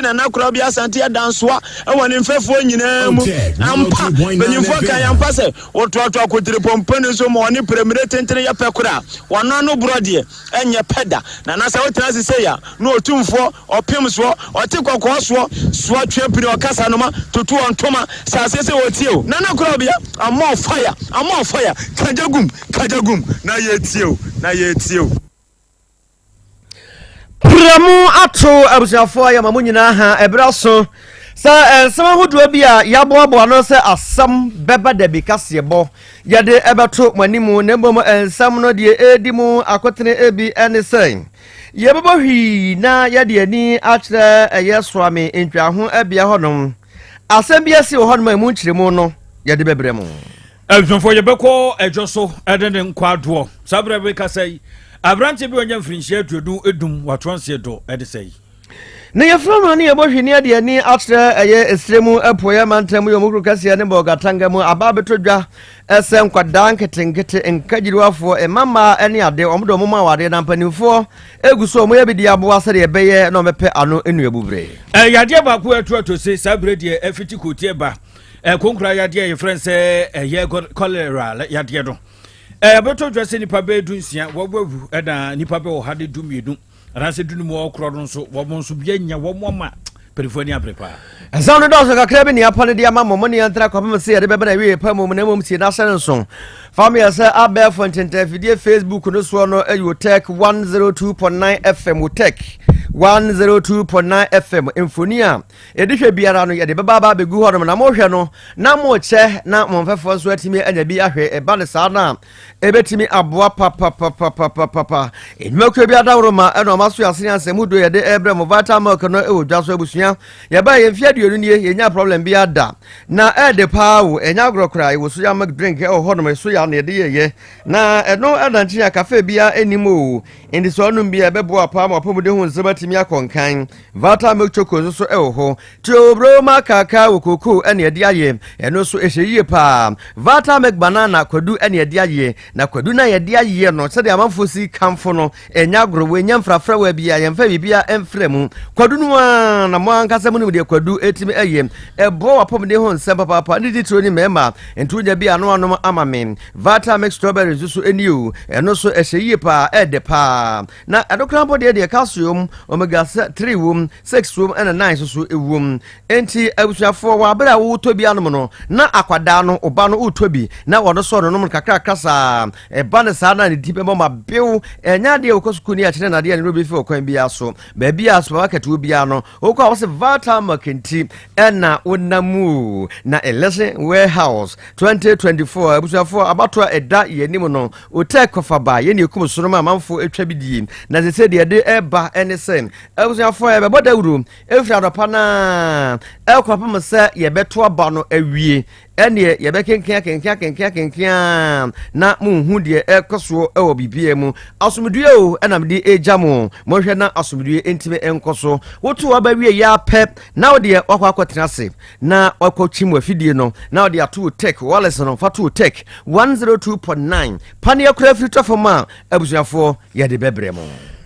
Nana Korabea Asante Adansoa wɔ ne mfɛfoɔ nyinaa mu. Ampa, mpanimfoɔ ka yɛn ampa sɛ wɔtoatoa kotiripɔmpɔni so ma ɔne prɛmire tentene yɛ pɛ koraa. Wɔn ano borɔ deɛ, ɛnyɛ pɛ da. Nana sɛ wotena ase sei a, na otumfoɔ, ɔpem soɔ, ɔte kɔkɔɔ soɔ, soa twe pini, ɔkasa noma, toto ɔntoma, hyɛ aseɛ sɛ ɔtie o. Nana Korabea, I'm on fire, I'm on fire, ka gya gum, ka gya gum, na yɛretie o, na yɛretie o. Pra mu ato abusuafoɔ yɛma mo nyinaa ha ɛberɛ aso sɛ nsɛm ahodoɔ bi a yɛaboaboa no sɛ asɛm bɛba dabi kaseɛbɔ yɛde ɛbɛto mo anim na mmom nsɛm no deɛ ɛredi mu akotene ebi ɛne sɛ yɛbɛbɔ hwii na yɛde ani akyerɛ ɛyɛ soame ntwaho abia hɔnom asɛm bi asi wɔ hɔnom a ɛmu nkyerɛmu no yɛde bɛbrɛ mu. Abusuafoɔ yɛbɛkɔ ɛdwo so ɛde ne nkwadoɔ saa berɛ bi kasa yi aberanteɛ bi ɔnya mfirinhyia 25 watoa nseɛ dɔ ɛde sɛ yi. Na yɛfrɛ no ne yɛbɔ hwene ade ani akyerɛ ɛyɛ ɛserɛ mu apueɛ mantam mu yɛ ɔmo kuro kɛseɛ ne Bolgatanga mu aba abɛtɔ dwa ɛsɛ nkwadaa nketenkete nkagyiriwafoɔ mmammaa ne ade ɔmo de ɔmo ma awadeɛ na mpanimfoɔ egu so ɔmo yɛ bi de aboa sɛdeɛ ɛbɛyɛ na ɔmɛpɛ ano nnuabubere. Yadeɛ baako a ɛto ato se saa berɛ deɛ ɛfiti kootie ba Konkura yadeɛ a yɛfrɛ no sɛ ɛyɛ cholera yadeɛ no ɛbɛtɔ dwa sɛ nipa bɛyɛ 16 wɔawu ɛna nipa bɛyɛ 112 anaasɛ 15 ɔkorɔ no nso wɔn nso bi anya wɔn ama mpanimfoɔ ani abere paa. Ɛsan no dɔɔso kakra bi nea apa no de ama mo mo ne yɛn kɔpem sɛ yɛde bɛba na awie pa mu na mmom tie n'ahyɛ no nso fa meyɛ sɛ abɛɛfo ntentafidie Facebook no soɔ no ɛyɛ Otec 102.9 FM Otec 102.9 FM mfoni a Yɛde hwɛ biara no, yɛde bɛba aba abɛgu hɔnom na mohwɛ no na mokyɛ na mo mfɛfoɔ nso atumi anya bi ahwɛ. Ɛba no saa no a, ɛbɛtumi aboa papapapapapa. Nnwumakuo bi adaworoma ɛna ɔma so asene asɛm do yɛde ɛbrɛ mo Vital Milk no ɛwɔ dwa so abusua. Yɛba yɛn mfeɛ 20 nie, yɛnya problem bi ada. Na ɛɛde paa o, ɛnyɛ agorɔ koraa. Yɛwɔ soya milk drink ɛwɔ hɔnom, soya na yɛde yɛyɛ. Na ɛno ɛda nkyɛn a cafe biara ɛnim o. Nti sɛ ɔnom bi a ɛbɛboa paa ma wapɔmuden ho nsɛm atumi akɔ nkan. Vata milk choco nso so wɔ hɔ. Theobroma cacao wɔ cocoa ɛne ɛde ayɛ. Ɛno nso ɛhyɛ yie paa. Vata milk banana kwadu ɛne ɛde ayɛ. Na kwadu no a yɛde ayɛ no sɛdeɛ amanfoɔ si kamfo no ɛnyɛ agorɔ. Wɔnnya mfrafrawa biara, yɛmfa biribiara mfra mu. Kwadu no ara na mo ankasa monim deɛ kwadu ɛtumi ɛyɛ. Ɛboa w'apɔmuden ho nsɛm papaapa ne titire ne mmarima. Nti wonya bi a na wanom ama me. Vata milk strawberry nso so ɛni o. Ɛno nso ɛhyɛ yie paa, ɛɛdɛ paa. Na ɛno koraa mpo deɛ deɛ calcium, omega 3 wom, 6 wom ɛna 9 nso so wom. Enti abusuafoɔ wɔ abere a wotɔ bi anom no, na akwadaa no, ɔba no wotɔ bi na wɔno sɔ no nom no kakrakra saa. Ɛba no saa na ne ti bɛbɔ ma bew. Ɛnyɛ adeɛ a wokɔ sukuu ne akyerɛ no adeɛ a ne werɛ bɛfi wɔ kwan biara so. Baabi a supermarket wɔ biara no, wokɔ a wɔse Vata Milk nti ɛna wonam mu o. Na Election Warehouse 2024 abusuafoɔ abatoɔ a ɛda yɛn anim no, Otɛ kɔfa ba yɛ nea ekum sono ma amanfo atwa bi die. Na sese deɛ ɛde ɛba ne sɛ abusuafoɔ yɛbɛbɔ dawuro efiri anɔpa naa ɛkɔpem sɛ yɛbɛto aba no awie. Ɛneɛ yɛbɛkenken akenken akenken akenken na monhu deɛ ɛkɔ soɔ ɛwɔ biribiara mu. Asomdue o ɛna mede egya mo. Monhwɛ na asomdue ntumi nkɔ so. Woto aba wie yɛ apɛ na wodeɛ wakɔ akɔtena ase. Na wakɔkyim w'afidie no na ɔde ato wo tech wireless no fa to wo tech 102.9 paneɛ koraa firi tɔ fam a abusuafoɔ yɛde bɛbrɛ mo.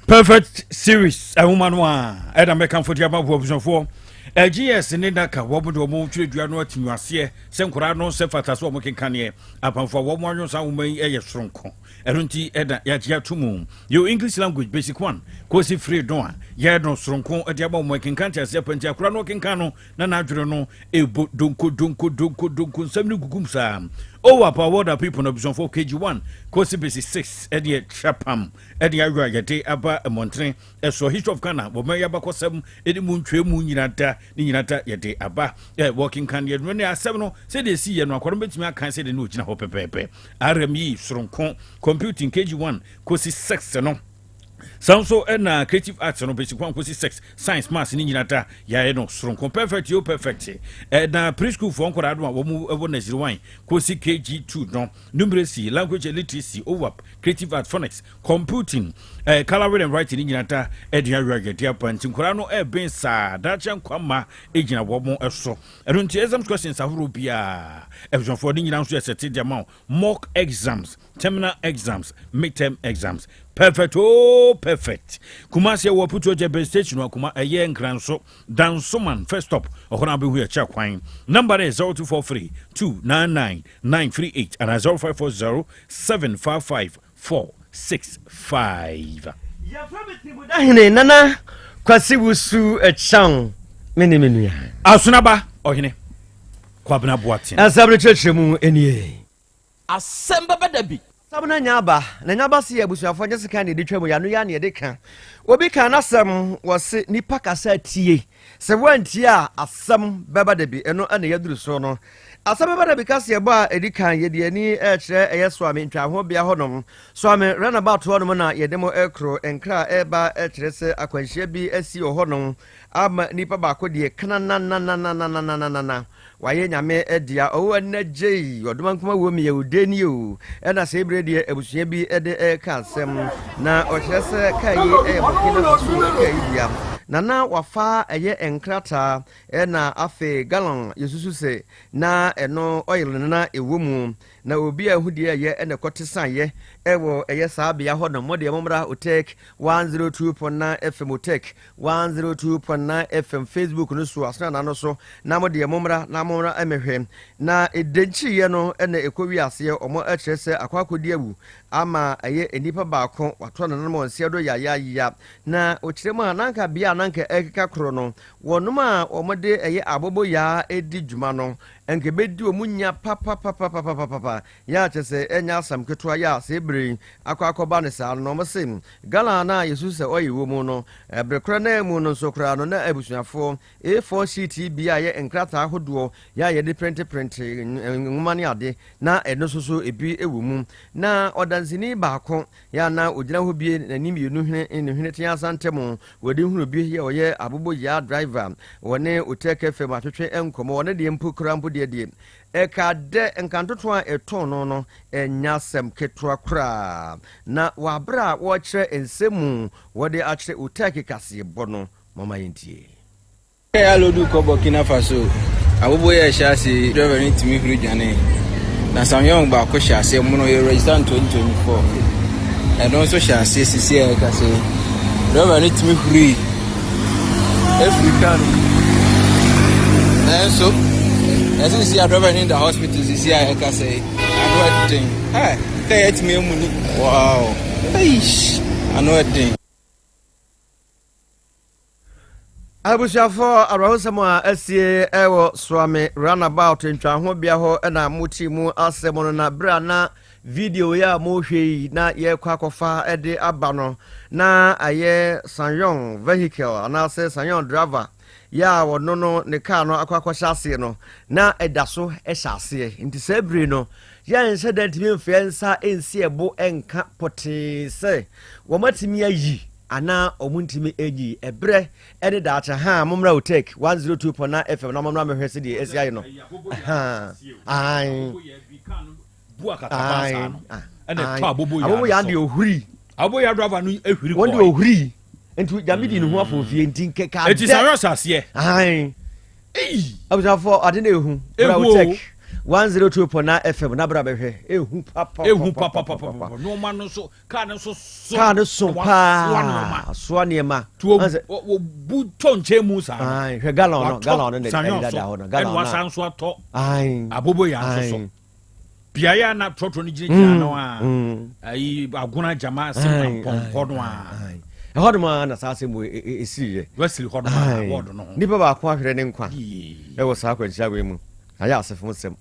Perfect series nwoma no a ɛna mɛkamfo de ama abusuafoɔ. GS ne NACA wɔn de wɔn twerɛdua no atumi aseɛ sɛ nkwadaa no sɛ fata sɛ wɔn kenkaneɛ apamfo a wɔn anwo saa nwoma yi yɛ soronko. Ɛno nti ɛna yɛagye ato mu. Yɛwɔ English language basic 1 kɔsi 3 no a yɛyɛ no soronko de ama wɔn ɛkenkan te aseɛ pa nti akwadaa no ɔkenkan no na n'adwene no ɛbɔ donko donko donko donko nsɛm no gugum saa. Oh apa world are people no abusuafoɔ KG1 kɔsi basic 6 ɛdeɛ twapam ɛde ayɔ a yɛde aba mmɔntene ɛsoɔ History of Ghana wɔn yɛ abakɔsɛm ɛne mu ntwɛ mu nyina da ne nyina da yɛde aba ɛ wɔkenkan yɛ no ne asɛm no sɛdeɛ ɛsi yɛ no akwadaa no bɛtumi akan sɛdeɛ ne ɔgyina hɔ pɛpɛɛpɛ. RME soronko computing KG1 kɔsi 6 no saa nso ɛna creative arts no basic 1 kɔsi 6 science maths ne nyina da yɛayɛ no soronko perfect yo perfect ɛna preschool foɔ nkwadaa no a wɔn ɛwɔ nursery 1 kɔsi KG2 no numeracy language and literacy OWAP creative arts phonics computing colouring and writing ne nyina da ɛde ayɔ ayɛde aba nti nkwadaa no ɛbɛn saa daakye nkwama gyina wɔn so. Ɛno nti exams questions ahorow biara abusuafoɔ ne nyinaa nso yɛ sɛte de ama wo mock exams, terminal exams, midterm exams. Perfect oh perfect. Kumasi ɛwɔ Putu Agya base station wɔ Kuma ɛyɛ Nkranso Dansoman first stop ɔhɔ na abɛhu ɛkyɛ kwan. Number no yɛ 0243 299 938 anaa 0540 755 465. Yɛfrɛ me Tiribuda Nana Kwasi Wusu Kyang, me ne me nua. Asonaba Ɔhene Kwabena Boateng. Asɛm no kyerɛkyerɛ mu nie. Asɛm bɛba da bi. Asɛm no anya aba, na anya aba se yɛ abusuafoɔ nyɛ sekan na yɛde twa mu, yɛ ano yi ara na yɛde ka. Obi kaa n'asɛm, wɔse nipa kasa tie, sɛ woantie a asɛm bɛba da bi, ɛno na yɛaduru so no. Asɛm bɛba da bi kaseɛbɔ a ɛdi kan, yɛde ani rekyerɛ ɛyɛ Soame ntwaahobea hɔnom, Soame runabout hɔnom na yɛde mo rekoro. Nkra a ɛreba kyerɛ sɛ akwanhyia bi asi wɔ hɔnom ama nipa baako deɛ kananananananananana. Wayɛ Nyame dea oh ɛnɛ gyei ɔdomankoma wom yɛ ode nie o ɛna sei berɛ deɛ abusua bi de reka asɛm na ɔkyerɛ sɛ kaa yi yɛ Burkina Faso kaa yi bia na na wafa ɛyɛ nkrataa ɛna afei gallon yɛsusu sɛ na ɛno oil no na ɛwɔ mu na obi a ɛho deɛ ɛyɛ ɛna ɛkɔte saeɛ ɛwɔ ɛyɛ saa bea hɔ nom mo deɛ mommra Otek 102.9 FM Otek 102.9 FM Facebook no so asena no so na mo deɛ mommra na mommra mmɛhwɛ. Na ɛdenkyiiɛ no na ɛkɔ wi aseɛ, wɔn kyerɛ sɛ akɔ akɔdi awu ama ɛyɛ nnipa baako, wato nananom wɔn nseɛ do yayaya. Na ɔkyerɛ mu a, na anka bea a na anka ɛrekeka korɔ no, wɔnom a wɔde ɛyɛ aboboyaa di dwuma no, anka ɛbɛdi wɔn nya papapapapapapa. Yɛ a kyerɛ sɛ ɛnyɛ asɛm ketewa yɛ a saa bere yi akɔ akɔba no saa no, na wɔse gallon a yɛsusu sɛ oil wɔ mu no, bere korɔ no ara mu no nso koraa no, na abusuafoɔ A4 sheet yi bi a ɛyɛ nkrataa ahodoɔ yɛ a yɛde prenteprente nwoma ne ade, na ɛno nso so ebi wɔ mu. Na ɔdanseni baako yɛ a na ɔgyina hɔ bie n'ani mmienu hwene ne hwene teasa ntam, wɔde hunu bi yɛ ɔyɛ aboboyaa driver, wɔne Otek FM atwetwe nkɔmmɔ, ɔno deɛ mpo koraa mpo deɛ deɛ ɛka dɛ nkantoto a ɛtɔn no no ɛnyɛ asɛm ketewa koraa. Na wɔ aberɛ a wɔrekyerɛ nsɛm mu wɔde akyerɛ Otek kaseɛbɔ no, Momma yɛntie. Kaa yi alodu kɔ Burkina Faso. Abobo yi a ɛhyɛ ase yi, driver no tumi huri dwanee. Na Samyong baako hyɛ aseɛ mono yɛ register no 2024. Ɛno nso hyɛ aseɛ sisi a yɛkasa yi. Driver no tumi huri efiri kaa no mu. Nanso, ɛsɛ sisi a driver no da hospital sisi a yɛkasa yi. Ano ɛden. Hey, kaa yi atumi amuni. Wow. Eish. Ano ɛden. Abusuafoɔ, awerɛhosɛm a asie wɔ Suame Runabout ntwahobea hɔ na mote mu asɛm no, na berɛ a na video yi a mohwɛ yi na yɛrekɔ akɔfa de aba no, na ayɛ Sanyong vehicle anaasɛ Sanyong driver yɛ a wɔno no ne kaa no akɔ akɔhyɛ aseɛ no, na ɛda so hyɛ aseɛ. Nti saa bere no, yɛnhyɛ da ntumi mfa yɛn nsa nsi ɛbo nka pɔtee sɛ wɔatumi ayi anaa wɔntumi nyi. Ɛberɛ ne daakye. Ha, mommra Otec 102.9 FM na mommra mehwɛ sɛdeɛ ɛsi ayɛ no. Ha, ae. Ae. Aboboyaa deɛ ohuri. Aboboyaa driver no ehuri kɔɛ. Wɔn deɛ ohuri. Nti gyame di ne ho afɔfie nti nkeka dɛ. Eti sɛ ɔyɛ aseɛ. Ae. Abusuafoɔ ade na ehu. Bra Otec 102.9 FM na bra bɛhwɛ. Ehu papa. Ehu papa papa. Nneɛma no nso Kaa no nso so. Kaa no so paa. Soa nneɛma. To obu tɔ nkyɛn mu saa. Hwɛ gallon no gallon no na ɛdeda hɔ no. Gallon na. Ɛna wasan so atɔ. Abobo yɛ nso so. Beaeɛ a na trɔtrɔ no gyinagyina no a. Ayi agona gyama asɛm ampɔnkɔ no a. Ɛhɔ nom a na saa asɛm wɔ esiri yɛ. Wasiri hɔ nom a wɔɔdo no ho. Nipa baako ahwere ne nkwa ɛwɔ saa akwanhyia wei mu. Ayɛ asefo nsɛm.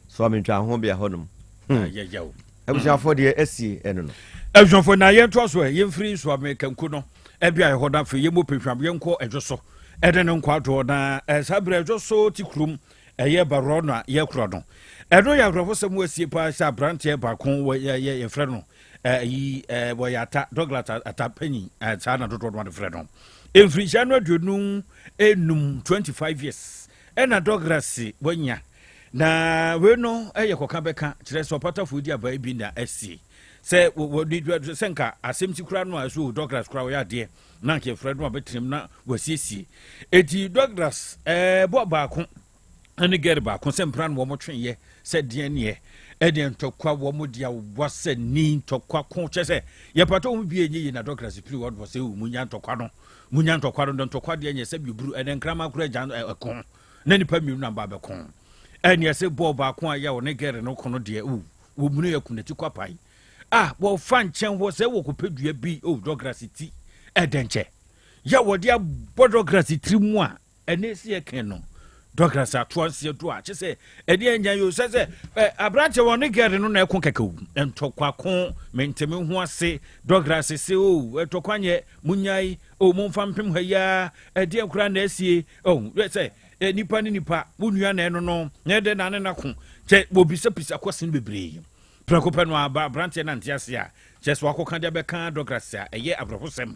So amentwa ho bea hɔ nom. Yɛyɛw. Abusuafoɔ deɛ asie ɛno no. Abusuafoɔ na yɛntoa so ɛ, yɛmfiri Nsuame kanku no ɛbeaeɛ hɔ na afei yɛmmɔ pehwam yɛnkɔ Ɛdwo so ɛne ne nkwadoɔ na saa berɛ Ɛdwo so te kurom ɛyɛ Barɔ na yɛkorɔ no. Ɛno yɛ awerɛhosɛm wɔ asie paa sɛ aberanteɛ baako wɔ yɛ yɛ yɛfrɛ no ɛyi wɔyɛ ata Douglas ata panyin saa na dodoɔ no ade frɛ no. Mfirihyia no 25, 25 years ɛna Douglas wanya. Na wei no yɛ kɔka bɛka kyerɛ sɛ ɔpatafoɔ di abae bi na asi sɛ wɔde sɛ nka asɛm si koraa no a ɛso Douglas koraa ɔyɛ adeɛ na nka yɛfrɛ no a bɛtenam na wasiesie. Eti Douglas ɛɛbɔ baako. Ɛne gɛre baako sɛ mpena no wɔn tweeɛ sɛ deɛ neɛ ɛdeɛ ntɔkwa wɔn de awa sɛ ni ntɔkwa ko kyɛ sɛ yɛpatɔ wɔn bie nye yie na dɔkra piri wɔn sɛ o munya ntɔkwa no, munya ntɔkwa no, ntɔkwa deɛ nyɛ sɛ bioburu ɛnɛ nkrama kora gya ɛko na nipa mmienu na ba bɛko. Ɛneɛ sɛ bɔɔl baako a yɛ ɔne gɛre no ko no deɛ o wɔn mu no yɛ kum n'akyi kɔ apae a wɔfa nkyɛn hɔ sɛ wɔkɔpɛ dua bi o dɔkra ti ɛdɛ nkyɛ yɛ wɔde abɔ dɔkra tiri mu a ɛne si yɛ kɛn no dɔkra sɛ atoa nseɛ do a kyɛ sɛ ɛne anya yi o sɛ sɛ ɛ aberanteɛ wɔn ne gɛre no na ɛko kɛkɛ o ntɔkwa ko menteme ho ase. Dɔkra sese o ntɔkwa nyɛ munyae o momfa mpem ha yi a ɛdeɛ koraa na asie o sɛ ɛ nipa ne nipa wo nua na ɛno no na ɛdɛ na ne na ko kyɛ wɔbisabisa kɔsen bebree. Prɛko pɛ no aba aberanteɛ nante ase a kyɛ sɛ wakɔka de abɛka dɔkra a ɛyɛ awerɛhosɛm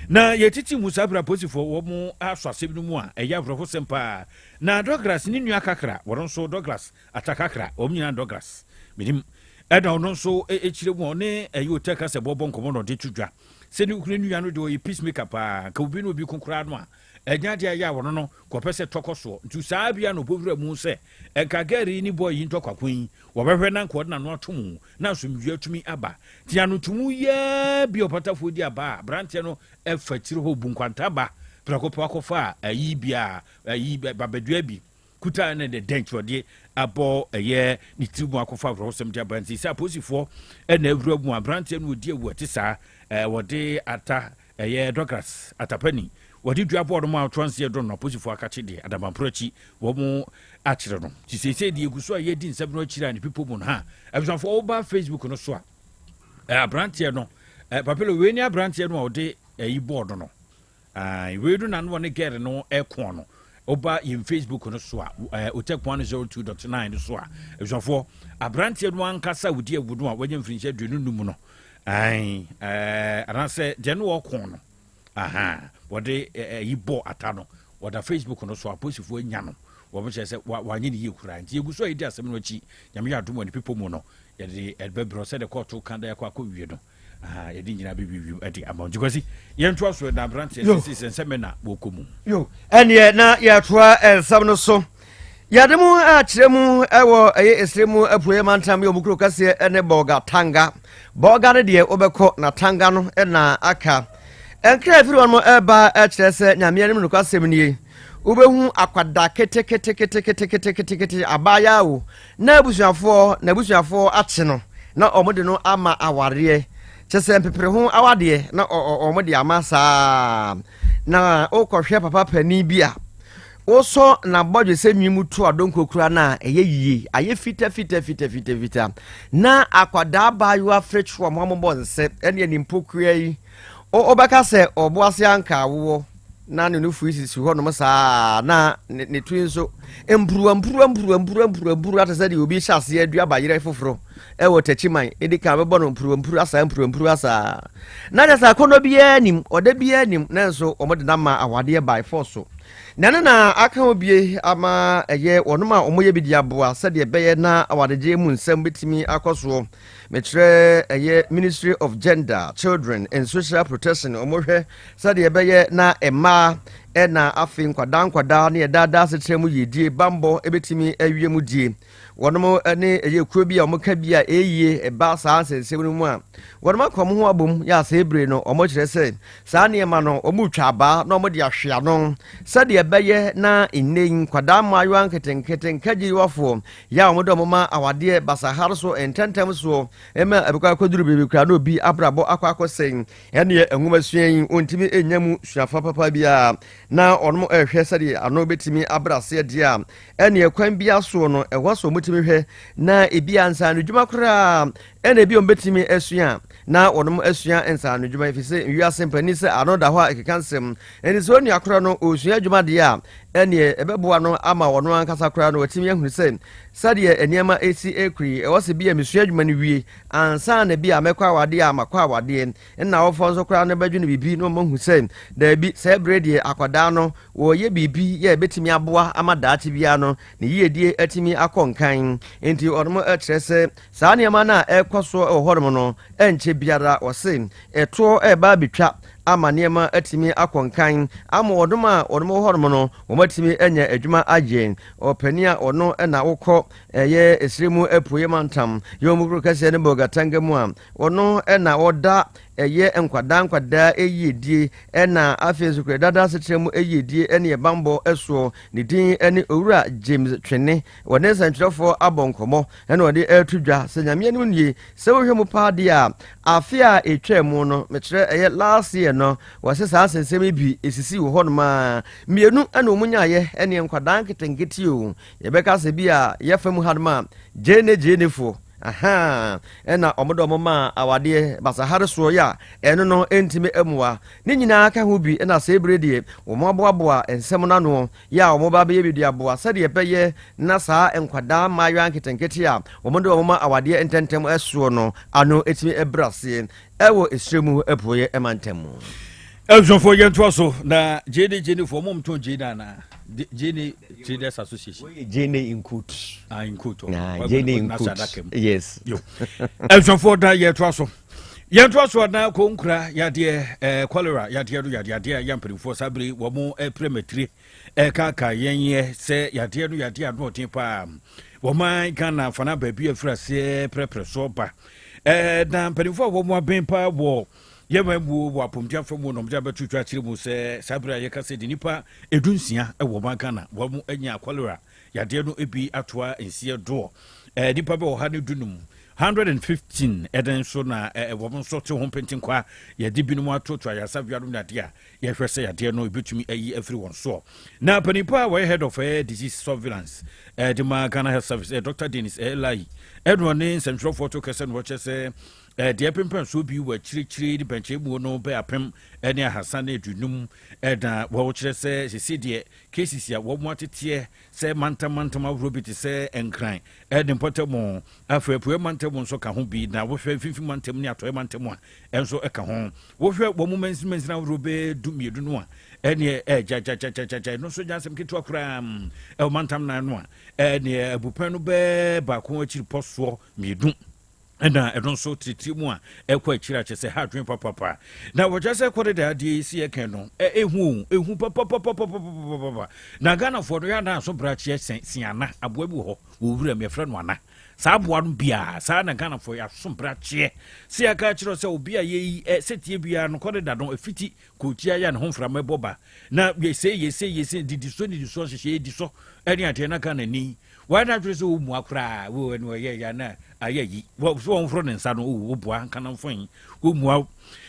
na yɛtiti mu saa berɛ apolisifoɔ wɔ mo asɔ asɛm no mu a ɛyɛ awerɛhosɛm paa. Na Douglas ne nua kakra wɔno nso Douglas Atakakra, wɔn nyinaa Douglas menim, ɛna ɔno nso ɛkyerɛ mu a ɔne ɛyɛ ɔtɛ ka sɛ bɔbɔ nkɔmmɔ na ɔde to dwa sɛ ne kunu nua no deɛ ɔyɛ peacemaker paa, nka obi ne obi ko koraa no a ɛnyɛ adeɛ a ɛyɛ a wɔno no kɔpɛ sɛ tɔkɔ soɔ. Nti saa bia na ɔbɔwura mu sɛ ɛnka gɛri ne bɔɔ yi ntɔkwako yi wɔbɛhwɛ na nka ɔde n'ano ato mu na asomdwoe atumi aba. Nti anotomu yɛɛ bi ɔpatafoɔ di aba a aberanteɛ no ɛfa akyire hɔ bu nkwanta ba prɛko pɛ wakɔfa a ayi bi a ayi babadua bi kuta ne de dɛn kyerɛdeɛ abɔ ɛyɛ ne tiri mu akɔfa awerɛhosɛm de aba. Nti sɛ apolisifoɔ ɛna awura mu aberanteɛ no ɔdi awu ɛte saa wɔde ata ɛyɛ Douglas Atapani wɔde dua bɔɔl no mu a ɔtoa nseɛ dɔ no apolisifoɔ akakye deɛ adamamporo akyi wɔn akyerɛ no. Nti seesei deɛ egu so a yɛdi nsɛm no akyire a ne pipo mu no ha abusuafoɔ woba Facebook no so a aberanteɛ no papelo wei ne aberanteɛ no a ɔde ɛyi bɔɔl no, wei no na no ɔne gɛre no ɛko no. Woba yɛn Facebook no so a Otec 102.9 no so a, abusuafoɔ, aberanteɛ no ankasa a wodi awu no a wanya mfirinhyia 25 no anaasɛ deɛ no wɔko no aha wɔde ɛyi bɔ ata no wɔda Facebook no so. Apolisifoɔ anya no, wɔn kyerɛ sɛ wanyɛ ne yie koraa. Nti yɛgu so a yɛdi asɛm no akyi. Nyame yɛ adom wɔ ne pepɔ mu no yɛde ɛbɛbrɛ sɛdeɛ kɔɔto ka da yɛkɔ akɔ wie no yɛde nyinaa bɛwiwi ɛde ama. Nti Kwasi, yɛntoa so na aberanteɛ sisi sɛ nsɛmɛ na wɔkɔ mu. Yo, ɛneɛ na yɛtoa nsɛm no so. Yɛde mu akyerɛ mu ɛwɔ ɛyɛ esire mu apueɛ mantam yɛ ɔmo kuro kɛseɛ ɛne Bɔga Tanga. Bɔga no deɛ wobɛkɔ na Tanga no ɛna aka. Ɛnkra ɛfiri wɔn ɛba ɛkyerɛ sɛ Nyame anim nokwasɛm nie, wobɛhu akwadaa keteketeketeketekete abaayaa o na abusuafoɔ na abusuafoɔ akye no na wɔn de no ama awareɛ, kyɛ sɛ mpepere ho awadeɛ na wɔn de ama saa. Na wokɔhwɛ papa panin bi a wosɔ n'abɔdwe sɛ nwi mu to adonko kura no a ɛyɛ yie ayɛ fita fita fita fita fita na akwadaa abaayewa fere mo amobɔ nsɛ ɛne animpokua yi wobɛka sɛ ɔbo ase anka awowɔ na ne nufu yi sisi hɔnom saa na ne tu nso mpuruwa mpuruwa mpuruwa mpuruwa mpuruwa mpuruwa te sɛ deɛ obi hyɛ aseɛ adua bayerɛ foforɔ ɛwɔ Takyiman edi kan bɛbɔ no mpuruwa mpuruwa saa mpuruwa mpuruwa saa na kyɛ sɛ akɔnɔ biara nim ɔda biara nim. Nanso wɔn de nam ma awadeɛ by force so na ne na aka ho bie ama ɛyɛ wɔnom a wɔyɛ bi de aboa sɛdeɛ ɛbɛyɛ na awadegye mu nsɛm bɛtumi akɔ soɔ. Mekyerɛ ɛyɛ Ministry of Gender, Children and Social Protection, wɔhwɛ sɛdeɛ ɛbɛyɛ na mmaa ɛna afei nkwadaa nkwadaa ne ɛdaadaa asekyerɛ mu yiedie bambɔ ɛbɛtumi awie mu die. Wɔnom ne ɛyɛ kuo bi a wɔka bi a ɛyie ɛba saa nsɛnsɛm no mu a wɔnom akɔ wɔn ho abom yɛ asɛ ebire no. Wɔn kyerɛ sɛ saa nneɛma no wɔn retwa abaa na wɔn de ahwe ano sɛdeɛ ɛbɛyɛ na nne nkwadaa mmaayewa nketenkete nkagyewafoɔ yɛ a wɔn de wɔn ma awadeɛ basahare so ntɛntɛm soɔ ɛma ɛbɛkɔ akɔduru baabi koraa na obi abrabɔ akɔ akɔsɛn ɛneɛ nwoma sua yi wɔntumi nya mu suafa papa biara. Na ɔnom ɛrehwɛ sɛdeɛ ano bɛtumi abrɛ aseɛ deɛ a ɛneɛ kwan bi asoɔ no ɛhɔ so wɔtumi hwɛ na ebi a nsaano dwuma koraa ɛna ebi a wɔbɛtumi asua na wɔnom asua nsaano dwuma, ɛfiri sɛ wiase mpanin sɛ ano da hɔ a ɛkeka nsɛm. Ɛne sɛ onua koraa no ɔresua adwuma deɛ a ɛneɛ ɛbɛboa no ama ɔno ankasa koraa no watumi ahunu sɛ sɛdeɛ nneɛma ɛsi ɛkuri ɛwɔ sɛ bi a mesua adwuma no wie ansa na bi a mɛkɔ awadeɛ a makɔ awadeɛ. Nna awofoɔ nso koraa no bɛdwene biribi na wɔmahu sɛ daabi, saa berɛ deɛ akwadaa no wɔreyɛ biribi yɛ ɛbɛtumi aboa ama daakye biara no ne yiedie atumi akɔ nkan. Nti ɔnom kyerɛ sɛ saa nneɛma no a ɛrekɔ soɔ wɔ hɔnom no ɛnkyɛ biara wɔse ɛtoɔ ɛreba abɛtwa. ama nneɛma atumi akɔ nkan ama wɔnom a wɔnom wɔ hɔnom no wɔatumi anya adwuma ayɛ. Ɔpanin a ɔno na wokɔ ɛyɛ esire mu apueɛ mantam yɛ wɔn kuro kɛseɛ ne Bolgatanga mu a ɔno na ɔda ɛyɛ nkwadaa nkwadaa ɛyiedie ɛna afei nso kura dada asekyerɛ mu ɛyiedie ɛne ɛbanbɔ ɛsoɔ, ne din ɛne Owura James Twene, wɔne nsɛntwerɛfoɔ abɔ nkɔmmɔ ɛna ɔde ɛreto dwa sɛ Nyame anim nie, sɛ wohwɛ mu paa deɛ a, afe a ɛtwaa mu no, mekyerɛ ɛyɛ last year no, wɔse saa nsɛnsɛm yi bi ɛsisi wɔ hɔnom a mmienu ɛna wɔn nyaayɛ ɛne nkwadaa nketenkete o, yɛbɛka sɛ bi a yɛfa mu hanom a gyeene gyeenefoɔ ahaa ɛna wɔn de wɔn maa awadeɛ basahare soɔ yɛ a ɛno no ɛntumi mmoa ne nyinaa ka ho bi ɛna sɛ ebire deɛ wɔn aboaboa nsɛm no ano yɛ a wɔn ba bɛyɛ bi de aboa sɛdeɛ ɛbɛyɛ na saa nkwadaa mmaayewa nketenkete a wɔn de wɔn ma awadeɛ ntɛntɛm soɔ no ano ɛtumi ɛbrɛ aseɛ ɛwɔ esrɛ mu apueɛ mantam mu. Abusuafoɔ yɛntoa so na gyene gyenefoɔ mo mtɔn gyene anaa gyene traders association. Gyene in quote. Ah, in quote. Ah, gyene in quote. Yes. Yo. Abusuafoɔ da yɛtoa so. Yɛntoa so na konkura yadeɛ eh, cholera yadeɛ no yadeɛ adeɛ a yɛ mpanimfoɔ saa bere wɔn eh, matire ɛkaka yɛn yɛ sɛ yadeɛ no yadeɛ ano ɔden paa wɔn Ghana fana baabi afiri aseɛ prɛprɛ so ba eh, na mpanimfoɔ a wɔn aben paa wɔ Yɛn man mu wɔ apɔmuden afa mu na wɔde abɛto dwa akyerɛ mu sɛ saa bere a yɛka sɛ de nnipa 16 wɔ ɔman Ghana wɔn anya cholera yadeɛ no bi atoa nsia doɔ nnipa bɛ 115, 115 ɛdɛn nso na wɔn nso te ho mpentenkwa yɛde binom atoto ayaresabea nom ne adeɛ a yɛhwɛ sɛ yadeɛ no ebɛtumi ayi afiri wɔn soɔ. Na panimpa a wɔyɛ head of disease surveillance de ma Ghana Health Service Dr. Dennis Lai ɛna ɔne nsɛmtwerɛfoɔ to kɛsɛ na wɔkyɛ sɛ Deɛ ɛpempan bi wɔ akyirikyiri ne pɛnkyɛnmuo no bɛyɛ 1350, ɛna wɔkyerɛ sɛ sese deɛ cases a wɔn ateteɛ sɛ mantam mantam ahoroɔ bi te sɛ Nkran ne mpɔtam, afei apueɛ mantam nso ka ho bi, na wohwɛ mfimfini mantam ne atɔeɛ mantam a ɛnso ka ho. Wohwɛ wɔn mansin mansin ahoroɔ bɛyɛ 12 no a, ɛneɛ ɛgyagyagyagyagya ɛno nso nyɛ asɛm ketewa koraa ɛwɔ mantam nan no a, ɛneɛ abupɛn no bɛɛ baako akyiri pɔ soɔ mmienu. Ɛna ɛno nso tiritiri mu a ɛkɔ akyiri akyɛ sɛ ha adwene papapa na wɔkyerɛ sɛ kɔde da adeɛ yi si yɛkɛn no ɛhu ɛhu papapapapapapapa na Ghanafoɔ no yɛ ana aso brakyeɛ sɛn siana aboa bi wɔ hɔ wɔ wura mu yɛfrɛ no ana saa aboa no biara saa na Ghanafoɔ yɛ aso brakyeɛ sɛ yɛaka kyerɛ sɛ obi a yɛyi sɛ tie biara no kɔde da no ɛfiti kootia yɛ ne ho mframa ɛbɔ ba na yɛsɛ yɛsɛ yɛsɛ didisoɔ didisoɔ nhyehyɛ yɛdi so ɛne adeɛ na Ghana ni Wɔayɛ n'adwene sɛ ɔmmua koraa, wo ɛne ɔyɛ ya na ayɛ yi. Wɔ so wɔnhoro ne nsa no, o woboa nkanamfo yi, wɔmmua wo.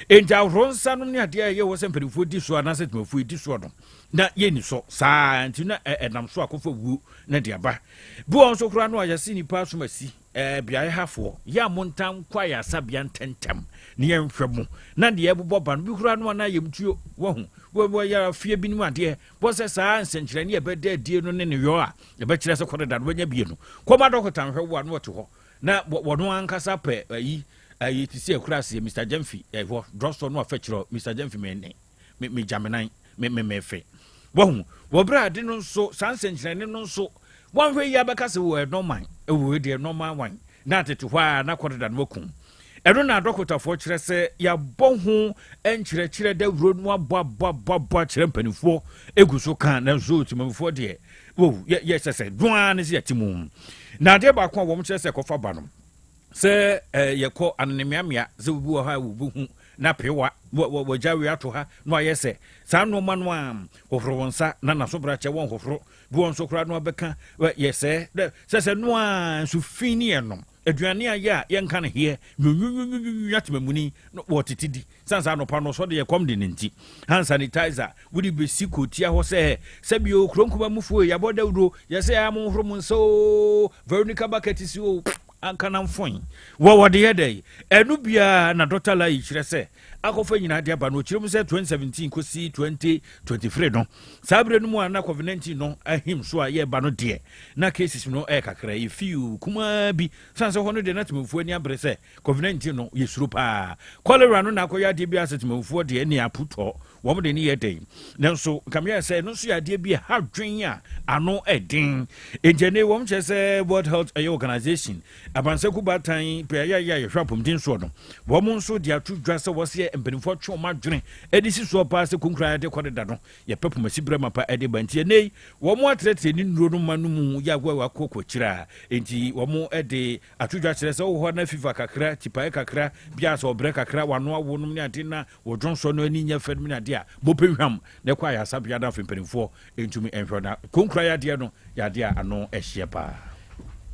Enti ahoro nsa nom ne adeɛ a ɛyɛ wɔ sɛ mpanimfoɔ di so anaasɛ temafoɔ di soɔ no, na yɛnni so saa nti na ɛnam so akɔfa wuo na de aba. Bi wɔ nso koraa no a yɛse nnipa asom asi beaeɛ hafoɔ, yɛ a montaa nkɔ ayaresabea ntɛntɛm na yɛnhwɛ mo na deɛ ɛbobɔ ba no bi koraa no a na ayamtuo, wahu, wɔyɛ afeɛ binom adeɛ bɔ sɛ saa nsɛnkyerɛnne a ɛbɛda adie no ne ne yɔ a Ɛbɛkyerɛ sɛ kɔdeda no wanya bie no. Kɔma dɔkota nhwɛ wo a na ɔte hɔ na wɔno ankasa pɛ ayi ayi te sɛ akura aseɛ Mr. Gyamfi ɛhɔ drugstore no afɛ kyerɛ Mr. Gyamfi me ne me me gya me nan me me me fe. Wahu wɔ berɛ ade no nso saa nsɛnkyerɛnne no nso wɔnhwɛ yi abɛka sɛ wɔ ɛnɔman ɛwɔ deɛ nɔma wan na atete hɔ a na kɔdeda no wakum. Ɛno na adɔkotafoɔ kyerɛ sɛ yɛabɔ ho nkyerɛkyerɛ dawuro no abɔ abɔ abɔ abɔ akyerɛ mpanimfoɔ egu so ka nanso temamufoɔ deɛ wow yɛ yɛ sɛ sɛ dɔn ara ne sɛ yɛte mu. Na adeɛ baako a wɔn kyerɛ sɛ kɔfa ba no sɛ ɛɛ yɛkɔ anenemeamea sɛ obi wɔ ha a wɔbɛhu na pewa wɔ wɔgya wei ato ha na wayɛ sɛ saa nneɛma no a hohoro wɔn nsa na n'asobrakyɛ wɔn hohoro bi wɔn nso koraa no abɛka yɛ sɛ sɛ sɛ no a nso fi ne yɛ nom. Aduane a yɛ a yɛnka no heɛ nwunwunwunwunwunwu atemamuni no wɔtete di sane sɛ anɔpa no ɔsɔ deɛ kɔm de no nti. Hand sanitizer wode bɛsi kootia hɔ sɛ sɛbi o kuro nkuma mufoɔ yi yɛabɔ dawuro yɛsɛ a monhoro mo nsa o Veronica bucket si o anka na mfoin wɔ wɔde yɛ dɛ ɛno biara na Dr. Lai kyerɛ sɛ akɔfa nyinaa de aba no ɔkyerɛ mu sɛ 2017 kɔsi 2023 no saa berɛ no mu a na COVID-19 no ahim so a yɛreba no deɛ na cases no ɛyɛ kakra yɛ few kumaa bi sane sɛ hɔ no deɛ na temamufoɔ ani abere sɛ COVID-19 no yɛsuro paa. Cholera no na akɔyɛ adeɛ bi a sɛ temamufoɔ deɛ ne aputɔ wɔn de ne yɛ dɛn nanso nka meyɛ sɛ ɛno nso yɛ adeɛ bi a ha dwen a ano ɛden enti ɛne wɔn kyerɛ sɛ World Health ɛyɛ Organization abansɛku baatan pɛ ayɛ a yɛhwɛ apɔmuden soɔ no wɔn nso de ato dwa sɛ wɔseɛ adeɛ mpanimfoɔ twe wɔn adwene de si soɔ paa sɛ konkura yɛde kɔ deda no yɛpɛ pomasi berɛ mapa de ba. Nti ɛnɛ yi wɔn atrɛtrɛ ne nnuro no ma no mu yɛ agoa wakɔ kɔkyerɛ a nti wɔn de ato dwa kyerɛ sɛ wowɔ hɔ na fifa kakra, tipaeɛ kakra, bia sɛ ɔbrɛ kakra, wano awo nom ne ade na wɔdwonsɔ no ani nyɛ fɛ nom ne ade a, bɔpɛ hwam na ɛkɔ ayasabea na afei mpanimfoɔ ntumi nhwɛ na konkura yadeɛ no yadeɛ a ano ɛhyeɛ paa.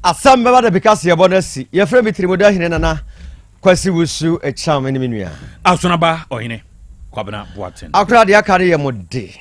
Asɛm bɛba da bi kaseɛbɔ no asi. Yɛfrɛ me Tirimuda Hene Nana Kwasi Wusu Kyam ne me nua. Asonaba Ɔhene Kwabena Boateng. Akora deɛ aka no yɛ mo de.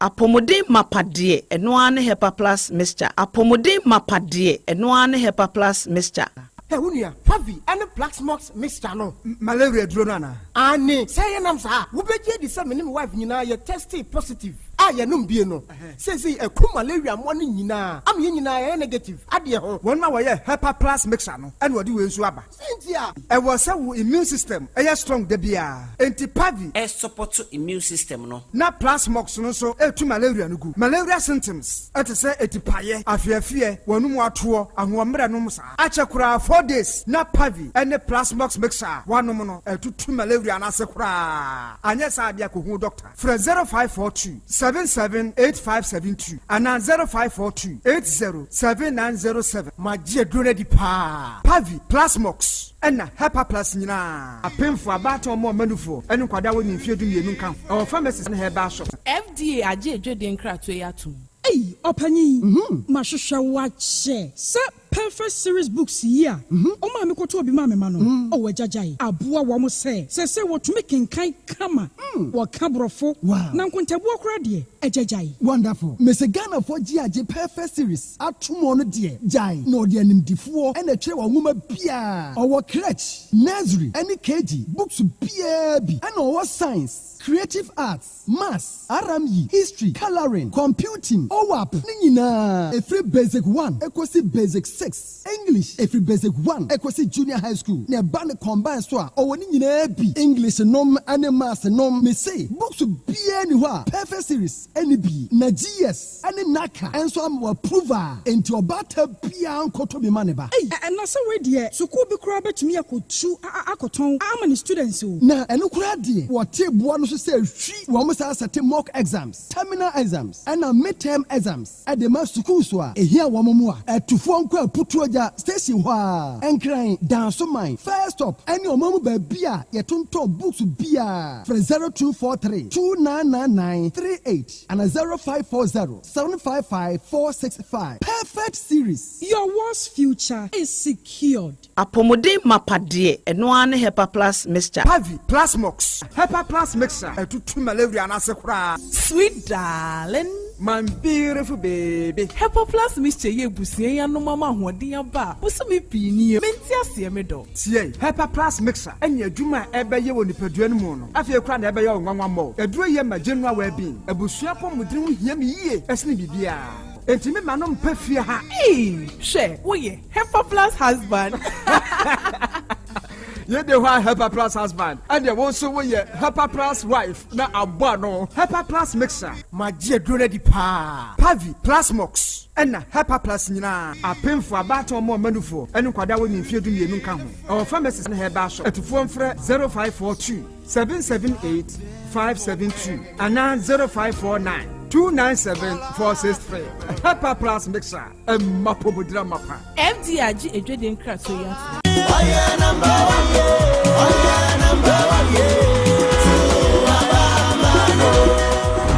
Apɔmuden mapa deɛ, ɛno ara ne Hepa Plus Mixture. Apɔmuden mapa deɛ, ɛno ara ne Hepa Plus Mixture. Hɛ, wo nua, Pavi ne Plaxmox mixture no. Malaria aduro no anaa? Aane, sɛ yɛnam saa a, wobɛgye adi sɛ me ne me wife nyinaa yɛ testee positive a yɛnom bie no. Seesei aku malaria mmoa no nyinaa ama yɛn nyinaa yɛayɛ negative adeɛ ho. Wɔn a wɔyɛ Hepa Plus mixture no na wɔde wei nso aba. Sɛn nti a? Ɛwɔ sɛ wo immune system yɛ strong da biara, enti Pavi. Ɛsupɔto immune system no. Na Plasmox no nso tu malaria no gu. Malaria symptoms te sɛ atipaeɛ, afeafeɛ, w'anum atoɔ, ahoɔmmerɛ nom saa. Akyɛ koraa 4 days na Pavi ne Plasmox mixture a woanom no atutu malaria no ase koraa. Anyɛ saa deɛ a kɔhu doctor. Frɛ 0542 77 8572 anaa 0542 80 7907. Magye aduro no adi paa. Pavi, Plasmox, ɛna Hepaplus nyinaa. Apemfo, abaatan, ɔmo a ɔmanufoɔ, ne nkwadaa a wɔnni mfeɛ 12 nka ho. Ɛwɔ pharmacies ne herbal shops. FDA agye adwadie nkratoɔ yi atom. Ei, ɔpanyin, mahwehwɛ wo akyɛ sɛ Perfect Series books yi a ɔmaa me kɔtɔɔ bi maa me ma no. Ɔwɔ agyagyae aboa wɔn sɛ seesei wɔtumi kenkan kama, wɔka Borɔfo, na nkontabuo koraa deɛ, agyagyae. Wonderful. Mese Ghanafoɔ gye agye Perfect Series ato mu ɔno deɛ gyae na ɔde animdifoɔ ɛna ɛtwerɛ wɔn nwoma biara. Ɔwɔ crèche, nursery ɛne KG books biara bi, ɛna ɔwɔ science, creative arts, maths, RME, history, colouring, computing, OWAP ne nyinaa ɛfiri basic 1 ɛkɔsi basic 6, English ɛfiri basic 1 ɛkɔsi junior high school, na ɛba ne combine so a ɔwɔ ne nyinaa bi, English nom ne maths nom. Mese books biara ni hɔ a Perfect Series ɛne bi na GS ɛne NaCCA ɛnso ama approve a, enti ɔbaata biara nkɔtɔ bi ma ne ba. Ei, ɛna sɛ wei deɛ, sukuu bi koraa bɛtumi akɔtu akɔtɔn ama ne students o. Na ɛno koraa deɛ, wɔte boa no so sɛ hwi wɔn saa sɛte mock exams, terminal exams ɛna midterm exams ɛde ma sukuu so a ehia wɔn mu a ɛtufoɔ nkɔ Aputuo Gya station hɔ a Nkran Dansoman first stop ɛne ɔman mu baabi a yɛtontɔn books biara. Frɛ 0243 299938 ana 0540 755 465. Perfect Series. Your world's future is secured. Apɔmuden mapa deɛ, ɛno ara ne Hepa Plus Mixture. Pavi, Plasmox, Hepa Plus mixture ɛtutu malaria no ase koraa. Sweet darling. My beautiful baby. Hepa Plus Mixture yɛ ebusua yi anom ama ahoɔden aba a bosome pii nie. Mente aseɛ, me dɔ. Tie, Hepa Plus mixture ɛne adwuma a ɛbɛyɛ wɔ nipadua no mu no afei koraa na ɛbɛyɛ wo nwanwa mmɔ. Aduro yɛ ma general well-being. Abusua pɔmuden ho hia me yie ɛsene biribiara. Enti me ma no mpɛ fie ha. Ee, hwɛ, woyɛ Hepa Plus husband. Yɛde hɔ a Hepa Plus husband, ɛdeɛ wo nso woyɛ Hepa Plus wife na abɔ ano. Hepa Plus mixture. Magye aduro no adi paa. Pavi, Plasmox, ɛna Hepa Plus nyinaa. Apemfo, abaatan, ɔmo ɔmanufoɔ ɛne nkwadaa wɔ ne mfeɛ 12 nka ho. Ɛwɔ pharmacies ne herbal shop. Atufoɔ mfrɛ 0542 778 572 anaa 0549 297 463. Hepa Plus mixture ɛmma pomodira mapa. FDA agye adwadie nkratoɔ yi atom. Ɔyɛ number one ye, ɔyɛ number one ye.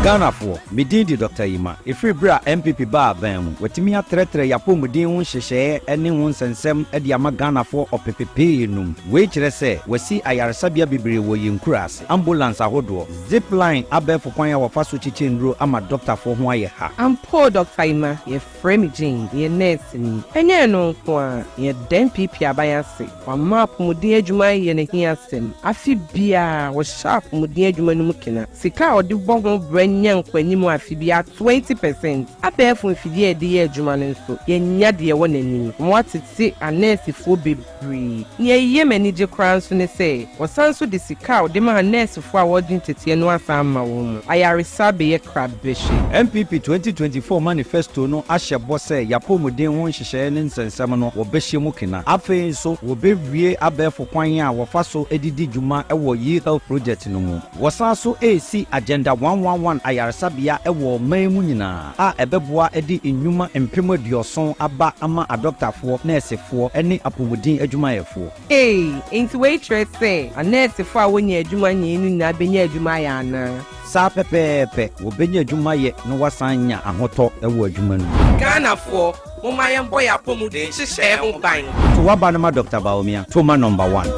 Ghanafoɔ, me din de Dr. Yima. Ɛfiri berɛ a NPP baa aban mu, watumi atrɛtrɛ yɛapɔmuden ho nhyehyɛeɛ ne ho nsɛnsɛm de ama Ghanafoɔ ɔpepepee num. Wei kyerɛ sɛ wasi ayaresabea bebree wɔ yɛn nkura ase, ambulance ahodoɔ, zipline, abɛɛfo kwan a wɔfa so kyekyɛ nnuro ama dɔktafoɔ ho ayɛ ha. Ampo, Dr. Ima, yɛfrɛ me Jane, yɛ nurse ni. Ɛnyɛ no nko a, yɛda NPP aban ase. Wama apɔmuden adwuma yɛ n'ahi asɛm. Afe biara wɔhyɛ apɔmuden adwuma no mu kena. Sika a ɔde bɔ ho brɛ. nya nkɔanim afe biara 20%. Abɛɛfo mfidie a yɛde yɛ adwuma no nso, yɛanya deɛ ɛwɔ n'anim. Wɔatete anɛɛsefoɔ bebree. Nea ɛyɛ me anigye koraa nso ne sɛ, wɔsan nso de sika a wɔde ma anɛɛsefoɔ a wɔregye nteteɛ no asan ama wɔn. Ayaresa abɛyɛ krabɛhwɛ. NPP 2024 Manifesto no ahyɛ bɔ sɛ y'apɔwmuden ho nhyehyɛe ne nsɛnsɛm no wɔbɛhyɛ mu kena. Afei nso wɔbɛwie abɛɛfo kwan a wɔfa so de di dwuma wɔ E-Health Project no mu. Wɔsan so resi Agenda 111 ayaresabea wɔ ɔman mu nyinaa a ɛbɛboa de nnwuma 70,000 aba ama adɔktafoɔ, nɛɛsefoɔ ne apɔwmuden adwumayɛfoɔ. Ei, enti wei kyerɛ sɛ anɛɛsefo a wonnya adwuma nyɛe no nyinaa benya adwuma ayɛ anaa? Saa pɛpɛɛpɛ, wɔbɛnya adwuma ayɛ na wɔasan anya ahotɔ wɔ adwuma no mu. Ghanafoɔ, momma yɛmbɔ yɛn apɔmuden nhyehyɛe ho ban. To w'aba no ma Doctor Bawumia, to ma number one.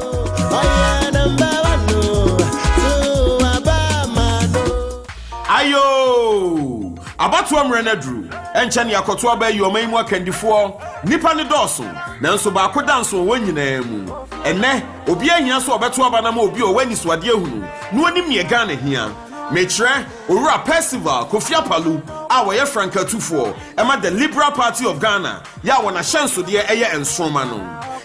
Ayoo! Abatoɔ mmerɛ no aduru. Ɛnkyɛ ne akɔto aba ayi ɔman yi mu akandifoɔ. Nnipa no dɔɔso, nanso baako da nso wɔ wɔn nyinaa mu. Ɛnnɛ, obiara hia sɛ ɔbɛto aba no ama obi a ɔwɔ anisoadeɛ hunu na ɔnim neɛ Ghana hia. Mekyerɛ Owura Percival Kofi Apalu a ɔyɛ frankatufoɔ ma The Liberal Party of Ghana yɛ a wɔn ahyɛnsodeɛ yɛ nsoroma no.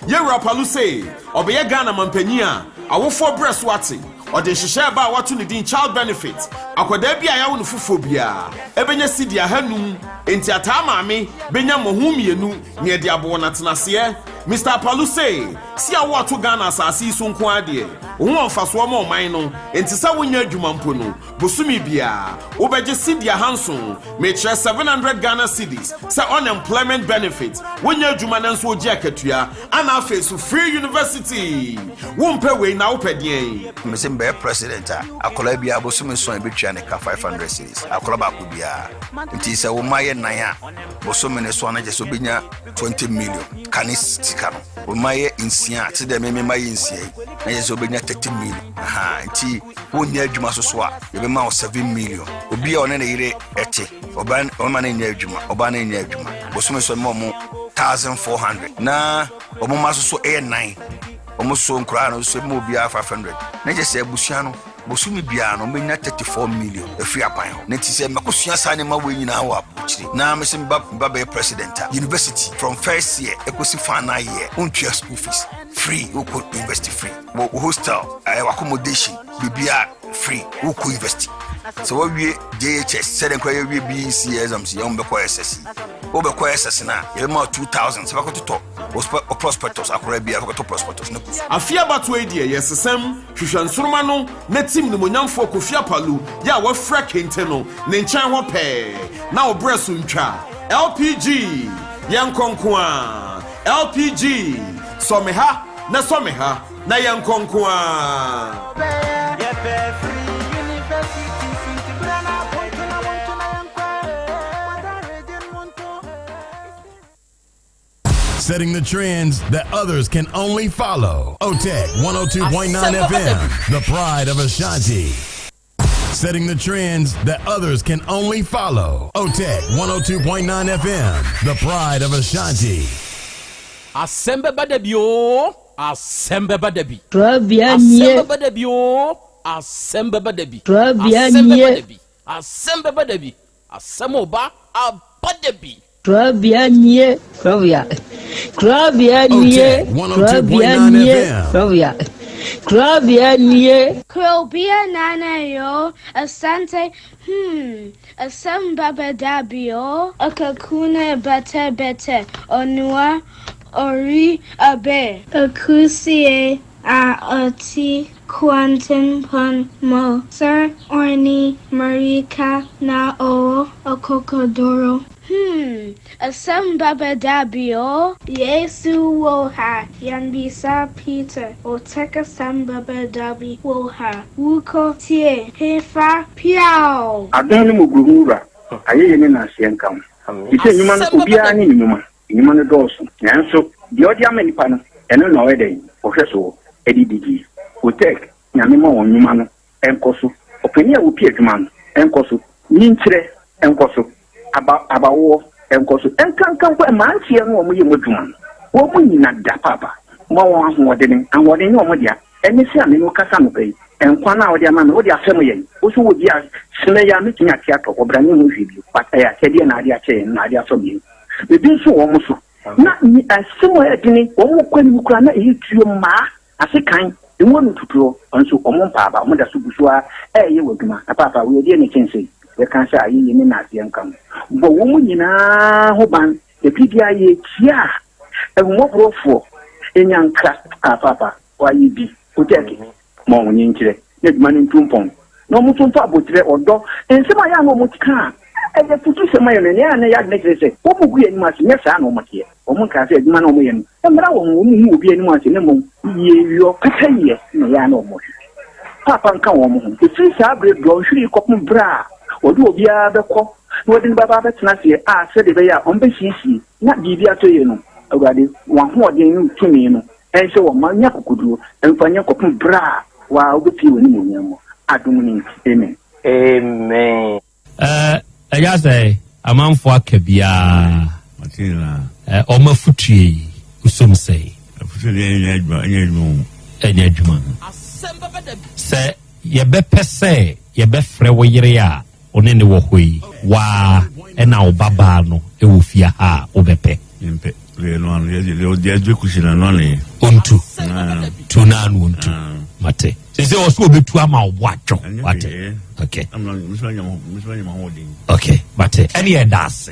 Yɛwura Apalu se ɔbɛyɛ Ghana manpanyin a awofoɔ brɛ so ate. Ɔde nhyehyɛɛ ba a wɔato ne din Child Benefit, akwadaa bi a yɛawo no foforɔ biara bɛnya sidi ahanum, enti ataa maame bɛnya mmɔho mmienu nea ɛde abɔ wɔn atenaseɛ. Mister Apalu se, si a woato Ghana asase yi so nko ara deɛ, wo ho wɔ mfasoɔ ma ɔman no, enti sɛ wonyɛ adwuma mpo no, bosome biara wobɛgye sidi ahanson, mekyerɛ 700 Ghana cedis, sɛ unemployment benefit, wonyɛ adwuma nanso wogye akatua, Ana afei so free university wompɛ wei na wopɛ deɛn. Mese mebɛyɛ president a, akwadaa biara bosome nson a yɛbɛtua ne ka 500 cedis, akwadaa baako biara. Nti sɛ wo mma yɛ nan a, bosome no so a na kyerɛ sɛ wobɛnya 20 million ka ne sika no. Wo mma yɛ nsia a, te dɛ me me mma yɛ nsia yi, na kyerɛ sɛ wobɛnya 30 million. Aha, nti wonyɛ adwuma so so a, yɛbɛma wo 7 million. Obi a ɔne ne yere ɛte, ɔbaa ɔma no nyɛ adwuma, ɔbaa no nyɛ adwuma. Bosome so ɛma ɔmo 1400 na wɔn mma nso so yɛ nan wɔn so nkoraa no nso mu obiara 500 na kyerɛ sɛ abusua no bosome biara no wɔbɛnya 34 million afiri aban hɔ na ti sɛ mɛkɔsua saa nneɛma wei nyinaa wɔ aburokyire na mesɛ meba meba bɛyɛ president a university from first year ɛkɔsi final year wontua school fees free wokɔ university free wɔ hostel ɛɛ accommodation biribiara free wokɔ university sɛ woawie jhs sɛdeɛ nkora yɛwie bec exams yɛ wobɛkɔ ss wobɛkɔ ss no a yɛbɛma 2000 sɛ bɛkɔtotɔ wo prospectus akora bia bɛkɔtɔ prospectus no kɔ Afe abatoɔ yi deɛ yɛsesam, hwehwɛ nsoroma no na tim nimonyamfoɔ Kofi Apalu yɛ a wafira kente no ne nkyɛn hɔ pɛɛ na wo berɛ so ntwa. LPG! Yɛnkɔ nko ara! LPG! Sɔ me ha na sɔ me ha. Na yɛnkɔ nko ara. Setting the trends that others can only follow. OTEC 102.9 FM, the pride of Ashanti. Setting the trends that others can only follow. OTEC 102.9 FM, the pride of Ashanti. Asɛm bɛba da bi oo, asɛm bɛba da bi. Trabea Asɛm nie. bɛba da bi oo, asɛm bɛba da bi. Trabea Asɛm bɛba nie. da bi, asɛm bɛba da bi. Asɛm oba aba da bi. Trabea nie. Trabea. Trabea nie. OTEC Trabea 102.9 nie. FM. Trabea. Trabea nie. Krobea nana yo, Asante, hmm, asem baba dabio, Akakuna bete bete, Onua ori abe. Akusie a ɔte kwantempɔn mu sɛ ɔne mmirika na ɔwɔ akokoduru. Hmm, asɛm bɛba da bi o. Yesu wɔ ha, yɛmmisa Peter, Ɔtɛk asɛm bɛba da bi wɔ ha, Wokɔ tie hefa piaw! Adom ne mmɔborɔhunu Wura, ayɛyie ne nnaaseɛ nka wo. Te sɛ nnwuma no, obiara ne ne nnwuma. Nnwuma no dɔɔso, nanso deɛ ɔde ama nnipa no, ɛno na ɔyɛ dɛn? Ɔhwɛ soɔ de didie. Otec, Nyame ma wɔn nnwuma no nkɔ so. Ɔpanin a ɔpi adwuma no nkɔ so. Nyinkyerɛ nkɔ so. Aba, abawoɔ nkɔ so. Nkanka mpo mmeranteɛ no a wɔyɛ mu adwuma no, wɔn nyina da paapa. Ma wɔn ahoɔdene. Ahoɔden nyɛ wɔn dea. Ɛne sɛ a me ne wo kasa anɔpa yi. Nkwa no a wode ama me, wode afɛm yɛn. Wo nso wɔ bi a, sene yi a mɛtumi ate atɔ hɔ, bra ne ho hwee bio. But ɛyɛ akyɛdeɛ na ade akyɛ yɛn, na ade afɛm yɛn. Ebi nso wɔ wɔn so. Na asɛm a ɛyɛ dene, wɔn kɔ anim koraa na ɛyɛ tuo mmaa, ase kan, emu ano tutuo, nso wɔn mpa aba, wɔn da so gu so ara ɛreyɛ wɔ adwuma. Na paapa, wei ɛdeɛ na ɛkyɛn sei? Yɛka sɛ ayɛyie ne naaseɛ nka ho. Bɔ wɔn nyinaa ho ban, na biribiara yɛretia a, ahummɔborɔfoɔ, nyankra, ah paapa, wɔayɛ bi, wotɛɛke. Ma wɔn nkyerɛ na adwuma no ntu mpɔn, na wɔn nso mfa aboterɛ, ɔdɔ, nsɛm a ɛyɛ a na wɔka a ɛyɛ afutusɛm ma yɛn no, nea na ɛyɛ adwene kyerɛ sɛ wɔgu yɛn anim ase. Nyɛ saa na wɔteɛ. Wɔnkaa sɛ adwuma no a wɔyɛ no mmra wɔn ho, wɔnhu obi anim ase, na mmom yieyɔ, pɛpɛyɛ na ɛyɛ a na wɔhwehwɛ. Paapa nka wɔn ho. Ɛfiri saa berɛ dɔnhwere yi kɔpem berɛ a wɔde obiara bɛkɔ na wɔde no bɛba abɛtena aseɛ a sɛdeɛ ɛbɛyɛ a wɔbɛsiesie na biribi atɔ yie no, Awurade, w'ahoɔden ne wo tumi no Ɛnhyɛ wɔn ma nya akokoduro mfa nyɛ kɔpem berɛ a waa wobɛpue w'animuonyam mu. Adom no nti, amen. Amen. Eh, ɛyɛ sɛ amanfoɔ aka biara eh, ɔma afutuo yi wosom sɛe. Afutuo deɛ ɛnyɛ adwuma, ɛnyɛ adwuma o. Ɛnyɛ adwuma. Sɛ yɛbɛpɛ sɛ yɛbɛfrɛ wo yere a wo ne ne wɔ hɔ yi, waa ɛna wo babaa no wɔ fie ha a, wobɛpɛ? Mempɛ. Deɛ ɛno ano, deɛ deɛ deɛ ɛdwe kusi na ɛno ano yɛ. Ontu. Tu na ano ontu. Mate. Sɛ sɛ ɔsɛ obetu ama wo bo adwo. Wate. Okay. Okay, mate. Ɛne yɛ da ase.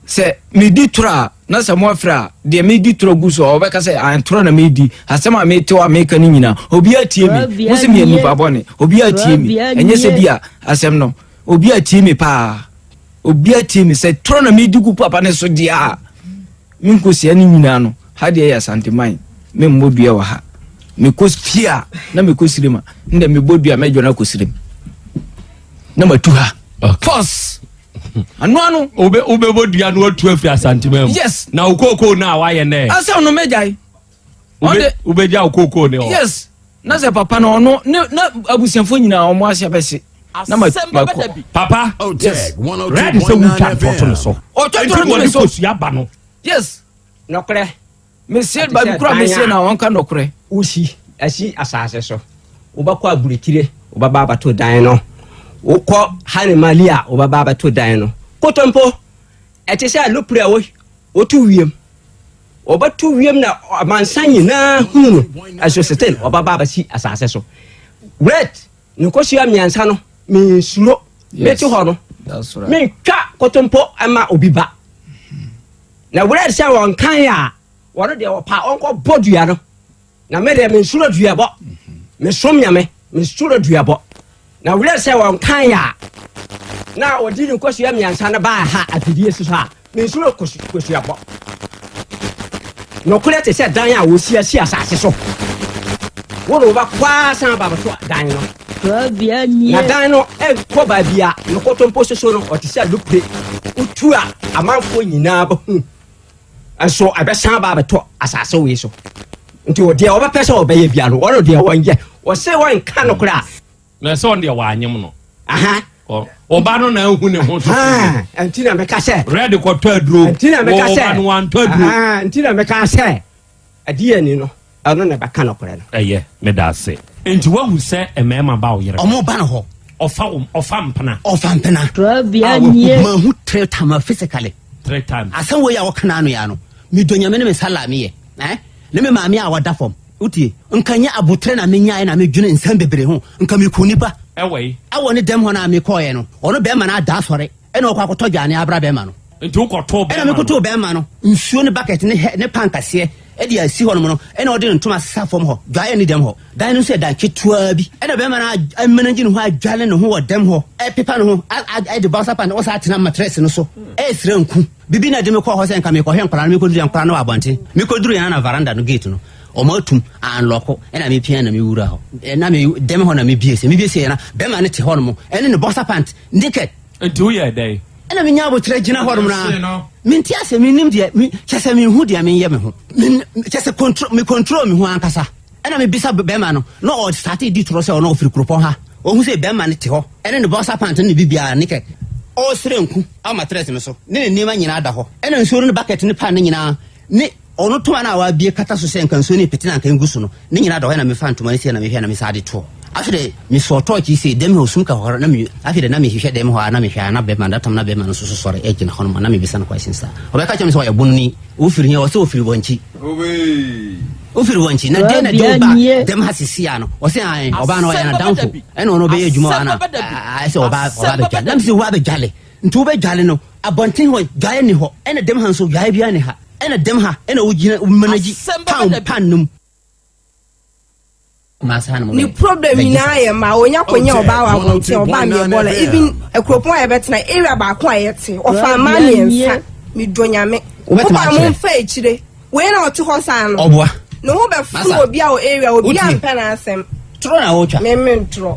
Sɛ medi toro a, na sɛ moafrɛ a, deɛ medi toro gu so a, wɔbɛka sɛ, ah, toro na medi. Asɛm a mete hɔ a meka no nyinaa, obiara tie me. Mo se meyɛ nipa bɔne. Obiara tie me. Ɛnyɛ sɛ bi a asɛm no, obiara tie me paa. Obiara tie me. Sɛ toro na medi gu papa no so deɛ a, me nkosua no nyinaa no, ha deɛ yɛ Asanteman. Memmɔ dua wɔ ha. Mekɔ fie a, na mekɔ sirem a, ndɛ mebɔ dua mɛdwane akɔ sirem. Na matu ha. Pause. Ano ano. Obe wobɛbɔ dua no atu afiri Asantema mu. Yes. Na wo kookoo no a wayɛ nɛ. Asɛm no mɛgyae. Ɔde wobɛgya wo kookoo ne hɔ. Yes. Na sɛ papa no ɔno ne na abusuafoɔ nyinaa ɔmo ase abɛse. Na ma ma kɔ. Papa. Yes. Red sɛ wotwa ntɔto ne so. Ɔtwa ntɔto ne so. Nti wɔde kosua ba no. Yes. Nɔkorɛ. Mesie baabi koro a mesie na wɔnka nɔkorɛ. Wosi asi asase so. Wobɛkɔ aburokyire, wobɛba abɛto dan no. Wokɔ Hanemali a, wobɛba abɛto dan no. Kotompo, ɛte sɛ alopere a wɔtu wiem. Wɔbɛto wiem na amansan nyinaa hunu no. Ɛso still wɔbɛba abɛsi asase so. Red, ne nkosua mmiɛnsa no, mensuro. Mete hɔ no, mentwa kotompo ma obi ba. Na werɛ sɛ wɔn kan a wɔn deɛ wɔpa wɔnkɔ bɔ dua no na me deɛ mensuro duabɔ mesom nyame mensuro duabɔ na werɛ sɛ wɔn kan a na wɔde ne nkosua mmiɛnsa no baa ha afidie so a mensuro kosuabɔ nokorɛ te sɛ dan a wɔsi asi asase so wo ne wobɛkɔ ara san ba bɛto dan no Na dan no nkɔ baabi a ne nkontompo soso no, ɔte sɛ alupre. Wotu a, amanfoɔ nyinaa bɛhu. Nso ɛbɛsan aba abɛtɔ asase wei so. Nti deɛ wɔbɛpɛ sɛ wɔbɛyɛ bia no, wɔn deɛ wɔnyɛ. Wɔse wɔnka no koraa. Na ɛsɛ ɔno deɛ wɔanyem no. Ɔba no na ahu ne ho so. Nti na meka sɛ. Red kɔtɔ aduro. Nti na meka sɛ. Ɔba no wantɔ aduro. Nti na meka sɛ. Ɛdeɛn ni no, ɛno na ɛbɛka nokorɛ no. Ɛyɛ, meda ase. Enti woahu sɛ mmarima ba wo yere hɔ? Ɔmo ba no hɔ. Ɔfa wo, ɔfa mpena. Ɔfa mpena. Trɔbea nie. Mahu three times physically. Three times. Asɛm wei a wɔka n'ano ya no, medɔ Nyame ne me nsa la meyɛ. Eh? Ne me maame a ɔda fam. Wotie? Nka nyɛ aboterɛ na menyaeɛ na medwene nsɛm bebree ho. Nka meku nipa. Ɛwɔ yi? Ɛwɔ ne dɛm hɔ no a mekɔɔeɛ no, ɔno bɛrima no ada asɔre. Ɛna ɔkɔ akɔtɔ dwane abra bɛrima no. Nti wokɔtoo bɛrima no? Ɛna mekɔtoo bɛrima no nsuo ne bucket ne hɛ ne pan kɛseɛ ɛde asi hɔ nom no, ɛna ɔde ne ntoma asesa fam hɔ, dwaeɛ ne dɛm hɔ. Dan no nso yɛ dan ketewa bi. Ɛna bɛrima no amanagye ne ho adwale ne ho wɔ dɛm hɔ, ɛpepa ne ho, ɛde boxer pant, ɔsan atena matress no so, ɛresrɛ nku. Bibi na ɛde me kɔɔ hɔ sɛ nka mekɔhwɛ nkwadaa no, mekɔduru yɛ nkwadaa no wɔ abɔnten. Mekɔduru yɛn na veranda no gate no, wɔn atum, anlɔko, ɛna mepia na mewura hɔ. Ɛna me dɛm hɔ na mebie sɛ, mebie sɛ yɛ na bɛrima no te hɔ nom, ɛne ne boxer pant, naked. Nti woyɛɛ dɛn? Ɛna menya aboterɛ gyina hɔ nom na mente ase mennim deɛ kyɛ sɛ menhu deɛ menyɛ me ho kyɛ sɛ control me control me ho ankasa ɛna mebisa bɛrima no na ɔsate di torɔ sɛ ɔno ɔfiri kuropɔn ha ɔhu sɛ bɛrima no te hɔ ɛne ne boxer pant ne biribiara ne kɛ ɔresrɛ nku ama matress no so ne ne nneɛma nyinaa da hɔ ɛna nsuo no ne bucket ne pan no nyinaa ne ɔno toma no a wabie kata so sɛ nka nsuo no pete na nka ngu so no ne nyinaa da hɔ ɛna mefa ntoma no sie na mehwɛ na mesa de toɔ. Afei de mesɔɔ tɔɔkye sei, dɛm hɔ sum ka hɔ na me afei de na mehwehwɛ dɛm hɔ a na mehwɛ a na bɛrima that time na bɛrima no nso so sɔre gyina hɔ nom na mebisa no questions a ɔbɛka kyerɛ me sɛ ɔyɛ bononi wofiri he ɔsɛ ofiri wɔnkyi wofiri wɔnkyi na deɛ na de wo ba dɛm ha sisi a no ɔsɛ ae ɔbaa no ɔyɛ n'adamfo ɛna ɔno ɔbɛyɛ adwuma wɔ ana ayɛ sɛ ɔbaa ɔbaa bɛdwale na mesɛ wo abɛdwale nti wobɛdwale no abɔnten hɔ dwaeɛ ni hɔ ɛna dɛm ha nso dwaeɛ biara ni ha ɛna dɛm ha ɛna wogyina managyi town pan no mu Ne problem nyinaa yɛ mmaa onya konya ɔbaa wɔ abɔnten ɔbaa mi ɛbɔ la even akuropɔn a yɛbɛtena area baako a yɛte ɔfa mmaa mmiɛnsa mi dɔ nyame woba mo nfa akyire wei na ɔte hɔ saa no ɔboa ne ho bɛfo obi a wɔ area obi a mpɛ n'asɛm torɔ na wɔtwa meme ntorɔ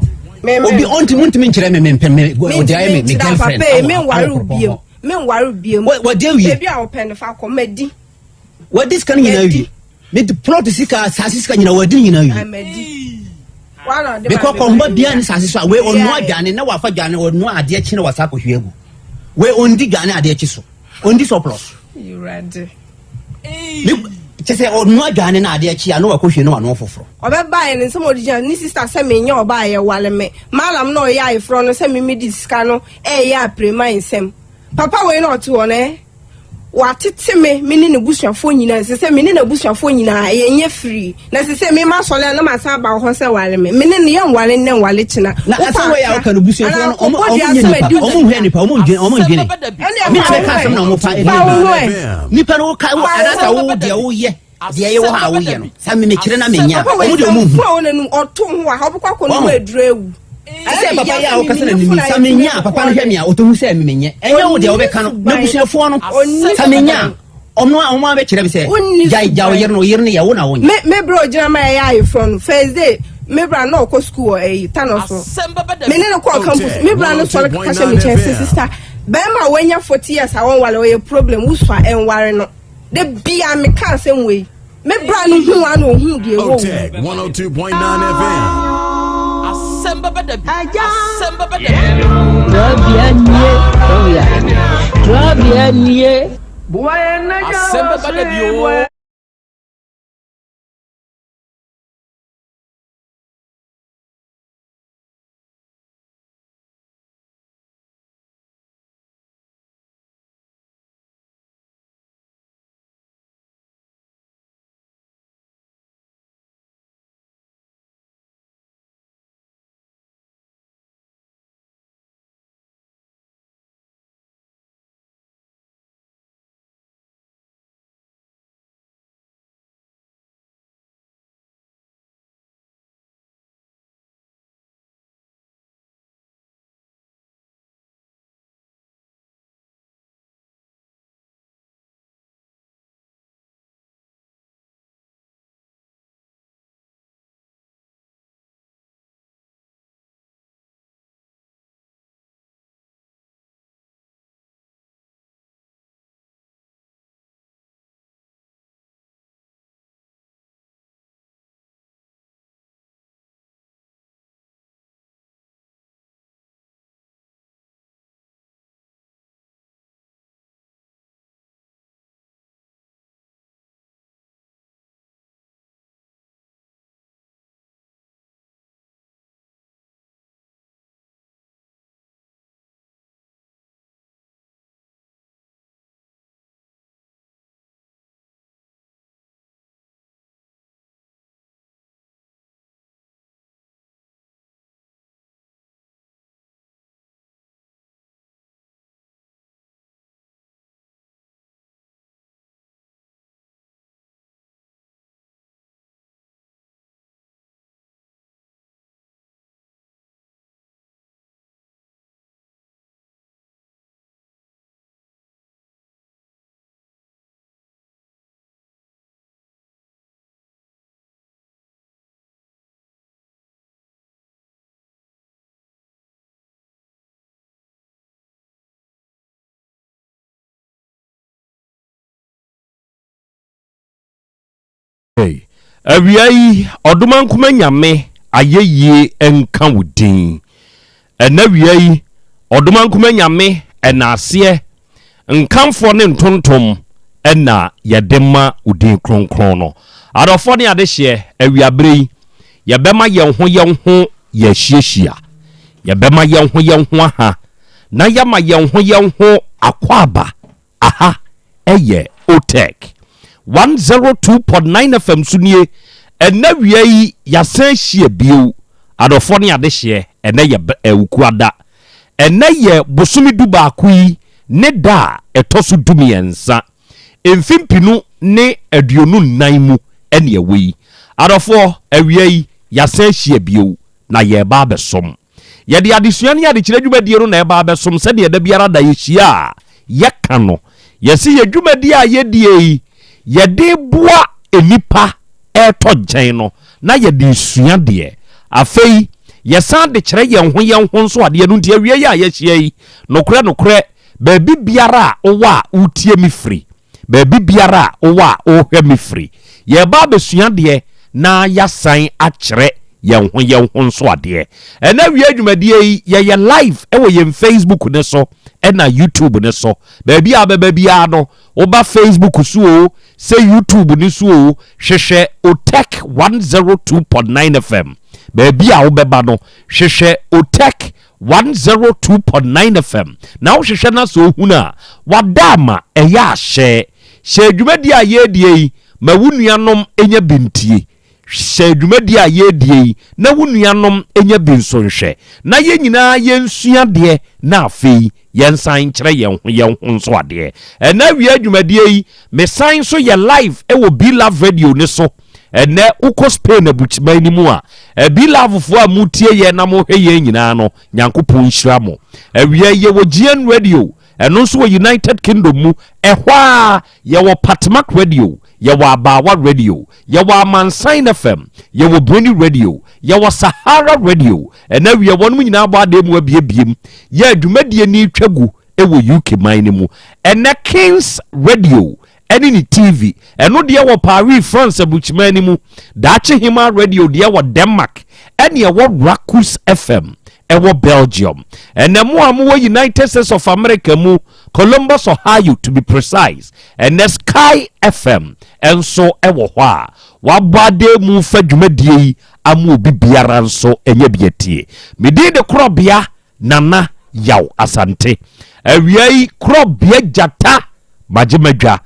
obi ɔntumi ntumi nkyerɛ me me mpɛ me ɔde ayɛ me me girlfriend papa me nware obiem me nware obiem wɔde awie ebi a wɔpɛ no fa kɔ madi wɔde sika no nyinaa awie mede plot sika asase sika nyina wɔadi no nyinaa wie mekɔ kɔnhoma bia ne sase so a wei ɔnoa dwane na wafa dwane ɔnoa adeɛ kye na wasa akɔhwie agu wei ɔndi dwane adeɛ kye so ɔndi surplus kyɛ sɛ ɔnoa dwane na adeɛ kye a na wakɔhwie na wanoa foforɔ ɔbɛbaeɛ no nsɛm ɔde gyina ne sista sɛ menyɛ ɔbaa yɛ wale me malam na ɔyɛ ayeforɔ no sɛ memedi sika no ɛyɛ aprema nsɛm Papa wei na ɔte hɔ no ɛ, watete me, me ne n'abusuafoɔ nyinaa, ɛsɛ sɛ me ne n'abusuafoɔ nyinaa yɛnyɛ firii. Na ɛsɛ sɛ me masɔre a na masan aba wɔ hɔ sɛ ware me. Me ne no yɛnware nnɛ nware kyena. Na asɛm wei a woka no busuafoɔ no, ɔmo ɔmo nyɛ nipa, ɔmo nhwɛ nipa, ɔmo ndwene, ɔmo ndwene. Me na mɛka asɛm na ɔmo fa ɛdi nipa no woka wo anaasɛ wo deɛ woyɛ deɛ ɛyɛ wɔ hɔ a woyɛ no sɛ me mekyerɛ na menya a ɔmo deɛ ɔmo nhu. Ɔto ho a ɔbɛkɔ akɔ no mu aduru awu. Sɛ papa yɛ a wokasa na mimi sɛ menya a papa no hwɛ me a ɔtɔhu sɛ memenyɛ ɛnyɛ wo deɛ wobɛka no n'abusuafoɔ no sɛ menya a ɔmo a ɔmo abɛkyerɛ me sɛ gyae gya wo yere no wo yere no yɛ wo na wonyɛ. Me me bro gyina ma ɛyɛ ayeforɔ no first day me bra na ɔkɔ sukuu wɔ ɛyi tano so me ne no kɔɔ campus me bra no sɔre kaka hyɛ me nkyɛn sɛ sista bɛrima a wanya 40 years a wɔnwale ɔyɛ problem wosua ɛnware no. Da bia me ka asɛm wei. Me bra no hu ano ohu deɛ ɛwɔ Otec 102.9 FM. Asɛm bɛba da bi. Asɛm bɛba da bi. Trɔbea nie, trɔbea, trɔbea nie. Asɛm bɛba da bi oo. Awia yi, Ɔdomankoma Nyame ayɛyie nka wo din. Ɛnɛ awia yi, Ɔdomankoma Nyame ɛnaaseɛ, nkamfoɔ ne ntontom ɛna yɛde ma wo din kronkron no. Adɔfoɔ ne adehyeɛ, awiaberɛ yi, yɛbɛma yɛn ho yɛn ho. yɛahyiahyia. Yɛbɛma yɛn ho yɛn ho aha na yɛama yɛn ho yɛn ho akwaaba. Aha ɛyɛ OTEC 102.9 FM so nie. Ɛnɛ wia yi yɛasan ahyia bio. Adɔfoɔ ne adehyeɛ, ɛnɛ yɛ Awukuada. Ɛnɛ yɛ bosome dubaako yi ne da a ɛtɔ so dumiɛnsa. Mfe mpenu ne 24 mu ne ɛwɔ yi. Adɔfoɔ, awia yi, yɛasan ahyia bio, na yɛreba abɛsom. Yɛde adesua ne adekyerɛ dwumadie no na ɛreba abɛsom sɛdeɛ da biara da yɛhyia a yɛka no. Yɛse yɛ dwumadie a yɛdie yi, yɛde boa nnipa ɛretɔ nkyɛn no, na yɛde resua deɛ. Afei, yɛsan de kyerɛ yɛn ho yɛn ho nso adeɛ. Ɛno nti, awia yi a yɛahyia yi, nokorɛ nokorɛ, Baabi biara a wowɔ a woretie me firi, baabi biara a wowɔ a worehwɛ me firi, yɛreba abɛsua adeɛ na yɛasan akyerɛ yɛn ho yɛn ho nso adeɛ. Ɛnɛ awia dwumadie yi, yɛyɛ live wɔ yɛn Facebook no so ɛna YouTube no so. Baabi a wobɛba biara no, woba Facebook so o, sɛ YouTube no so o, hwehwɛ Otec 102.9 FM. Baabi a wobɛba no, hwehwɛ Otec 102.9 FM na wohwehwɛ na sɛ ohunu a, wada ama ɛyɛ ahyɛ. Hyɛ dwumadie a yɛredie yi ma wo nuanom nya bi ntie. Hyɛ dwumadie a yɛredie yi na wo nuanom nya bi nso nhwɛ. Na yɛn nyinaa yɛnsua adeɛ na afei yɛnsan nkyerɛ yɛn ho yɛn ho nso adeɛ. Ɛnɛ awia dwumadie yi, mesan nso yɛ live wɔ B-Love Radio no so. Ɛnnɛ, wokɔ Spain aburukyiman no mu a, Ɛbilavfoɔ a motie yɛn na mohwɛ yɛn nyinaa no, Nyankopɔn nhyira mo. Awia yi, yɛwɔ GN Radio, ɛno nso wɔ United Kingdom mu. Ɛhɔ ara, yɛwɔ Patmak Radio, yɛwɔ Abaawa Radio, yɛwɔ Amansan FM, yɛwɔ Breni Radio, yɛwɔ Sahara Radio. Ɛnnɛ awia, wɔnom nyinaa abɔ adan mu abiebiem yɛ dwumadie no retwa gu wɔ UK man no mu. Ɛnnɛ, Kings Radio ɛne ne TV. Ɛno deɛ wɔ Paris, France aburukyiman no mu. Daakye Hemaa Radio deɛ wɔ Denmark, ɛne ɛwɔ Rakus FM ɛwɔ Belgium. Ɛnɛ mo a mowɔ United States of America mu, Columbus, Ohio to be precise, ɛnɛ Sky FM nso ɛwɔ hɔ a wabɔ adeɛ mu fa dwumadie yi ama obi biara nso ɛnyɛ bi atie. Me din de Korɔbea Nana Yaw Asante. Awia yi korɔbea gyata magye madwa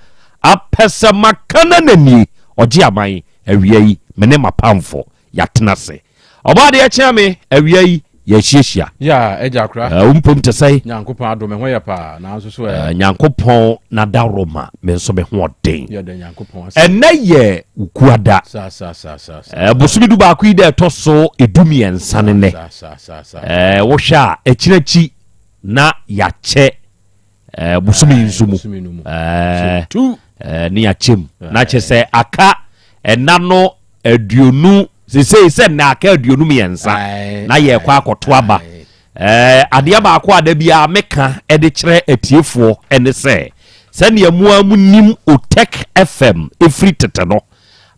apɛsɛ maka na nanie ɔgye aman awia yi me ne mapamfo yɛatena ase ɔbɔ adeɛ kyea me awia yi yɛahyiahyia. Ya agya kora. Uh, wo mpom te sɛn? Nyankopɔn adom me ho yɛ paa nanso so ɛ. Uh, Nyankopɔn n'adaworoma me nso me ho ɔden. Yɛda Nyankopɔn ase. Ɛnɛ yɛ Wukuada. Sa sa sa sa sa. Uh, bosome du baako yi dɛ ɛtɔ so edu mmiɛnsa ne nɛ. Sa sa sa sa. Ɛɛ wohwɛ a akyiri akyi na yɛakyɛ ɛɛ bosome yi nso mu ɛɛ ɛɛ ne yɛakyɛ mu na kyɛ sɛ aka ɛna no aduonu sesei sɛ na aka 23 na yɛkɔ akɔto aba. Ɛɛ adeɛ baako a da biara meka ɛde kyerɛ atiefoɔ ɛne sɛ sɛnea mo a mo nim Otec FM ɛfiri tete no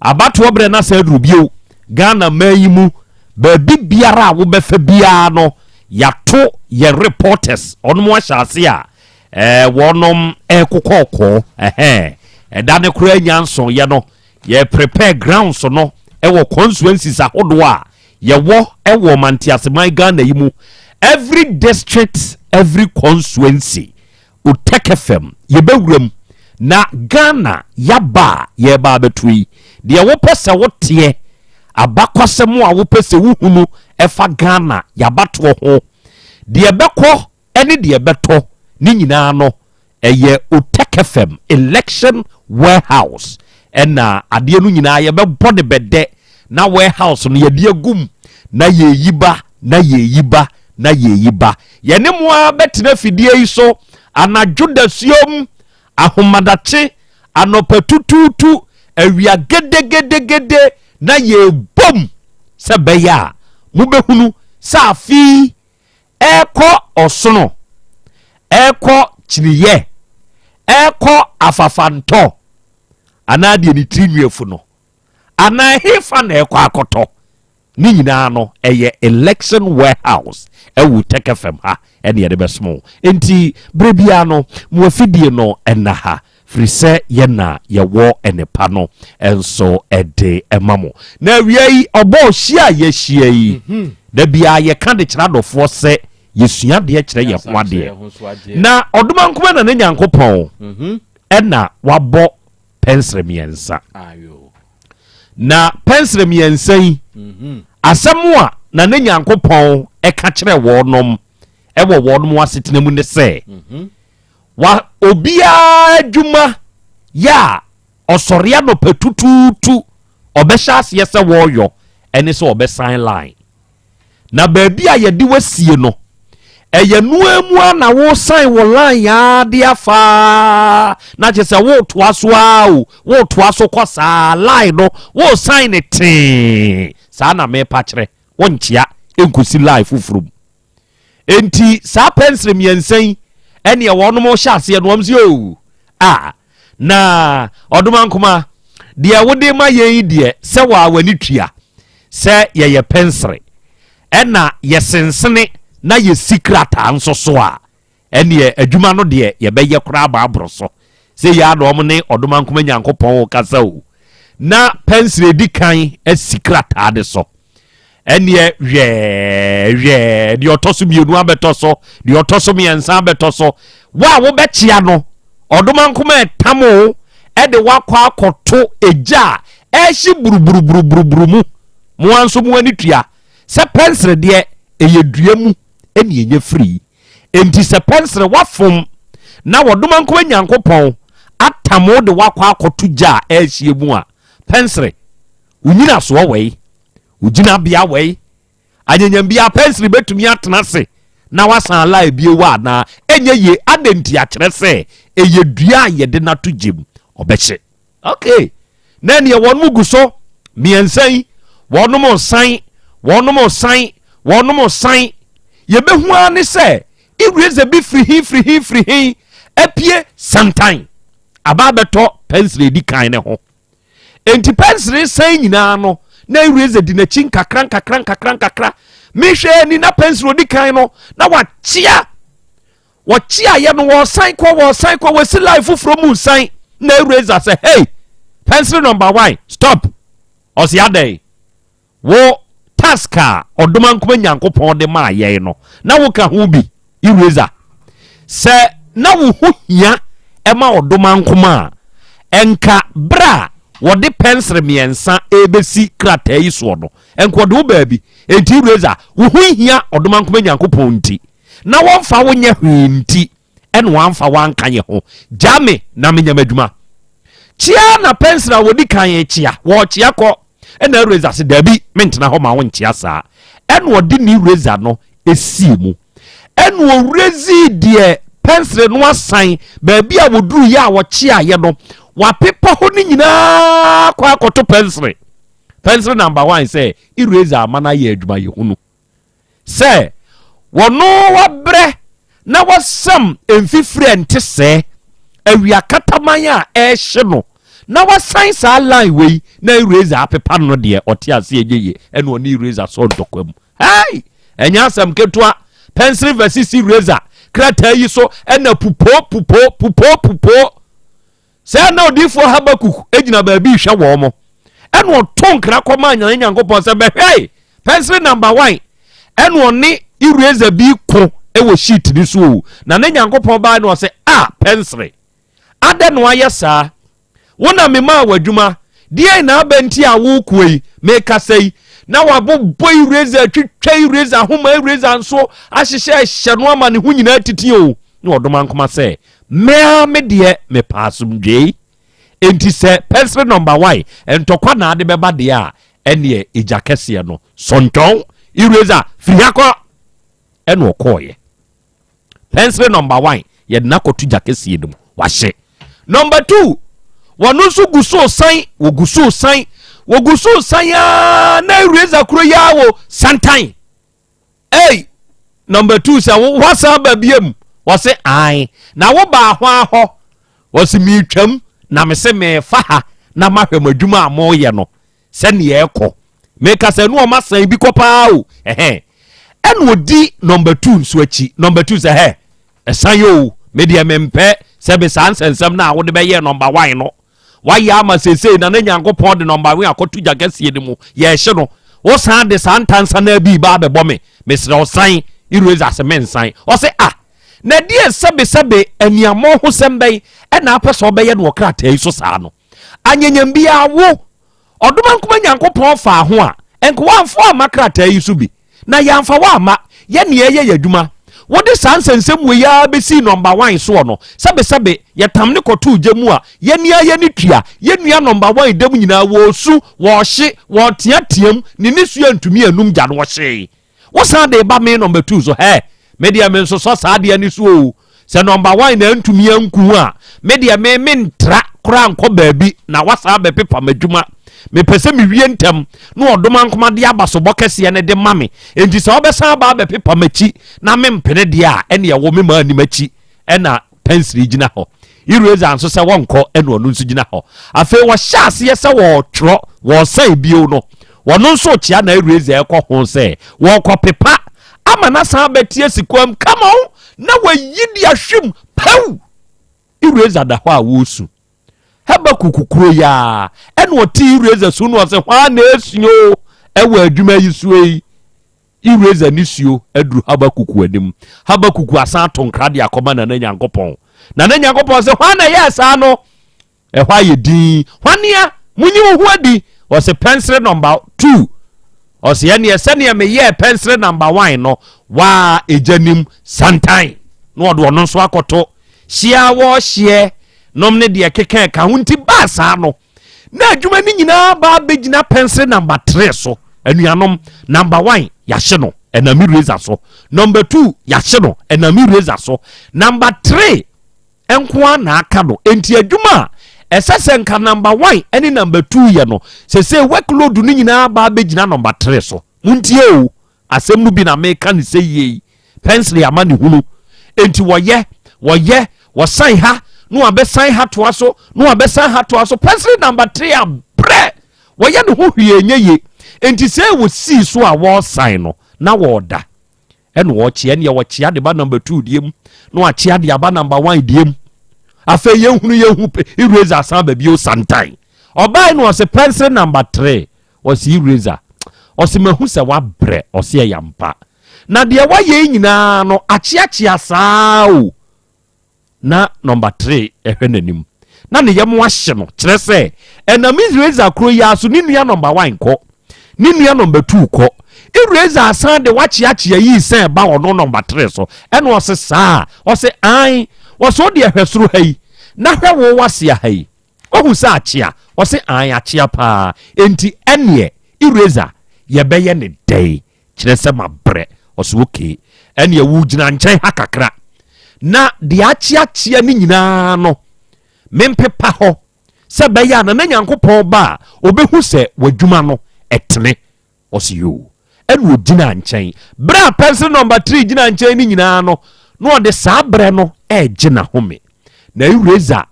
Abatoɔ berɛ no asan aduru bio. Ghana man yi mu, baabi biara a wobɛfa biara no, yɛato yɛn reporters, wɔnom ahyɛ ase a eh, wɔnom ɛrekokɔɔkɔɔ, ɛhɛn, ɛda no koraa nya nsoeɛ no, yɛ prepare grounds no ɛwɔ constituencies ahodoɔ a yɛwɔ ɛwɔ manteaseman Ghana yi mu. Every district, every constituency, Otec FM, yɛbɛwura mu na Ghana yaba a yɛreba abɛto yi, deɛ wopɛ sɛ woteɛ, abakwasɛm a wopɛ sɛ wohunu ɛfa Ghana yabatoɔ ho, deɛ ɛbɛkɔ ne deɛ ɛbɛtɔ ne nyinaa no, ɛyɛ Otec FM Election Warehouse ɛna adeɛ no nyinaa yɛbɛbɔ ne bɛdɛ na warehouse no yɛde agum na yɛyi ba na yɛyi ba na yɛyi ba. Yɛne mo ara bɛtena afidie yi so anadwo dasuom, ahomadakye, anɔpa tutuutu, awia gedegedegede na yɛrebom sɛ bɛyɛ a mobɛhunu sɛ afe yi ɛrekɔ ɔsono, ɛrekɔ kyiniyɛ, ɛrekɔ afafantɔ anaa deɛ ne tiri nwi afu no anaa ɛhefa na ɛrekɔ akɔtɔ. Ne nyinaa no ɛyɛ election warehouse ɛwɔ Tech FM ha ɛne yɛde bɛsom wo. Enti berɛ biara no mo afidie no ɛna ha firi sɛ yɛn na yɛwɔ nnepa no nso ɛde ɛma mo. Na awia yi ɔbɔ ɔhyia a yɛahyia yi mhm. Da biara yɛka de kyerɛ adɔfoɔ sɛ yɛsua adeɛ kyerɛ yɛn ho adeɛ. Na Ɔdomankoma na ne Nyankopɔn ɛna wabɔ pɛnsere mmiɛnsa. Na pɛnsere mmiɛnsa yi, asɛm a na ne Nyankopɔn ɛka kyerɛ wɔnom ɛwɔ wɔnom asetena mu ne sɛ, wa obiara adwuma yɛ a ɔsɔre anɔpa tutuutu ɔbɛhyɛ aseɛ sɛ wɔreyɔ ɛne sɛ ɔbɛsan line. Na baabi a yɛde wasie no, ɛyɛ noa mu a na wosan wɔ line ara de afa, na kyerɛ sɛ wotoa so ara o, wotoa so kɔ saa line no, wosan ne tee saa na mepa kyerɛ, wonkyea nkosi line foforɔ mu. Enti saa pɛnsere mmiɛnsa yi ɛneɛ wɔnom hyɛ aseɛ no, wɔn sɛ o a na Ɔdomankoma deɛ wode ma yɛn yi deɛ sɛ wɔa w'ani tua sɛ yɛyɛ pɛnsere ɛna yɛsensene na yɛsi krataa nso so a, ɛneɛ adwuma no deɛ yɛbɛyɛ koraa ma aboro so. Sɛ yɛ a na wɔn ne Ɔdomankoma Nyankopɔn kasa o, na pɛnsere di kan asi krataa de so. Ɛneɛ hwɛɛ hwɛɛ, deɛ ɔtɔ so mmienu abɛtɔ so, deɛ ɔtɔ so mmiɛnsa abɛtɔ so. Wo a wobɛkyea no, Ɔdomankoma ɛtam o, ɛde wakɔ akɔto egya a ɛhye buruburuburuburuburu mu. Mo ara nso mo ani tua sɛ pɛnsere deɛ ɛyɛ dua mu ɛne ɛnyɛ firi. Enti sɛ pɛnsere wafom na Ɔdomankoma Nyankopɔn atam wo de wakɔ akɔto gya a ɛrehyeɛ mu a, pɛnsere, wo nyinasoɔ wɛi, wo gyinabea wɛi, anyanyambia pɛnsere bɛtumi atena ase na wasan ala ebie wɔ anaa? Ɛnyɛ yie. Adɛn nti? Akyerɛ sɛ ɛyɛ dua a yɛde no ato gya mu, ɔbɛhye. Okay, na ɛneɛ wɔn mu gu so mmiɛnsa yi, wɔnom san, wɔnom san, wɔnom san. Yɛbɛhu ara ne sɛ eraser bi firi he firi he firi he apue santan aba abɛtɔ pɛnsere edi kan ne ho. Enti pɛnsere san nyinaa no na eraser di n'akyi nkakra nkakra nkakra nkakra. Mehwɛ ani na pɛnsere odi kan no na wakyea. Wɔkyeaeɛ no wɔsan kɔ wɔsan kɔ wɔsi line foforɔ mu san na eraser sɛ hey pɛnsere number one stop. Ɔsi adɛn? Wo task a Ɔdomankoma Nyankopɔn de maa yɛn no, na woka ho bi, Eraser. Sɛ na wo ho hia ma Ɔdomankoma a, ɛnka berɛ a wɔde pɛnsere mmiɛnsa rebɛsi krataa yi soɔ no, ɛnka ɔde wo baabi. Enti Eraser, wo ho nhia Ɔdomankoma Nyankopɔn nti, na wɔmfa wo nyɛ hwee nti, ɛna wamfa wo anka yɛn ho. Gyaa me na menyɛ m'adwuma. Kyea na pɛnsere a wɔdi kan rekyea, wɔrekyea kɔ. Ɛna eraser se, Dabi, mentena hɔ ma wo nkyea saa. Ɛna ɔde ne eraser no sii mu. Ɛna ɔrezii deɛ pɛnsere no asan baabi a wɔduruiɛ a wɔkyeaeɛ no, wapepa hɔ no nyinaa kɔ akɔto pɛnsere. Pɛnsere number one sɛ eraser ama no ayɛ adwuma yɛhunu. sɛ wɔno wabrɛ na wasam mfifiri a ɛnte sɛɛ, awia kataman a ɛrehye no, na wasan saa line wei na eraser apepa no deɛ, ɔte ase ɛnyɛ yie, ɛna ɔne eraser sɔ ntɔkwa mu. Hey! Ɛnyɛ asɛm ketewa. Pencil versus eraser, krataa yi so ɛna pupoo pupoo pupoo pupoo. Sɛ na odiyifoɔ Habakuk gyina baabi rehwɛ wɔn mo, ɛna ɔto nkra kɔmaa Nyame Nyankopɔn sɛ, bɛhwɛe, pɛnsere number one, ɛna ɔne eraser bi ko wɔ sheet no so o. Na ne Nyankopɔn baa na ɔsɛ, a, pɛnsere, adɛn na wayɛ saa? Wo na memaa w'adwuma, deɛn na aba nti a wokoa yi, mekasa yi, na wabobɔ eraser, atwitwa eraser, ahoma eraser nso ahyehyɛ ɛhyɛ no ama ne ho nyinaa titi o. Na ɔdoma nkoma sɛ, Me ara me deɛ mepɛ asomdwoe. Enti sɛ pɛnsere nɔmba wan ntɔkwa na ade bɛba deɛ a, ɛneɛ egya kɛseɛ no sɔntɔn, eraser, firi ha kɔ! Ɛna ɔkɔɔeɛ. Pɛnsere nɔmba wan, yɛde no akɔto gya kɛseɛ no mu, wahye. Nɔmba tuu, wɔno nso gu so san, wɔgu so san, wɔgu so san ara na eraser kuro yi ara wɔ santan. Ei, number 2 sɛ woasan aba biam. Wɔse ae. Na wobaa hɔ ahɔ. Wɔse meretwam na mese merefa ha na mahwɛ mo adwuma a moyɛ no sɛnea ɛkɔ. Meka sɛ ɛno ɔma san bi kɔ paa o. Ɛhɛn. Ɛna ɔdi number 2 nso akyi. Number 2 sɛ hɛ, ɛsan yɛ o. Me deɛ mempɛ sɛ me saa nsɛnsɛm no a wode bɛyɛɛ number 1 no. Wayɛ ama seesei na ne Nyankopɔn de number 1 akɔto gya kɛseɛ no mu. Yɛrehye no. Wosan de saa ntansa no ara bi reba abɛbɔ me. Mesrɛ wo san. Eraser se mensan. Ɔse ah! Na ɛdeɛn sɛbesɛbe aniammɔnhosɛm bɛn na apɛ sɛ ɔbɛyɛ no wɔ krataa yi so saa no? Anyanyam biara wo, Ɔdomankoma Nyankopɔn faa ho a, nka woamfa wo amma krataa yi so bi. Na yɛamfa wo amma, yɛ nea ɛyɛ yɛn adwuma. Wode saa nsɛnsɛm wei ara bɛsii nɔmba wan soɔ no, sɛbesɛbe yɛtam no kɔtoo gya mu a, yɛn ara yɛn ani tua. Yɛn nua nɔmba wan da mu nyinaa, wɔresu, wɔrehye, wɔreteateam, ne nisuo antumi annum gya no, wɔhyee. Wosan de ba me nɔmba tuu so, hɛ! Me deɛ mensosɔ saa adeɛ no so o. Sɛ nɔmba wan na antumi anku a, me deɛ me mentra koraa nkɔ baabi na wasan abɛpepa m'adwuma. Mepɛ sɛ mewie ntɛm na ɔdomankoma de abasobɔ kɛseɛ no de ma me. Enti sɛ wobɛsan aba abɛpepa m'akyi na mempene deɛ a, ɛnneɛ wo me maa nni m'akyi. Ɛna pɛnsere gyina hɔ. Eraser nso sɛ wɔnkɔ ɛna ɔno nso gyina hɔ. Afei wɔhyɛ aseɛ sɛ wɔretwerɛ, wɔresan bio no, wɔno nso rekyea na eraser rekɔ ho sɛ wɔrekɔpepa ama no asan abɛte asi kwam. Come on! Na wayi de ahwim pɛw! Eraser da hɔ a wɔresu. Habakuk kuro yi ara ɛna ɔte eraser su no ɔsɛ hwan na ɛresu o ɛwɔ adwuma yi so yi. Eraser nisuo aduru Habakuk anim. Habakuk asan ato nkra de akɔma Nana Nyankopɔn. Nana Nyankopɔn sɛ, Hwan na ɛyɛɛ saa no? Ɛhɔ ayɛ dinn. Hwanea? Munyi wo ho adi. Ɔse pɛnsere nɔmba tuu. Ɔse ɛneɛ sɛdeɛ meyɛɛ pɛnsere nɔmba wan no, waa egya nim santan. Na ɔde ɔno nso akɔto hyia wɔɔhyeɛ nom ne deɛ ɛkeka ɛka ho nti baa saa no. Na adwuma no nyinaa ba abɛgyina pɛnsere namba tre so. Anuanom, namba one, yɛahye no, ɛnam eraser so. Nɔmba two, yɛahye no, ɛnam eraser so. Namba tre nko ara na aka no. Enti adwuma a ɛsɛ sɛ nka namba one ne namba two yɛ no, sesei workload no nyinaa ba abɛgyina nɔmba tre so. Montie o, Asɛm no bi na meka no sɛ yie yi, pɛnsere amanehunu. Enti wɔyɛ, wɔyɛ, wɔsan ha, na wɔabɛsan ha toa so, na wɔabɛsan ha toa so. Pɛnsere namba tre abrɛ, wɔyɛ ne ho hwee ɛnyɛ yie. Enti sɛ wɔsii so a wɔresan no, na wɔreda. Ɛna wɔkyea, ɛneɛ wɔkyea de ba namba two deɛ mu, na wɔakyea de aba namba one deɛ mu. Afei yɛhunu yɛhu eraser asan ba bio santan. Ɔbae no ɔse pɛnsere namba tre, Ɔse Eraser, ɔse mahu sɛ wabrɛ, ɔse ɛyɛ ampa. Na deɛ wayɛ yi nyinaa no akyeakyea saa o. Na number tre ɛhwɛ n'anim. Na ne yam ahye no, kyerɛ sɛ ɛnam Eraser koro yi ara so ne nua number one kɔ, ne nua number two kɔ. Eraser asan de wakyeakyea yi sɛ ɛba ɔno number tre so. Ɛna ɔse saa, ɔse ae, ɔse wodeɛ hwɛ soro ha yi, na hwɛ wo wasea ha yi. Wahu sɛ akyea? Ɔse aane akyea paa, enti ɛneɛ eraser yɛbɛyɛ ne dɛn? Kyerɛ sɛ mabrɛ. Ɔse okay, ɛneɛ wo gyina nkyɛn ha kakra na deɛ akyeakyea no nyinaa no mempepa hɔ sɛ ɛbɛyɛ a Nana Nyankopɔn ba a ɔbɛhu sɛ w'adwuma no ɛtene. Ɔse yoo. Ɛna ɔgyinaa nkyɛn. Berɛ a pɛnsere nɔmba tiri gyinaa nkyɛn no nyinaa no, na ɔde saa berɛ no regye n'ahome. Na Eraser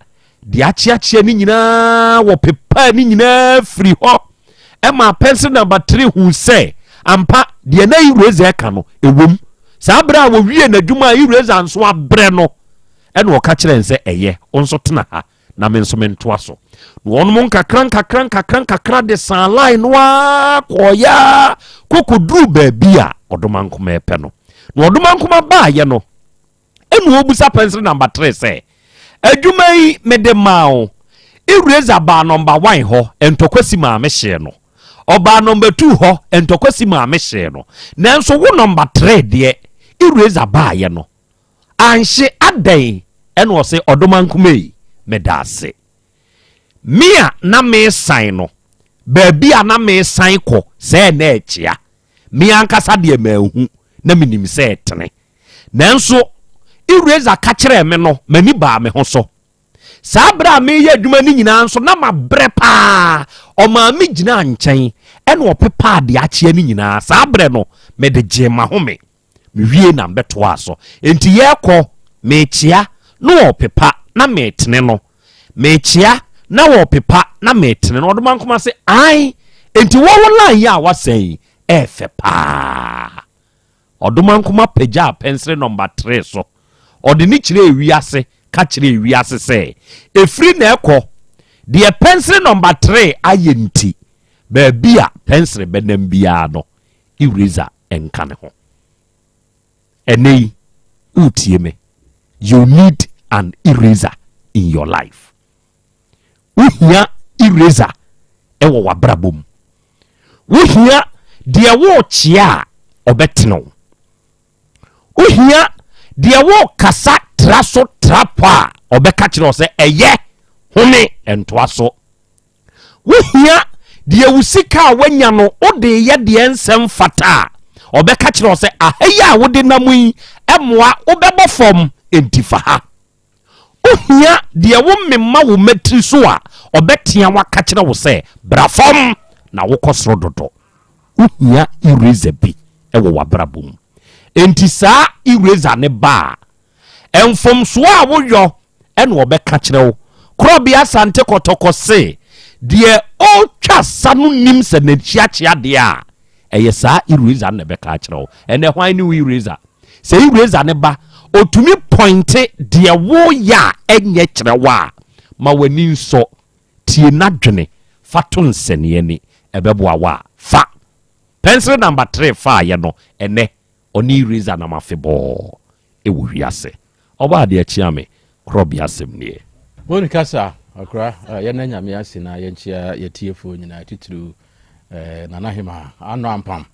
de akyeakyea no nyinaa wɔpepaa ne nyinaa firi hɔ ɛmaa pɛnsere nɔmba tiri huu sɛ ampa deɛ na Eraser ɛka no ɛwom. Saa berɛ a wɔwie n'adwuma a Eraser nso abrɛ no, ɛna ɔka kyerɛɛ no sɛ ɛyɛ, wo nso tena ha. na me nso mentoa so. Na wɔnom nkakra nkakra nkakra nkakra de saa line no ara kɔɔeɛ ara kɔkɔduruu baabi a ɔdomankoma ɛpɛ no. Na ɔdomankoma baayɛ no, ɛna ɔbusa pɛnsere namba tere sɛ, adwuma yi mede maa wo, eraser baa nɔmba one hɔ, ntɔkwa si maa me hyee no. Ɔbaa nɔmba two hɔ, ntɔkwa si maa me hyee no. Nanso wo nɔmba tere deɛ, eraser baayɛ no, Anhye adɛn? Ɛna ɔse Ɔdomankoma ei, medaase. Me a na meresan no, baabi a na meresan kɔ sɛɛ na ɛkyea. Me ankasa deɛ manhu, na menim sɛ ɛtene. Nanso Eraser ka kyerɛɛ me no, m'ani baa me ho so. Saa berɛ a mereyɛ adwuma no nyinaa nso, na mabrɛ paa. Ɔmaa me gyinaa nkyɛn, ɛna ɔpepaa deɛ akyea no nyinaa. Saa berɛ no, mede gyee m'ahome. Mewiee na mebɛtoaa so. Enti yɛrekɔ, merekyea na ɔrepepa na meretene no. Merekyea na ɔrepepa na meretene no. Ɔdomankoma se, Ae, enti wo wo line yi a woasɛn yi, ɛyɛ fɛ paa. Ɔdomankoma pagyaa pɛnsere nɔmba tree so. Ɔde no kyerɛɛ wiase ka kyerɛɛ wiase sɛ, ɛfiri na ɛkɔ, deɛ pɛnsere nɔmba tree ayɛ nti, Baabi a pɛnsere bɛnam biara no, eraser nka ne ho. Ɛnɛ yi, wotie me, you need an eraser in your life. Wohia eraser wɔ w'abrabɔ mu. Wohia deɛ worekyea a ɔbɛtene wo. Wohia deɛ worekasa tra so tra pɔ a ɔbɛka kyerɛ wo sɛ ɛyɛ home ntoa so. Wohia deɛ wo sika a woanya no wode yɛ deɛ nsɛm fata a ɔbɛka kyerɛ wo sɛ aha yi a wode nam yi mmoa wobɛbɔ fam enti fa ha. Wohia deɛ wo mema wo mmatiri so a ɔbɛtea wo aka kyerɛ wo sɛ bra fam na wokɔ soro dodo. Wohia eraser bi wɔ w'abrabɔ mu. Enti saa eraser no ba a, mfomsoɔ a woyɔ na ɔbɛka kyerɛ wo. Korɔbea Asante Kɔtɔkɔ se deɛ ɔretwa sa no nim sɛ n'akyiakyia deɛ a, ɛyɛ saa eraser no na ɛbɛka akyerɛ wo. Ɛnɛ hwan ne wo eraser? Sɛ eraser no ba, ɔtumi pɔinte deɛ woyɛ a ɛnyɛ kyerɛ wo a, ma w'ani nsɔ, tie n'adwene, fa to nsɛneani, ɛbɛboa wo a, fa. Pɛnsere number tree faeɛ no, ɛnɛ ɔne eraser nam afebɔɔ wɔ wiase. Ɔbaa adeɛ kyea me, korɔbea asɛm nie. Boni kasa akora yɛnna Nyame ase na yɛnkyea yɛtiefoɔ nyinaa titiriw Nana Hemaa Ano Ampam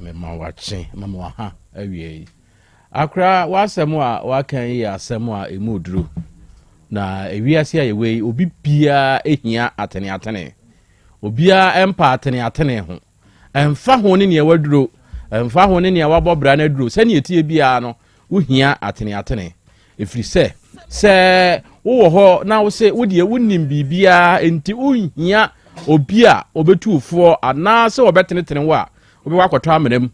mema wakye mema waha awiei. Akora w'asɛm a waka yi yɛ asɛm a emu duru na ewiase a yɛwɔ yi obi biara ehia ateneatene obiara mpa ateneatene ho Ɛmfa ho ne nea waduro, ɛmfa ho ne nea wabɔ bra no aduro, sɛnea ɛteɛ biara no, wohia ateneatene. Ɛfiri sɛ, sɛ wowɔ hɔ na wo se wo deɛ wonim biribiara nti wonhia obi a ɔbɛtu wo foɔ anaasɛ ɔbɛtenetene wo a, wobɛkɔ akɔtɔ amena mu.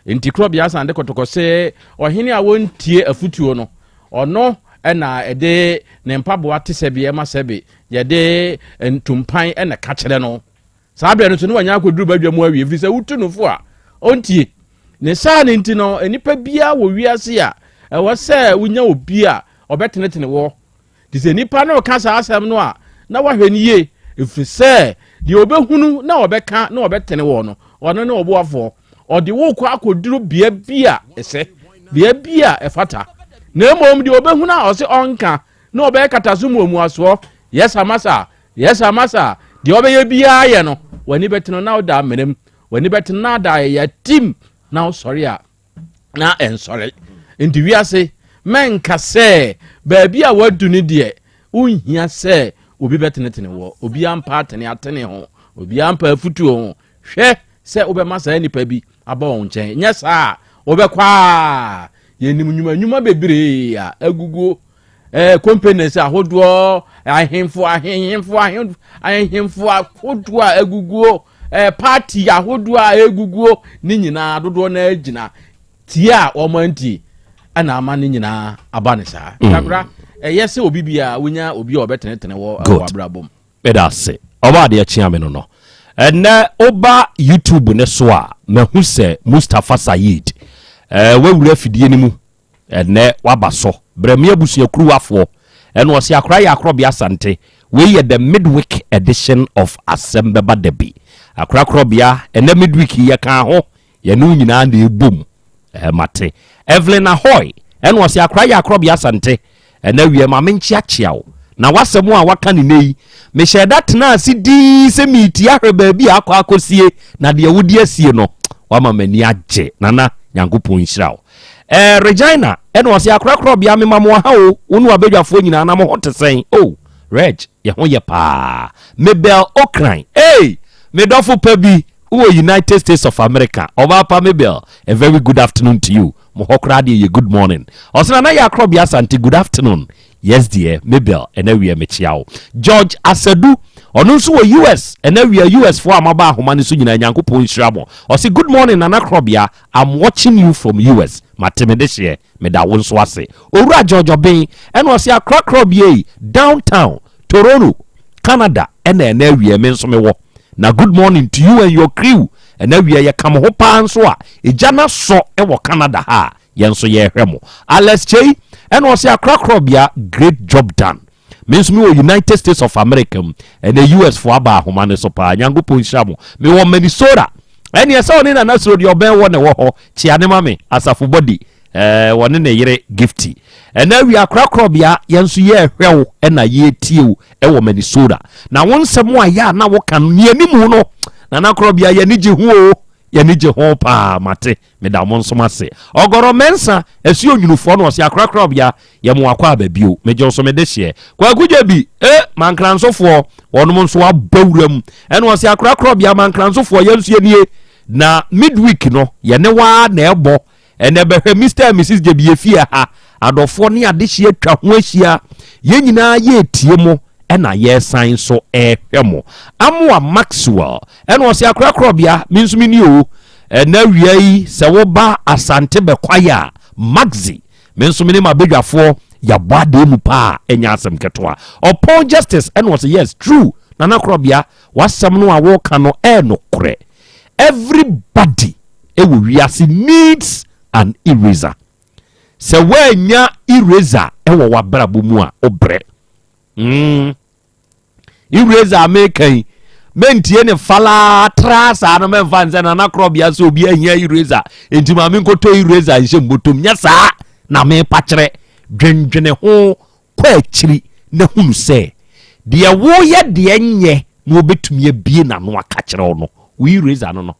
Enti Korɔbea san de kɔtɔkɔ se ɔhene a wɔntie afutuo no, ɔno na ɛde ne mpaboa te sɛbe ɛma sɛbe, yɛde ntumpan na ɛka kyerɛ no. Saa berɛ no nso, na wanya akɔduru badwa mu awie, ɛfiri sɛ wotu no fo a, ɔntie. Ne saa no nti no, nnipa biara wɔ wiase a ɛwɔ sɛ wonya obi a ɔbɛtenetene wɔ. Nti sɛ nnipa no reka saa asɛm no a, na wahwɛ no yie, ɛfiri sɛ deɛ ɔbɛhunu na ɔbɛka na ɔbɛtene wɔ no, ɔno ne ɔboafoɔ. Ɔde wo rekɔ akɔduru bea bi a ɛsɛ, bea bi a ɛfata. Na mmom deɛ ɔbɛhunu a ɔse ɔnka na ɔbɛyɛ kataso muamuasoɔ, yes amasa, Yɛ saa ma saa, deɛ ɔbɛyɛ biara yɛ no, w'ani bɛtene na woda amena mu, w'ani bɛtene na ada ayɛ tim na wosɔre a na ɛnsɔre. Nti wiase mɛnka sɛ baabi a wadu no deɛ wonhia sɛ obi bɛtenetene wɔ, obiara mpa atene atene ho, obiara mpa afutuo ho. Hwɛ sɛ wobɛma saa nipa bi aba wɔn nkyɛn, nyɛ saa a wobɛkɔ a yɛnim nnwuma nnwuma bebree a aguguo ɛɛ companies ahodoɔ ahemfo ahemfo ahemfo ahodoɔ a aguguo ɛɛ party ahodoɔ a eguguo ne nyinaa dodoɔ no agyina tie a wɔn antie ɛna ama ne nyinaa aba ne saa. Kakra ɛyɛ sɛ obi bi a wonya obi a ɔbɛtenetene wɔ wɔ abrabɔ mu. Meda ase. Ɔba adeɛ kyea me no no. Ɛnɛ woba YouTube ne so a mahu sɛ Mustapha Saeed ɛɛ wawura afidie no mu Ɛnnɛ waba so. Brɛ me abusua kuruwafoɔ. Ɛna ɔse akora yɛ akorɔbea Asante. Wei yɛ the midweek edition of Asɛm Bɛba Da Bi. Akora korɔbea, ɛnnɛ midweek yi yɛkaa ho. Yɛne wo nyinaa na ɛbom. Ɛɛ mate. Evelyn Ahoy, ɛna ɔse akora yɛ akorɔbea Asante. Ɛnɛ wiɛ ma menkyeakyea wo. Na w'asɛm a waka ne nnɛ yi, mehyɛɛ da tenaa ase dinn sɛ meretie ahwɛ baabi a akɔ akɔsie, na deɛ wode asie no, wama m'ani agye. Nana, Nyankopɔn nhyira wo. Eh, Regina, ɛna ɔse akorakorɔ bea mema mo aha o, wo ne w'abadwafoɔ nyinaa na mo ho te sɛn? Oh, Reg, yɛ ho yɛ paa. Mabel Okran, hey, me dɔfo pa bi, wowɔ United States of America, ɔbaa pa Mabel, a very good afternoon to you. Mo hɔ koraa deɛ yɛ good morning. Ɔse Nana yɛ akorɔbea Asante good afternoon. Yes dear Mabel ɛnɛ wiɛ mekyea wo. George Asadu ɔno nso wɔ US ɛnɛ wiɛ US foɔ a moaba ahoma no so nyinaa Nyankopɔn nhyira mo. Ɔse good morning Nana Korɔbea I'm watching you from US. Mate me dehyeɛ meda wo nso ase. Owura George Obeng ɛna ɔse Akra Korɔbea yi downtown Toronto Canada ɛna ɛnɛ awiɛ me nso mewɔ. Na good morning to you and your crew Ɛna awia yɛka mo ho paa nso a egya no asɔ wɔ Canada ha a yɛn nso yɛrehwɛ mo. Alex Kyei ɛna ɔse Accra Korɔbea great job done. Me nso mewɔ United States of America mu. Ɛnɛ US foɔ aba ahoma no so paa. Nyankopɔn nhyira mo. Mewɔ Minnesota. Ɛneɛ sɛ ɔne Nana Suro deɛ ɔbɛn wɔ na ɛwɔ hɔ. Kyea ne ma me. Asafo Body. Ɛɛ wɔne ne yere Gifty. Ɛnɛ awia korakorɔbea yɛn nso yɛrehwɛ wo ɛna yɛretie wo ɛwɔ Minnesota. Na wo nsɛm a yɛ a na woka no ne animu no Nana Korɔbea yɛn gye ho o. Yɛn gye ho paa mate. Meda mo nso ase. Ɔgɔrɔ Mɛnsa, ɛsi onyunufoɔ no ɔse akorakorɔbea yɛ mo akɔ aba bio. Megye wo so mede hyeɛ. Kwaku Gyabi, eh, Mankransofoɔ, wɔnom nso abɔ wura mu. Ɛna ɔse akorakorɔbea Mankransofoɔ yɛn nso yɛnie. Na midweek no, yɛne waa na ɛbɔ. Ɛnɛ bɛhwɛ Mister and Mrs Gyabi yɛ fie ha. Adɔfoɔ ne adehyeɛ atwa ho ahyia. Yɛn nyinaa yɛretie mo ɛna yɛresan nso ɛrehwɛ mo. Amoa Maxwell, ɛna ɔse akorakorɔbea, me nso me ni o. Ɛnɛ awia yi sɛ woba Asante bɛkwae a, Maxi, me nso me ne m'abadwafoɔ yɛabɔ adeɛ mu paa, ɛnyɛ asɛm ketewa. Ɔpɔn Justice ɛna ɔse yes, true, Nana Korɔbea, w'asɛm no a woka no ɛyɛ nokorɛ. Everybody ɛwɔ wiase needs an eraser. Sɛ woannya eraser ɛwɔ w'abrabɔ mu a, wobrɛ. Mm. Eraser a meka yi, mentie ne falaa traa saa no mɛmfa nsɛ nana korɔbea sɛ obi ahia eraser nti ma menkɔtɔ eraser nhyɛ mbotom nyɛ saa na mepa kyerɛ dwendwene ho kɔ akyiri na hunu sɛ deɛ woyɛ deɛ nyɛ na wɔbɛtumi abie n'ano aka kyerɛ wo no wo eraser no no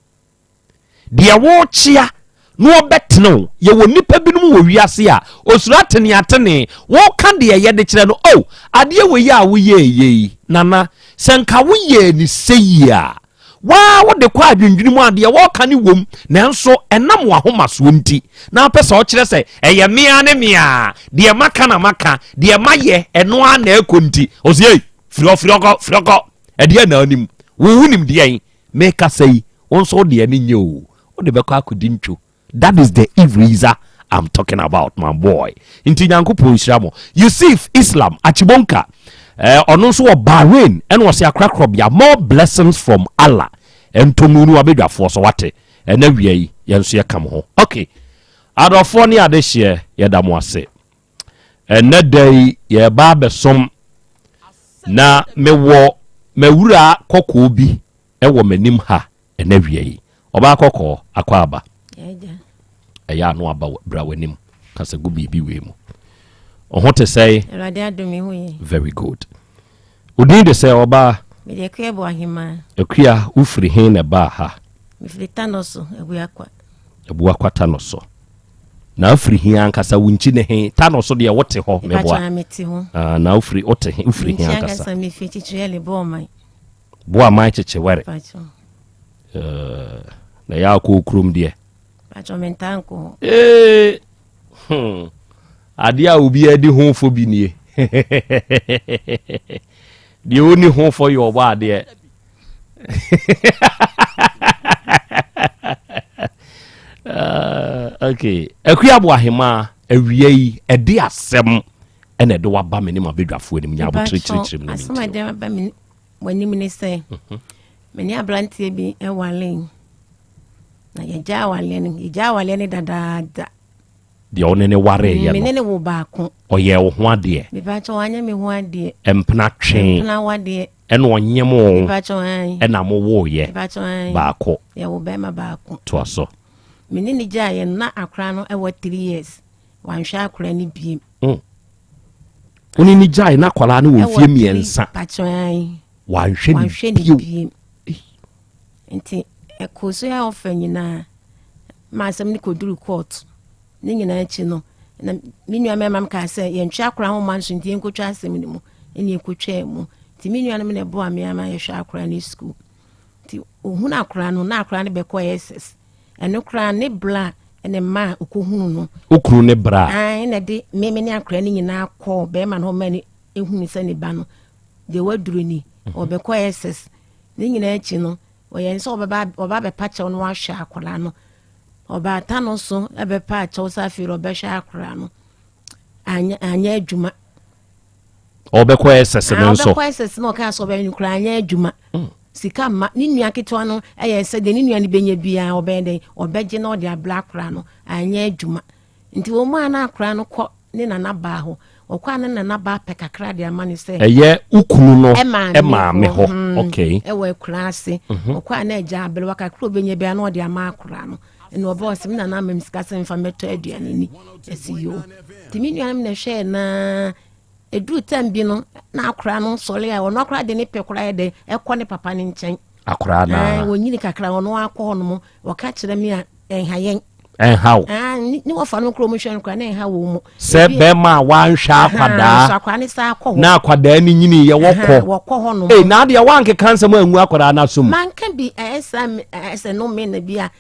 Deɛ worekyea na ɔbɛtene wo. Yɛwɔ nnipa binom wɔ wiase a, ɔsuro ateneatene. Woka deɛ yɛde kyerɛ no, oh, adeɛ wei a woyɛeɛ yi, Nana, sɛ nka woyɛɛ no sei a, waa wode kɔ adwendwene mu a, deɛ wɔreka no wom, nanso ɛnam w'ahomasoɔ nti, na wopɛ sɛ ɔkyerɛ sɛ ɛyɛ me ara ne me ara, deɛ maka na maka, deɛ mayɛ, ɛno ara na ɛkɔ nti, ɔse, ei, firi hɔ, firi hɔ kɔ, firi hɔ kɔ, ɛdeɛn na wonim? Wo wonim deɛn? Mekasa yi, wo nso wo deɛ no nyɛ o, wode bɛkɔ akɔdi ntwo. That is the eraser I'm talking about, my boy. Nti Nyankopɔn nhyira mo. Yusuf Islam Achibonka, eh, ɔno nso wɔ Bahrain, ɛna ɔse akorakorɔbea, more blessings from Allah. Ntomu no abadwafoɔ so wate. Ɛna wia yi, yɛn nso yɛka mo ho. Okay. Adɔfoɔ ne adehyeɛ, yɛda mo ase. Ɛnɛ da yi, yɛreba abɛsom na mewɔ m'awuraa kɔkɔɔ bi wɔ m'anim ha ɛnɛ awia yi. Ɔbaa kɔkɔɔ, akɔ aba. Ɛyɛ ano aba bra w'anim kasa gu biribi wei mu. Ɔho te sɛe? Awurade adom me ho ye. Very good. Odin de sɛ ɔbaa? Mede Akua bɔ ahemaa. Akua, wofiri he na ɛbaa ha? Mefiri Tanɔ so, Abuakwa. Abuakwa Tanɔ so. Na wofiri he ankasa? Wo nkyi ne he? Tanɔ so deɛ wote hɔ, meboa? Mepakyɛ, mete hɔ. Ah, na wofiri, wote he, wofiri he ankasa? Ankasa mefiri Kyekyewɛle, Boaman. Boaman Kyekyewɛre. Mepakyɛ. Uh, na yɛ akɔ okurom deɛ. Mepakyɛ, mentaa nkɔ hɔ. Ee, hmm. Adeɛ a obiara di ho fɔ bi nie. Deɛ ɔni ho fɔ yɛ ɔbɔ adeɛ. Uh, okay. Akuabo ahema awia yi ɛde asɛm ɛna ɛde waba me ne ma badwafoɔ anim nya abotere kyerɛkyerɛ mu na asɛm a ɛde aba me w'anim ne sɛ mhm. me ne aberanteɛ bi ɛwale na yɛgya awaleɛ no yɛgya awaleɛ no dadaada Deɛ wo ne no wareeɛ no. Me ne no wo baako. Ɔyɛɛ wo ho adeɛ. Mepakyɛ wanyɛ me ho adeɛ. Mpena twee. Mpena wadeɛ. Ɛna ɔnyem wo. Mepakyɛ ae. Ɛna mo wooyɛ. Mepakyɛ ae. Baako. Yɛwo bɛrima baako. Toa so. Me ne no gyaeɛ no na akora no ɛwɔ three years. Wanhwɛ akora no biem. Mm. Wo ne no gyae na akwaraa no wɔ mfie mmiɛnsa. Mepakyɛ ae. Wanhwɛ ne bio. Nti ɛkɔɔ so yɛ ɔfɛ nyinaa. ma asɛm no kɔduru court. Ne nyinaa akyi no, na me nua mmarima no kaa sɛ yɛntwe akora ho ma nso nti yɛnkɔtwa asɛm no mu. Ɛne yɛkɔtwaa mu. Nti me nuanom na ɛboa me ama yɛhwɛ akora no sukuu. Nti ohunu akora no, na akora no bɛkɔ SS. Ɛno koraa ne bra ne mma a ɔkɔhunu no. Wo kunu ne bra? Ae, na ɛde me me ne akora no nyinaa kɔɔ bɛrima no hɔ ma no ehunu sɛ ne ba no deɛ waduro ni, ɔbɛkɔ SS. Ne nyinaa akyi no, Ɔyɛ ne sɛ ɔbɛba ɔba abɛpa kyɛw na wahwɛ akwadaa no. Ɔbaata no so bɛpa kyɛw sɛ afei ɔbɛhwɛ akwadaa no. Anyɛ anyɛ adwuma. Ɔbɛkɔ SS no nso. Ɔbɛkɔ SS no ɔkaa sɛ ɔbɛyɛ no koraa anyɛ adwuma. Mm. Sika mma ne nua ketewa no ɛyɛ sɛ deɛ ne nua no bɛnya biara ɔbɛyɛ dɛn ɔbɛgye na ɔde abla akwadaa no anyɛ adwuma. Nti wɔn a na akwadaa no kɔ ne nana baa hɔ. Ɔkɔ a ne nana ba apɛ kakra de ama no sɛ. Ɛyɛ wo kunu no maame hɔ. Hmm, Okay. Ɛwɔ akura ase. Mhm. Ɔkɔ a na agya aberewa kakra obɛnya biara na ɔde ama akora no. Ɛna ɔba ɔsɛ me nana ama me sika sɛ mfa mɛtɔ aduane ni. Ɛsi yoo. Nti me nuanom na ɛhwɛɛ naa ɛduru tam bi no na akora no sɔre a ɔno akora de ne pɛ koraa yɛ dɛ ɛkɔ ne papa ne nkyɛn. Akora naa. Wɔnyini kakra ɔno akɔ hɔ nom ɔka kyerɛ me a ɛnha yɛn. ɛnha wo. Ah, ne wɔfa no kuro mu hwɛ no koraa na ɛnha wɔ mu. Sɛ bɛrima a wanhwɛ akwadaa na akwadaa no nyini yɛ wɔkɔ. Wɔkɔ hɔ nom. Ee na adeɛ wankeka nsɛm angu akwadaa no asom. Manka bi ɛyɛ saa ɛsɛ no me na bi a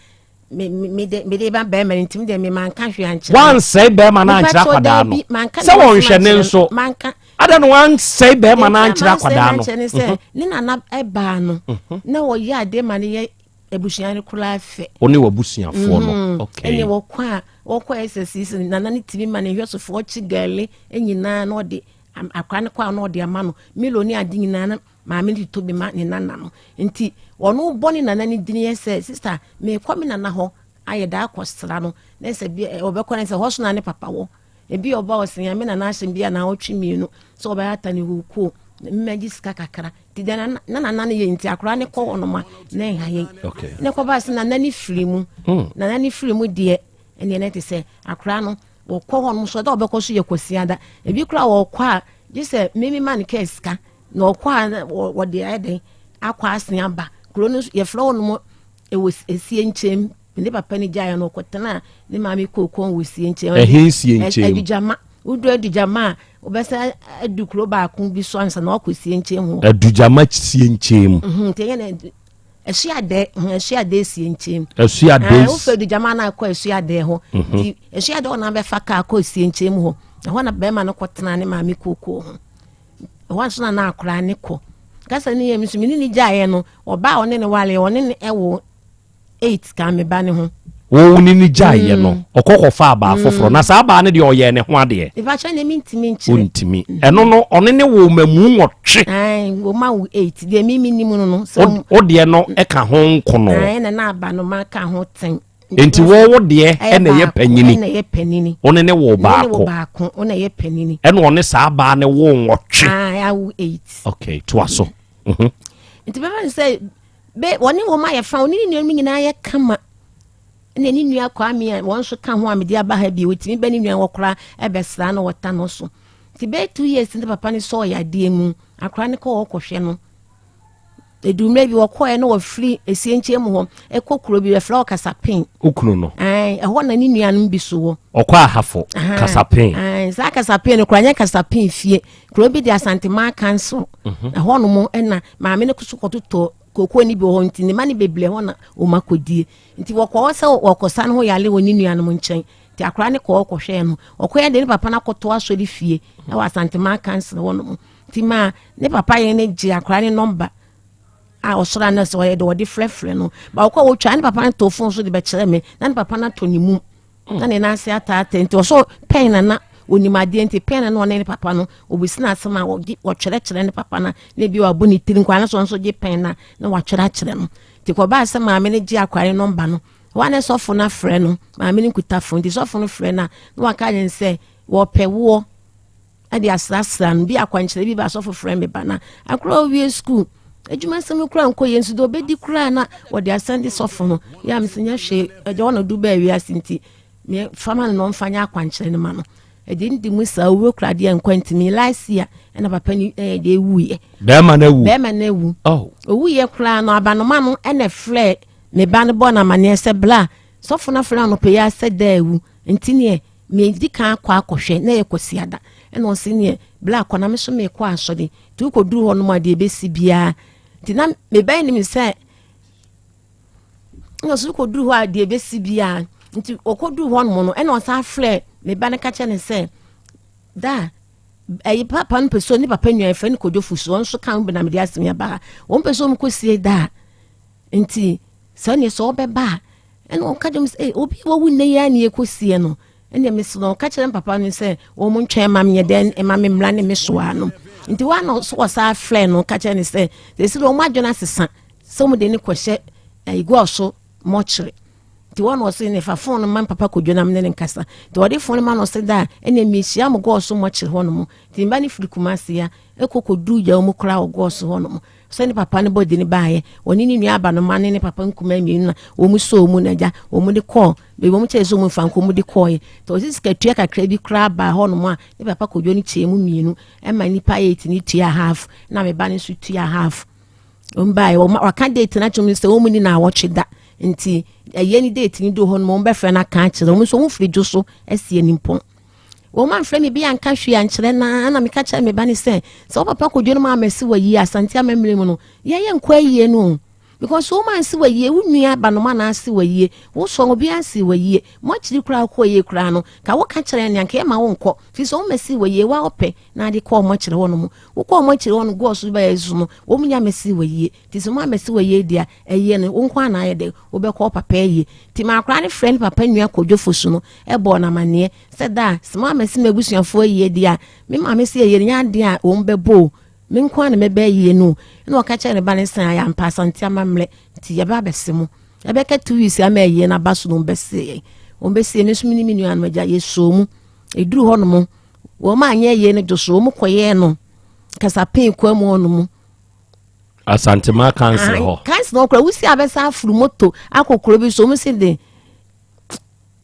me me de me de ba bɛrima no ntumi deɛ me manka hwee ankyerɛ. Wansɛe bɛrima no ankyerɛ akwadaa no. Sɛ wɔnhwɛ ne nso. Manka. Ada na wansɛe bɛrima no ankyerɛ akwadaa no. Mhm. Ne nana ɛbaa no mhm. na wɔyɛ adeɛ ma no yɛ abusua no koraa fɛ. Wo ne w'abusuafoɔ no. Mm-hmm. Okay. Ɛne wɔkɔ a wɔkɔ SSC nana no tumi ma ne nhwɛsofoɔ kye gɛle nyinaa na ɔde akora no kɔ a na ɔde ama no milo ne ade nyinaa na maame no totɔ bi ma ne nana no nti ɔno bɔ ne nana no dini yɛ sɛ sista meekɔ me nana hɔ ayɛ daa akɔsra no na sɛ bi ɔbɛkɔ no sɛ hɔ so na ne papa wɔ Ebi ɔba ɔse nyame na n'ahyɛm bi a naawɔtwe mmienu sɛ ɔbɛyɛ ata ne hukuo mmɛgye sika kakra nti deɛ na nana no yɛ nti akora ne kɔ hɔ nom a na ɛha yɛn ne kɔba sɛ nana ne firi mu hmm. nana ne firi mu deɛ ɛneɛ ne te sɛ akora no wɔkɔ hɔ nom so ɛda ɔbɛkɔ so yɛ kwasiada ebi kora wɔkɔ a gye sɛ mimi ma no kɛɛ sika na ɔkɔ a wɔde ayɛ dɛn akɔ asen aba kuro no yɛfrɛ hɔ nom ɛwɔ esie nkyɛn Ne papa no gyaeɛ no ɔkɔtenaa ne maame kookoo wɔ sie nkyɛn. Ɛhe sie nkyɛn? Adugyama. Wodu Adugyama a, wobɛsɛ adu kuro baako bi so ansa na wakɔ sie nkyɛn mu. Adugyama sie nkyɛn mu. Mhm, nti ɛyɛ na Asuadɛ, mhm, Asuadɛ sie nkyɛn mu. Asuadɛ. Wofɛ Adugyama na akɔ Asuadɛ hɔ. Mhm. Nti Asuadɛ hɔ na bɛfa kaa kɔ sie nkyɛn mu hɔ. Ɛhɔ na bɛrima no kɔtena ne maame kookoo ho. Ɛhɔ nso na na akwaraa ne kɔ. Kasa ne yɛ mi nso me ne ne gyaeɛ no, ɔbaa ɔne ne waleɛ, ɔne ne ɛwo 8 ka me ba ne ho. Wo ne no gyaeɛ no, mm. ɔkɔ kɔfa abaa mm. foforɔ na saa abaa no deɛ ɔyɛɛ ne ho adeɛ. Ìbákyɛ ne mi ntumi nkyerɛ. Ontumi. Mm. Ɛno no ɔne ne wo mamu nwɔtwe. Wo ma wo eight deɛ mi mi nim no no. Wo deɛ no ɛka ho nkono. Ɛna na aba no ma ka ho ten. Nti wo wo deɛ ɛna ɛyɛ panyini. Ɛna ɛyɛ panyini. Wo ne ne wo baako. Ne wo baako wo na ɛyɛ panyini. Ɛna ɔne saa abaa ne wo nwɔtwe. Awo eight. Okay toa so. Mhm. Nti bɛfa ne sɛ Be wɔne wɔn ayɛ fa, wɔne ne nuanom nyinaa yɛ kama. Ɛna ne nua Kwame a wɔn nso ka ho a mede aba ha bi, wɔtumi bɛ ne nua wɔ koraa ɛbɛsra no wɔta no so. Nti bɛyɛ 2 years ne papa no sɔɔ yadeɛ mu, akora no kɔ ɔkɔhwɛ no. Ɛduru mmerɛ bi wɔkɔɛ na wɔfiri esie nkyɛn mu hɔ ɛkɔ kuro bi wɔfrɛ hɔ Kasapen. Wo kunu no? Ae, ɛhɔ na ne nuanom bi so wɔ. Ɔkɔ Ahafo, Kasapen. Ae, saa Kasapen no koraa nyɛ Kasapen fie. Kuro bi de Asanteman Council. Mhm. Ɛhɔ nom ɛna maame no so kɔtotɔ kookoo no bi wɔ hɔ nti ne ma no bebree hɔ na wɔn akɔdie. Nti wɔkɔ hɔ sɛ wɔkɔsa no ho yare wɔ ne nuanom nkyɛn. Nti akwaraa no kɔɔ kɔhwɛɛ no. Ɔkɔɛ de ne papa no akɔto asɔre fie ɛwɔ Asanteman Council hɔ nom. Nti maa ne papa yɛ no gye akwaraa no nɔmba a ɔsɔre a na sɛ ɔyɛ de ɔde frɛfrɛ no. Ba ɔkɔ a wɔtwa ne papa no too fon so de bɛkyerɛ me na ne papa no atɔ ne mum. Na ne nan ase ataataa nti ɔsɔ pɛn na na onim adeɛ nti pɛn na na ɔne ne papa no obisi no asɛm a ɔgye ɔtwerɛkyerɛ ne papa no na ebi wabɔ ne tiri nkwa no so nso gye pɛn na na watwerɛ akyerɛ no nti kɔbaa sɛ maame no gye akware nɔmba no wɔn ne sɔfo no afrɛ no maame no nkuta fon nti sɔfo no frɛ no a na waka ne sɛ wɔpɛ woɔ de asrasra no bi akwankyerɛ bi ba asɔfo frɛ me ba na akora owie sukuu adwuma nsɛm kura nkɔ yɛ nso deɛ ɔbɛdi koraa na wɔde asan de sɔfo no yɛ a mesɛ nyɛ hwee ɛdeɛ ɔna du baa wiase nti me fama no na ɔmfa nyɛ akwankyerɛ no ma no ɛde ndi mu saa owuo kura deɛ nkwa ntumi last year ɛna papa ni ɛyɛ deɛ ewuiɛ bɛrima no awu bɛrima no awu oh. owuiɛ koraa no abanoma no ɛna frɛ me ba no bɔ no amaneɛ sɛ bla sɔfo no afrɛ no anɔpɛ yi asɛ da awu nti neɛ Medi kan akɔ akɔhwɛ, na ɛyɛ Kwasiada. Ɛna ɔse neɛ, bla kɔ na me so mekɔ asɔre. Nti wokɔduru hɔ nom a deɛ ɛbɛsi biara. Nti na mebɛn nim sɛ, ɛna ɔse wokɔduru hɔ a deɛ ɛbɛsi biara. Nti ɔkɔduru hɔ nom no, ɛna ɔsan frɛ me ba no ka kyerɛ no sɛ, da ɛyi papa no pɛ sɛ ne papa nua yɛfrɛ no Kojo Fosu, ɔno nso ka ho bi na mede asɛm yi aba ha. Wɔn pɛ sɛ wɔn kɔsie da a, nti sɛ neɛ sɛ ɔbɛba a, Ɛna ɔka kyerɛ me sɛ, obi a wawu nnɛ yi ara na yɛkɔsie no. Ɛnna mesrɛ no, ɔka kyerɛ me papa no sɛ wɔn ntwɛn ma menyɛ dɛn ma me mmra ne me soa no. Nti wɔn a na ɔso wɔsan frɛ no ka kyerɛ no sɛ, sɛsi deɛ wɔn adwene asesa sɛ wɔn de no kɔhyɛ ɛyi gɔɔ so mɔkyere. Nti wɔn na ɔse ne fa fon no ma papa Kodwo na mene ne nkasa. Nti ɔde fon no ma no ɔse da a ɛna mehyia mo gɔɔso mɔkyere hɔ nom. Nti mba no firi Kumasi a ɛkɔ kɔduru gya mu koraa wɔ gɔɔso hɔ nom. Sɛ ne papa no bɔdi no baeɛ, ɔne ne nua aba no ma ne ne papa nkumaa mmienu na wɔn sɔɔ mu na agya wɔn de kɔɔ baabi wɔn kyerɛ sɛ wɔn mfa nkɔ wɔn de kɔɔeɛ. Nti ɔse sikatua kakra bi koraa baa hɔ nom a ne papa Kodwo no kyɛɛ mu mmienu ɛma nnipa eight no tua half na me ba no nso tua half. Wɔn baeɛ wɔn waka date no akyerɛ wɔn sɛ wɔn ni na awɔtwe da nti ɛyɛ ne date no do hɔ no wɔn bɛfrɛ no aka akyerɛ wɔn nso wɔn firi dwo so asi animpɔn wɔn amfrɛ me bi anka hwee ankyerɛ na na meka kyerɛ me ba ne sɛ sɛ wo papa kodwo no ma amɛsi wɔ yie asante amammerɛ mu no yɛyɛ nkɔ ayie no because wɔn ansi wɔ yie wo nua banoma na asi wɔ yie wo sɔn obi ansi wɔ yie mo akyiri koraa kɔ yie koraa no ka woka kyerɛ ne anka yɛ ma wo nkɔ fi sɛ wɔn mɛsi wɔ yie wa ɔpɛ na ade kɔ wɔn akyiri hɔ nom wokɔ wɔn akyiri hɔ no gɔɔ so bɛyɛ so no wɔn nya mɛsi wɔ yie nti sɛ wɔn amɛsi wɔ yie deɛ ɛyɛ no wo nko ana ayɛ dɛ wobɛkɔ wo papa ayie nti ma akwaraa no frɛ ne papa nua Kwadwo Fosu no ɛbɔɔ no amaneɛ sɛ da a sɛ wɔn amɛsi ma abusuafoɔ ayie deɛ a me maame sɛ ɛyɛ no nyɛ adeɛ a wɔn bɛbɔ o me nko ana mɛbɛ ayie no ɛna ɔka kyerɛ ne ba ne sɛ ayɛ ampa asante amammerɛ nti yɛbɛ abɛse mo ɛbɛka two weeks ama ayie no aba so no wɔn bɛse yɛn wɔn bɛse me nso me ne me nuanom agya yɛsoo mu ɛduru hɔ nom wɔn anyɛ yie no dwo so wɔn kɔyɛɛ no kasapɛn kwa mu hɔ nom Asantema council hɔ. Council hɔ kora wusi abɛsa afuru moto akɔ kuro bi so wɔn si de.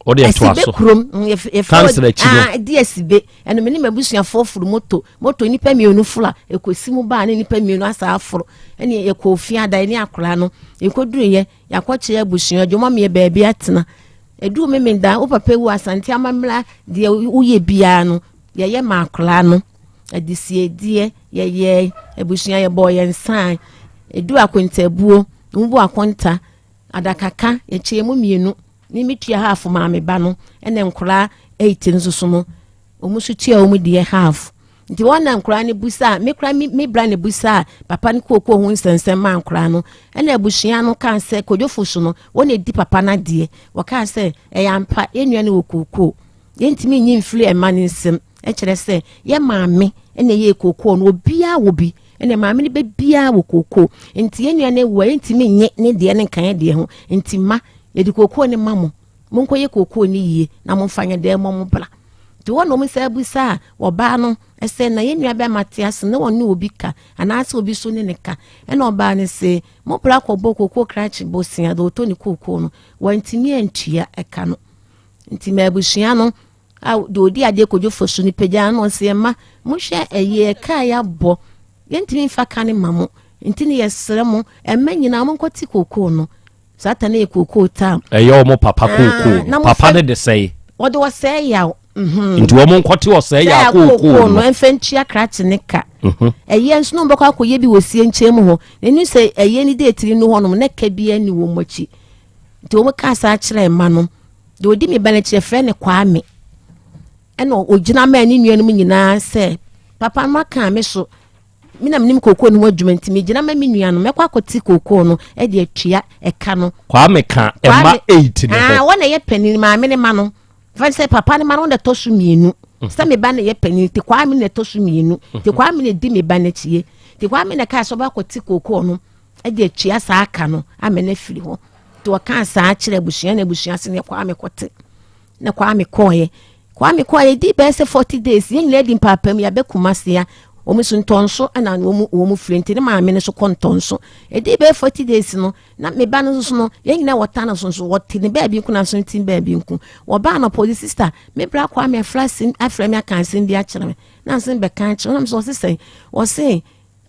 O de ɛto aso. Asibe kurom mm, council akyi no. Ah, di asibe ɛna mene m'abusuafoɔ furu moto moto nipa mmienu foro a ekosi mu baa ne nipa mmienu asa aforo ɛne yɛkɔ ofie ada ɛne akora no yɛkɔduru yɛ yɛakɔkyerɛ abusua adwuma meyɛ baabi atena ɛduru memenda wo papa wu asante amammerɛ deɛ woyɛ biara no yɛyɛ ma akora no Adesiedeɛ yɛyɛɛ, abusua yɛbɔɔ yɛn nsa, ɛduru akontabuo, wɔbu akonta, adakaka, yɛkyɛɛ mu mmienu, me metua half maa me ba no, ɛna nkoraa eight nso so no, wɔn nso tua wɔn deɛ half. Nti wɔn na nkoraa no busa, me koraa me me bra na busa papa no kookoo ho nsɛnsɛm maa nkoraa no, ɛna abusua no kaa sɛ kodwofo so no, wɔn na edi papa no adeɛ, wɔkaa sɛ ɛyɛ ampa, yɛn nua no wɔ kookoo, yɛntumi nyi mfiri ɛma no nsam. Ɛkyerɛ sɛ yɛ maame na ɛyɛ kookoo no, obiara wɔ bi, ɛna maame no bɛ biara wɔ kookoo. Nti yɛn nua no awu a yɛntumi nye ne deɛ ne nka yɛn deɛ ho. Nti ma yɛde kookoo no ma mo, monkɔyɛ kookoo no yie na momfa nyɛ dɛn mmɔ mo bra. Nti hɔ na wɔn san bisaa ɔbaa no sɛ na yɛn nua bɛrima te ase na ɔne obi ka anaasɛ obi so ne ne ka. Ɛna ɔbaa no se mo bra kɔbɔ kookoo krakye bosea deɛ ɔtɔ ne kookoo no, wantumi antua ɛka no. Nti ma abusua no a deɛ ɔdi adeɛ kɔdwo fo so no pagyaa no ɔsɛ mma mohwɛ ɛyɛ ɛka a yɛabɔ yɛntumi mfa ka no ma mo nti ne yɛsrɛ mo ɛmma nyinaa monkɔte kookoo no saa ta no yɛ kookoo tam ɛyɛ ɔmo papa ah, kookoo no papa no de sɛe wɔde ɔsɛe yaw mhm. nti wɔn nkɔte ɔsɛe yaw kookoo no ɛmfa ntua krakye ne ka mhm. ɛyɛ nso na wɔbɛkɔ akɔyɛ bi wɔ sie nkyɛn mu hɔ n'ani sɛ ɛyɛ ne de etiri no hɔnom na ka bi ani wɔn akyi nti wɔn kaa saa kyerɛ mma no Deɛ ɔdi me ba no akyi yɛfrɛ no Kwame. Ɛna ɔgyina maa ne nuanom nyinaa sɛ, papa no aka me so, me na menim kookoo no ho adwuma nti megyina ma me nuanom, mɛkɔ akɔte kookoo no de atua ɛka no. Kwame ka ɛma eight ne ho. Ah, wɔn na ɛyɛ panin, maame ne ma no. Fɛn sɛ papa ne ma no wɔn na ɛtɔ so mmienu. Mhm. Sɛ me ba na ɛyɛ panin, te Kwame na ɛtɔ so mmienu. Te mhm. Kwame na ɛdi me ba n'akyie. Te Kwame na ɛkaa sɛ ɔbɛkɔte kookoo no de atua saa aka no ama no afiri hɔ. Nti wɔkaa saa kyerɛ abusua na abusua se ne Kwame kɔte na Kwame kɔɔeɛ. Kwame kɔɔeɛ di bɛyɛ sɛ 40 days yɛn nyinaa di mpaapam yɛabɛ Kumasi a wɔn nso ntɔnso na wɔn wɔn firi nti ne maame no nso kɔ ntɔnso. Ɛdi bɛyɛ 40 days no na me ba no nso no yɛn nyinaa wɔta no so nso wɔte ne baabi nko na nso te baabi nko. Wɔbaa no pɔ sista me bra Kwame afra asɛm afrɛ me aka asɛm bi akyerɛ me na asɛm bɛka akyerɛ na nso ɔse sɛn ɔse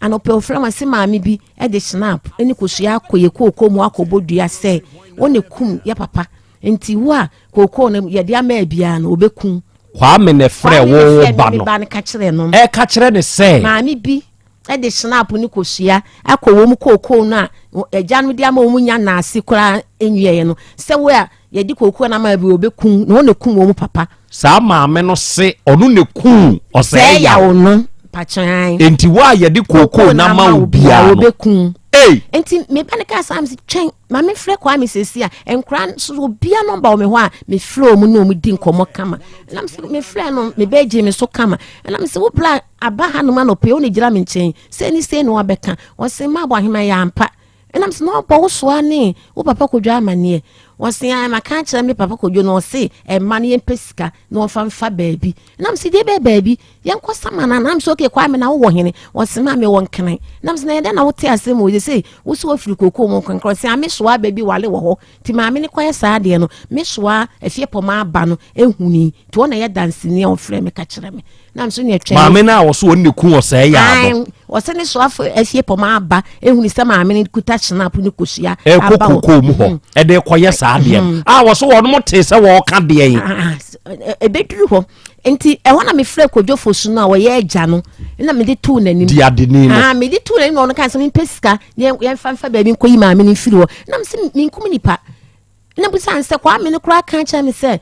Anɔpa ofrɛ me se maame bi de schnapp ne kosua akɔ yɛ kookoo mu akɔbɔ dua sɛ wo ne kum yɛ papa nti wo a kookoo no yɛde ama biara no ɔbɛkum. Kwame na ɛfrɛ wo wo ba no ba no ka kyerɛ no ɛka kyerɛ ne sɛ maame bi de schnapp ne kosua akɔ wɔn kookoo no a agya no de ama wɔn nya naase koraa nwiɛɛ no sɛ wo a yɛde kookoo no ama bi ɔbɛkum na wɔn na kum wɔn papa. Saa maame no se ɔno na ekum ɔsɛɛ yaw no pakyan. Enti wo a yɛde kookoo no ama wo biara no. Ɔbɛkum. Ei! Enti me ba no kaa saa mese twɛn ma mefrɛ Kwame seesei a nkora nso obia nɔmba wɔ me hɔ a mefrɛ wɔn ne wɔn di nkɔmmɔ kama. Ɛna mese mefrɛ no me ba gye me so kama. Ɛna mese wo bra aba hanom anɔpɛ wo na gyina me nkyɛn sei ne sei na wabɛka. Ɔse ma abɔ ahema yɛ ampa. Ɛna mese na ɔbɔ wo soa ne wo papa kɔdwa amaneɛ. Ɔse ae maka akyerɛ me papa Kojo na ɔse ɛma no yɛmpɛ sika na ɔmfa mfa baabi. Na mese deɛ bɛyɛ baabi yɛnkɔ sama no na mese okay Kwame na wowɔ hene? Ɔse ma mewɔ Nkran. Na mese na yɛdɛn na wote asɛm wɔ sɛ wo sɛ wafiri kokoo mu nkɔ Nkran? Ɔse ame soa aba bi wale wɔ hɔ nti maame no kɔyɛ saa adeɛ no me soa afie pɔma aba no ehuni nti ɔna yɛ danseni a ɔfrɛ me ka kyerɛ me na nso ne ɛtwɛn maame no a ɔso ɔne ne ku ɔsɛe yɛ ano ɔsɛ ne soafo afie pɔma aba ehuni sɛ maame no kuta kyenapo ne kosua ɛkɔ kokoo mu hɔ ɛde kɔyɛ saa adeɛ no a wɔso wɔn te sɛ wɔɔka deɛ yi ɛbɛduru hɔ nti ɛhɔ na mefrɛ Kojo Fosu no a ɔyɛ agya no na mede too n'anim di adeni no ah mede too n'anim na ɔno kan sɛ mempɛ sika na yɛmfa mfa baabi nkɔyi maame no mfiri hɔ na mesɛ menkum nipa na busa sɛ Kwame no koraa ka kyerɛ me sɛ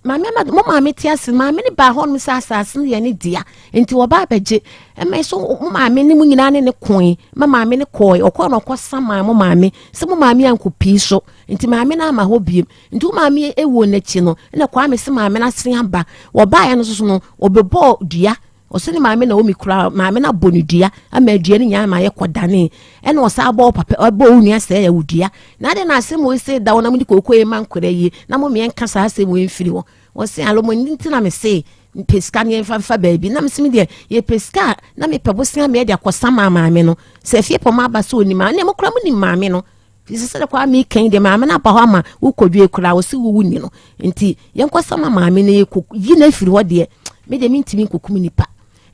maame ama mo maame te ase maame no baa hɔ nom sɛ asase no yɛ ne dea nti wɔba abɛgye ɛmɛ so mo maame ne mo nyinaa ne ne koe ma maame no kɔe ɔkɔɔ na ɔkɔ saman mo maame sɛ mo maame ankɔ pii so nti maame no ama hɔ biem Nti wo maame ewuo no akyi no na Kwame se maame no asen aba. Wɔbaeɛ no nso so no, wɔbɛbɔɔ dua. Ɔse ne maame Naomi koraa, maame no abɔ no dua ama dua no nyinaa ma ayɛ kɔdanee. Ɛna ɔsan bɔɔ papa, ɛbɔɔ wo nua sɛɛ wo dua. Na adɛn na asɛm wei se da wo na mode kooko yi ma nkwadaa yi na mo meɛ nka saa asɛm wei mfiri hɔ. Ɔse alo mo nti na mese pɛ sika no yɛmfa mfa baabi. Na mese me deɛ yɛpɛ sika a na mepɛ bosea meɛ de akɔsa maa maame no. Sɛ afie pɔ aba sɛ onim a, ɛnna mo koraa monim maame no. Firi sɛ sɛdeɛ kwaa meka yi deɛ maame no aba hɔ ama wokɔdwe koraa wɔ sɛ wowu ni no nti yɛnkɔsa ma maame no yɛkɔ yi no afiri hɔ deɛ me deɛ mentumi nkɔkum nipa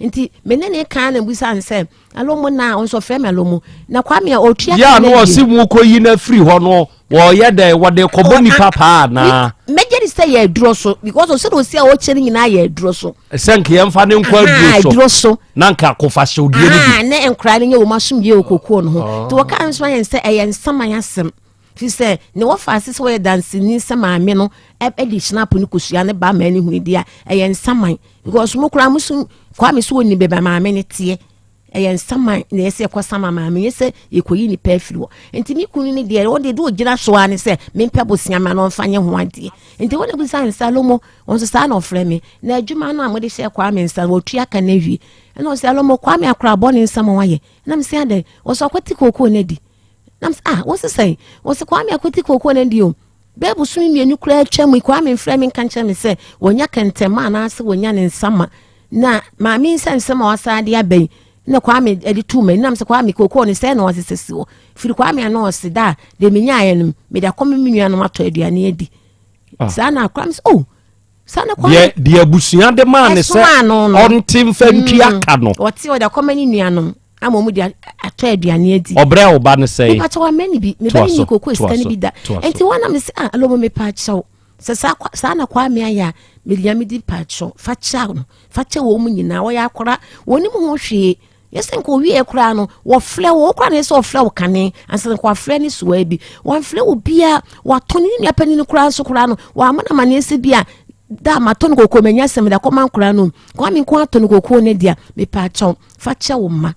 nti me ne ne kan na busa no sɛ alomo na ɔnso ɔfrɛ me alomo na kwame a ɔtua yɛ a na ɔse mu kɔ yi no afiri hɔ no wɔyɛ dɛ wɔde kɔbɔ nipa paa anaa mɛgye di sɛ yɛ aduro so because ɔsɛ na ɔsi a ɔkyɛ no nyinaa yɛ aduro so sɛ nka yɛmfa ne nkɔ aduro so na nka akofa hyewdeɛ no bi ne nkora no nyɛ wɔn asomdwe wɔ kokoɔ no ho ah. nti wɔka nso ayɛ sɛ ɛyɛ nsaman asɛm fi sɛ ne wɔfa ase sɛ wɔyɛ danseni sɛ maame no ɛde hyinapo no kosua ne ba maa ne hunu di a ɛyɛ nsaman because mo koraa mo so kwame so wɔ nim bɛbɛ maame no teɛ Ɛyɛ nsaman na ɛyɛ sɛ yɛkɔ sama maame nyɛ sɛ yɛkɔyi nipa afiri hɔ nti me kunu no deɛ wɔn deɛ de ogyina so ara ne sɛ mempɛ bosea ma na ɔmfa nyɛ ho adeɛ nti wɔn abusa nsa lomo wɔn nso saa na ɔfrɛ me na adwuma no a mode hyɛ Kwame nsa no wɔtua ka no awie ɛna ɔsɛ alomo Kwame akora abɔ ne nsa ma wayɛ na mesɛ adɛn wɔsɛ ɔkɔte kookoo no adi na mesɛ ah wɔsɛ sɛn wɔsɛ Kwame akɔte kookoo no adi o Bɛyɛ bosome mmienu koraa atwa mu yi, Kwame mfrɛ me nka nkyerɛ me sɛ wanya kɛntɛnma anaasɛ wanya ne nsa ma. Na maame nsa nsɛm a wasan de aba yi, na Kwame de too m'ani nam sɛ Kwame kookoo no sɛɛ na wasesa si hɔ. Firi Kwame ano ɔse da a deɛ menyaeɛ no mede akɔma me nuanom atɔ aduane adi. Ah. Saa na Kwame sɛ oh saa na Kwame. Deɛ abusua de maa ne sɛ ɔnte mfa ntua ka no. Ɔte ɔde akɔma ne nuanom. ama wɔn de atɔ aduane adi. Ɔbrɛ wo ba no sɛn? Mepa kyɛw amɛ ne bi. Me ba ne ni koko sika ne bi da. Nti wɔn na me sɛ ah alomo mepa kyɛw. Sɛ saa saa na Kwame ayɛ a mede nyame di pa kyɛw. Fa kyɛ no. Fa kyɛ wɔn mu nyinaa. Wɔyɛ akora. Wɔn nim ho hwee. Yɛsɛ nka owie koraa no wɔfrɛ wo koraa na yɛsɛ ɔfrɛ wo kane ansa nka wafrɛ ne soa bi wɔamfrɛ wo bia watɔ ne nua panin koraa nso koraa no wɔama no amaneɛ sɛ bi a da matɔ no koko manya sɛm da kɔma nkoraa no Kwame nko atɔ no koko ne dea mepa kyɛw fa kyɛ wo mma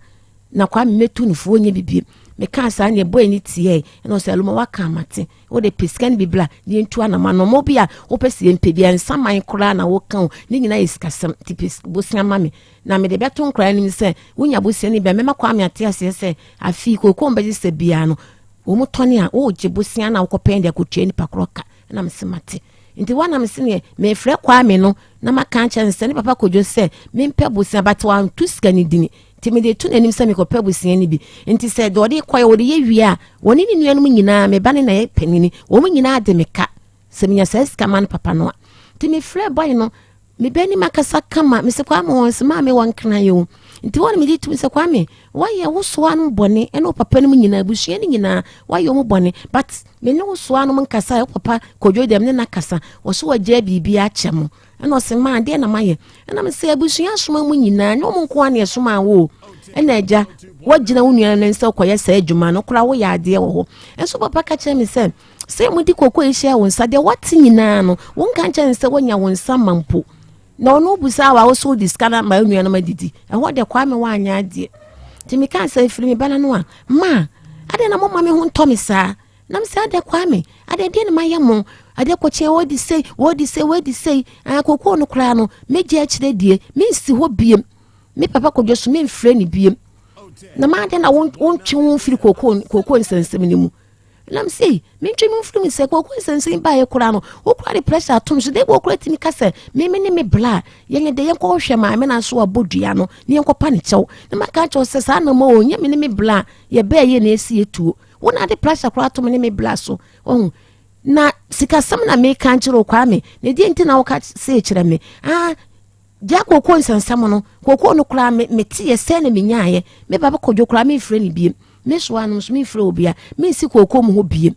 na Kwame mɛtu no fo ɔnyɛ bibie mekaa saa neɛ bɔɛ ne tiɛe ɛna ɔsɛ aluma waka amate wode pɛ sika no bi bla ne yɛntu anama nɔmɔ bi a wopɛ sɛ yɛmpɛ bi a nsaman koraa na woka o ne nyinaa yɛ sikasɛm nti pɛ bosea ma me na mede bɛto nkoraa anim sɛ wonya bosea no bi a mɛma Kwame ate aseɛ sɛ afei kookoo mbɛgye sɛ biara no wɔn tɔne a wogye bosea na wokɔpɛn de akɔtua nipa korɔ ka ɛna mese mate nti hɔ na mese neɛ mefrɛ Kwame no na maka akyerɛ no sɛ ne papa Kojo sɛ mempɛ bosea but wanto sika no dini nti mede to n'anim sɛ mekɔpɛ bosea no bi nti sɛ deɛ ɔde kɔɛ wɔde yɛ wie a wɔne ne nuanom nyinaa me ba ne na yɛ panini wɔn nyinaa de me ka sɛ menya saa sika ma no papa no a nti mefrɛ bɔe no Me ba anim akasa kama. Mese Kwame wɔn se maame wɔ nkran yi o. Nti wɔn mede tum sɛ Kwame wɔyɛ wo soa no bɔne ɛne wo papa no mu nyinaa abusua no nyinaa wɔayɛ wɔn bɔne but me ne wo soa no nkasa wo papa Kojo dɛm ne na kasa wɔso wɔgya biribi akyɛ mo ɛna ɔse maa deɛ na mayɛ ɛna me sɛ abusua asoma mu nyinaa nyɛ wɔn nko ara na ɛsoma wo o ɛna agya wɔgyina wo nua no sɛ kɔyɛ saa adwuma no koraa woyɛ adeɛ wɔ hɔ ɛnso papa ka kyerɛ me sɛ Sɛ mode koko yi hyɛɛ wo nsa, deɛ woate nyinaa no, wonka nkyerɛ no sɛ woanya wo nsa ma mpo. Na ɔno wobusaa wa wo so wode sika no ama wo nuanom adidi. Ɛhɔ deɛ Kwame woanyɛ adeɛ. Nti mekaa sɛ ɛfiri me ba no ano a, ma, adɛn na moma me ho ntɔ me saa? Na mesɛ adɛn Kwame, adɛn deɛ na mayɛ mo? Adeɛ kɔkyeɛ wɔdi sei, wɔdi sei, wɔdi sei. Ah, kokoo no koraa no, mɛgye akyerɛ die, mensi hɔ biem. Me papa kɔdwa so memfrɛ no biem. Na ma adɛn na wontwe wo mfiri kokoo nsɛnsɛm no mu? Nam sei, mentwe me mfiri mu sɛ kooko nsɛnsɛn baeɛ koraa no, wo koraa de pressure atom so. Dɛ bi koraa tumi ka sɛ me me ne me bla a, yɛnyɛ dɛ yɛnkɔ hwɛ maame na nso abɔ dua no na yɛnkɔpa ne kyɛw. Na maka akyerɛ wo sɛ saa nam o, nyɛ me ne me bla a yɛbɛɛ yɛ na esi etuo. Wo na ade pressure koraa ato me ne me bla so. Wahu? Na sikasɛm na meka nkyerɛ wo Kwame, na ɛdeɛ nti na woka sei kyerɛ me? Ah, Gya kookoo nsɛnsɛm no, kookoo no koraa me meteɛ sɛn na menyaeɛ. Me ba bɛkɔdwo koraa memfrɛ no biem. Me soa no nso memfrɛ obia. Mensi kookoo mu hɔ biem.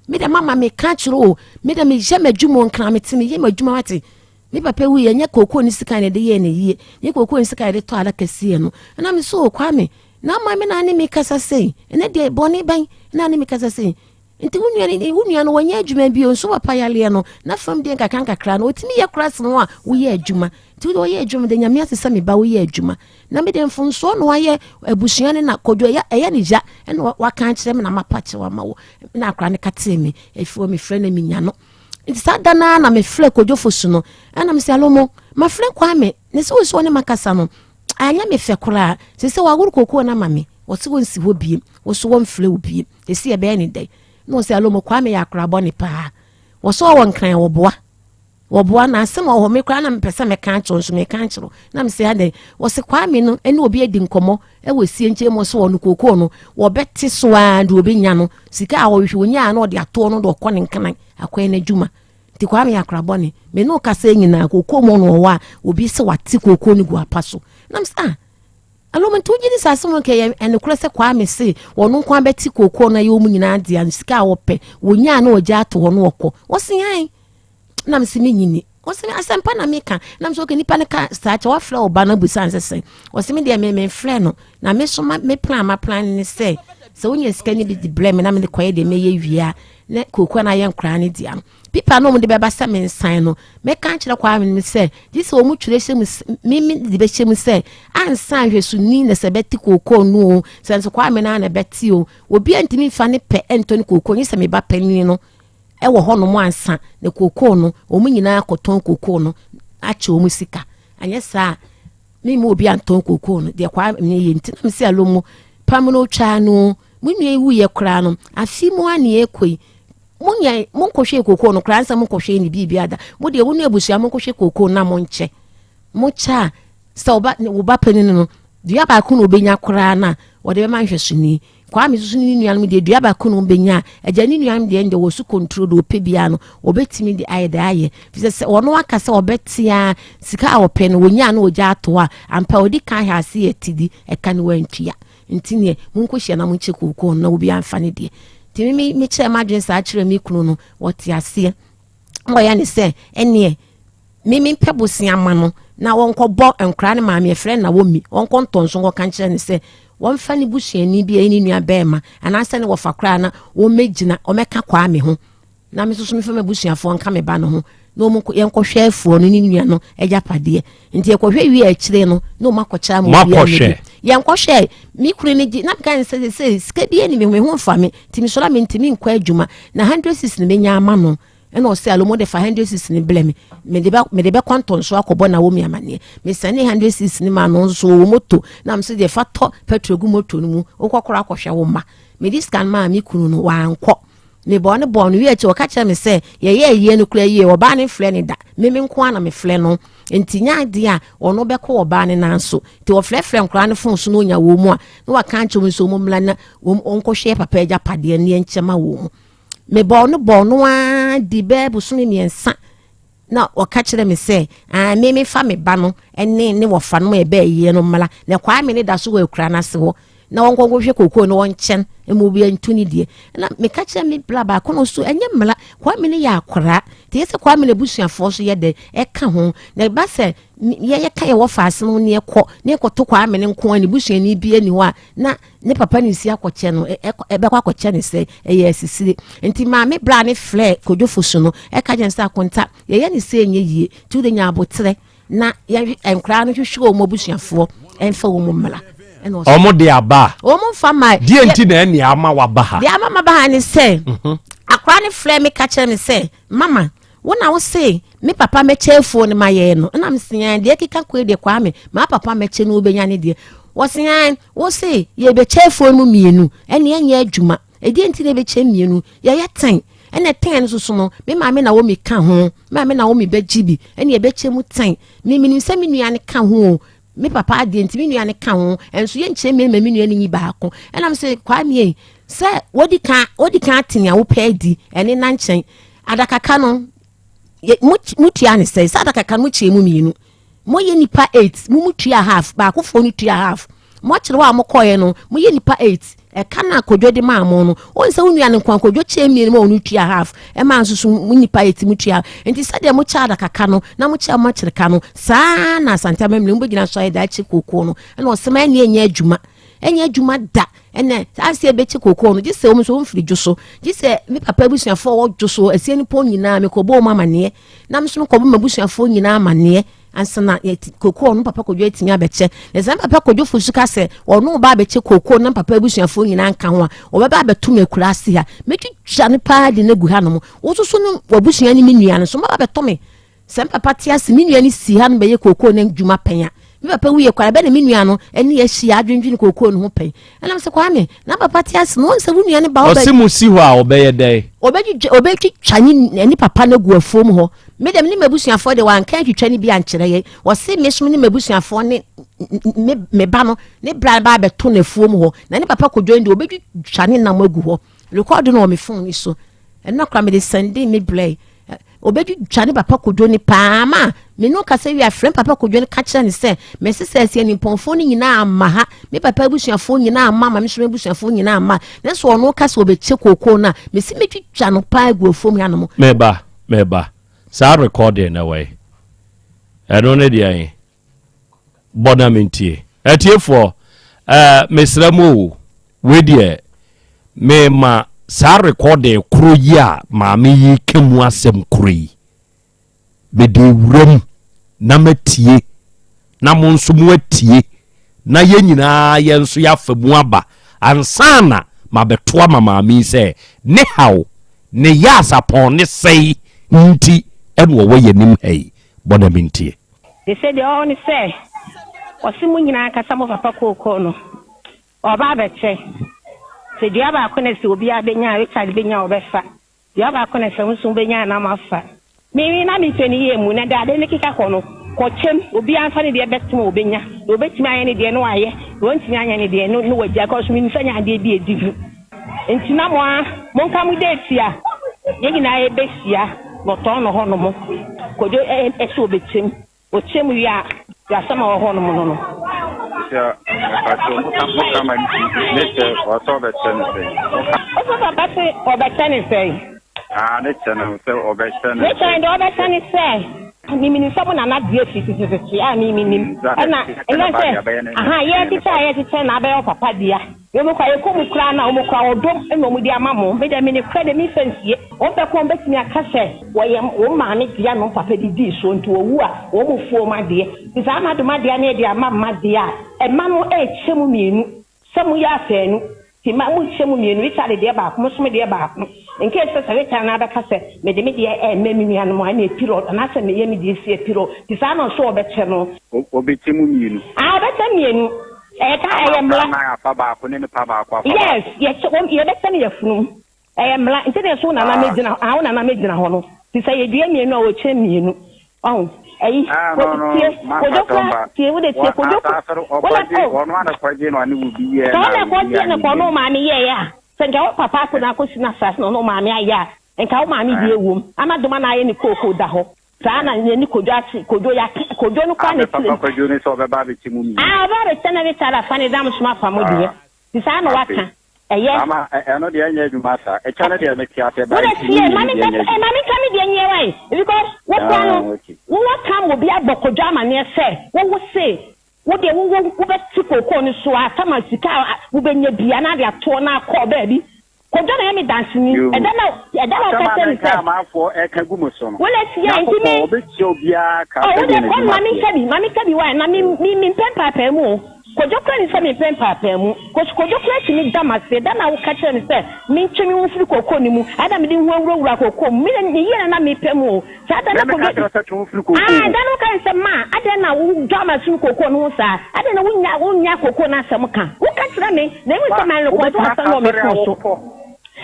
Me dɛ mama meka kyerɛ o, me dɛ meyɛ m'adwuma o, nkra mete meyɛ m'adwuma wate. Me papa wuiɛ nyɛ kookoo ne sika na ɛde yɛɛ ne yie, nyɛ kookoo ne sika yɛde tɔ adaka siiɛ no. Ɛna me so o Kwame, na ama me na ne me kasa sei, ɛnɛ deɛ bɔne bɛn na ne me kasa sei. Nti wo nua no wo nua no wɔnyɛ adwuma bio nso papa yareɛ no na fam deɛ nkakra nkakra no ɔtumi yɛ koraa sene wo a woyɛ adwuma nti wode ɔyɛ adwuma de nyame ase sɛ me ba woyɛ adwuma na mede mfomsoɔ na wayɛ abusua no na kɔdwo ɛyɛ ɛyɛ ne ya ɛna waka akyerɛ me na mapa kyerɛ ama wo na akora no ka tee me ɛfiri mefrɛ no menya no nti saa da no ara na mefrɛ kɔdwo fosu no ɛna mesɛ alomo mafrɛ Kwame ne sɛ wo sɛ ɔne makasa no anyɛ me fɛ koraa sɛ sɛ waworo kokoo no ama me wɔse wɔnsi hɔ biem wo so wɔmfrɛ wo biem Sɛsi ɛbɛyɛ ne dɛn? Na ɔsɛ alomo Kwame yɛ akora bɔne paa. Wɔsɛ ɔwɔ nkran wɔboa. Wɔboa na asɛm ɔwɔ me koraa na mepɛ sɛ mɛka akyerɛ nso meka akyerɛ. Na mesɛ adɛn? Wɔsɛ Kwame no ɛne obi adi nkɔmmɔ ɛwɔ sie nkyɛn mu ɔsɛ ɔno kookoo no wɔbɛte so ara de obɛnya no sika a ɔhwehwɛ onyaa na ɔde atoɔ no de ɔkɔ ne nkran akɔyɛ n'adwuma. Nti Kwame yɛ akora bɔne. Me ne ɔkasa nyinaa kookoo mu ɔno ɔwɔ a obi sɛ wate kookoo no gu apa so. Na mesɛ ah Alom nti wogye di sɛ asɛm no kɛyɛ ɛnokorɛ sɛ Kwame se wɔno nko ara bɛte kookoo no ayɛ wɔn nyinaa dea no sika a wɔpɛ wɔnyaa na wɔgya ato hɔ no wɔkɔ wɔse ae na mese menyini wɔse asɛmpa na meka na mese okay nipa no ka saa kyɛ wafrɛ wo ba no abusa nsɛ sɛn wɔse me deɛ me memfrɛ no na me so me plan ma plan ne sɛ sɛ wonya sika no bi de brɛ me na mede kɔyɛ deɛ mɛyɛ wie a na kookoo no ayɛ nkoraa no dea no Paper no a wɔde bɛba sɛ mensan no, mɛka akyerɛ Kwame no sɛ, gye sɛ wɔn twerɛ hyɛ mu me me de bɛhyɛ mu sɛ, ansa nhwɛsoni na sɛ bɛte kookoo no o, sɛ nso Kwame no ara na ɛbɛte o, obi a ntumi nfa ne pɛ ntɔ ne kookoo, nye sɛ me ba panyin no ɛwɔ hɔnom ansa na kookoo no, wɔn nyinaa kɔtɔn kookoo no akyɛ wɔn sika. Anyɛ saa me mu obi antɔn kookoo no, deɛ Kwame no yɛ nti na me sɛ alomo pam no otwaa no, mo nua yi wuyɛ koraa no, afi mu a na ɛkɔ yi, Monyɛ monkɔhwɛ kookoo no koraa ansa monkɔhwɛ ne biribi ada. Mo deɛ wo ne abusua monkɔhwɛ kookoo na monkyɛ. Mokyɛ a sɛ wo ba wo ba panin no dua baako na obɛnya koraa no a wɔde bɛma nhwɛsoni. Kwame nso ne ne nuanom deɛ dua baako na wɔbɛnya a agya ne nuanom deɛ deɛ wɔ so konturo deɛ ɔpɛ biara no wɔbɛtumi de ayɛ deɛ ayɛ. Fi sɛ sɛ ɔno aka sɛ ɔbɛtea sika a ɔpɛ no wɔnya na wɔgya ato a ampa ɔdi kan hɛ ase yɛ ti di ɛka no wantua. Nti neɛ monkɔhyia na monkyɛ kookoo no na obiara mfa ne deɛ. Nti me mekyerɛ m'adwene saa kyerɛ me kunu no, ɔte aseɛ. Ɔyɛ ne sɛ ɛneɛ me mempɛ bosea ma no na wɔnkɔbɔ nkora ne maame ɛfrɛ na wɔmmi wɔnkɔ ntɔ nso nkɔka nkyerɛ ne sɛ wɔmfa ne busuani bi a ɛyɛ ne nua bɛrima anaasɛ ne wɔfa koraa na wɔmmɛgyina wɔmmɛka kwaa me ho na me nso so mefa m'abusuafoɔ nka me ba no ho na wɔn yɛnkɔhwɛ afuo no ne nua no agyapadeɛ nti yɛkɔhwɛ wie akyire no na wɔn akɔkyɛ ama obiara ne bi yɛnkɔhwɛ me kunu no gye na meka ne sɛ sɛ sika bi ani me ho mfa me nti mesɔre a mentumi nkɔ adwuma na 106 no menya ama no ɛna ɔsɛ alo mo de fa 106 no blɛ me mede bɛ mede bɛkɔ ntɔnso akɔbɔ na wɔmi amaneɛ mesɛne 106 no ma no nso wɔ moto na mesɛ deɛ fa tɔ petrol gu moto no mu wokɔkora akɔhwɛ wo ma mede sika no maa me kunu no wankɔ Mebɔɔ no bɔɔ no wie akyi ɔka kyerɛ me sɛ yɛyɛ ayie no koraa yie ɔbaa no mfrɛ no da me me nko ara na mefrɛ no nti nyɛ adeɛ a ɔno bɛkɔ ɔbaa no nan so nti ɔfrɛfrɛ nkoraa no fon so na ɔnya wɔn mu a na waka akyerɛ wɔn sɛ wɔn mmra na wɔn nkɔhwɛ papa agyapadeɛ no yɛnkyɛ ma wɔn mu mebɔɔ no bɔɔ no ara di bɛɛ bosome mmiɛnsa Na ɔka kyerɛɛ me sɛ, Aane, me memfa me ba no ne ne wɔfa no a ɛbɛɛ yie no mmra, na Kwame no da so wɔ akuraa no ase hɔ, na wɔnkɔ nkɔhwɛ kookoo no wɔnkyɛn ma obiara ntu ne deɛ. Na meka kyerɛ me bra baako no nso, ɛnyɛ mmara, Kwame no yɛ akwaraa, nti ɛyɛ sɛ Kwame no abusuafoɔ nso yɛ dɛn ɛka ho, na ɛba sɛ yɛka yɛ wɔfa ase no ne ɛkɔ ne ɛkɔto Kwame no nko a ne busuani bi ani hɔ a, na ne papa ne nsi akɔkyɛ no ɛbɛkɔ akɔkyɛ ne sɛ ɛyɛ asisire nti maame bra ne frɛ Kodwo Fosu no ɛka kyɛn sɛ akonta yɛyɛ ne sɛ ɛnyɛ yie nti wode nya aboterɛ na yɛhwɛ nkwaraa no hwehwɛ wɔn abusuafoɔ ɛmfa wɔn mmra wɔn de aba wɔn mfa ma deɛ nti na ɛne ama waba ha deɛ ama maba ha ne sɛ mhm. akwaraa ne frɛ me ka kyerɛ me sɛ mama Wo na wo se me papa mɛkyɛ afuo no ma yɛn no, ɛna mese ɛn deɛ ɛkeka kɔ yi deɛ Kwame, maa papa mɛkyɛ no wobɛnya ne deɛ. Wɔse ɛn wo se yɛbɛkyɛ afuo no mu mmienu, ɛne ɛnyɛ adwuma. Ɛdeɛn nti na yɛbɛkyɛ mmienu? Yɛyɛ tɛn. Ɛna tɛn no soso no, me maame Naomi ka ho. Me maame Naomi bɛgye bi. Ɛna yɛbɛkyɛ mu tɛn. Me menim sɛ me nua no ka ho o. Me papa adeɛ nti me nua no ka ho. Ɛnso yɛnkyɛ mmienu ma me nua no nyi baako. Ɛna me sɛ Kwame ei, sɛ wodi kan wodi kan ate nea wopɛ adi ɛne na nkyɛn. Adakaka no, motua ne sɛ sɛ adakaka no mokyɛ mu mmienu. Moyɛ nipa 8, mo mu tua half, baakofoɔ no tua half. Mokyerɛ hɔ a mokɔeɛ no, moyɛ nipa 8. Ɛka no a Kodwo de maa mo no, wohu sɛ wo nua no nko a Kodwo kyɛɛ mmienu ma ɔno tua half, ɛmaa nso so mo nipa 8 mo tua. Nti sɛdeɛ mokyɛ adakaka no na mokyɛ mo akyereka no, saa ara na Asante amammerɛ mobɛgyina so ayɛ daakye kookoo no. Ɛna ɔsɛ ma ɛnneɛ ɛnyɛ adwuma. Ɛnyɛ adwuma da. Ɛnɛ saa sɛ yɛbɛkye kookoo no, gye sɛ wɔn nso wɔmfiri dwo so. Gye sɛ me papa abusuafoɔ a wɔwɔ dwo so, asie no pɔn nyinaa, mekɔbɔ wɔn amaneɛ. Na me nso mekɔbɔ m'abusuafoɔ nyinaa amaneɛ ansa na kookoo no papa Kodwo atumi abɛkyɛ. Na sɛ papa Kodwo fo so ka sɛ ɔno ba abɛkyɛ kookoo na papa abusuafoɔ nyinaa nka ho a, wɔbɛba abɛto me akura ase ha. Mɛtwitwa no paa de no agu hanom. Wo nso so no w'abusua ne me nua no nso mobɛba abɛtɔ me. Sɛ me papa te ase, me nua no si ha no bɛyɛ kookoo no adwuma pɛn a, me papa wuiɛ koraa, ɛbɛ na me nua no ne ahyia adwendwene kookoo no ho pɛn. Ɛnam sɛ Kwame, na papa te ase no, wɔn sɛ wo nua no ba ɔbɛ. Ɔse mo si hɔ a ɔbɛyɛ dɛn? Ɔbɛdwidwa, ɔbɛtwitwa ne ne papa no agu afuom hɔ. Me deɛ, me ne m'abusuafoɔ deɛ wanka atwitwa no bi ankyerɛ yɛn. Ɔse me so me ne m'abusuafoɔ ne me me ba no ne bra ba abɛto no afuom hɔ. Na ne papa Kodwo no deɛ ɔbɛdwitwa ne nam agu hɔ. Rekɔdo no wɔ me phone yi so. Ɛno koraa mede sɛndee me brɛ. Obɛdwidwa ne papa Kodwo no paa ma me ne ɔkasa wie afrɛ papa Kodwo no ka kyerɛ ne sɛ mese sɛ asia nimpɔnfoɔ no nyinaa amma ha, me papa abusuafoɔ nyinaa amma ma me nso m'abusuafoɔ nyinaa amma. Na sɛ ɔno ka sɛ ɔbɛkyɛ kookoo no a, mese mɛtwitwa no paa agu afuom hanom. Meba, meba. Saa recording no ɛwɔ he? Ɛno ne deɛn? Bɔ na mentie. Atiefoɔ, eh, mesrɛ mo o, wei deɛ mema saa recording koro yi a maame yi ka mu asɛm koro yi, mede wura mu na matie na mo nso moatie na yɛn nyinaa yɛn nso yɛafa mu aba ansa na mabɛto ama maame yi sɛ ne haw ne yɛ asapɔn ne sɛe nti ɛna ɔwɔ yɛn anim ha yi. Bɔ na mentie. Sese deɛ ɔwɔ hɔ ne sɛ, ɔse mo nyinaa ankasa mo papa kookoo no, ɔɔba abɛkyɛ. Sɛ dua baako na sɛ obiara bɛnya a, Richard bɛnya a ɔbɛfa. Dua baako na sɛ wo nso wobɛnya a na moafa. Me me na mepɛ no yie mu, na deɛ ade no keka kɔ no, kɔkyɛm, obiara mfa ne deɛ bɛtom a ɔbɛnya. Deɛ ɔbɛtumi ayɛ ne deɛ na wayɛ, deɛ ɔntumi anyɛ ne deɛ no na wagyae, cause menim sɛ ɛnyɛ adeɛ bi a ɛdi mu. Nti na mo ara monka mo date a yɛn nyinaa yɛbɛhyia na ɔtɔn no hɔ nom. Kojo sɛ ɔbɛkyɛm, ɔkyɛm wie a deɛ asɛm a ɛwɔ hɔ nom no no. Sɛ mpakyɛw mo ka mo ka ma ne kyɛ ɔsɛ ɔbɛkyɛ ne sɛn mo ka. Ɔsɛ papa se ɔbɛkyɛ ne sɛn. Ah ne kyɛ no sɛ ɔbɛkyɛ ne. Ne kyɛ no deɛ ɔbɛkyɛ ne sɛ me menim sɛ mo nana deɛ fi tetetete a me menim ɛna ɛnyɛ sɛ aha yɛkyekyɛ a yɛkyekyɛ na abɛyɛ ɔpapa dea. Wɔn kura yɛkɔ mu koraa no a, wɔn kura ɔdɔ na wɔn de ama mo. Me deɛ me nokorɛ deɛ menfa nsie. Wɔn pɛ koraa wɔn bɛtumi aka sɛ wɔyɛ wɔn maame dea na wɔn papa de dii soɔ nti wɔwu a wɔn mu foɔ wɔn adeɛ. Nti saa mma dom adeɛ no yɛde ama mma deɛ a, mma no rekyɛ mu mmienu sɛ moyɛ afaanu. Nti mma morekyɛ mu mmienu, Richard deɛ baako, mo nso mo deɛ baako. In case sɛ sɛ Richard no ara bɛka sɛ mede me deɛ rema me nuanom a ɛnneɛ period anaasɛ meyɛ me deɛ sie period. Nti saa na ɔsɛ ɔbɛkyɛ no. Ɔbɛkyɛ mu mmienu. Ah ɔbɛkyɛ mmienu. Ɛyɛ ka ɛyɛ Ama mmla. akraman afa baako ne nipa baako afa Yes, baako. yɛkyɛ wɔn yɛbɛkyɛ no yafunu. Ɛyɛ mmla nti na ɛso wo nana Ah. mɛgyina ah wo nana mɛgyina hɔ no. Nti sɛ yɛdua mmienu a wɔkyɛ mmienu. Wahu? Ɛyi Ah ko no no tie ma Kojo mpakyɛw kora mba. tie wo de tie Wɔ Kojo ko asaase no wo na ɔkɔgye oh. ɔno ara na kɔgye na ɔne wo bi yɛ Sɛ na ɔno na wo bi ɛkɔgye na anyɛ kɔ ɔne yie. wo maame yɛeɛ a sɛ nka wo papa akɔ na akɔsi n'asaase na ɔne wo maame ayɛ a nka wo maame deɛ wom. Ama Doma na ayɛ ne kookoo da hɔ. Saa na yɛne Kojo ate, Kojo yɛate, Kojo no koraa Ah na me ɛtire papa Kwadwo ne sɛ ɔbɛba abɛkyɛ mu mmienu. Ah ɔbɛba abɛkyɛ na Richard afa ne dam som afa mo deɛ. Ah Nti saa na afei. waka. Ɛyɛ. Ama ɛ ɛno deɛ ɛnyɛ adwuma saa. Ɛkyɛ no deɛ mete aseɛ Wo but de nkyɛmu tie, ma mmienu me deɛ nka ɛnyɛ eh adwuma. ma me nka me deɛ nyɛ wai. Because wo koraa Ah no, okay. wo waka ma obi abɔ Kojo amaneɛ sɛ wo wo se wo deɛ wo wo wobɛte kookoo no so a sama sika a wobɛnya biara na ade atoɔ na akɔ baabi. Kojo na ɛyɛ me danseni. Yoo. Ɛda na ɛda na Asɛm ɔka a kyerɛ me mɛka sɛ. amanfoɔ ɛka gu mo so no, Wo na tia nti Nyankopɔn me. ɔbɛtua obiara ka Oh, wo sɛdeɛ deɛ kɔ no n'adwuma ma menka teɛ. bi, ma menka bi why na me me mempɛ mpaapaamu o. Kojo koraa nim sɛ mempɛ mpaapaamu. Kos Kojo koraa tumi da m'ase. Da na woka kyerɛ me sɛ mentwe me ho mfiri kooko no mu, ada mede me ho awurawura kooko mu. Me deɛ ne yie na na mepɛ mu o. Saa da Me na meka Kojo kyerɛ wo sɛ twe wo firi kookoo Ah, mu. da no woka kyerɛ me sɛ ma, adɛn na wodɔ m'asom kooko no ho saa? Adɛn na wonnya wonnya kooko no asɛm ka? Woka kyerɛ me na ehu Ma, sɛ manrekɔdo wobɛtumi asɛm aka no wɔ me asɔre a fon so. wokɔ.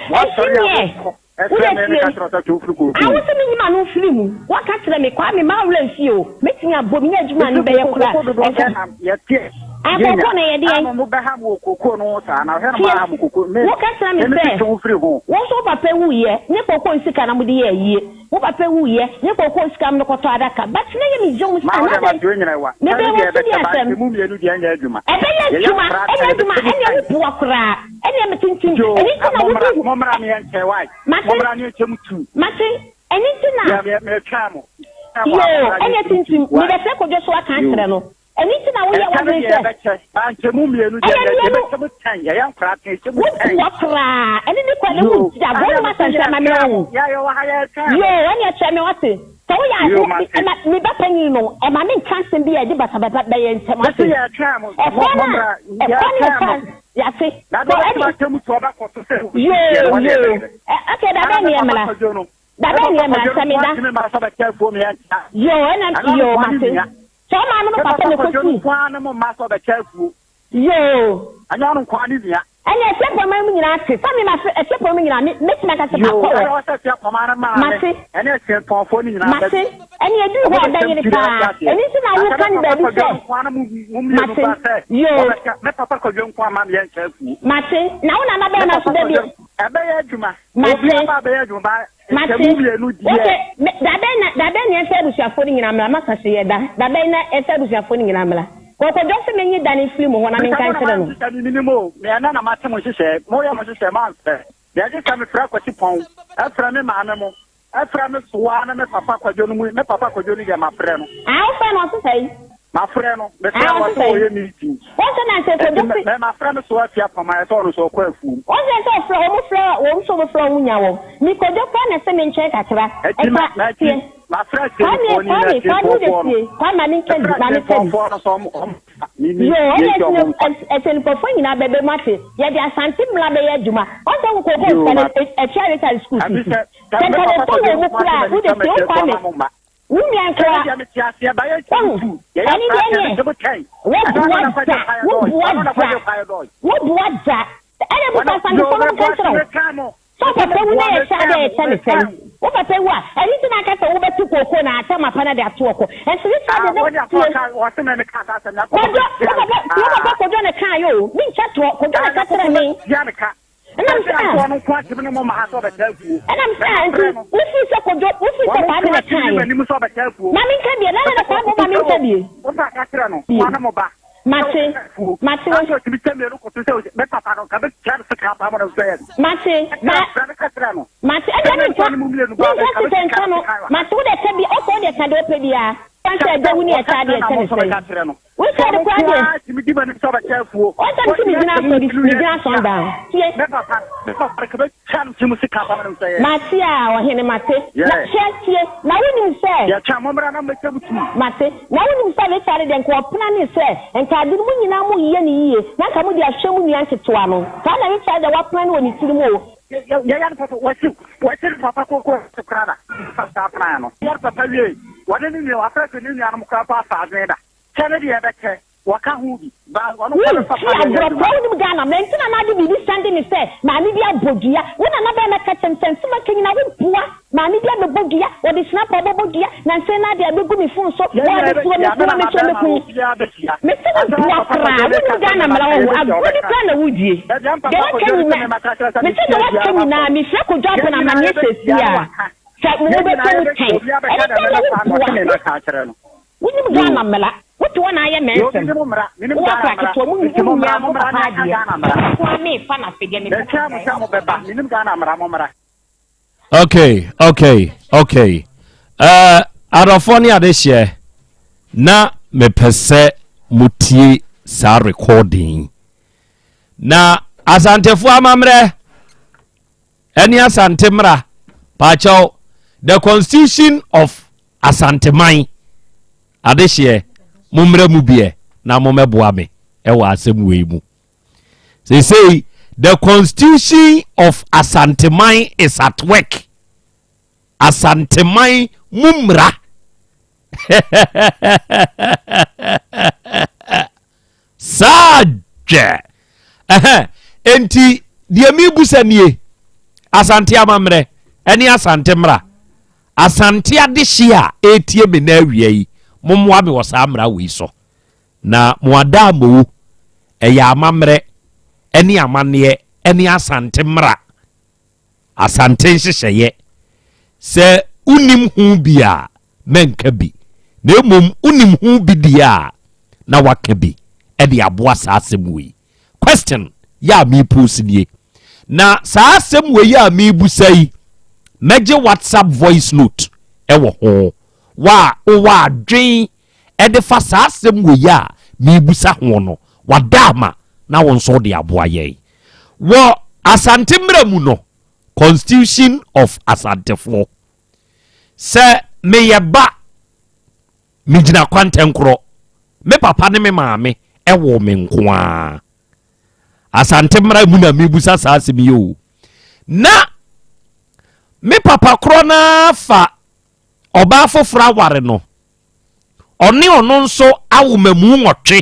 Wasɔre a Ɛsi wokɔ. neɛ Ɛfrɛ woyɛ me tie meka kyerɛ wo sɛ twe wo firi kookoo Ah mu. wo se menyi m'ano mfiri mu Woaka kyerɛ me Kwame m'awerɛ mfi o Mɛtumi abɔ menya adwuma a Mese mebɛyɛ kookoo koraa kookoo dodoɔ Ɛnka sɛn na yɛteɛ Ah yɛnya kookoo na ɛyɛ deɛn? a mo bɛha mo wɔ kookoo no ho saa na hwɛ no Tie moaha mo kookoo me Woka kyerɛ me me mese sɛ twe wo firi ho. wo nso wo papa wuiɛ ne kookoo sika na mode yɛɛ ayie Wo papa wuiɛ ne kookoo sika mode kɔtɔ adaka But na yɛ me dwom Ma sɛ wo na deɛ dɛn mate wo nyina wa. Mebɛɛ Sɛ ne wɔ deɛ so di ɛbɛkyɛ ba asɛm nkyɛmu mmienu deɛ ɛnyɛ adwuma. Ɛbɛyɛ Yɛyɛ adwuma nkora ɛnyɛ sɛ adwuma yɛbɛkyɛ mu ɛneɛ tan. wo boa koraa ɛneɛ me tintim Yoo, ɛno nti ah, na mommra, wode mommra me yɛnkyɛ wae. Mate Mommra ne yɛnkyɛ mu tu. mate ɛno nti na Deɛ me metwɛn mo. Metwɛn mo a, Yoo mommra ne ɛneɛ yɛnkyɛ mu tu tintim wae. mebɛfrɛ Kojo so aka Yoo. akyerɛ no ɛno nti na woyɛ Ɛkyɛ no w'adwene deɛ sɛ yɛbɛkyɛ. Ba nkyɛmu mmienu deɛ ɛyɛ yɛ mmienu yɛbɛkyɛ mu tan. Yɛyɛ nkora ten, yɛkyɛ mu wo tan. boa koraa ɛne ne kɔ ne wo Yoo, gya ɛneɛ bɔne mese asɛnsɛm ma me yɛtwɛn mo. ɔho Yɛ yɛwɔ ha yɛtwɛn mo. Yoo ɛneɛ kyerɛ me wate sɛ woyɛ a Yoo, wo mate. ɛma me ba panyin no ɛma me nka asɛm bi a ɛde basabasa bɛyɛ ntɛm Mese ate yɛtwɛn mo. Mo ɛkwan a mommra, ɛkwan ne yɛtwɛn ɛfa mo. yate Na sɛ deɛ ɔbɛtena ɛne akyɛ mu tu ɔbɛkɔ so sɛ yoo deɛ no wɔde yoo ɛbɛyɛ. ɛ okay da Ana bɛn me ne papa ɛmmra kwadwo no, da me bɛn ne papa ɛmmra kwadwo no sɛ nko meda atumi ma sɛ bɛkyɛ afuo me ɛnkyɛ. yoo ɛna Ɛno no yoo nko ne mate nua. sɛ ɔmaa no no Me papa papa na kwadwo no ɛkɔsii nko ara ne mo mma sɛ ɔbɛkyɛ afuo. yoo Ɛnyɛ ɔno nko ara ne nua. Ɛnna atiapɔn mu nyinaa te sɛ me mafe atiapɔn mu nyinaa me mɛtumi aka sɛ Yoo, makɔ ɛna hɔ ɔsɛ atiapɔn no maame mate ɛne atiapɔnfoɔ no nyinaa mate bɛ ɛne ɛduru hɔ ɔmo a bɛkyɛm ɛbɛyere tiri ate paa aseɛ. ɛno nti na Na sɛ woka me no papa baabi kwadwo sɛ nko ara ne mo mo mmienu mate ba sɛ yoo ɔbɛkyɛ me papa kwadwo nko ara ma me yɛnkyɛ afuo. mate na wo nana Me bɛrima nso papa da bi kwadwo ɛbɛyɛ adwuma. mate Obiara ba bɛyɛ adwuma ba mate nkyɛmu mmienu deɛ. okay me dabɛn na dabɛn na ɛsɛ abusuafoɔ no nyinaa mmra masa so yɛ da dabɛn na ɛsɛ abusuafoɔ no nyinaa mmra kɔkɔdwa sɛ menyi da no mfiri mu hɔ na Mesa menka mo na nkyerɛ mayɛ no nhyehyɛe me menim o, me ɛnɛ na mate mo nhyehyɛe, moyɛ mo nhyehyɛe mamfrɛ, deɛ gye sɛ mefrɛ Kwasi Pɔn, ɛfrɛ me maame mo, ɛfrɛ me soa ne me papa Kwadwo no mu, me papa Kwadwo no deɛ mafrɛ no. Ah wofrɛ no ɔse sɛn? Mafrɛ no, mefrɛ Ah no ɔse ɔse sɛn? ɔyɛ meeting. Wɔn sɛ na sɛ Ɛti Kwadwo me se. me mafrɛ me soa afia pɔn ayɛ sɛ ɔno nso ɔkɔ afuom. Wɔn sɛ sɛ ɔfrɛ wɔn frɛ wɔn nso wɔn frɛ wɔn nya wɔn. Me Kwadwo koraa na ɛsɛ me nkyɛn kakra. Ɛti Ɛka ma ma tie. ɛti mafrɛ Kwame akyerɛnifoɔ no Kwame nyinaa Kwame wo de akyerɛnifoɔ no. tie Kwame ma me nka bi Mefrɛ ma me ka bi. akyerɛnifoɔ no sɛ ɔmo ɔmo fa me ni Yoo deɛ ɛna nti ɔmo ɛsɛ mfa. ɛsɛ nkurɔfoɔ nyinaa bɛbɛ mu ate yɛde Asante mmara bɛyɛ adwuma wɔn sɛ wokɔ kɔ Yoo sika no ma ɛtua retard school ɛbi fees sɛ sɛ sɛ me nka papa wɔtɔ Kwadwo wɔn mu nko ara koraa de m'ani wode sɛ tie wo mɛkyerɛ so Kwame ama mo mma. wo nua Sɛ nkoa deɛ mete aseɛ ba yɛ wahu nkyɛn tu yɛyɛ ɛne fra deɛ kyɛ neɛ mekyɛ mo kyɛn ɛno woboa ano na da kwadwo paeɛ dɔɔe woboa ɔno na da kwadwo paeɛ dɔɔe woboa da ɛna wɔno busa yoo Asantefoɔ no nka meboa nkyerɛ wo metwɛn mo Sɛ wo mese papa wu na meboa yɛhyɛ ade a metwɛn mo yɛkyɛ no sɛn? metwɛn mo. Wo papa wu a, ɛno nti na aka sɛ wobɛto kooko na atam apa no de ato ɔkɔ. Ɛnso ne saa Ah deɛ na wɔde akɔ tie. ɔka wɔse me meka saa asɛm na Kwadwo, kɔkɔ wo bɛtua me papa, tie wo papa ah Kwadwo na ɛkaeɛ o, menkyɛ toɔ, Kwadwo na ah na ɛka kɔkɔ kyerɛɛ me. bɛtua me ka Ɛna me sɛ sɛ sɛ ah, ɔno nko atumi ne mo ma ha sɛ ɔbɛtaa afuo ɛna me sɛ na ah, nti mafrɛ no wofiri sɛ Kwadwo, wofiri sɛ wɔno Kwame nko na atumi ne ɛkaeɛ. m'anim sɛ ɔbɛtaa afuo Ma menka bie, na sɛ na Kwame kɔkɔ ma menka sɛ bie. wo ba ka kyerɛ no Bie. mo ne mo ba Mate, mate wo. Mate, ba, mate, ɛdeɛ menka, menka sika nka no, mate wo deɛ ka bi, ɔkɔ wo deɛ ka deɛ wopɛ biara, fan sɛ ɛda wu ne ɛkyɛ adeɛ ɛkyɛ ne sɛn, wo sɛ de koraa deɛ, ɔsɛ me sɛ megyina asɔre, megyina asɔndan, tie. Mate a, ɔhene, mate. Na, hwɛ, tie, na wonim sɛ. Mate. Na wonim sɛ Richard deɛ, nka ɔplanee sɛ, nka ade no mo nyinaa moreyɛ no yie, na nka mode ahwɛ mo nua nketewa no. Saa na Richard deɛ waplane wɔ ne tirim o. Wonti agorɔ koraa wonim Ghana mmra nti na na ade biribi sɛnde me sɛ maame bi abɔ dua wo nana bɛɛma ka kyerɛ me sɛ nsɛm aka nyina wo boa maame bi abɛbɔ dua wɔde snap abɔbɔ dua nansa yi na ade abɛgu me phone so wɔ ade soɔ me kunu me soɔ me kunu me se wo boa koraa wonim Ghana mmra wɔ ho agorɔ bi koraa na wodie deɛ waka nyina me se deɛ waka nyinaa mefrɛ Kojo Abena amaneɛ sɛsi a sɛ wobɛtɔ mu tɛn ɛne sɛ deɛ wo boa Wonim Ghana mmara. Wote hɔ na ayɛ mɛnsɛm. Wowɔ akora ketewa mu wo nua mo papa adeɛ. Nko ara mefa no afei deɛ mepɛ sɛ Okay, okay, okay. Uh, adɔfoɔ ne adehyeɛ na mepɛ sɛ motie saa recording na asantefoɔ amammerɛ ɛne asante mmara paakyɛw the constitution of Asanteman adehyeɛ mommrɛ mu biɛ na mommɛboa me ɛwɔ asɛm wei mu. Seesei the constitution of Asanteman is at work. Asanteman mu mmara. Saa dwɛ. Ɛhɛn, enti deɛ mebusa nie. Asante amammerɛ ne Asante mmara. Asante adehye a ɛretie me na awia yi, mommoa me wɔ saa mmara wei so. Na mo adaamou ɛyɛ amammerɛ ne amanneɛ ne Asante mmara, Asante nhyehyɛeɛ. Sɛ wonim ho bi a, mɛnka bi, na mmom wonim ho bi deɛ a, na waka bi de aboa saa asɛm wei. Question yɛ a mepost nie. Na saa asɛm wei a mebusa yi, mɛgye WhatsApp voice note wɔ ho. Wa a wowɔ adwen de fa saa asɛm wei a mebusa ho no, wada ama na wo nso wode aboa yɛn. Wɔ Asante mmara mu no, Constitution of Asantefoɔ, sɛ meyɛ ba megyina kwantɛnkorɔ me papa ne me maame ɛwɔ me nko ara asante mmara mu na mebusa saa asɛm yi o na me papa korɔ no afa ɔbaa foforɔ aware no ɔne ɔno nso awo mamu nwɔtwe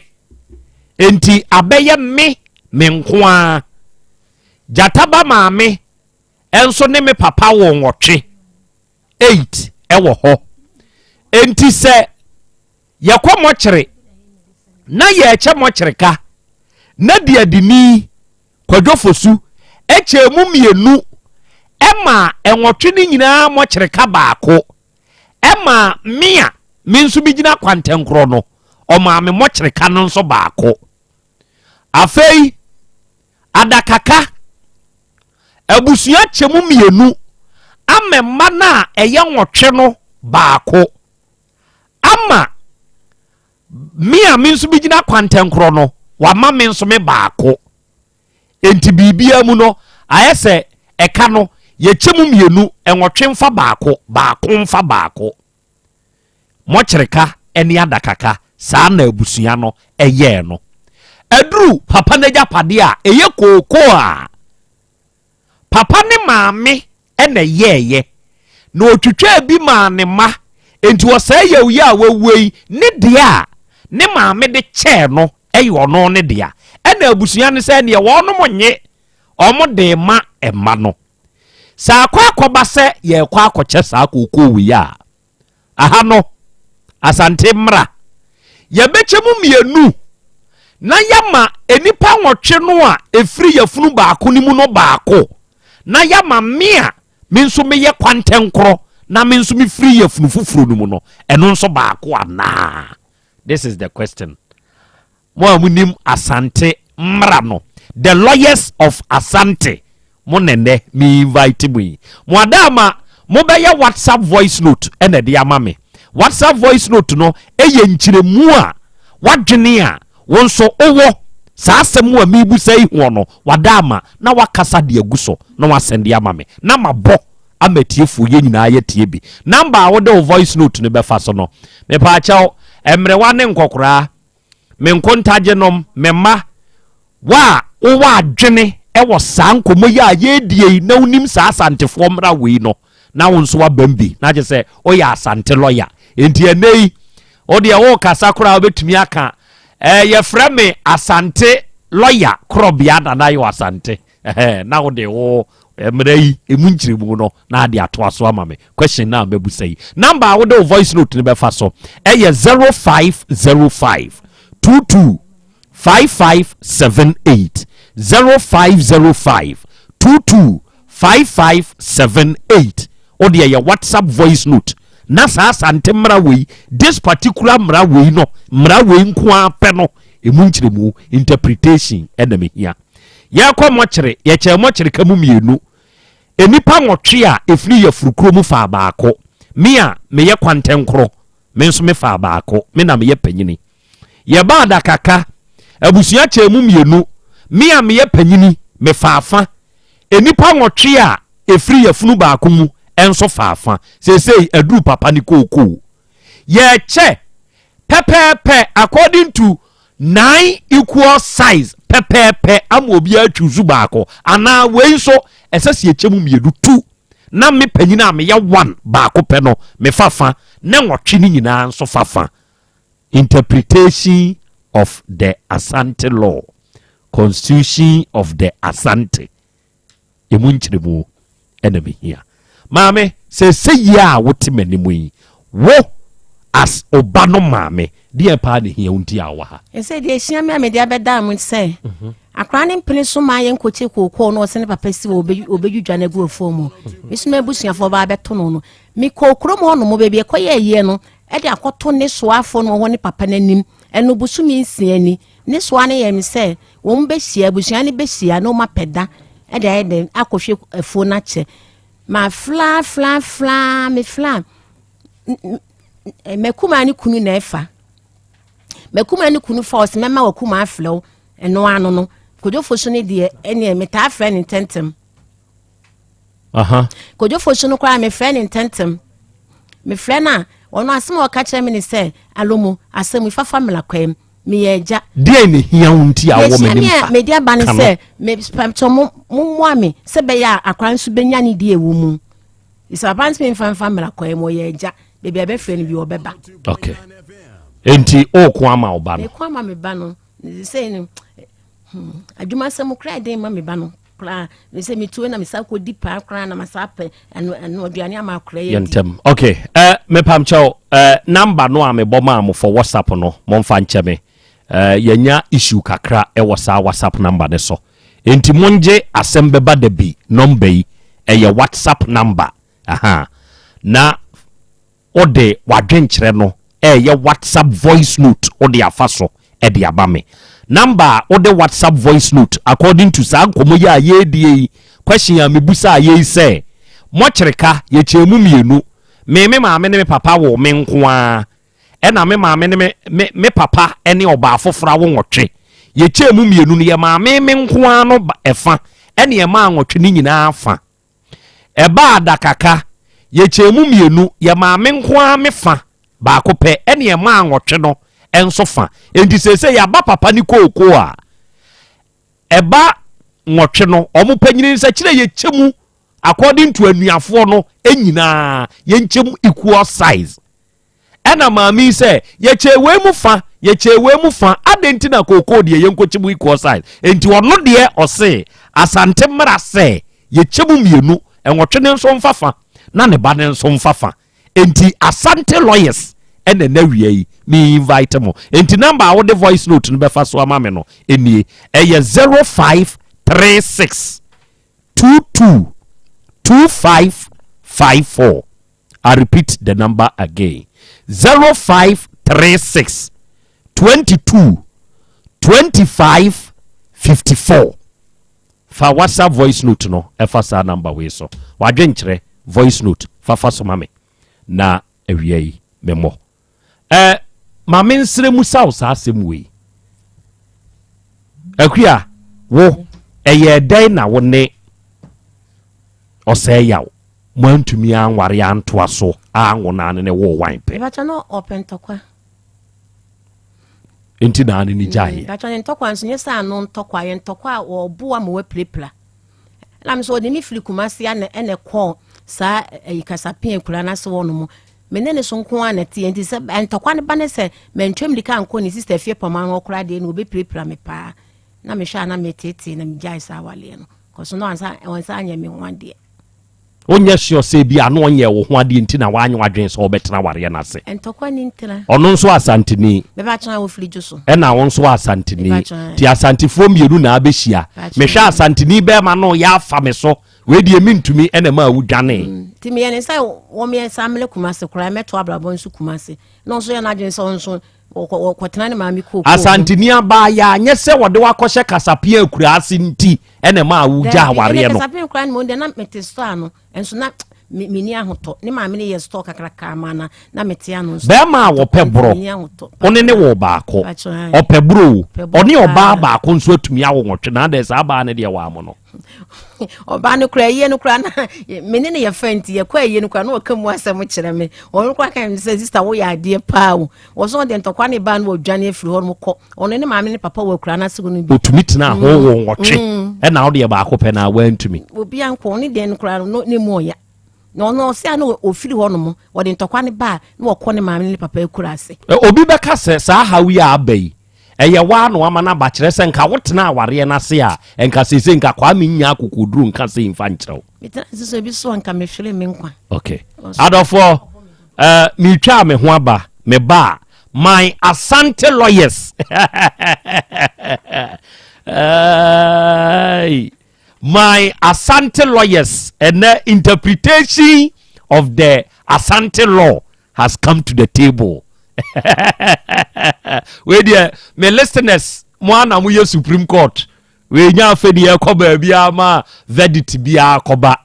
enti abɛyɛ me me nko ara gyataba maame nso ne me papa wɔ nwɔtwe, eight, wɔ hɔ. Enti sɛ yɛkɔ mɔkyere na yɛrekyɛ mɔkyere ka na deadini Kwadwo Fosu kyɛɛ mu mmienu ɛma nwɔtwe no nyinaa mɔkyere ka baako ɛma me a me nso megyina kwantɛnkorɔ no ɔmaa me mɔkyere ka no nso baako. Afei Adakaka, abusua kyɛ mu mmienu ama mma no a ɛyɛ nwɔtwe no baako ama me a me nso megyina kwantɛnkorɔ no wama me nso me baako enti biribiara mu no ayɛ sɛ ɛka no yɛkyɛ mu mmienu nwɔtwe mfa baako baako mfa baako Mɔkyereka ne adakaka, saa na abusua no yɛɛ no. Aduru papa no agyapadeɛ a, ɛyɛ kookoo a papa ne maame na ɛyɛeɛ, na ɔtwitwaa bi maa ne mma, enti ɔsɛe yawuyi a wawuo yi ne deɛ a ne maame de kyɛɛ no yɛ ɔno ne dea. Ɛna abusua no sɛ ɛneɛ wɔnom nye, wɔn de ma mma no. Sɛ akɔ akɔba sɛ yɛrekɔ akɔkyɛ saa kookoo wei a, aha no, Asante mmra. Yɛbɛkyɛ mu mmienu na yɛama nnipa nwɔtwe no a ɛfiri yafunu baako no mu no baako, na yɛama me a me nso meyɛ kwantɛnkorɔ na me nso mefiri yafunu foforɔ no mu no, ɛno nso baako anaa? This is the question. Mo a monim Asante mmra no, the lawyers of Asante, mo na ɛnɛ me invite mo yi. Mo ada ama mobɛyɛ WhatsApp voice note ɛna ɛde ama me. WhatsApp voice note no ɛyɛ nkyerɛmu a wadwene a wo nso wowɔ saa asɛm a mebusa yi hoɔ no, wada ama na wakasa de agu so na wasɛnde ama me na mabɔ ama atiefoɔ yɛn nyinaa yɛatie bi. Number a wode wo voice note no bɛfa so no, mepaakyɛw, mmerewa ne nkɔkoraa, me nkontagyenom, me mma, wo a wowɔ adwene wɔ saa nkɔmmɔ yi a yɛredie yi na wonim saa Asantefoɔ mmara wei no, na wo nso wabam bi, na kyerɛ sɛ woyɛ Asante lɔya. Enti ɛnnɛ yi, wo deɛ worekasa koraa wobɛtumi aka, eh, yɛfrɛ me Asante lɔya Korɔbea Nana Yaw Asante. Ɛhɛn, na wode wo mmara yi emu nkyerɛmu no na ade atoa so ama me question no a mɛbusa yi. Number a wode wo voice note no bɛfa so ɛyɛ 0505 22 5578 0505 22 5578 wode ɛyɛ WhatsApp voice note na saa Asante mmara wei this particular mmara wei no mmara wei nko ara pɛ no emu nkyerɛmu interpretation ɛna mehia. Yɛrekɔ mɔkyere, yɛkyɛɛ mɔkyere ka mu mmienu. Nnipa nwɔtwe a ɛfiri yafurukuro mu faa baako. Me a meyɛ kwantɛnkorɔ, me nso mefaa baako, me na meyɛ panyini. Yɛbaa Adakaka, abusua kyɛɛ mu mmienu. Me a meyɛ panyini, mefaa fa. Nnipa nwɔtwe a ɛfiri yafunu baako mu nso faa fa. Seesei aduru papa ne kookoo. Yɛrekyɛ pɛpɛɛpɛ according to nine equal size pɛpɛɛpɛ ama obiara choose baako anaa wei nso ɛsɛ sɛ yɛkyɛ mu mmienu tu na me panyin a meyɛ one baako pɛ no mefa fa na nwɔtwe no nyinaa nso fa fa. Interpretation of the Asante law, Constitution of the Asante, emu nkyerɛmu. na mehia. Maame, seesei yi a wote m'anim yi, wo as oba no maame, deɛn paa na ehia wo nti a wowɔ ha? Ɛsɛ deɛ ɛhyia me a mede abɛdaa mo sɛ akwaraa no mpene so ma yɛnkɔkye kookoo no ɔsɛ ne papa si wɔ ɔbɛdwidwa no agu afuo mu. Mesoma abusuafoɔ baa bɛto no no. Mekɔɔ kurom hɔ nom baabi ɛkɔyɛ ayie no ɛde akɔto ne soafoɔ no wɔ hɔ ne papa no anim. Ɛno bosome nsia ni. Ne soa no yɛ me sɛ wɔn bɛhyia, abusua no bɛhyia na wɔn apɛ da de ayɛ dɛn akɔhwɛ afuo no akyɛ. Ma fla fla fla me fla mɛkumaa ne kunu na ɛfa mɛkumaa ne kunu fa ɔsɛ mɛma wakuma afrɛ wo ɛno ano no kodwofo so no deɛ ɛneɛ metaa frɛ ne ntɛntɛm. Kojo Fosu no koraa mefrɛ no ntɛmntɛm. Mefrɛ no a, ɔno asɛm a ɔka kyerɛ me ne sɛ, Alomo, asɛm yi fafa mmra kwam. Meyɛ agya. Deɛn na ehia wo nti a wowɔ m'anim ha? Deɛ mede aba ne sɛ, mepɛtɔ mo mommoa me sɛ bɛyɛ a akwaraa nso bɛnya ne deɛ ɛwɔ mu. Sɛ papa ntumi mfa mfa mmra kwam, ɔyɛ agya. Baabi a bɛfrɛ no bi ɔbɛba. Okay. Enti woko ama wo ba no? Meko ama me ba no. Sɛ no, hmm, adwumasɛm koraa ɛden ma me ba no. koraa mesɛ metuo na mesa kɔdi paa koraa na masa apɛ ɛno ɛno aduane ama akora yɛ ntɛm ok eh, mepam kyɛw eh, number no a mebɔ maa mo for whatsapp no momfa nkyɛ me eh, yɛnya issue kakra ɛwɔ saa whatsapp number ne so enti mongye asɛm bɛba da bi number yi ɛyɛ whatsapp number aha na Wode w'adwenkyerɛ no reyɛ WhatsApp voice note wode afa so de aba me. Number a wode WhatsApp voice note according to saa nkɔmmɔ yi a yɛredie yi, question a mebusaa yei sɛ, Mɔkyereka, yɛkyɛɛ mu mmienu, me me maame ne me papa woo me nko ara, ɛna me maame ne me me me papa ne ɔbaa foforɔ awo nwɔtwe. Yɛkyɛɛ mu mmienu no, yɛmaa me me nko ara no ɛfa, ɛne ɛmaa nwɔtwe no nyinaa fa. Ɛbaa da kaka, yɛkyɛɛ mu mmienu, yɛmaa me nko ara me fa baako pɛ, ɛne ɛmaa nwɔtwe no nso fa. Enti seesei yɛaba papa ne kookoo a, ɛba nwɔtwe no, wɔn panyini nsa kyerɛ yɛkyɛ mu according to anuafoɔ no nyinaa, yɛnkyɛ mu equal size. Ɛna maame yi sɛ, yɛkyɛɛ wei mu fa, yɛkyɛɛ wei mu fa, adɛn nti na kookoo deɛ yɛnkɔkyɛ mu equal size? Enti ɔno deɛ ɔse, Asante mmara sɛ yɛkyɛ mu mmienu, nwɔtwe no nso mfa fa, na ne ba no nso mfa fa. Enti Asante lawyers ɛna ɛnɛ awia yi me invite mo. Enti number a wode voice note no bɛfa so ama me no nie, ɛyɛ 0536 22 2554. I repeat the number again 0536 22 25 54. Fa WhatsApp voice note no ɛfa saa number wei so. Wadwenkyerɛ voice note fa fa so ma me na awia yi memmɔ. Ɛ ma me nsrɛ mu sa wo saa asɛm wei. Akua, wo ɛyɛɛ dɛn na wo ne ɔsɛe yaw moantumi anware antoa so anwo na ne ne woo wan pɛ? Mepakyɛ no ɔpɛ ntɔkwa. Nti na ne ne gyaeɛ. Mepakyɛ ne ntɔkwa nso nyɛ sɛ ano ntɔkwa, yɛ ntɔkwa a ɔboa ma wapirapira. Ɛna me nso ɔde me firi Kumasi ana ɛna ɛkɔɔ saa ɛyi kasapin akura no ase hɔ nom. Me ne ne so nko ara na ɛteɛ nti sɛ ntɔkwa no ba ne sɛ mantwa mmirika ankɔ ne sista fie pɔma no hɔ koraa deɛ na ɔbɛpirapira me paa. Na mehwɛ a na meteetee na megyae saa awaleɛ no. Kɔso na wansa wansa anyɛ me ho adeɛ. Wonyɛ sure sɛ ebia na ɔnyɛɛ wo ho adeɛ nti na wanyɛ w'adwene sɛ wobɛtena awareɛ no ase? Ntɔkwa ni ntena. Ɔno nso Asanteni. Mɛba kyɛn a wofiri dwo so. Ɛna wo nso Asanteni. Nti Asantefoɔ mmienu na abɛhyia. Mehwɛ Asanteni bɛrima no yɛ afa me so. Wei deɛ mentumi ɛna ɛmaa wodwanee. Nti meyɛ ne sɛ wɔmeyɛ saa mmerɛ Kumase koraa mɛto abrabɔ nso Kumase. Na ɔnso yɛ n'adwene sɛ ɔnso wɔkɔtena ne maame kookoo. Asanteni abaayaa nyɛ sɛ wɔde wakɔhyɛ kasapea akuraa ase nti ɛna ɛmaa wogya awareɛ no. Kasapea koraa no mu deɛ na mete store ano nso na menni ahotɔ ne maame no yɛ store kakraka ma na na mete ano nso. Bɛrima a wɔpɛ borɔ ɔne ne wɔ baako ɔpɛ borɔ o ɔne ɔbaa baako nso atumi awo nwɔtwe na adɛ saa baa no deɛ wɔamo no. ɔbaa no koraa ayie no koraa na me ne no yɛ fɛ nti yɛkɔ ayie no koraa na ɔka mu asɛm kyerɛ me ɔno koraa ka sɛ sista woyɛ adeɛ paa o wɔsɛ ɔde ntɔkwa ne baa no wɔdwane afiri hɔ nom kɔ ɔno ne maame ne papa wɔ akura no ase no bi ɔtumi tena ho mm. wɔ nwɔtwe mm. ɛna wodeɛ baako pɛ na woantumi obi ankɔ ɔne deɛ no koraa no ne mu ɔya na ɔno ɔsɛ a na ɔfiri hɔ nom ɔde ntɔkwa ne baa na wɔkɔ ne maame ne papa akura ase obi bɛka sɛ saa haw yi a aba yi. Ɛyɛ waa na wama no aba kyerɛ sɛ nka wotena awareɛ no ase a, nka seesei nka Kwame nnya akokoduro nka sei mfa nkyerɛ wo. Metena ase sɛ obi so a nka mehwere me nkwa. Okay. Adɔfoɔ, uh, metwaa me ho aba, me ba a, my Asante lawyers. Hey. My Asante lawyers and the interpretation of the Asante law has come to the table. Wei deɛ me listeners mo ana mo yɛ Supreme Court. Wei nya afɛ deɛ ɛkɔ baabi ama verdict biara kɔba.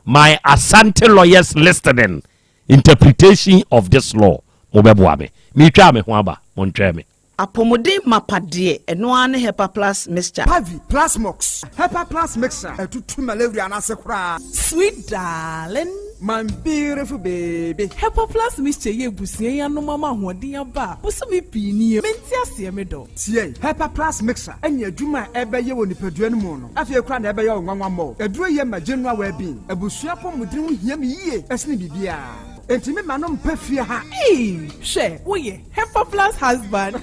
My Asante lawyers listening interpretation of this law mo bɛboa me. Metwa me ho aba mo ntwɛn me. Apɔmuden mapa deɛ, ɛno ara ne Hepa Plus Mixture. Pavi, Plasmox, Hepa Plus Mixture, ɛtutu malaria no ase koraa. Sweet darling. My beautiful baby. Hepa Plus Mixture yi abusua yi anom ama ahoɔden aba a bosome pii nie. Mente aseɛ me dɔ. Tie, Hepa Plus Mixture ɛne adwuma a ɛbɛyɛ wɔ nipadua no mu no, afei koraa na ɛbɛyɛ wo nwanwa mmɔɔ. Aduro yi yɛ ma general well-being. Abusua apɔmuden ho hia me yie ɛsene biribiara. Enti me ma no mpɛ fie ha. Eii hwɛ woyɛ Hepa plus husband.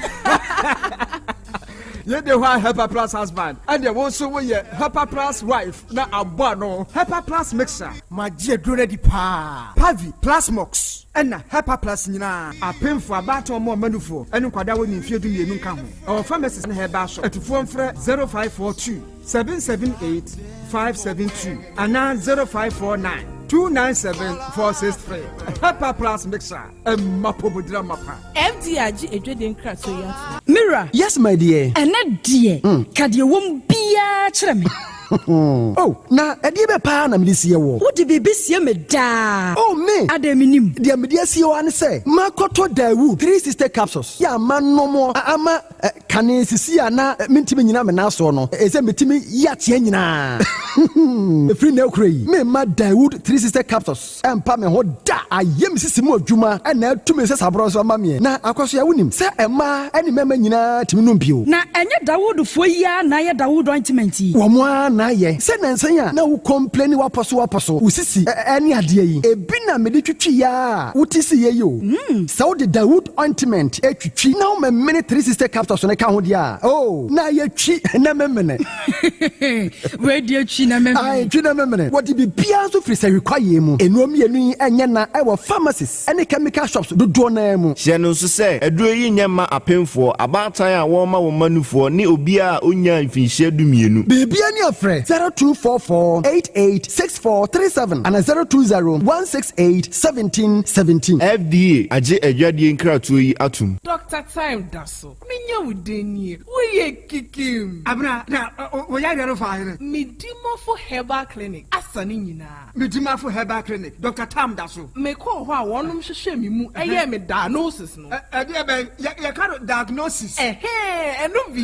Yei de hɔ a Hepa plus husband ɛdeɛ wo nso woyɛ Hepa plus wife na abɔ ano. Hepa plus mixer. Magye aduro no adi paa. Pavi, Plasmox ɛna Hepa plus nyinaa. Apemfoɔ, abaatan ɔmo ɔma nufoɔ ɛne nkwadaa a wɔnni mfeɛ 12 nka ho. Ɛwɔ pharmacies ne herbal shop. Atufoɔ mfrɛ 0542 778 572 anaa 0549 297 463. Hepa plus mixer. Ɛmma pomodira mapa. FDA agye adwadie nkratoɔ yi atom. Me wura. Yes my dear. Ɛnnɛ deɛ, ka deɛ ɛwɔ mu biara kyerɛ me. Oh, na ɛdeɛ bɛ paa na mede sie woɔ? Wode biribi sie me daa. Oh, me! Adɛn mennim? Deɛ mede asie wo ara ne sɛ, makɔtɔ Daewoo 360 capsules yɛ a manom ama Kane sisi a na mentumi nnyina me nan soɔ no, ɛsɛ metumi yi ateɛ nyinaa. Ɛfiri nnɛ rekora yi, meremma Daewoo 360 capsules mpa me ho da. Ayɛ me sisi mu adwuma na atu me nsasaborɔ nso ama meɛ. Na Akwasoa, wonim sɛ mmaa ne mmarima nyinaa tumi nom bio. Na ɛnyɛ Dawoodfoɔ yi ara na ayɛ Dawood ointment yi? Wɔn ara na ayɛ. Sɛ nnansa yi a na wo complaini w'apɔso w'apɔso, wo sisi ne adeɛ yi, ebi na mede twitwiiɛ ara a wote siiɛ yi o. Sɛ wode Dawood ointment twitwi na womemene 360 capsules no ka ho deɛ a, oh, na ayɛ twi na memene. Wei deɛ twi na memene. Ae, twi na memene. Wɔde biribiara nso firi sahwi kwaeɛ mu. Nnuro mmienu yi nyɛ na wɔ pharmacies ne chemical shops dodoɔ no ara mu. Hyɛ no nso sɛ, aduro yi nyɛ mma apemfoɔ, abaatan a wɔrema wɔn mma nufoɔ ne obiara a ɔnnyaa mfinhyia dumienu. Biribiara ni a frɛ 0244 88 6437 anaa 020 168 1717. FDA agye adwadie nkratoɔ yi atom. Doctor Time da so. Menya wo din nie. Woyɛ kikim. Abena, na wo yareɛ no faa hene? Medimafo Herbal Clinic asa ne nyinaa. Medimafo Herbal Clinic, Doctor Tam da so. Mekɔɔ hɔ a wɔnom hwehwɛɛ me mu yɛɛ me diagnosis no. Ɛdeɛ bɛn? Yɛka no diagnosis. Ɛhɛɛ, ɛno bi.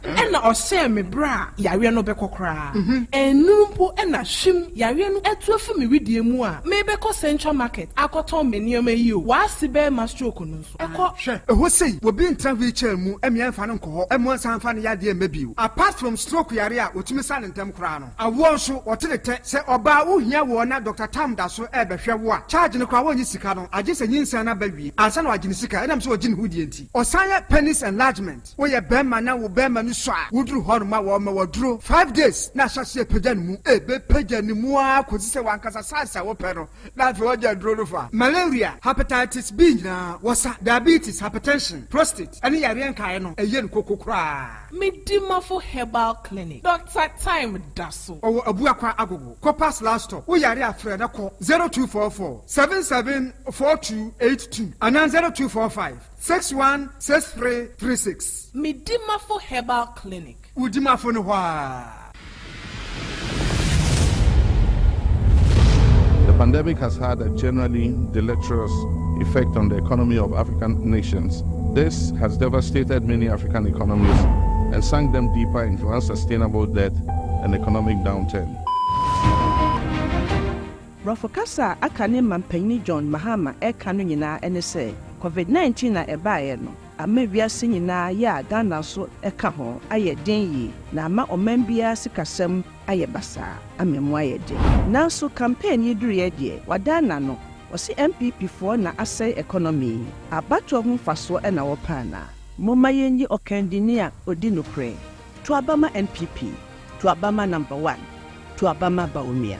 Ɛna ɔhyɛɛ me berɛ a yareɛ no bɛkɔ koraa. Ɛnnuru mpo na hwim yareɛ no atu afi me wedeɛ mu a merebɛkɔ Central Market akɔtɔn me nneɛma yi o, w'ase bɛrima stroke no nso ɛkɔ. Hwɛ, ɛhɔ sei, obi ntra wheelchair mu mmea mfa no nkɔ hɔ mmoa nsan mfa ne yadeɛ mma bio. Apart from stroke yare a wɔtumi sa no ntɛm koraa no, awoɔ nso wɔte ne tɛ. Sɛ ɔbaa wohia woɔ na Doctor Tam da so rebɛhwɛ wo a, charge no koraa wɔnnye sika no, agye sɛ nyinsɛn no aba wie ansa na wɔagye ne sika ɛnam sɛ ɔgye ne ho die nti. Ɔsan yɛ penis enlargement. Woyɛ bɛɛma na wo bɛɛma no sua a, woduru hɔ nom a wɔma wo aduro 5 days na ahyɛ aseɛ pagya ne mu. Ɛbɛpagya ne mu ara kɔsi sɛ w'ankasa size a wopɛ no na afei wagya aduro no fa. Malaria, Hepatitis B nyinaa wɔsa, Diabetes, Hypertension, Prostate ɛne yareɛ nkaeɛ no ɛyɛ no koko koraa. Medimafo Herbal Clinic, Doctor Time da so. Ɔwɔ Abuakwa Agogo, Copas last stop. Wo yare a frɛ na kɔ 0244 77 4282 anaa 0245. 616336. Medimafo Herbal Clinic. Wo dimafo no hɔ ara. The pandemic has had a generally deleterious effect on the economy of African nations. This has devastated many African economies and sunk them deeper into unsustainable debt and economic downturn. Borɔfo kasa a aka ne manpanyin John Mahama reka no nyinaa ne sɛ Covid 19 a ɛbaeɛ no ama wiase nyinaa yɛ a Ghana nso ka ho ayɛ den yie na ama ɔman biara sikasɛm ayɛ basaa ama emu ayɛ den. Nanso campaign yi duruiɛ deɛ wadan n'ano, ɔse NPP foɔ na asɛe economy yi, abatoɔ ho mfasoɔ na wɔpɛ anaa? Momma yɛnyi ɔkandini a ɔdi nokorɛ. To aba ma NPP. To aba ma Number One. To aba ma Bawumia.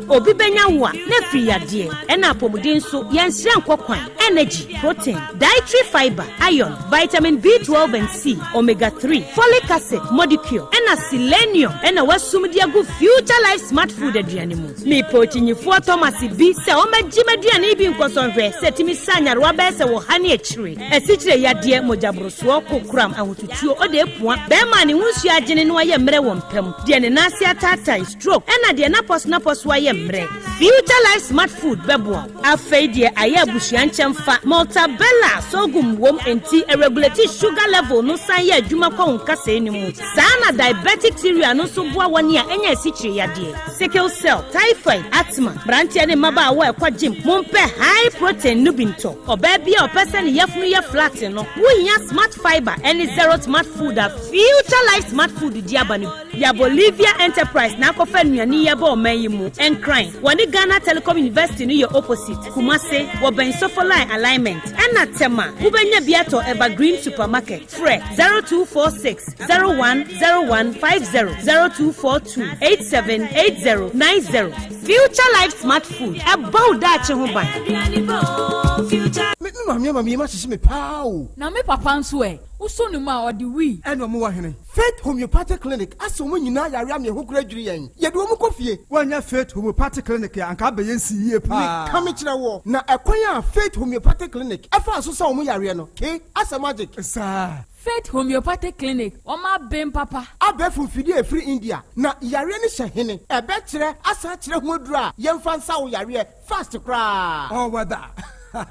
Obi bɛnya wo a, na afiri yadeɛ, ɛna apɔmuden nso, yɛnsrɛ nkɔ kwan. Energy, protein, dietary fiber, iron, vitamin B12 and C, omega 3, folic acid, modicure, ɛna selenium ɛna wasum de agu Future Life Smart Food aduane mu. Mepɛ okyinyifoɔ Thomas bi sɛ ɔmmɛgye m'aduane yi bi nkɔsɔ nhwɛ sɛ ɛtumi sa nyarewa bɛyɛ sɛ wɔ ha ne akyire, asikyire yadeɛ, mogyaborosoɔ, kokoram, ahotutuo, ɔde apua, bɛrima a ne ho nsuo agyene na wayɛ mmerɛ wɔ mpa mu, deɛ ne nan ase ataatae, stroke, ɛna deɛ n'apɔso-n'apɔso ayɛ mmerɛ. Future Life Smart Food bɛboa wo. Afei deɛ ayɛ abusua nkyɛmfa, Maltabella sorghum wom enti ɛregulate sugar level no san yɛ adwuma kɔ wo nkasɛɛ no mu. Saa na diabetic cereal no nso boa wɔn a anya asikyire yadeɛ, sickle cell, typhoid, asthma. Mmeranteɛ ne mmabaawa a ɛkɔ gym, mompɛ high protein no bi ntɔ. Ɔbaa bi a ɔpɛ sɛ ne yafunu yɛ flat no, wohia Smart Fiber ne Zero Smart Food a Future Life Smart Food de aba no bi. Ya Bolivia Enterprise na akɔfa nnuane yi aba ɔman yi mu. Nkran, wɔne Ghana Telecom University no yɛ opposite. Kumase, wɔbɛn Sofoline Alignment. Ɛna Tema, wobɛnya bi atɔ Evergreen Supermarket. Frɛ 0246 010150, 0242 878090. Future Life Smart Food, ɛbɔ wo daakye ho ban. Me me maame ama me yam ahyehye me paa o. Na me papa nso ɛ? Wosɔ ne mu a, ɔde wii. Ɛna ɔmo wɔ hene? Faith Homeopathic Clinic asa wɔn nyinaa yare ama ɛho kora dwiri yɛn. Yɛde wɔn kɔ fie. Woannya Faith Homeopathic Clinic a, anka abɛyɛ nsi yie paa. Meka mekyerɛ woɔ, na ɛkwan a Faith Homeopathic Clinic faa so sa wɔn yareɛ no, ke, asɛ magic. Saa. Faith Homeopathic Clinic, wɔn aben papa. Abɛɛfo mfidie a ɛfiri India, na yareɛ no hyɛ hene. Ɛbɛkyerɛ asan akyerɛ ho aduro a yɛmfa nsa wo yareɛ fast koraa. All weather.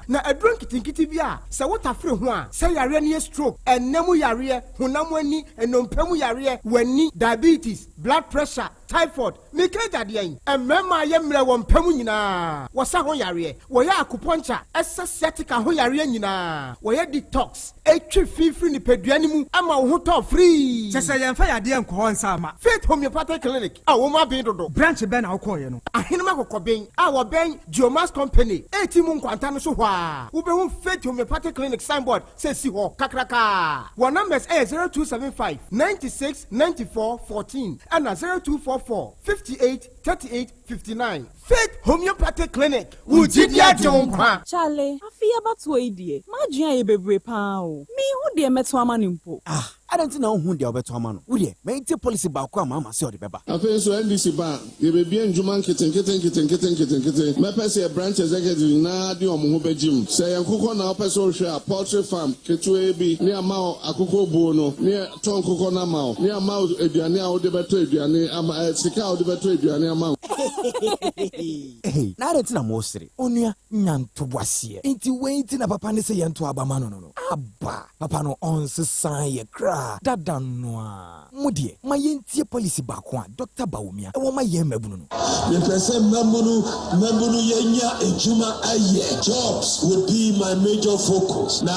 Na aduro nketenkete bi a sɛ wotafere ho a, sɛ yareɛ no yɛ stroke, ɛnna mu yareɛ, honam ani, nnompe mu yareɛ, w'ani, diabetes, blood pressure, typhoid, meka agya deɛn? Mmarima a yɛ mmerɛ wɔ mpa mu nyinaa, wɔsa ho yareɛ, wɔyɛ acupuncture, ɛsa sciatica ho yareɛ nyinaa, wɔyɛ detox, ɛtwe fi firi nipadua no mu ma wo ho tɔ firii. Kyɛ sɛ yɛmfa yadeɛ nkɔ hɔ nsa mma. Faith Homeopathic Clinic a wɔn aben dodo. Branch bɛn na wokɔeɛ no? Ahenem Akokɔben a wɔbɛn Geomax Company eti mu nkwanta no so hɔ ara, wobɛhu Faith Homeopathic Clinic signboard sɛ si hɔ kakrakaa. Wɔn numbers yɛ 0275 96 94 14 ɛna 0244 58 38 59. Faith Homeopathic Clinic, wo gyidi agye wo nkwa. Charlie, afe yi abatoɔ yi deɛ, m'adwene ayɛ bebree paa o. Menhu deɛ mɛto ama no mpo. Ah, adɛn nti na wonhu deɛ wobɛto ama no? Wo deɛ, ma yɛntie policy baako a Mahama sɛ ɔde bɛba. Afei nso NDC ba a, yɛbɛbue ndwuma nketenkete nketenkete nketenkete. Mɛpɛ sɛ yɛ branch executives nyinaa de wɔn ho bɛgye mu. Sɛ ɛyɛ nkokɔ na wopɛ sɛ wohwɛ a, poultry farm ketewaa bi ne ama wo akokɔ buo no, ne yɛtɔ nkokɔ no ama wo, ne ama wo aduane a wode bɛtɔ aduane ama, eh, sika a wode bɛtɔ aduane ama wo. Hey, na adɛn nti na mosere? Onua, nya ntoboaseɛ. Nti wei nti na papa no se yɛnto aba ma no no no? Aba! Papa no ɔnsesaa yɛ koraa dada no ara. Mo deɛ, ma yɛntie policy baako a Doctor Bawumia wɔ ma yɛn mmabunu no. Mepɛ sɛ mmabunu mmabunu yɛnya adwuma ayɛ, jobs would be my major focus, na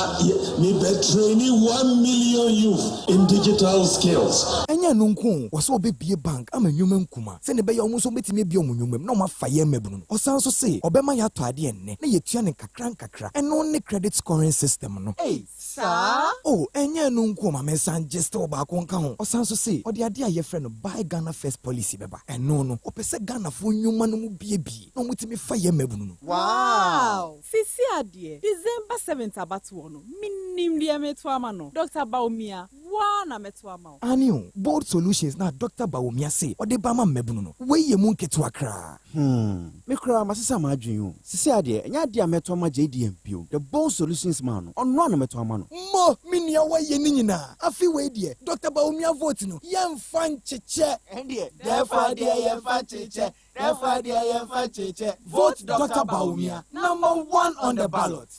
mebɛ traini 1 million youth in digital skills. Ɛnyɛ ɛno nko o, ɔsɛ ɔbɛbue bank ama nnwuma nkuma sɛdeɛ ɛbɛyɛ a wɔn nso wɔbɛtumi abue wɔn nnwuma mu na wɔafa yɛn mmabunu no. Ɔsan nso se ɔbɛma yɛatɔ adeɛ nnɛ na yɛatua no nkakra nkakra. Ɛno ne credit scoring system no. Ei, saa? O, ɛnyɛ ɛno nko o, ma mensan gye still baako nka ho. Ɔsan nso se ɔde adeɛ a yɛfrɛ no Buy Ghana First policy bɛba. Ɛno no, ɔpɛ sɛ Ghanafoɔ nnwuma no mu buebue na wɔtumi fa yɛn mmabunu no. Wow! Seesei adeɛ, December 7th abatoɔ no, menim deɛ meto ama no. Dr. Bawumia, wo ara na mɛto ama wo. Aane o, Bold Solutions na Dr. Bawumia se ɔde ba ama mmabunu no, wei yɛ mu nketewa koraa. Hmm, me koraa masesa m'adwene o. Seesei adeɛ, ɛnyɛ adeɛ a mɛto ama JDM bio. The Bold Solutions man no, ɔno ara na mɛto ama no. Mo, me nua woayɛ ne nyinaa. Afe wei deɛ, Dr. Bawumia vote no, yɛmfa nkyekyɛ. Ɛndeɛ, dɛɛfa deɛ yɛmfa nkyekyɛ, dɛɛfa deɛ yɛmfa nkyekyɛ. Vote Dr. Bawumia, number one on the ballot.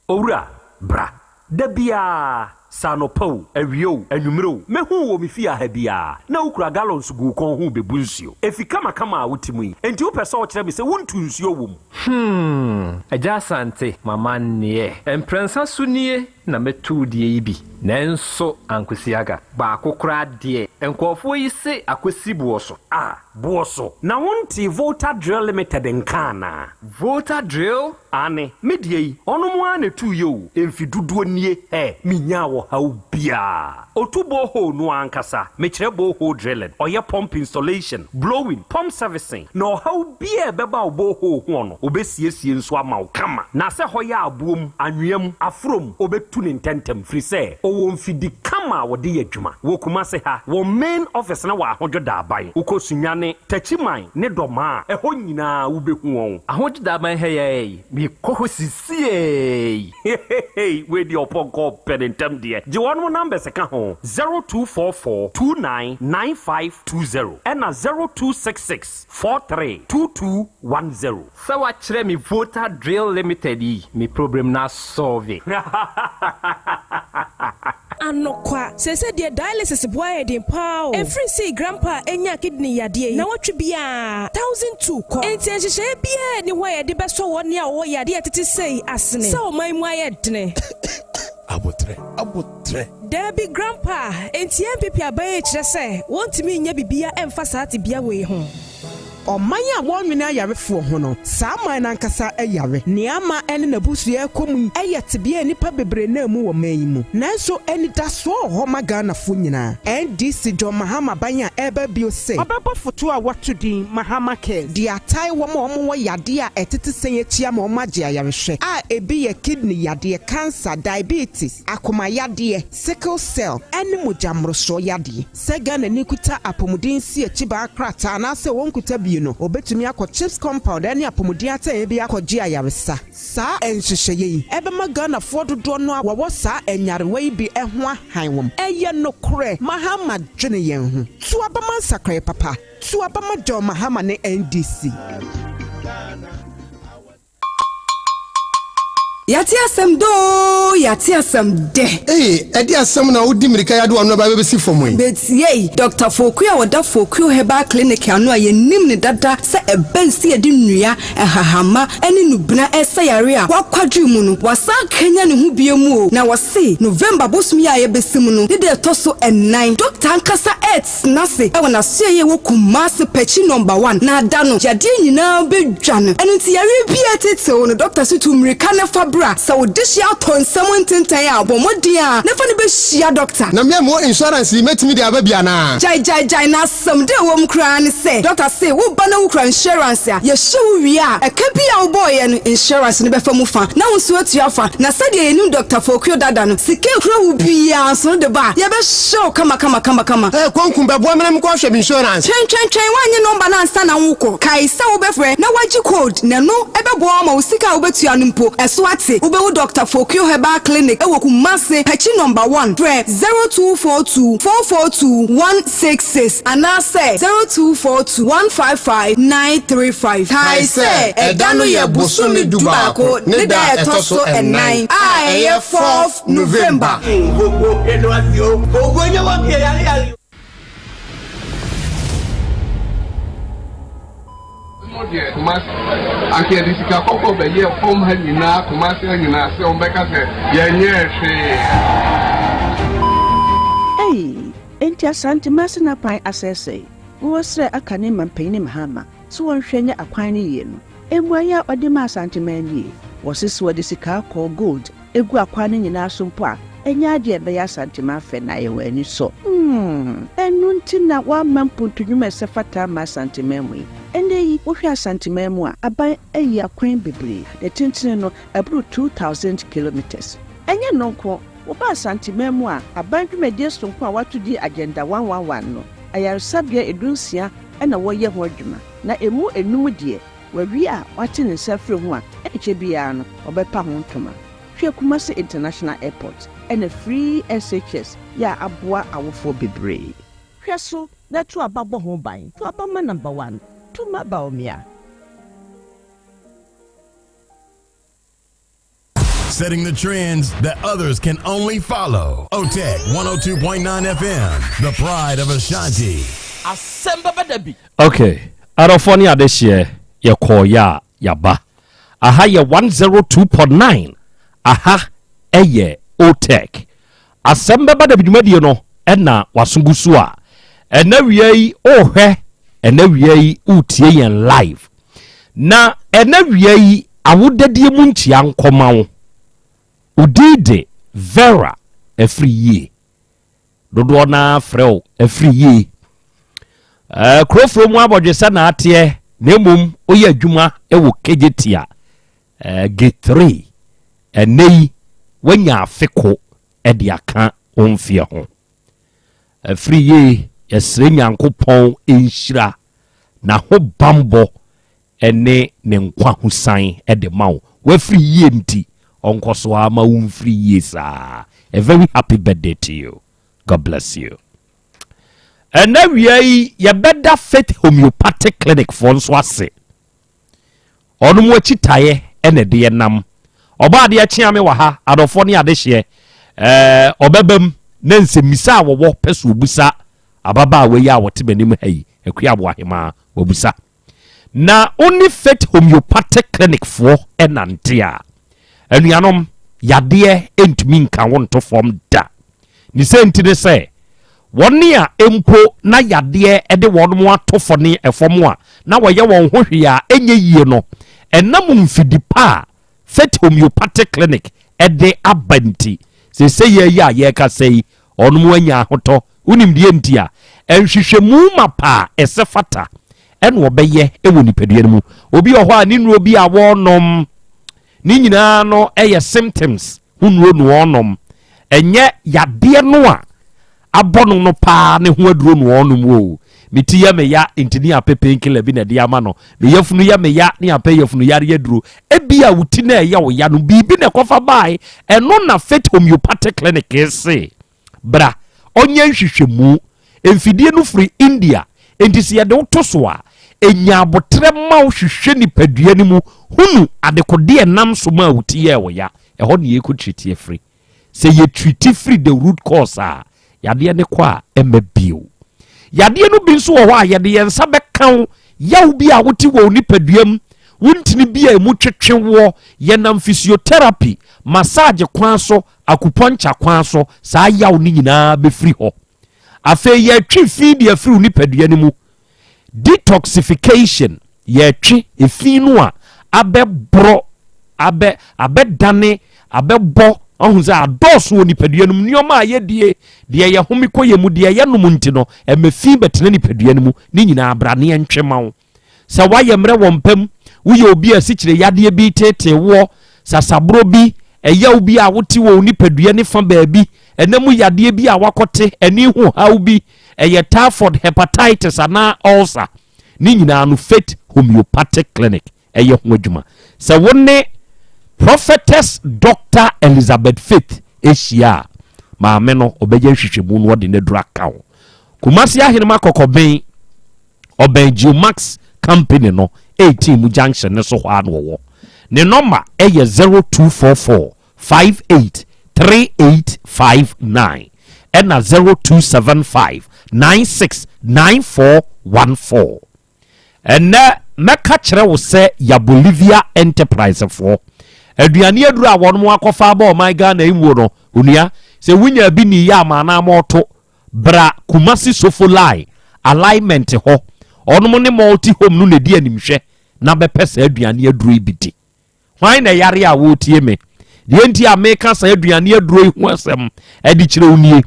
Owura, bra. Da biara, Sɛ anɔpa o, awia o, anwummere o, mɛhu wo wɔ me fie ha biara, na wokura gallons gu wo kɔn ho rebebu nsuo. Efi kamakama a wote mu yi, enti wopɛ sɛ wokyerɛ me sɛ wontu nsuo wɔ mu? Hmm, Agya Asante, m'amanneɛ. Mprɛnsa so nie na mɛtu wo deɛ yi bi, nanso ankosi aga. Baako koraa deɛ, nkurɔfoɔ yi se akɔsi boɔ so. Ah, boɔ so? Na wontee Volta Drill Limited nka anaa? Volta Drill? Aane, me deɛ yi, ɔnom ara na ɛtuiɛ o, mfe dodoɔ nie, ɛ, menyaa ɔhaw biara. Ɔtu borehole no ara ankasa, mekyerɛ borehole drilling, ɔyɛ pump installation, blowing, pump servicing, na ɔhaw biara a ɛbɛba wo borehole hoɔ no, ɔbɛsiesie nso ama wo kama. Na sɛ hɔ yɛ aboɔ mu, anwea mu, aforɔ mu, ɔbɛtu no ntɛntɛm, firi sɛ ɔwɔ mfidi kama a wɔde yɛ adwuma. Wɔ Kumase ha, wɔn main office no wɔ Ahodwo Daaban. Wokɔ Sunyani, Techiman ne Dɔmaa a, ɛhɔ nyinaa wobɛhu wɔn. Ahodwo Daaban ha yi ara yi, mekɔ hɔ sisiei. Hehehe wei deɛ ɔpɔnkɔ pɛ ne ntɛm deɛ. Gye wɔnom numbers ka ho, 0244 29 9520 ɛna 0266 43 2210. Sɛ wakyerɛ me Volta Drill Limited yi, me problem no asɔlve. Anokwa, seesei deɛ dialysis boa yɛ den paa o. Ɛfiri sei grandpa a ɛnyaa kidney yadeɛ yi, nawɔtwe biara, 1002 kɔ. Enti nhyehyɛeɛ biara nni hɔ a yɛde bɛsɔ wɔn a wɔwɔ yadeɛ a ɛtete sei asene sɛ ɔman mu ayɛ dene. Aboterɛ, aboterɛ. Daabi grandpa, enti NPP aban yi kyerɛ sɛ wɔntumi nyɛ biribiara mfa saa tebea wei ho. Ɔman a wɔnnwene ayarefoɔ ho no, saa man no ankasa yare. Nea ama ɛne n'abusua rekɔ mu yi yɛ tebea a nnipa bebree nam mu wɔ man yi mu. Nanso anidasoɔ wɔ hɔ ma Ghanafoɔ nyinaa. NDC John Mahama aban a ɛreba bio se ɔbɛbɔ foto a wɔato din Mahama Cares de atae wɔn a wɔwɔ yadeɛ a ɛtete sɛn akyi ama wɔagye ayarehwɛ a ebi yɛ kidney yadeɛ, cancer, diabetes, akoma yadeɛ, sickle cell, ne mogya mmorosoɔ yadeɛ. Sɛ Ghanani kuta apɔmuden nsiakyibaa krataa anaasɛ ɔnkuta bi no, ɔbɛtumi akɔ CHPS compound ne apɔmuden atɛeɛ bi akɔgye ayaresa. Saa nhyehyɛeɛ yi bɛma Ghanafoɔ dodoɔ no a wɔwɔ saa nyarewa yi bi ho ahan wɔn. Ɛyɛ nokorɛ, Mahama dwene yɛn ho. To aba ma nsakraeɛ papa. To aba ma John Mahama ne NDC. Yɛate asɛm dɛ oo, yɛate asɛm dɛ. Ei, ɛde asɛm na wodi mmirika yi ade w'ano aba abɛsi fam yi? Betiei, Dɔkta Fokuo a ɔda Fokuo Herbal Clinic ano a yɛnim no dada sɛ ɛbɛn sɛ yɛde nnua, nhahamma ne nnubena resa yare a wakwadwiri mu no, wasan akanyan ne ho bio mu o, na wɔse November bosome yi a yɛbɛsi mu no ne da ɛtɔ so nnan, dɔkta ankasa Tena ase wɔ n'asoɛeɛ a ɛwɔ Kumasi Pɛkyi Nɔmba One na da no yadeɛ nyinaa bɛdwa no. Ɛno nti yareɛ biara ɛtetew no dɔkta se tu mmirika na fa bra. Sɛ wo dehyeɛ atɔ nsam ntentan a bɔ mmɔden ara na fa no bɛhyia dɔkta. Na me a mewɔ insurance yi mɛtumi de aba bi anaa? Gyae gyae gyae na asɛm deɛ ɛwɔ mu koraa ne sɛ dɔkta se wo ba na wo kura insurance a yɛhyɛ wo wie a ɛka bi a wobɔeɛ no insurance no bɛfa mu fa na wo nso atua fa. Na sɛdeɛ yɛnim Dɔkta Fokuo dada no sika ɛkura wo biara nso no de ba a yɛbɛhyɛ Hyɛ wo kama kama kama kama. Hey Konku bɛboa me na menkɔ hwɛ me insurance. Twɛn twɛn twɛn woannye nɔmba no ansa na wokɔ. Kae sɛ wobɛfrɛ na woagye code na ɛno bɛboa wo ama wo sika a wobɛtua no mpo ɛso ate. Wobɛhu Dɔkta Fokuo Herbal Clinic wɔ Kumasi, Pakyi Nɔmba One. Frɛ 0242 442 166 anaasɛ 0242 155 935. Kae sɛ ɛda no yɛ bosome dubaako ne da a ɛtɔ so ɛnan a ɛyɛ fourth November. No deɛ Kumasi anka yɛde sika kɔkɔɔ bɛyɛɛ fam ha nyinaa Kumasi ha nyinaa sɛ wɔn bɛka sɛ yɛnyɛɛ hwee. Ei, enti Asante Masina kwan asɛesɛe? Wɔsrɛ aka ne mampanyin Mahama sɛ wɔnhwɛ nyɛ akwan no yie no. Mmuaeɛ a ɔde maa Asanteman nie, Wɔse sɛ wɔde sika kɔɔ, gold, gu akwan no nyinaa so mpo a, ɛnyɛ adeɛ a ɛbɛyɛ Asanteman fɛ na ayɛ wɔn anisɔ. Hmm, ɛno nti na wɔamma mpuntu nnwuma a ɛsɛ fata amma Asanteman mu yi. Ɛnnɛ yi, wohwɛ Asanteman mu a, aban ayi akwan bebree, ne tentene no, ɛboro 2,000 kilometres. Ɛnyɛ ɛno nko, woba Asanteman mu a, aban dwumadie sononko a wɔato din Agenda 111 no, ayaresabea dunsia na wɔreyɛ ho adwuma. Na emu enum deɛ, wawie a wate ne nsa afiri ho a, ɛnkyɛ biara no, ɔbɛpa ho ntoma. Hwɛ Kumasi International Airport ɛna Free SHS yɛ a aboa awofoɔ bebree. Hwɛ so na to aba bɔ ho ban. To aba ma number one, to ma Bawumia. Setting the trends that others can only follow. OTEC 102.9 FM, the pride of Ashanti. Asɛm bɛba da bi. Ok, adɔfoɔ ne adehyeɛ, yɛkɔɔ yɛ a yɛaba. Aha yɛ 102.9, aha ɛyɛ OTEC. Asɛm bɛba da bi dwumadie no ɛna waso gu so a ɛna wia yi wohwɛ, ɛna wia yi wotie yɛn live. Na ɛna wia yi awodadie mu nkyia nkɔma wo. Wo din de Vera afiri yie. Dodoɔ no ara frɛ wo afiri yie. Ɛɛ kurofuro mu abɔdwesɛ na ateɛ na mmom woyɛ adwuma wɔ Kejetia ɛɛ gate 3. Ɛnɛ yi woanya afe ko de aka wo mfeɛ ho. Afiri yie yɛsrɛ Nyankopɔn nhyira, n'ahobanbɔ ne ne nkwa ho san de ma wo. Wafiri yie nti, ɔnkɔ so ara ma wo mfiri yie saa. A very happy birthday to you. God bless you. Ɛnɛ wia yi yɛbɛda Faith Homeopathic Clinic foɔ nso ase. Ɔno mu akyi taeɛ ɛna ɛde yɛ nam. Ɔbɔ adeɛ kyea me wɔ ha, adɔfoɔ ne adehyeɛ. Ɛɛ ɔbɛbam na nsɛmmisa a wɔwɔ pɛ so obusa ababaawa yi a wɔte m'anim ha yi, Akua Aboahemaa, wabusa. Na wo ne Faith Homeopathic Clinic foɔ nante a, anuanom, yadeɛ ntumi nka wo nto fam da. Ne sɛ nti ne sɛ, wɔn a mpo na yadeɛ de wɔn ato fɔne fam a na wɔyɛ wɔn ho hwee a ɛnyɛ yie no, ɛnam mfidi pa a Faith Homeopathic Clinic de aba nti, seesei yi a yɛrekasa yi, wɔn anya ahotɔ. Wonim deɛ nti a? Nhwehwɛmu mapa a ɛsɛ fata ɛna ɔbɛyɛ wɔ nipadua no mu. Obi wɔ hɔ a ne nnuro bi a wɔrenom ne nyinaa no yɛ symptoms ho nnuro na wɔrenom. Ɛnyɛ yadeɛ no a abɔ no no paa ne ho aduro na wɔrenom o. Me ti yɛ me ya nti ne apɛ painkiller bi na ɛde ama no. Me yafunu yɛ me ya ne apɛ yafunu yare aduro. Ebia wo ti na ɛyɛ wo ya no biribi na ɛkɔfa bae. Ɛno na Faith Homeopathic Clinic se Bra, ɔnyɛ nhwehwɛmu. Mfidie no firi India, enti sɛ yɛde wo to so a, ɛnya aboterɛ ma wo hwehwɛ nipadua no mu hunu adekodeɛ ɛnam so maa wo ti yɛɛ wo ya. Ɛhɔ na yɛkɔ treati afiri. Sɛ yɛ treati firi the root cause a, yadeɛ no kɔ a, ɛmma bio. Yadeɛ no bi nso wɔ hɔ a, yɛde yɛn nsa bɛka wo, yaw bi a wote wɔ wo nipadua mu, wo ntini bi a ɛmu twetwe woɔ, yɛnam physiotherapy, massage kwan so Akupɔnkya kwan so, saa yaw no nyinaa bɛfiri hɔ. Afei yɛtwe fi de afiri wo nipadua no mu. Detoxification, yɛtwe efi no a abɛborɔ, abɛ, abɛdane, abɛbɔ, ɔhu sɛ adɔɔso wɔ nipadua no mu, nneɛma a yɛdie, deɛ yɛhome kɔ yɛ mu, deɛ yɛnom nti no, ɛma fi bɛtena nipadua no mu, ne nyinaa bra ne yɛntwe ma wo. Sɛ woayɛ mmerɛ wɔ mpa mu, woyɛ obi a asikyire yadeɛ bi reteetee woɔ, sasaborɔ bi, ɛyaw bi a wote wɔ wo nipadua ne fa baabi, ɛna mu yadeɛ bi a woakɔte, ani ho haw bi, ɛyɛ typhoid, hepatitis anaa ulcer, ne nyinaa no Faith Homeopathic Clinic ɛyɛ ho adwuma. Sɛ wo ne Prophetess Doctor Elizabeth Faith hyia a, maame no ɔbɛyɛ nhwehwɛmu na ɔde n'aduru aka wo. Kumasi Ahenema Kɔkɔben Ɔbɛn Geomax company no 18 mu junction no so hɔ ara na ɔwɔ. Ne nɔma yɛ 0244 58 3859 ɛna 0275 96 9414. Ɛnnɛ mɛka kyerɛ wo sɛ ya Bolivia Enterprise foɔ aduane aduru a wɔnom akɔfa aba ɔman Ghana yi muo no, onua, sɛ wonya bi ni yɛ ama anaa mɔɔto Bra Kumasi Sofo Line alignment hɔ, ɔnom ne Multi Home no na ɛdi animhwɛ na bɛpɛ saa aduane aduro yi bi di. Hwan na ɛyare a woretie me? Deɛ nti a meka saa aduane aduro yi ho asɛm de kyerɛ wo nie.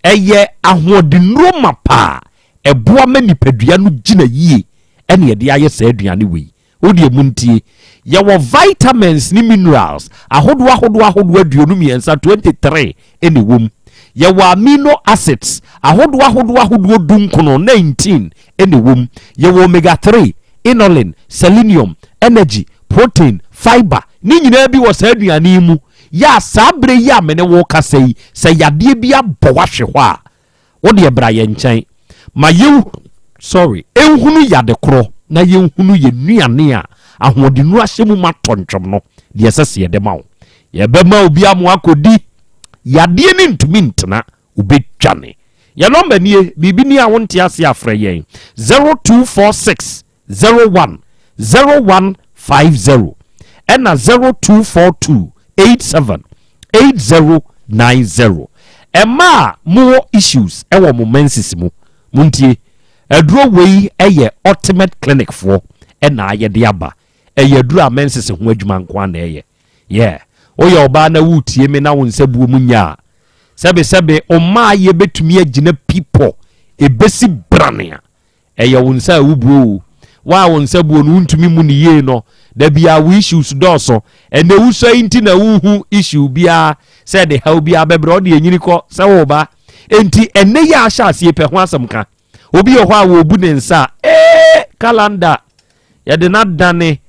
Ɛyɛ ahoɔdennuro mapa a ɛboa ma nipadua no gyina yie ɛne ɛde ayɛ saa aduane wei. Wo deɛ montie. Yɛwɔ vitamins ne minerals ahodoɔ ahodoɔ ahodoɔ 23, 23, na ɛwɔ mu. Yɛwɔ amino acids ahodoɔ ahodoɔ ahodoɔ 19, 19, na ɛwɔ mu. Yɛwɔ omega 3, inulin, selenium, energy, protein, fibre, ne nyinaa bi wɔ saa aduane yi mu. Yɛ a saa berɛ yi a me ne wo rekasa yi, sɛ yadeɛ bi abɔ wo ahwe hɔ a, Wo deɛ bra yɛn nkyɛn ma yɛn sorry nhunu yade korɔ na yɛnhunu yɛn nnuane a ahoɔdennuro ahyɛ mu ma tɔ ntwom no deɛ ɛsɛ sɛ yɛde ma wo. Yɛbɛma obi ama wakɔdi. Yadeɛ no ntumi ntena, wobɛdwane. Yɛn nɔmba nie, biribi ni a wonte ase a frɛ yɛn 0246 01 0150 ɛna 0242 87 8090. Ɛma a mowɔ issues ɛwɔ mo menses mu, montie. Aduro wei ɛyɛ Ultimate Clinic foɔ ɛna ayɛ de aba. Ɛyɛ aduro a menses ho adwuma nko ara na ɛyɛ. Yeah. Woyɛ ɔbaa na woretie me na wo nsa buo mu nya a, sɛbesɛbe wo mmaayɛ bɛtumi agyina pi pɔ ɛbɛsi brane a, ɛyɛ wo nsa a wobuo o. Wo a wo nsa buo no wontumi mu no yie no, da biara wo issues dɔɔso. Ɛnɛ wosua yi nti na wonhu issue biara sɛ ɛde haw biara bɛbrɛ wo, deɛ nyini kɔ sɛ wo ba. Enti ɛnɛ yi a ahyɛ aseɛ pɛ ho asɛm ka. Obi wɔ hɔ a wɔbu ne nsa a, ee calendar yɛde no adane.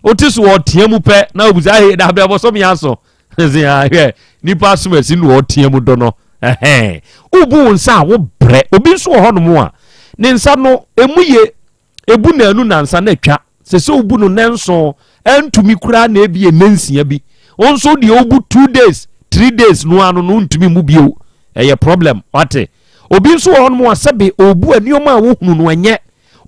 Wote so ɔteɛ mu pɛ na obusa he da brɛ bɔsɔme aso. Sɛ ahwɛ nipa asom asi na ɔteɛ mu do no. Ɛhɛn. Wobu wo nsa a wobrɛ. Obi nso wɔ hɔnom a ne nsa no emu ye ebu naanu nansa na atwa. Sɛ sɛ wobu no nanson ɛntumi koraa na ebi nansia bi. Wo nso deɛ wobu 2 days, 3 days no ano no ntumi mu bio. Ɛyɛ problem. Wate? Obi nso wɔ hɔnom a sɛbe ɔbu a nneɛma a wohunu no ɛnyɛ.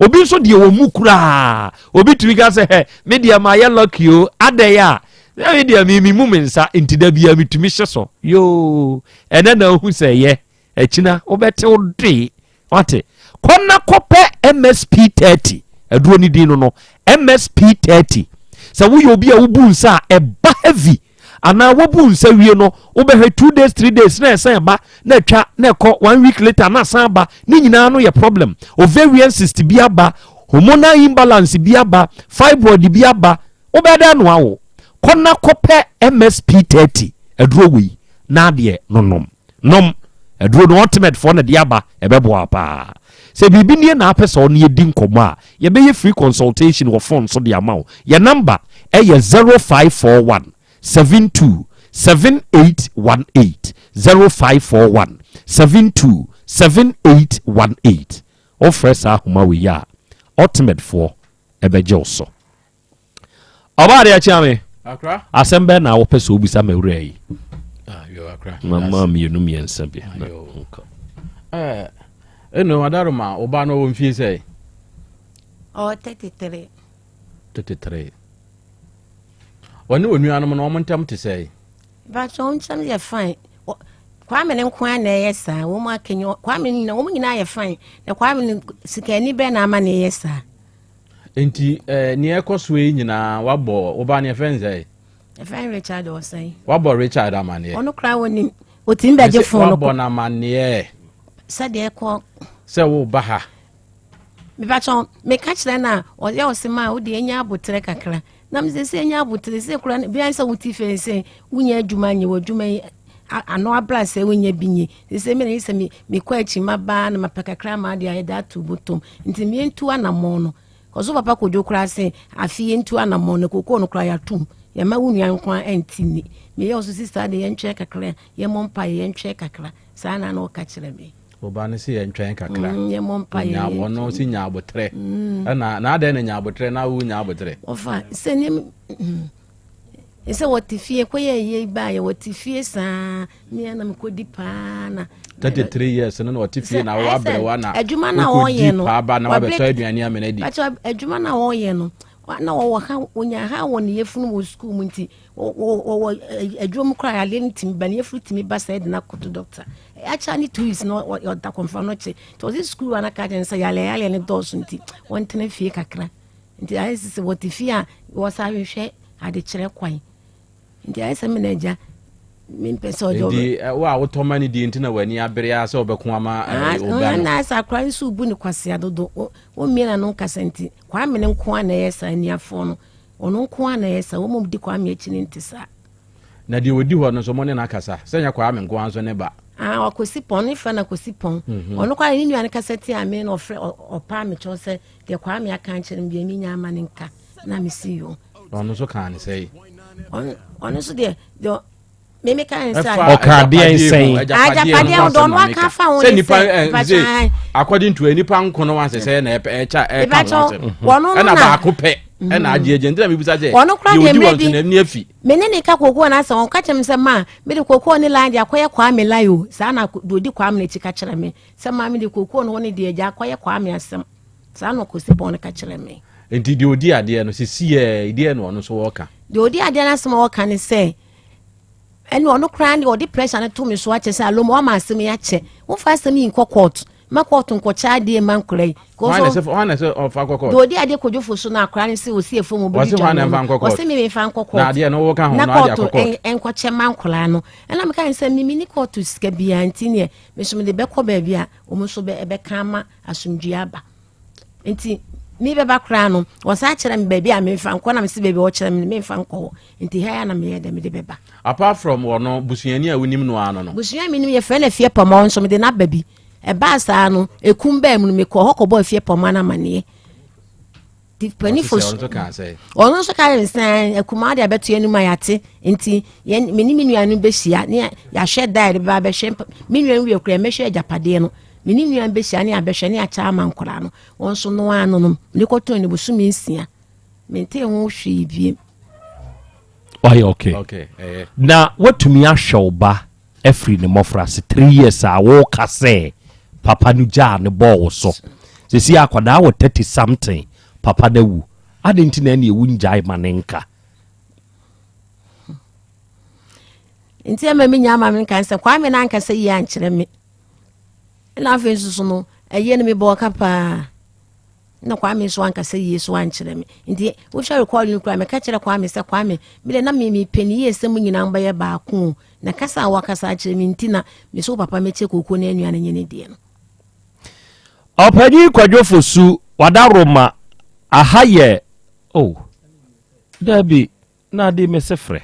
Obi nso deɛ wɔn mu koraa. Obi tumi ka sɛ hɛ me deɛ ma yɛ lucky o adɛn a na me deɛ me me mu me nsa nti da bia metumi hyɛ so yoo ɛnɛ na ohu sɛ ɛyɛ akyina wobɛte wo doe wate kɔ na kɔpɛ MSP 30 aduro ne din no no MSP 30 sɛ woyɛ obi a wobu nsa a ɛba heavy Anaa wobu nsa wie no, wobɛhwɛ 2 days, 3 days na ɛsan ba, na atwa, na ɛkɔ, one week later na asan aba. Ne nyinaa no yɛ problem. Ovarian cyst bi aba, hormonal imbalance bi aba, fibroid bi aba. Wobɛyɛ dɛn anoa wo? Kɔ na kɔpɛ MSP 30 aduro wei na adeɛ no nom. Nom aduro no, Ultimate foɔ na de aba, ɛbɛboa paa. Sɛ biribi nie na apɛ sɛ ɔne yɛdi nkɔmmɔ a, yɛbɛyɛ free consultation wɔ phone so de ama wo. Yɛ number ɛyɛ 0541 72 7818, 0541 72 7818. Wofrɛ saa ahoma wei a, Ultimate foɔ ɛbɛgye wo so. Ɔbaa deɛ kyea me. Asɛm bɛn na wopɛ sɛ wobisa m'awura yi? Ah, Mama mmienu mmiɛnsa bi. Eh, ɛno adaroma wo ba no ɔwɔ mfie sɛ? Ɔwɔ 33. 33. Ɔne onuanom no wɔn ntam te sɛ? Bàtɛ wɔn ntam yɛ fine. Kwame ne nko ara na ɛyɛ saa. Wɔn akenya Kwame nyinaa wɔn nyinaa yɛ fine. Na Kwame no sikani bɛn na ama na ɛyɛ saa? Nti eh, nea ɛkɔ so yi nyinaa wabɔ wo ba no yɛfrɛ no sɛ? Yɛfrɛ no Richard Ɔsɛn. Wabɔ Richard amanneɛ? Ɔno koraa wɔnim ɔtumi bɛgye fon no. Wabɔ no amanneɛ? Sɛdeɛ ɛkɔ. Sɛ woba ha. Mepakyɛ meka kyerɛ no a ɔyɛ ɔse ma a wode ɛnya aboterɛ kakra na mesɛ sɛ ɛnya aboterɛ sɛ kora bia sɛ wote fei sɛ wonya adwuma nyɛ wɔ adwuma yi ano abra sɛ wonya bi nye sɛ mene sɛ mekɔ akyi mabaa na mapɛ kakra ma ade ayɛ de ato bɔtɔm nti mentu anammɔn no kɔso papa kodwo koraa sɛ afe yɛntu anammɔn no kokoo no koraa yɛatom yɛma wo nua nko a ɛnti nni meyɛ wo so sista de yɛntwɛn kakra yɛmmɔ mpa yɛntwɛn kakra saa na na ɔka kyerɛ me Ɔba no sɛ yɛntwɛn kakra mm, yɛmmɔ mpa yɛ wɔno sɛ nya abotrɛ mm. ɛna na adɛn na nya abotrɛ na wo nya abotrɛ ɔfa sɛ ne mm, sɛ wɔte fie kɔyɛ yie baayɛ wɔte fie saa mea na mekɔdi paa na 33 years no na ɔte fie na wabrɛ wa na adwuma na wɔyɛ no paa ba na wabɛtɔ aduane amena di adwuma na wɔyɛ no na wɔwɔ ha wɔnya ha wɔ ne yɛfunu wɔ sukuu mu nti wɔwɔ adwuma mu koraa yadeɛ no tumi ba ne yɛfunu tumi ba sɛ ɛde no akɔto dɔkta akyɛ ne 2 weeks na ɔda kɔmfa no kye nti ɔse sukuu ana ka kyerɛ no sɛ yareɛ yareɛ no dɔɔso nti wɔntena fie kakra nti ayɛ sɛ sɛ wɔte fie a wɔsa hwehwɛ adekyerɛ kwan nti ayɛ sɛ mena agya mempɛ sɛ ɔde nti wo a wotɔ ma no die nti na w'ani abere a sɛ wobɛko ama ɔba no na sɛ akora nso bu ne kwasea dodo wɔmmie na no nkasa nti Kwame no nko a na ɛyɛ saa aniafoɔ no ɔno nko a na ɛyɛ saa wɔn mu di Kwame akyi no nte saa na deɛ ɔdi hɔ no nso mo ne no akasa sɛ nyɛ Kwame nko ara nso ne ba Ah, ɔkɔsi pɔn ne frɛ no akɔsi pɔn mhm. ɔno koraa ne nua no kasa tia me na ɔfrɛ ɔpaa me kyɛw sɛ deɛ Kwame aka nkyerɛ no deɛ menya ama ne nka na mesi yo ɔno nso kaa ne sɛe ɔno nso deɛ deɛ mímí ká yẹn sá. ɔka adeɛ nsɛn. agyapadeɛ ho dɔn waka afa ho ne sɛ. according to nipa nko no wansɛ sɛ na ɛkyɛ ɛka ho asɛm. Wɔn no na ɛna baako pɛ. Ɛna agye agye nti na mebisa sɛ Ɔno koraa deɛ deɛ ɔdi mmerɛ wɔn so bi na ani afi. me ne ne ka kookoo no asɛm, ɔka kyerɛ me sɛ ma mede kookoo ne line de akɔyɛ Kwame line o. Saa na deɛ ɔdi Kwame n'akyi ka kyerɛ me sɛ ma mede kookoo no hɔ ne deɛ agya akɔyɛ Kwame asɛm. Saa na Ɔkɔsipɔn no ka kyerɛ me. Nti deɛ ɔdi adeɛ no sisi yɛ deɛ na ɔno nso wɔka. Deɛ ɔdi adeɛ no asɛm a ɔka ne sɛ ɛne ɔno koraa deɛ ɔde pressure no to me so akyɛ sɛ alom wama asɛm yi akyɛ womfa asɛm yi nkɔ court ma court nkɔkyɛ adeɛ ma nkora yi. Hwan na sɛ ɔfa kɔ court? Deɛ ɔdi adeɛ kodwofo so no akora no sɛ ɔsi efo mu obi dwa no no ɔsɛ mi mefa nkɔ court na adeɛ no wɔka ho na court nkɔkyɛ ma nkora no ɛna meka ne sɛ mimi ni court sika biara nti neɛ me nso mede bɛkɔ baabi a wɔn nso bɛka ama asomdwoeɛ aba nti mebɛba koraa no wɔsan kyerɛ me baabi a memfa nkɔ na mese baabi a wɔkyerɛ me no memfa nkɔ hɔ nti ha ya na meyɛ dɛ mede bɛba. Apart from wɔno busuani a wonim no ara no no. Busua a menim yɛfrɛ no Afie Pɔmɔ nso mede no aba bi ɛbaa saa no ekum baa mu no mekɔɔ hɔ kɔbɔɔ Afie Pɔmɔ no amaneɛ. Panifo so ɔno nso ka yɛn sɛ akumaa de abɛto yɛn anim a yɛate nti yɛn me ne me nua no bɛhyia ne yɛahwɛ da a yɛde bɛba abɛhwɛ me nua no wie koraa mɛhwɛ agyapadeɛ no me ne nua no bɛhyia ne yɛabɛhwɛ ne yɛakyɛ ama nkwadaa no wɔn nso no ano no mede kɔtɔn ne bosome nsia mente ho hwee biem. Wayɛ okay. Okay, ɛyɛ. Na watumi ahwɛ wo ba afiri ne mmɔfraase three years a woka sɛ papa no gyaa no bɔɔ wo so. Sɛsi akwadaa wɔ 30 something papa no awu. Adɛn nti na ɛne ɛwu ngyae ma ne nka? Nti ɛma me nyaa ma me nka sɛ Kwame no ankasa yie ankyerɛ me. Ɛna afei nso so no ɛyɛ no mebɔɔ ka paa. Na Kwame nso ankasa yie so ankyerɛ me. Nti wohwɛ rekɔɔdo no koraa meka kyerɛ Kwame sɛ Kwame me deɛ na me mepɛ ne yie sɛ mo nyinaa mobɛyɛ baako o. Na kasa a wakasa akyerɛ me nti na me so papa mɛkyɛ kooko ne anua no nye ne deɛ no. Ɔpanyin Kwadwo Fosu Wadaroma aha yɛ oh daabi na ade me se frɛ.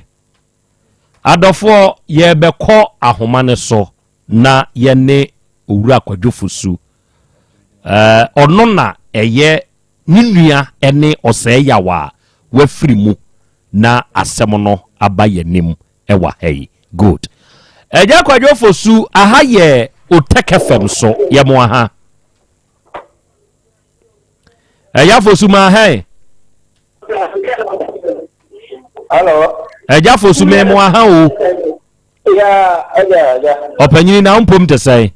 Adɔfoɔ yɛrebɛkɔ ahoma no so na yɛne Owura Kwadwo Fosu eh, ɔno na ɛyɛ ne nua ne Ɔsɛe Yaw a wafiri mu na asɛm no aba yɛn anim wɔ ha yi. Good. Agya Kwadwo Fosu, aha yɛ Otec FM so, yɛ mo aha. Agya Fosu ma ha yi. Hello. Agya Fosu me mo aha o. Ya, agya, agya. Ɔpanyini na mpom te sɛn?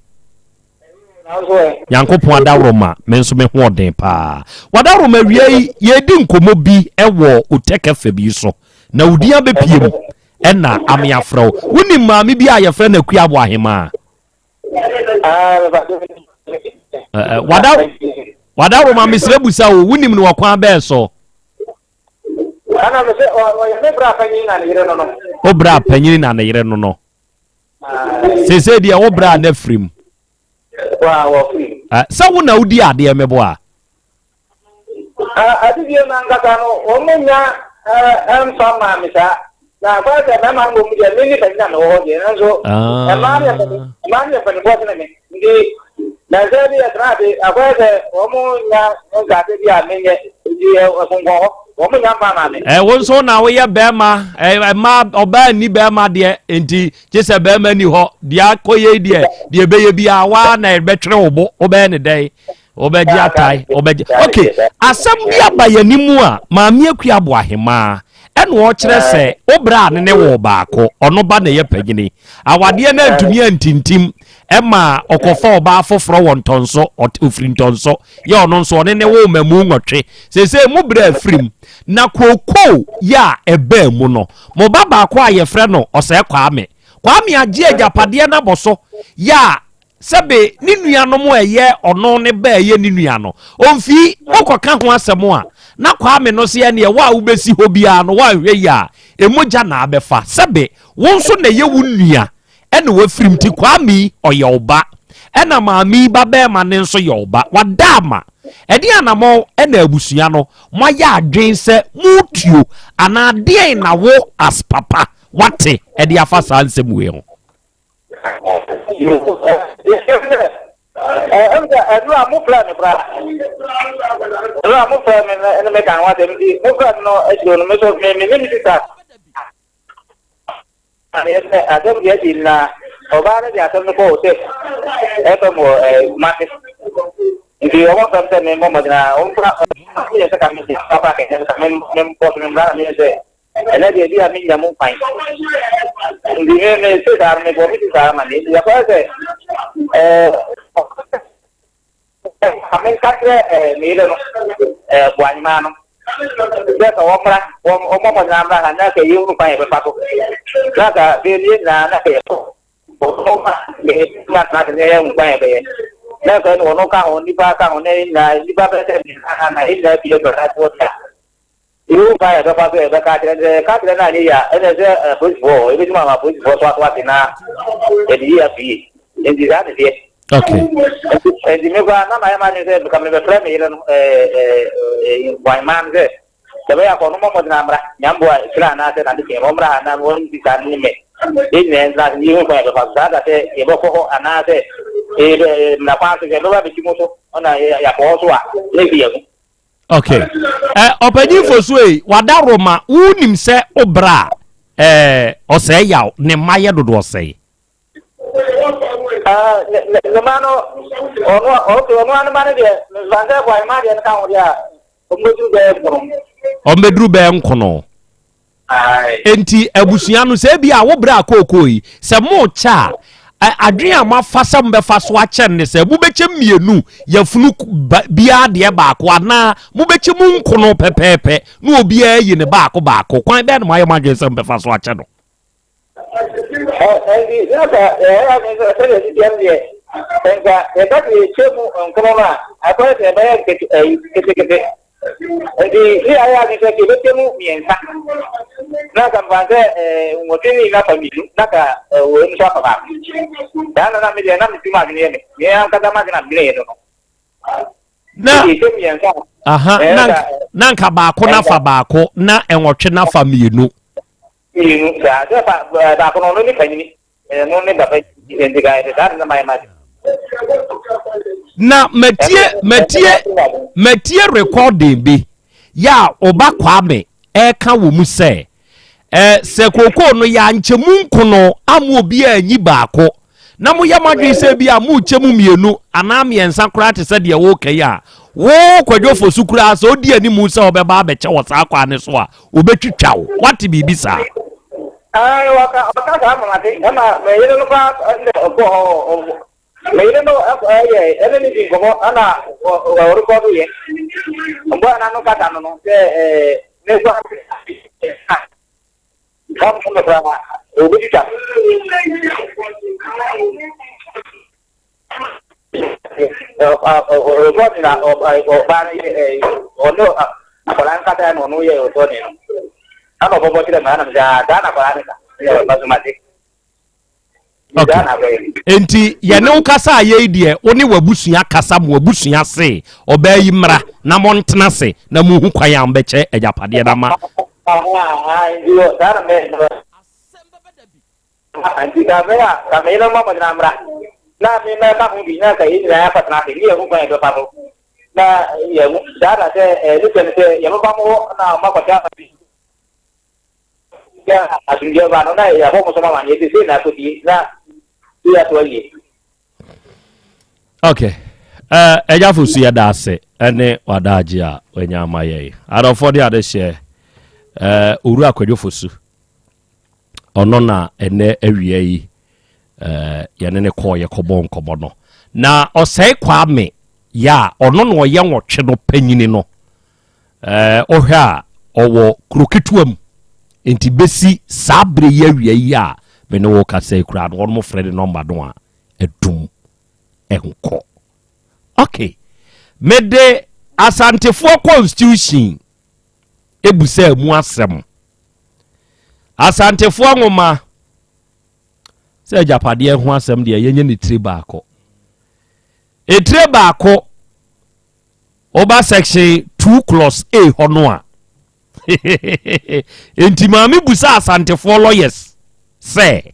Nyankopɔn adaworoma me nso me ho ɔden paa. Wadaworoma awia yi yɛredi nkɔmmɔ bi wɔ Otec FM yi so na wo din abɛpie mu ɛna ame afrɛ wo. Wonim maame bi a yɛfrɛ no Akua Aboahemaa? Wada Wadaworoma mesrɛ busa o wonim no wɔ kwan bɛɛ so? Ɛna me sɛ ɔyɛ me bra panyin na ne yere no no. Wo bra panyin na ne yere no no. Seesei deɛ wo bra na afiri mu. Sɛ wo na wodi adeɛ mebo a. Adedie no ankasa no wɔn nya mfa maa me saa. Na akɔyɛ sɛ mmarima no wɔ mu deɛ me ne panyin na mewɔ hɔ deɛ nanso mmaa no yɛ mmaa no yɛ mpanimfoɔ sene me nti nansa bi yɛtena ase akɔyɛ sɛ wɔn nya nkaase bi a menyɛ nti ɛkonkɔn hɔ wɔn nya mfa maa me. Ɛ wo nso na woyɛ bɛrima ɛ mmaa ɔbaa nni bɛrima deɛ nti gye sɛ bɛrima ni hɔ deɛ akɔyɛ deɛ deɛ ɛbɛyɛ biara waa na ɛbɛtwere wo bo wobɛyɛ ne dɛn wobɛgye atae wobɛgye ok asɛm bi aba yɛn anim a maame akua abo ahemaa ɛna ɔkyerɛ sɛ wo bra ne ne wɔ baako ɔno ba na ɛyɛ panyini awadeɛ no antumi antintim ɛma ɔkɔfa ɔbaa foforɔ wɔ ntɔnso ɔfiri ntɔnso yɛ ɔno nso ɔne ne wo mamu nwɔtwe seesei mo berɛ afirim na kookoo yɛ a ɛbaa mu no mo ba baako a yɛfrɛ no ɔsɛe Kwame Kwame agye agyapadeɛ no abɔ so yɛ a Sɛbe ne nuanom a ɛyɛ ɔno ne ba a ɛyɛ ne nua no, ɔmfii. Wokɔka ho asɛm a, na Kwame no se ɛneɛ wo a wobɛsi hɔ biara no woanhwɛ yie a, emogya na abɛfa. Sɛbe wo nso na ɛyɛ wo nua ɛna wafirim nti Kwame yi ɔyɛ wo ba ɛna maame yi ba bɛɛma no nso yɛ wo ba. Wada ama. Ɛdeɛn anamɔn ɛna abusua no moayɛ adwen sɛ moretuo anaa deɛn na wo as papa woate ɛde afa saa nsɛm wei ho? Ɛnura mo frɛ me koraa ɛnura mo frɛ me ne me kan ho asɛm nti mo frɛ me no akyire no me so me me ne me sista sɛ asɛm deɛ asi na ɔbaa no de asɛm no kɔɔ sɛ ɛfam wɔ Kumase. Nti wɔn fɛm sɛ memmɔ mmɔden a wɔn kura yɛ sɛ ka me de papa kɛkɛ ka me memmɔ so memmra na meyɛ sɛ ɛnɛ deɛ bi a menya mu kwan. Nti me me se saa me bɔ me ti saa ma ne nti yɛkɔyɛ sɛ ɛɛ menka kyerɛ ɛɛ me yere no ɛɛ boanyemaa no sɛ sɛ wɔmmra wɔn wɔmmɔ mmɔden amra ha na sɛ yɛhunu kwan yɛbɛfa so na sɛ bɛyɛ nyinaa na sɛ yɛkɔ Ɔno ma yɛtumi atena ase na yɛahu kwan a yɛbɛyɛ. Na sɛ ɛne ɔno ka ho, nnipa ka ho, na yɛn nyinaa, nnipa bɛyɛ sɛ mmiɛnsa na yɛn nyinaa pie kɔ na toɔ a, yɛhu kwan a yɛbɛfa so a yɛbɛka akyerɛ no. Sɛ yɛka kyerɛ no anyɛ yie a, ɛnna sɛ apolisifoɔ wɔ hɔ, yɛbɛtumi ama apolisifoɔ so ato ase na yɛde yie ato yie. Nti saa na ɛteɛ. Okay. Nti me koraa na mayɛ m'adwene sɛ nka mebɛfrɛ me yere no, ɛɛ ɛɛ Boahemaa no sɛ Sɛ ɛbɛyɛ a, kɔ no mmɔ mmɔden ara mmra, Nyamboa, kyerɛ anaasɛ n'ade kye, ɔmmra ha na ɔnsi saa ne me. Yɛn nyinaa ntena ase na yɛnhu kwan a yɛbɛfa so. Saa da sɛ yɛbɛkɔ hɔ anaasɛ yɛbɛ mmra kwan so, sɛ yɛbɛba abɛsi mo so na yɛakɔ hɔ so a, na efi yɛn ho. Okay. Eh, ɔpanyin Fosu ei, wada Roma, wonim sɛ wo bra a, eh, ɔsɛe yaw, ne mma yɛ dodoɔ sɛe? Ah, ne, ne, ne mma no, ɔno, okay, ɔno ara ne mma no deɛ, mfa sɛ Boahema deɛ no ka ho deɛ a, Wɔbɛduru bɛyɛ nkono. Wɔbɛduru bɛyɛ nkono. Enti abusua no sɛ ebi a wo berɛ a kookoo yi sɛ mokyɛ a adwene a moafa sɛ mobɛfa so akyɛ no ne sɛ mobɛkyɛ mmienu yafunu biara deɛ baako anaa mobɛkyɛ mu nkono pɛpɛɛpɛ na obiara ayi ne baako baako kwan bɛn na moayɛ mo adwene sɛ mobɛfa so akyɛ no? Ɛnti na sɛ yɛyɛ adwene sɛ sɛdeɛ ɛsi teɛ no deɛ, sɛ nka yɛka sɛ yɛkyɛ mu nkono no a, akɔyɛ sɛ ɛbɛyɛ nkete ɛyi ketekete. Nti ne yɛayɛ adwene sɛ yɛbɛkyɛ mu mmiɛnsa na nka mfa sɛ ɛɛ nwɔtwe ne nyinaa fa mmienu na ka wei nso afa baako. Saa na na me deɛ na me tirim adwene yɛ me. Me ankasa m'adwene a medwene yɛ no no. na aha na na nka baako na fa baako na nwɔtwe na fa mmienu. Mmienu saa sɛ fa baako no ɔno ne panyini ɛno ne papa nti ka ɛsɛ saa na mayɛ ma na matie matie matie recording bi yɛ a ɔba Kwame ɛka wɔ mu sɛ ɛ sɛ kookoo no yɛ ankyɛ mu nkono ama obi a anyi baako na moyɛ mo adwene sɛ bi a morekyɛ mu mmienu anaa mmiɛnsa koraa te sɛ deɛ woreka yi a, wo Kwadwo Fosu koraa sɛ ɔdi anim sɛ ɔbɛba abɛkyɛ wɔ saa kwan no so a, ɔbɛtwitwa wo. Woate biribi saa? Ae, ɔka, ɔka saa ma mate. Ɛma me yere no koraa ɛnna ɔkɔɔ hɔ, me yere no ɛyɛ, ɛne ne di nkɔmmɔ, ɛna ɔrekɔdo yɛ. Mbɔ a n'ano kasa no no, sɛ ɛɛ, ne kura Enti yɛne wo kasa a yei deɛ wo ne w'abusua kasa mo abusua se ɔbaa yi mmra na montena se na mohu kwan a mobɛkyɛ agyapadeɛ no ama. Sɛ asomdwoeɛ ba no, na yɛabɔ mo so amanneɛ sɛ sei na akɔdie, na sei ato awie. Okay. Eh, ɛgya fo so yɛda ase ɛne wadaagye a wanya ama yɛn adɔfoɔ de adehyeɛ eh, owura akwadwo fo su ɔno na ɛnɛ awia yi eh, yɛne ne kɔɔ yɛkɔbɔ nkɔmmɔ no na ɔsɛe kwame yɛ a ɔno na ɔyɛ nwɔtwe no panyini no Ɛɛ, wohwɛ a, ɔwɔ kuro ketewa mu. Nti bɛsi saa berɛ yi awia yi a me ne wo kasa yi koraa no, wɔn frɛ ne nɔmba no a, adum nkɔ. Ok, mede Asantefoɔ constitution ebusaa mu asɛm. Asantefoɔ nwoma sɛ agyapadeɛ ho asɛm deɛ yɛnyɛ ne tire baako. Etire baako Woba section 2 clause A hɔ no a, enti maame busa Asantefoɔ lawyers sɛ,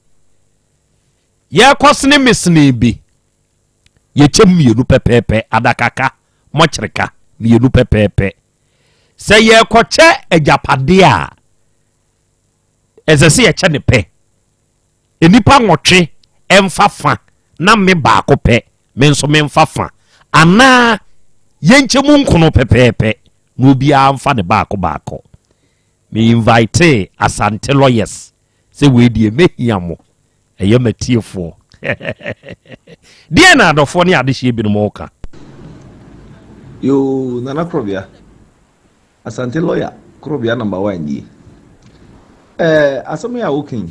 yɛrekɔsene mesene bi, yɛkyɛ mmienu pɛpɛɛpɛ, adakaka, mɔkyereka, mmienu pɛpɛɛpɛ. Sɛ yɛrekɔkyɛ agyapadeɛ a, ɛsɛ sɛ yɛkyɛ ne pɛ. Nnipa nwɔtwe mfa fa na me baako pɛ me nso memfa fa anaa? Yɛnkyɛ mu nkono pɛpɛɛpɛ na obiara mfa ne baako baako. Me invitee Asante lawyers sɛ wei deɛ mɛhia mo, ɛyɛ m'atiefoɔ. Deɛn na adɔfoɔ ne adehyeɛ binom reka? Yoo Nana Korɔbea, Asante lawyer Korɔbea number one nie. Ɛɛ asɛm yi a woka yi,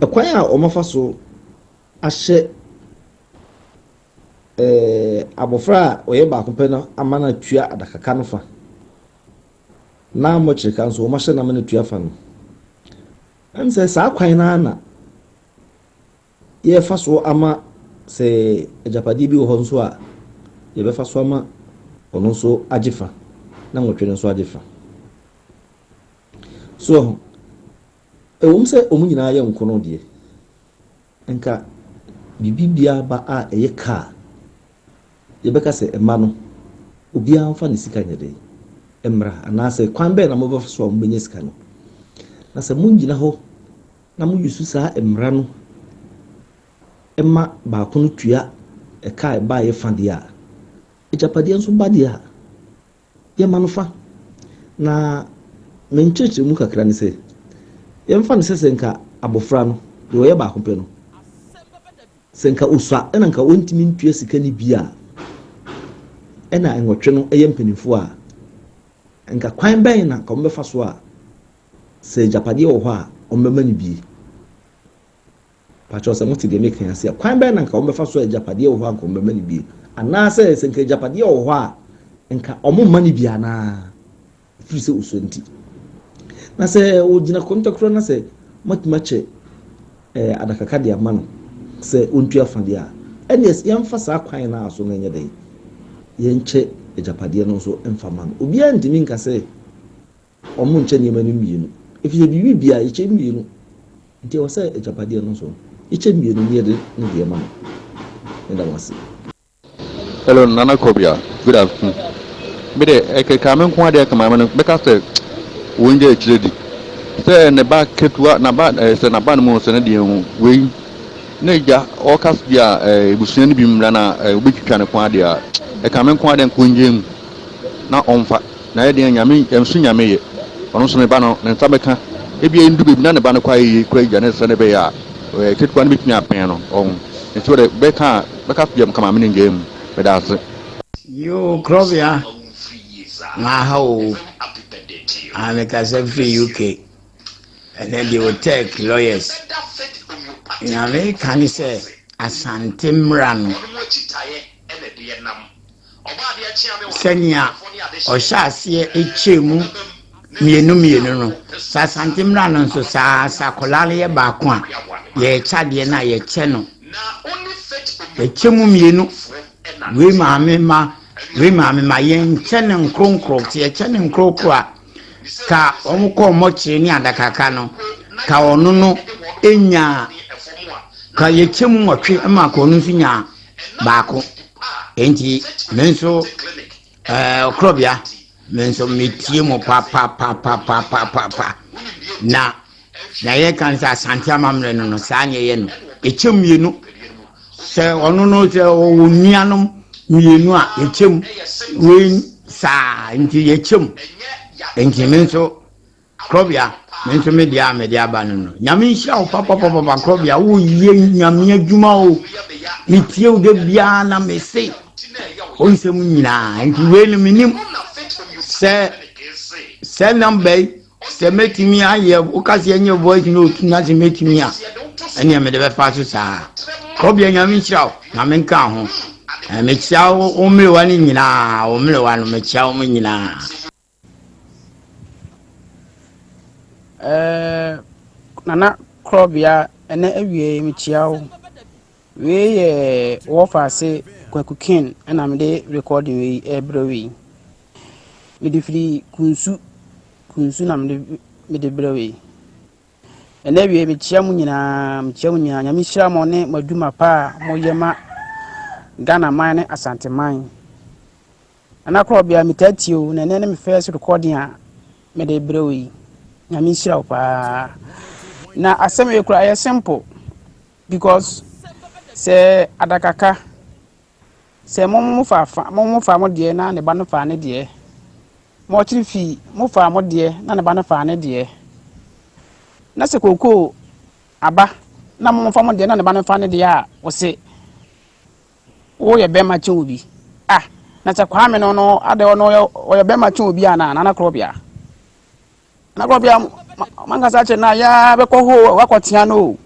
ɛkwan a wɔafa so ahyɛ ɛɛ abɔfra a ɔyɛ baako pɛ no ama no atua adakaka no fa, na mmɔkyereka nso wɔahyɛ no ama no atua fa no, ɛm sɛ saa kwan no ara na yɛrefa so ama sɛ agyapadeɛ bi wɔ hɔ nso a, yɛbɛfa so ama ɔno nso agye fa, na nwɔtwe no nso agye fa. So, ɛwom sɛ wɔn nyinaa yɛ nkono deɛ, Nka biribi biara ba a ɛyɛ ka a, yɛbɛka sɛ mma no, obiara mfa ne sika nyɛ dɛn? Mmra. Anaasɛ kwan bɛn na mobɛfa so a mobɛnya sika no? Na sɛ mogyina hɔ na mo use saa mmara no ma baako no tua ɛka a ɛbaeɛ fa deɛ a, agyapadeɛ nso ba deɛ a, Yɛma no fa. Na me nkyerɛkyerɛmu kakra ne sɛ, yɛmfa no sɛ sɛ nka abɔfra no, deɛ ɔyɛ baako pɛ no, sɛ nka ɔsua ɛna nka ɔntumi ntua sika no bi a, ɛna nwɔtwe no yɛ mpanimfoɔ a, nka kwan bɛn na nka wɔbɛfa so a sɛ agyapadeɛ wɔ hɔ a wɔbɛma no bie? Pakyɛw sɛ mote deɛ meka yi ase a, kwan bɛn na nka wɔbɛfa so a agyapadeɛ wɔ hɔ a nka wɔbɛma no bi? Anaasɛ sɛ nka agyapadeɛ wɔ hɔ a nka wɔmma no bi anaa? Ɛfiri sɛ ɔsua nti. Na sɛ ɔgyina kɔntɔkorɔ na sɛ moatumi akyɛ eh, adakaka de ama no sɛ ɔntua fa deɛ a, ɛnneɛ yɛmfa saa kwan no ara so na ɛnyɛ dɛn? Yɛnkyɛ agyapadeɛ no nso mfa ma no. Obiara ntumi nka sɛ Wɔnkyɛ nneɛma no mmienu, efisɛ biribi biara, yɛkyɛ mmienu. Nti ɛwɔ sɛ agyapadeɛ no nso, yɛkyɛ mmienu na yɛde ne deɛ ma no. Meda mo ase. Hello Nana Kobia, good afternoon. Me de ɛkeka me nko adeɛ ka maame no bɛka sɛ wɔn gya akyire di sɛ ne ba ketewa na ba ɛɛ sɛ n'aba no mu sɛ ne deɛ ho wei ne gya ɔka so bi a ɛɛ ebusua no bi mmra na ɛɛ obetwitwa ne ko adeɛ a ɛka me nko adeɛ nko ngye mu na ɔmfa. Na ayɛ den a Nyame nso Nyame yɛ ɔno nso ne ba no ne nsa bɛka ebia endu baabi na ne ba no kɔ ayɛ yie koraa agya ne sɛnea ɛbɛyɛ a ɛɛ ketewa no bɛtumi abɛn no ɔho nti wode bɛka a bɛka so deɛ ka maame no ngyaa mu meda ase. Yoo Krɔbea maha oo ah mekasa firi UK ɛnɛ deɛ Otec lawyers nea meka ne sɛ Asante mmra no Sɛnea ɔhyɛɛ aseɛ kyɛɛ mu mmienu mmienu no, sɛ Asante mmara no nso saa ara, sɛ akwadaa no yɛ baako a, yɛrekyɛ adeɛ no a, yɛkyɛ no. Yɛkyɛ mu mmienu. Wei maame ma, wei maame ma, yɛnkyɛ no nkorokoro. Sɛ yɛkyɛ no nkorokoro a, ka wɔn kɔɔ mmɔkyere ne adakaka no, ka ɔno no nyaa, ka yɛkyɛ mu nwɔtwe ma ka ɔno nso nyaa baako. Enti me nso ɛɛ ɔkorɔbea me nso metie mu papapapapapapa na na yɛka no sɛ asante amammerɛ no no saa ne ɛyɛ no ɛkyɛ mmienu sɛ ɔno no sɛ ɔwɔ nuanom mmienu a yɛkyɛm wei saa nti yɛkyɛm nti me nso Krɔbea, me nso me deɛ a mede aba no no. Nyame nhyira wo papapapapa Krɔbea, woyɛ Nyame adwuma o. Metie wo da biara na mese wo nsɛm nyinaa. Nti wei no menim sɛ sɛ namba yi sɛ mɛtumi ayɛ woka sɛ ɛnyɛ voice note na sɛ mɛtumi a ɛneɛ mede bɛfa so saa. Krɔbea Nyame nhyira wo, Nyame nka ho. Mekyia wo mmerewa no nyinaa, wo mmerewa no mekyia wɔn nyinaa. Ɛɛ Nana Korɔbea ɛnɛ awiei mekyia wo. Wei yɛ wɔfaase Kwaku Ken ɛna mede recording wei ɛrebrɛ wo yi. Mede firi Kunsu, Kunsu na mede mede brɛ wo yi. Ɛnɛ awiei mekyia mo nyinaa, mekyia mo nyinaa. Nyame nhyira mo ne mo adwuma pa a moyɛ ma Ghana man ne Asante man. Nana Korɔbea metaa tie wo na ɛnɛ ne me first recording a mede brɛ wo yi. Nyame nhyira wo paa. Na asɛm yi kora ɛyɛ simple because sɛ adakaka Sɛ mo mo fa fa mo mo fa mo deɛ na ne ba no fa ne deɛ. Mo ɔkyere fi mo fa mo deɛ na ne ba no fa ne deɛ. Na sɛ kookoo aba na mo fa mo deɛ na ne ba no fa ne deɛ a, ɔse woyɛ bɛrima kyɛn obi. Ah, na sɛ Kwame no no adɛ ɔno ɔyɛ ɔyɛ bɛrima kyɛn obi anaa Nana Korɔbea? Nana Korɔbea mankasa kyerɛ na yɛ bɛkɔ hɔ wakɔtea no o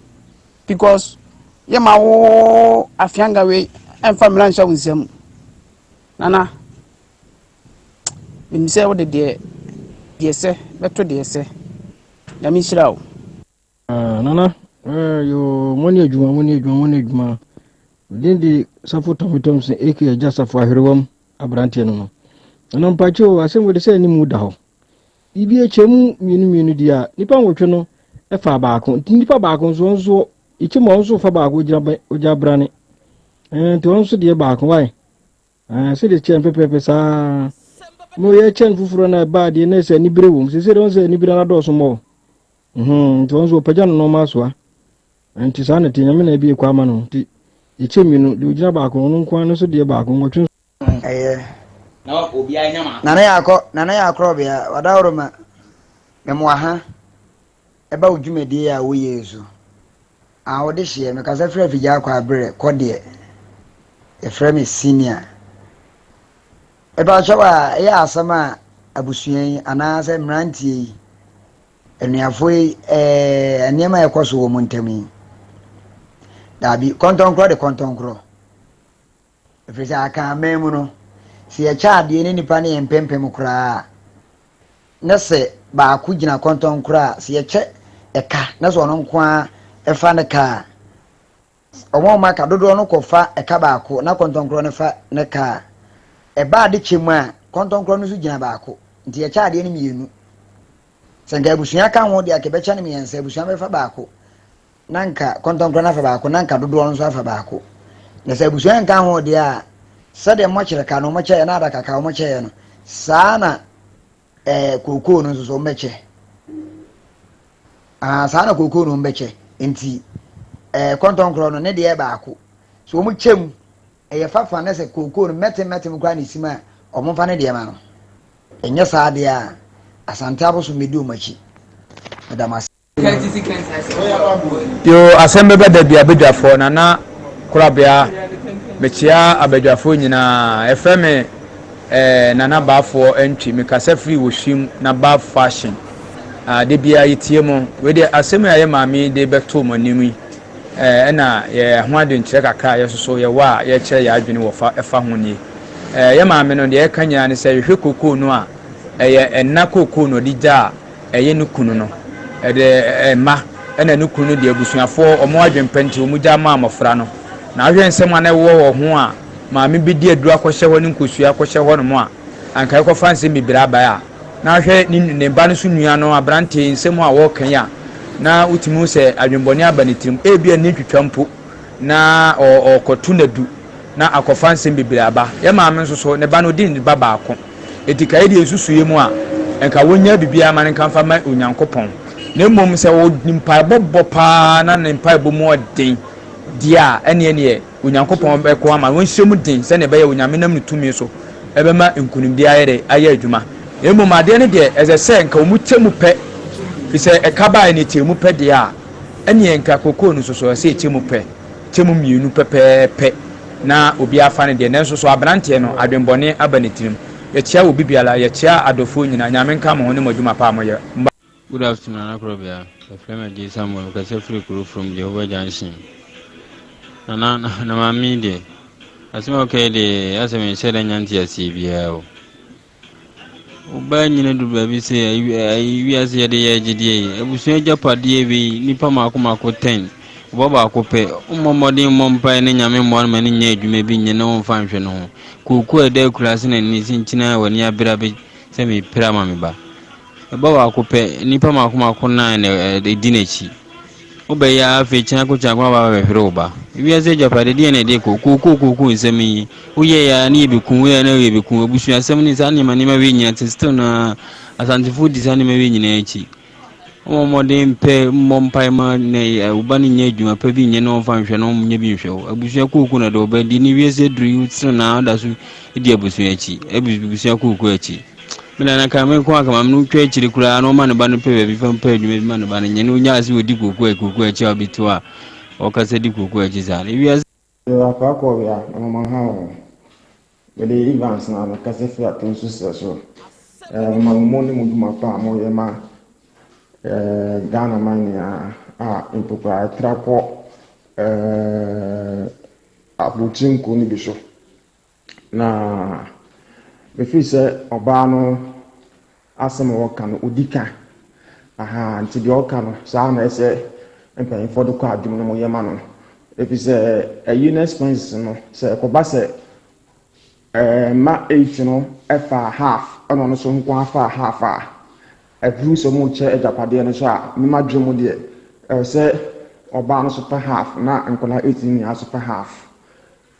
because yɛ ma wo afianga wei ɛmfa mmira nhyɛ wo nsam. Nana, menim sɛ wode deɛ deɛ sɛ bɛto deɛ sɛ. Nyame nhyira wo. Ah, Nana, eh, yo, mo ne adwuma, mo ne adwuma, mo ne adwuma. Din de Safo Tommy Thompson, aka Agya Safo Ahwerewam aberanteɛ no no. Nana mpakyɛ o, asɛm wei de sɛ anim da hɔ. Biribi akyɛ mu mmienu mmienu di a, nipa nwɔtwe no fa baako. Nti nipa baako nso, ɔno nso, ɛkyɛ mu a ɔno nso fa baako, ogyina brane. Eh, nti ɔno nso deɛ baako, wae. Ah, sɛdeɛ kyɛn pɛpɛɛpɛ saa. Mo yɛ kyɛn foforɔ na ɛbaa deɛ na ɛsɛ anibere wɔ mu. Sɛ sɛ deɛ wɔn sɛ anibere no adɔɔso mmɔ. Mhm, nti wɔn nso wɔpagya no nneɛma asoa. Nti saa na ɛte, Nyame na abie kwa ama no. Nti yɛkyɛ mmienu, deɛ ogyina baako, ɔno nko ara no nso deɛ baako, nwɔtwe nso. Ɛyɛ. Nana Yaakɔ, Nana Yaakorɔbea, Wadaworoma, Memoa ha ɛba wo dwumadie a woyɛ yi so. Ah, wode hyeɛ, mekasa firi afigya akɔ aberɛ, kɔ deɛ. Yɛfrɛ me senior. Mepakyɛw a, ɛyɛ asɛm a abusua yi anaasɛ mmeranteɛ yi, anuafoɔ yi, ɛɛ nneɛma a ɛkɔ so wɔ wɔn ntam yi. Daabi, kɔntɔnkorɔ de kɔntɔnkorɔ. Ɛfiri sɛ aka aman mu no, sɛ yɛkyɛ adeɛ ne nipa no yɛ mpempem koraa a, na sɛ baako gyina kɔntɔnkorɔ a, sɛ yɛkyɛ ɛka na sɛ ɔno nko ara ɛfa ne ka a, Wɔn a wɔaka dodoɔ no kɔfa ɛka baako na kɔntɔnkorɔ no fa ne ka a, ɛba adekyɛ mu a, kɔntɔnkorɔ no nso gyina baako. Nti yɛkyɛ adeɛ no mmienu. Sɛ nka abusua ka ho deɛ anka yɛbɛkyɛ no mmiɛnsa, abusua bɛfa baako na nka kɔntɔnkorɔ no afa baako na nka dodoɔ no nso afa baako. Na sɛ abusua nka ho deɛ a, sɛdeɛ mmɔkyerɛ ka no wɔkyɛeɛ na adaka ka wɔkyɛeɛ no, saa na ɛɛ kookoo no nso so wɔbɛkyɛ. Ah, saa na kookoo no wɔbɛkyɛ. Nti ɛɛ kɔntɔnkorɔ no ne deɛ baako. So wɔn kyɛ mu ɛyɛ fafa na sɛ kookoo no mɛtem mɛtem koraa na esim a wɔn mfa ne deɛ ma no. Ɛnyɛ saa deɛ a Asante abosom bɛdi wɔn akyi. Meda mo ase. Yoo asɛm bɛba da bi abadwafoɔ Nana Korabea mekyea abadwafoɔ nyinaa yɛfrɛ me eh, Nana Baafoɔ Antwi mekasa firi Wohwim na Baaf Fashion ah, da biara yɛtie mo wei deɛ asɛm yi a yɛ maame yi de bɛto mo anim yi eh, ɛna yɛ ho adwenkyerɛ kakra a yɛsoso yɛwɔ a yɛkyerɛ yɛ adwene wɔ fa ɛfa ho nie eh, yɛ maame no deɛ ɛka nyinaa ne sɛ yɛhwɛ kokoo no a ɛyɛ ɛna kokoo no ɔde gya a ɛyɛ ne kunu no de mma ɛna ne kunu no deɛ abusuafoɔ wɔn adwempɛ nti wɔn gya maa mmɔfra no. Na wohwɛ nsɛm a na ɛwɔ wɔ ho a maame bi de aduro akɔhyɛ hɔ ne nkosua akɔhyɛ hɔ nom a anka ɛkɔfa nsɛm bebree aba a na wohwɛ ne ne ba no so nua no aberante nsɛm a wɔreka yi a na wotumi hu sɛ adwembɔne aba ne tirim ebia ne ntwitwa mpo na ɔrekɔto n'adu na akɔfa nsɛm bebree aba. Yɛ maame nso so ne ba no ɔdi ne ba baako. Enti ka yɛde yɛn nsusuiɛ mu a, nka wɔnnya biribiara ma no nka mfa ma Onyankopɔn. Na mmom sɛ ɔde mpaebɔ bɔ paa na ne mpaebɔ mu ɔden deɛ a, ɛneɛ neɛ Onyankopɔn bɛko ama no. Wɔnhyɛ mu den sɛdeɛ ɛbɛyɛ Onyame nam ne tumi so ɛbɛma nkunimdie ayɛ dɛ ayɛ adwuma. Na mmom adeɛ no deɛ ɛsɛ sɛ nka wɔn kyɛ mu pɛ, firi sɛ ɛka baeɛ no ɛkyɛ mu pɛ deɛ a, ɛneɛ nka kokoo no nso so ɛsɛ ɛkyɛ mu pɛ, kyɛ mu mmienu pɛpɛɛpɛ. Na obiara fa ne deɛ nanso so abranteɛ no adwenbɔne aba ne tirim. Yɛkyea obi biara, yɛkyea adɔfoɔ nyinaa, Nyame nka mo ho ne mo adwuma pa a moyɛ. Mba. Good afternoon Nana Korɔbea, yɛfrɛ me Adjei Samuel, mekasa firi kuro from Jehovah Junction. Nana, na maame yi deɛ, asɛm a ɔka yi deɛ, asɛ menhyɛ da nya nteaseɛ biara o. Wobaa nyina du baabi sɛ ayi wiase yɛde yɛ agyedeɛ yi abusua agyapadeɛ wei nipa mako mako tɛn ɔba baako pɛ wommɔ mmɔden mmɔ mpaeɛ ne nyame mmoa no ma no nyɛ adwuma bi nyɛ na womfa nhwɛ no ho kooko a ɛda akuraase na ni sɛ nkyina a w'ani abere abɛ sɛ mepira ma me ba Ɛba baako pɛ, nnipa mako mako nan na ɛdi n'akyi. Wobɛyɛ ara afei kyanko kyanko aba abɛhwere wo ba. Wiase agyapade deɛ na ɛde kɔ kookoo kookoo nsɛm yi. Woyɛ ya ne yɛbɛku, woyɛ na yɛbɛku. Abusuasɛm ne saa nneɛma nneɛma wei nyinaa te still na Asantefoɔ di saa nneɛma wei nyinaa akyi. Ɔmmɔ mmɔden mpɛ mmɔ mpae ma ne wo ba no nyɛ adwuma pa bi nyɛ na ɔmfa nhwɛ na ɔnyɛ bi nhwɛ wo. Abusua kooko na de wo ba di ne wiase aduru yi wotena na ɔda so di abusua akyi, abusua kooko akyi. Me nana ka me nko aka maame no twa akyiri koraa na ɔma ne ba no pɛ baabi fa mpɛ adwuma bi ma ne ba no nyɛ na ɔnya ase ɔdi kooko a kooko akyi a ɔbɛtu a ɔkasa di kooko akyi saa no wiase Yɛwɔ akora kɔɔbea na mama ha o. Mede Evans na mekasa firi Atonsu serɛ so. Eh, mema mo mo ne mo dwuma pa a moyɛ ma eh, Ghana man nyinaa a mpo koraa ɛtra kɔ eh, aburokyiri nkuro no bi so. Na mefiri sɛ ɔbaa no asɛm a ɔka no ɔdi ka. Ahaa nti deɛ ɔka no saa na ɛsɛ mpanyinfoɔ de kɔ adwuma no mu yɛ ma no. Ɛfiri sɛ ɛyi no expenses no sɛ ɛkɔba sɛ ɛɛ mma eight no ɛfa half ɛna ɔno nso nko afa half a ɛduru sɛ wɔrekyɛ agyapadeɛ no so a mema dwe mu deɛ ɛwɔ sɛ ɔbaa no so fa half na nkwadaa eight no nyinaa so fa half.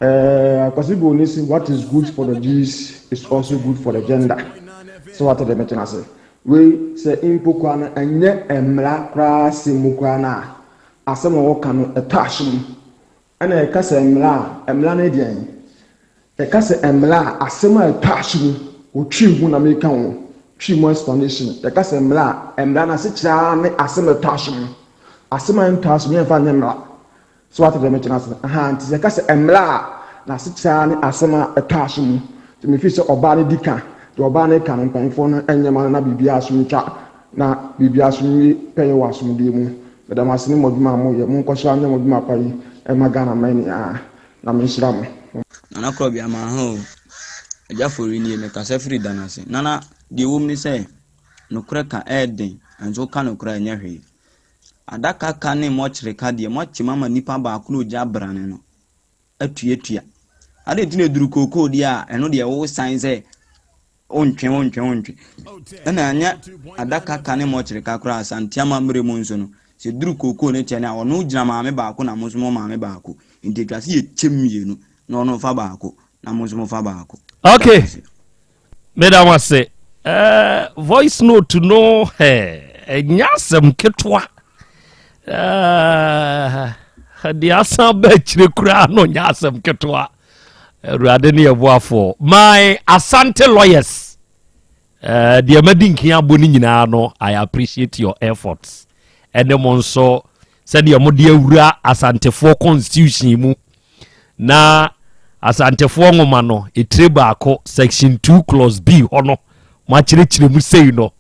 Eh, Akwasi Broni se what is good for the geese is also good for the gender. Sɛ wate deɛ mɛkyerɛ ase. Wei sɛ mpo koraa no ɛnyɛ mmara koraa asɛm mu koraa no a, asɛm a wɔka no ɛtɔ aso mu. Ɛna ɛka sɛ mmara a, mmara no deɛn? Ɛka sɛ mmara a, asɛm a ɛtɔ aso mu, wɔtwi mu na meka ho, twi mu explanation. Yɛka sɛ mmara a, mmara no asekyerɛ ara ne asɛm a ɛtɔ aso mu. Asɛm a ɛntɔ aso mu yɛmfa nyɛ mmara. So wate deɛ mekyerɛ no ase no? Ahaa, nti sɛ yɛka sɛ mmara a, n'asekyerɛ ara ne asɛm a ɛtɔ aso mu. Nti mefiri sɛ ɔbaa no di ka, deɛ ɔbaa no reka no, mpanimfoɔ no nyɛ ma no na biribiara so ntwa, na biribiara so nwie pɛyɛ wɔ asomdwoeɛ mu. Meda mo ase ne mo adwuma a moyɛ. Monkɔ so ara nyɛ mo adwuma pa yi mma Ghana man nyinaa, na menhyira mo. Nana Korɔbea manha o. Agya Fori nie, mekasa firi Danase. Nana, deɛ ɛwom ne sɛ, nokorɛ ka ɛyɛ den, nanso woka nokorɛ a ɛnyɛ hwee. Adaka ka ne mɔkyere ka deɛ, moakyem ama nipa baako na ogya abrane no atuatua. Adɛn nti na eduru kookoo deɛ a, ɛno deɛ wosan sɛ wontwe wontwe wontwe. Ɛna ɛnyɛ adaka ka ne mɔkyere ka koraa Asante amammerɛ mu nso no, sɛ eduru kookoo ne kyɛ no a, ɔno gyina maame baako na mo nso mo maame baako. Nti atwa sɛ yɛkyɛm mmienu na ɔno fa baako na mo nso mo fa baako. Okay. Meda mo ase. Uh, voice note no ɛnyɛ asɛm ketewa. Uh, deɛ asan ba akyire koraa no nyɛ asɛm ketewa. Awurade ne yɛboafoɔ. My Asante lawyers. Uh, deɛ madi nkin abɔ no nyinaa no, I appreciate your efforts. Ɛne mo nso sɛdeɛ mode awura Asantefoɔ constitution mu. Na Asantefoɔ nwoma no, etire baako, section 2 clause B hɔ no, moakyerɛkyerɛ mu sei no,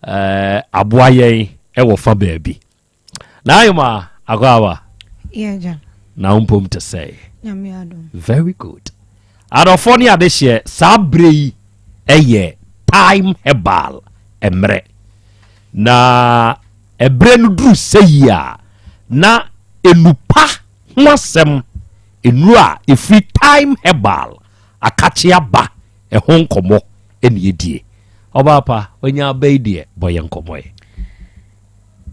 eh, aboa yɛn wɔ fa baabi. Na ayoma akɔ aba. Yeah, John. Na wo mpom te sɛ. Nyame adom. Very good. Adɔfoɔ ne adehyeɛ, saa berɛ yi ɛyɛ time herbal mmerɛ. Na ɛberɛ no duru sɛ yi a, na enupa ho asɛm, nnuro a ɛfiri Thyme Herbal akakye aba ɛho nkɔmmɔ ɛne yɛdie. Ɔbaa pa, wanya aba yi deɛ, bɔ yɛn nkɔmmɔ ɛ.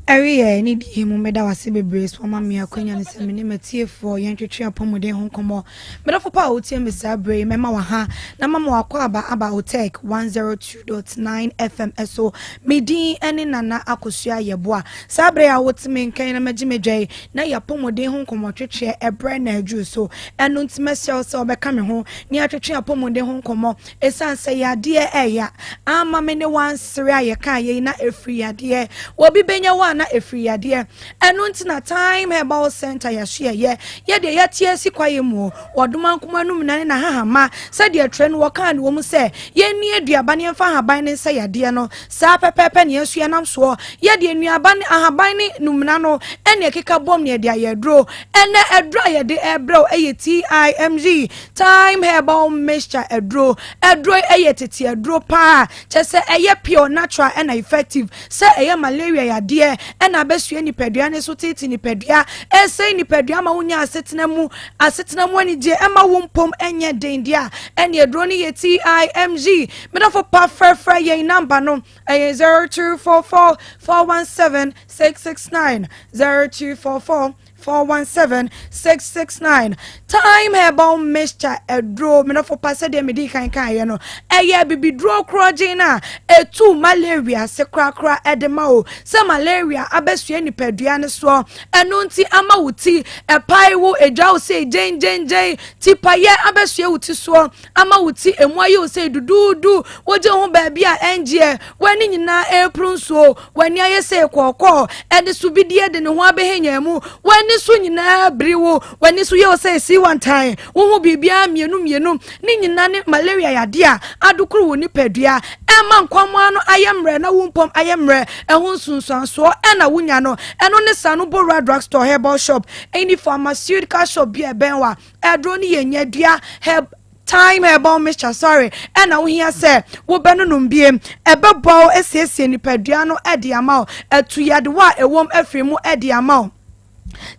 Ɛreyɛ ne die mu meda wase bebree so ama me akwanya no sɛ me ne matiefoɔ yɛntwetwe apɔmuden ho nkɔmmɔ. Medɔfo pa a wotie me saa berɛ yi mɛma waha na mama wakɔ aba aba Otec 102.9 FM so. Me din ne Nana Akosua Yeboah. Saa berɛ a wote me nka yi na magye m'adwa yi na y'apɔmuden ho nkɔmmɔtwetweɛ ɛberɛ na aduru so. Ɛno nti mɛsrɛ wo sɛ wobɛka me ho na yɛatwetwe apɔmuden ho nkɔmmɔ. Ɛsiane sɛ yadeɛ ɛya amma me ne wo ansere a yɛkaa yei na ɛfiri yadeɛ. Obi bɛnya wo a na ɛfiri yadeɛ. Ɛno nti na Time Herbal Centre yɛasoɛyɛ. Yɛdeɛ yɛate asi kwaeɛ mu o, wɔ Domankoma Anumina ne n'ahahama sɛdeɛ twerɛ no wɔkaa no wɔ mu sɛ yɛnni aduaba na yɛmfa ahaban no nsa yadeɛ no. Saa pɛpɛɛpɛ na yɛn nso yɛnam soɔ. Yɛde nnuaba ne ahaban ne numena no ne ɛkeka bom na yɛde ayɛ aduro. Ɛnnɛ aduro a yɛde rebrɛ wo yɛ TIMG, Thyme Herbal Mixture aduro. Aduro yi yɛ tete aduro paa, kyerɛ sɛ ɛyɛ pure, natural ɛna effective. Sɛ ɛyɛ malaria yadeɛ, na abɛsoɛ nipadua no so teete nipadua, ɛresɛe nipadua ma wonya asetena mu asetena mu anigye ɛma wo mpom ɛnyɛ den deɛ a, ɛne aduro no yɛ TIMG. Medɔfo pa frɛfrɛ yɛn namba no ɛyɛ 0244 417 669 0244 417 669 Thyme Herbal Mixture aduro menɔfo pa sɛdeɛ medi kan kaeɛ no ɛyɛ abibiduro korɔgyen no a ɛtu malaria ase korakora ɛde ma o sɛ malaria abɛsua nipadua no soɔ ɛno nti ama wo ti ɛpae wo edwa wo sɛ gyengyengyɛn tipayɛ abɛsua wo ti soɔ ama wo ti emu ayɛ wo sɛ duduudu wogye ho baabi a ɛngyeɛ w'ani nyinaa ɛrepuru nsuo W'ani ayɛ sɛ kɔɔkɔɔ, ɛde so bidie de ne ho abɛhɛnya mu. W'ani so nyinaa biri wo, w'ani so yɛ wo sɛ esi wantan. Wohu biribiara mmienu mmienu. Ne nyinaa ne malaria yadeɛ a adokoro wo nipadua. Ɛma nkwammoaa no ayɛ mmerɛ na wo mpɔm ayɛ mmerɛ. Ɛho nsunsuansoɔ na wonya no. Ɛno ne Sanubowura Drugstore, Herbal Shop, ɛne Pharmaceutical Shop bi a ɛbɛn wo a aduro no yɛ nyadua herb Thyme herbal mixture sorry ɛna wohia sɛ wobɛnonom bie. Ɛbɛboa wo asiesie nipadua no de ama wo, atu yadewa a ɛwom afiri mu de ama wo.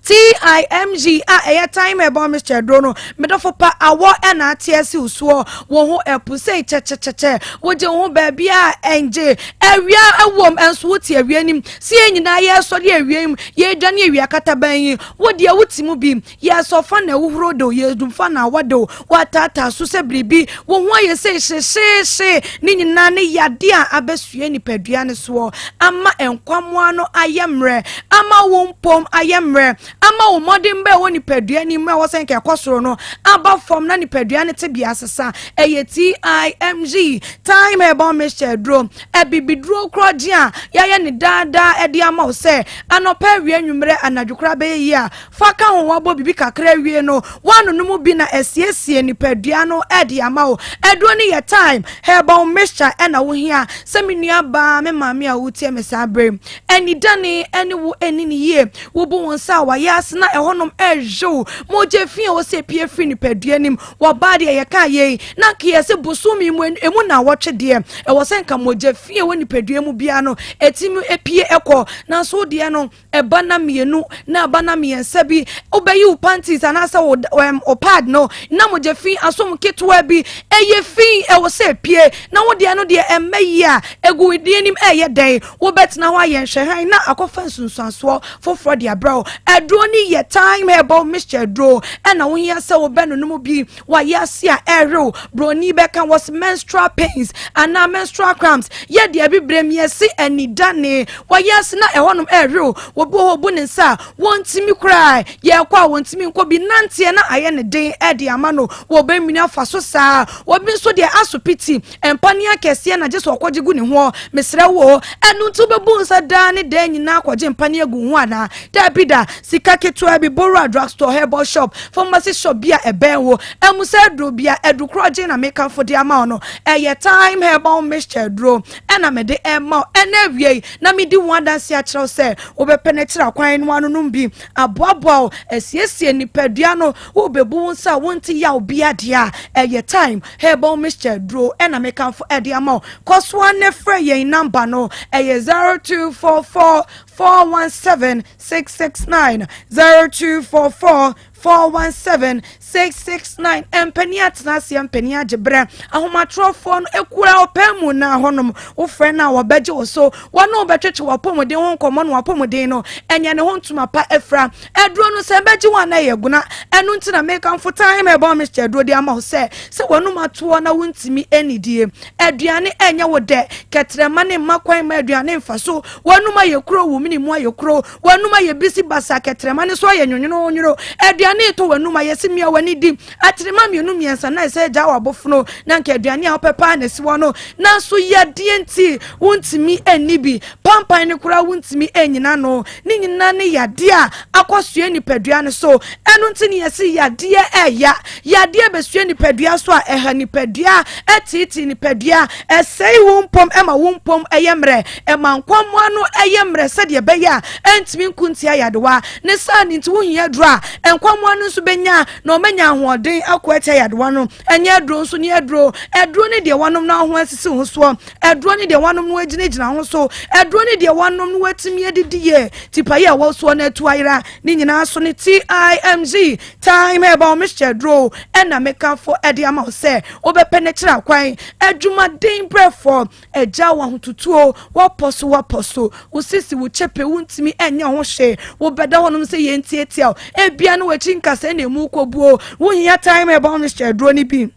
TIMG a ɛyɛ thyme herbal mixture aduro no, medɔfo pa awɔ ɛna ate asi wo soɔ, wo ho ɛpo sei kyɛkyɛkyɛkyɛ, wogye wo ho baabi a ɛngye, awia ɛwom ɛnso wote awia nim, sɛ yɛn nyinaa yɛresɔre awia mu, yɛredwane awia kataban yi, wo deɛ wote mu bi. Yɛ sɔ fa na ɛhohoro de o, yɛ dum fa na awɔ de o, woataataa so sɛ biribi, wo ho ayɛ sei hyehyeehye, ne nyinaa ne yadeɛ a abɛsoɛ nipadua no soɔ ama nkwammoa no ayɛ mmerɛ, ama wo mpom ayɛ mmerɛ, ama wo mmɔdenbɔ a ɛwɔ nipadua no mu a ɛwɔ sɛ nka ɛkɔ soro no aba fam na nipadua no tebea asesa. Ɛyɛ TIMG, Thyme Herbal Mixture aduro, abibiduro korɔgye a yɛayɛ ne daadaa de ama wo sɛ anɔpa, awia, anwummerɛ, anadwo koraa bɛyɛ yie a, Fa ka ho, Woabɔ biribi kakra awie no, woanonom bi na asiesie nipadua no de ama wo. Aduro no yɛ thyme herbal mixture na wohia. Sɛ me nua baa, me maame a woretie me saa bere yi, anidane ne wo anni no yie. Wobu wo nsa a wayɛ ase na ɛhɔnom rehyew. Mogya fi a ɛwɔ sɛ epue firi nipadua no mu. Wɔ baa deɛ yɛkaa yei, na anka yɛse bosome mu emu nnawɔtwe deɛ, ɛwɔ sɛ nka mogya fi a ɛwɔ nipadua mu biara no, ɛtumi pue kɔ. Nanso wo deɛ no, ɛba na mmienu na ɛba na mmiɛnsa bi wobɛyi wo panties anaasɛ wo um, wo pad no na mogya fi asom ketewa bi ɛyɛ fi ɛwɔ sɛ pie na wo deɛ no deɛ ɛmmɛ yie a ɛgu wo deɛ anim ɛyɛ dɛn wobɛtena hɔ ayɛ nhwɛhan na akɔfa nsunsuansoɔ foforɔ de abrɛ wo aduro no yɛ time herbal mixture aduro ɛna wohia sɛ wobɛnonom bi Wayɛ ase a ɛrew, broni bɛka wɔs menstrual pains anaa menstrual cramps yɛ deɛ abibire mmiɛse anidane. Wayɛ ase na ɛhɔnom ɛrew, obi wɔ hɔ obu ne nsa a wɔntumi koraa, yɛkɔ a wɔntumi nkɔ bi, nanteɛ na ayɛ ne den ɛde ama no, wɔbɛmini afa so saa. Obi nso deɛ aso piti, mpaneɛ akɛseɛ na gye sɛ ɔkɔgye gu ne hoɔ. Mesrɛ wo, ɛno nti wobɛbu nsa daa ne daa nyinaa akɔgye mpaneɛ agu ho anaa? Dabi da, sika ketewa bi, Bowura drugstore, herbal shop, pharmacy shop bi a ɛbɛn wo, ɛmu sɛ aduro bi a aduru korɔgyen na mekamfo de ama wo no, ɛyɛ Thyme Herbal Mixture aduro ɛna mede ɛma wo ɛnɛ awia yi, na medi ho adanse akyerɛ wo sɛ wobɛpɛ no akyiri akwan no anonom bi aboaboa wo, asiesie nipadua no, worebɛbu wo nsa a wonte yaw bia deɛ a, ɛyɛ Thyme Herbal Mixture aduro ɛna mekamfo ɛde ama wo. Kɔ so ara na frɛ yɛn namba no, ɛyɛ 0244 417 669 0244 417 669 Mpanin atena aseɛ, mpanin agye berɛ. Ahomatorɔfoɔ no ekura ɔpɛ mu na hɔnom wofrɛ no a wɔbɛgye wo so. Wɔne wo bɛtwetwe w'apɔmuden ho nkɔmmɔ na w'apɔmuden no ɛnyɛ ne ho ntoma pa afira. Aduro no sɛ ɛbɛgye wo a na ɛyɛ gona. Ɛno nti na mekamfo Thyme Herbal Mixture aduro de ama wo sɛ sɛ w'anum atoɔ na wontumi nnidie, aduane ɛnyɛ wo dɛ, kɛtrɛma ne mma kwan ma aduane mfa so, W'anom ayɛ kuro, wo mene mu ayɛ kuro, w'anom ayɛ bisi basa, kɛtrɛma no so ayɛ nwonwononwono, aduane retɔ w'anom ayɛ se mia w'ani di, atrema mmienu mmiɛnsa na ɛsɛ gyaa w'abofono, na anka aduane a wopɛ paa na esi hɔ no, nanso yadeɛ nti wontumi nni bi, pampan no koraa wontumi nnyina ano, ne nyinaa ne yadeɛ a akɔsoɛ nipadua no so, ɛno nti ne yɛse yadeɛ ɛya, yadeɛ bɛsoɛ nipadua so a ɛha nipadua, ɛteetee nipadua, ɛsɛe wo mpom ɛma wo mpom ɛyɛ mmerɛ, Ɛma nkwammoa no yɛ mmerɛ sɛdeɛ ɛbɛyɛ a ɛntumi nko ntia yadewa. Ne saa no nti wohia aduro a nkwammoa. mmoawa no nso bɛnya na wɔanya ahoɔden ako atia yadewa no. Ɛnyɛ aduro nso ne aduro. Aduro ne deɛ wɔanom na ho asisi ho soɔ. Aduro ne deɛ wɔanom na wɔagyinagyina ho so. Aduro ne deɛ wɔanom na wɔatumi adidi yie. Tipaeɛ a ɛwɔ soɔ no atu ayera. Ne nyinaa so ne TIMG, Thyme Herbal Mixture aduro ɛna mekamfo de ama wo sɛ wobɛpɛ no kyerɛ akwan. Adwumaden brɛfoɔ. Agya wo ahototuo, woapɔ so, woapɔ so, wo sisi, wo kyɛpɛ, wontumi nyɛ ho hwee, wobɛda hɔnom sɛ yɛntiatia wo, ebia ne w'akyi nkasɛɛ na emu kɔbuo, wohia time herbal mixture aduro no bi.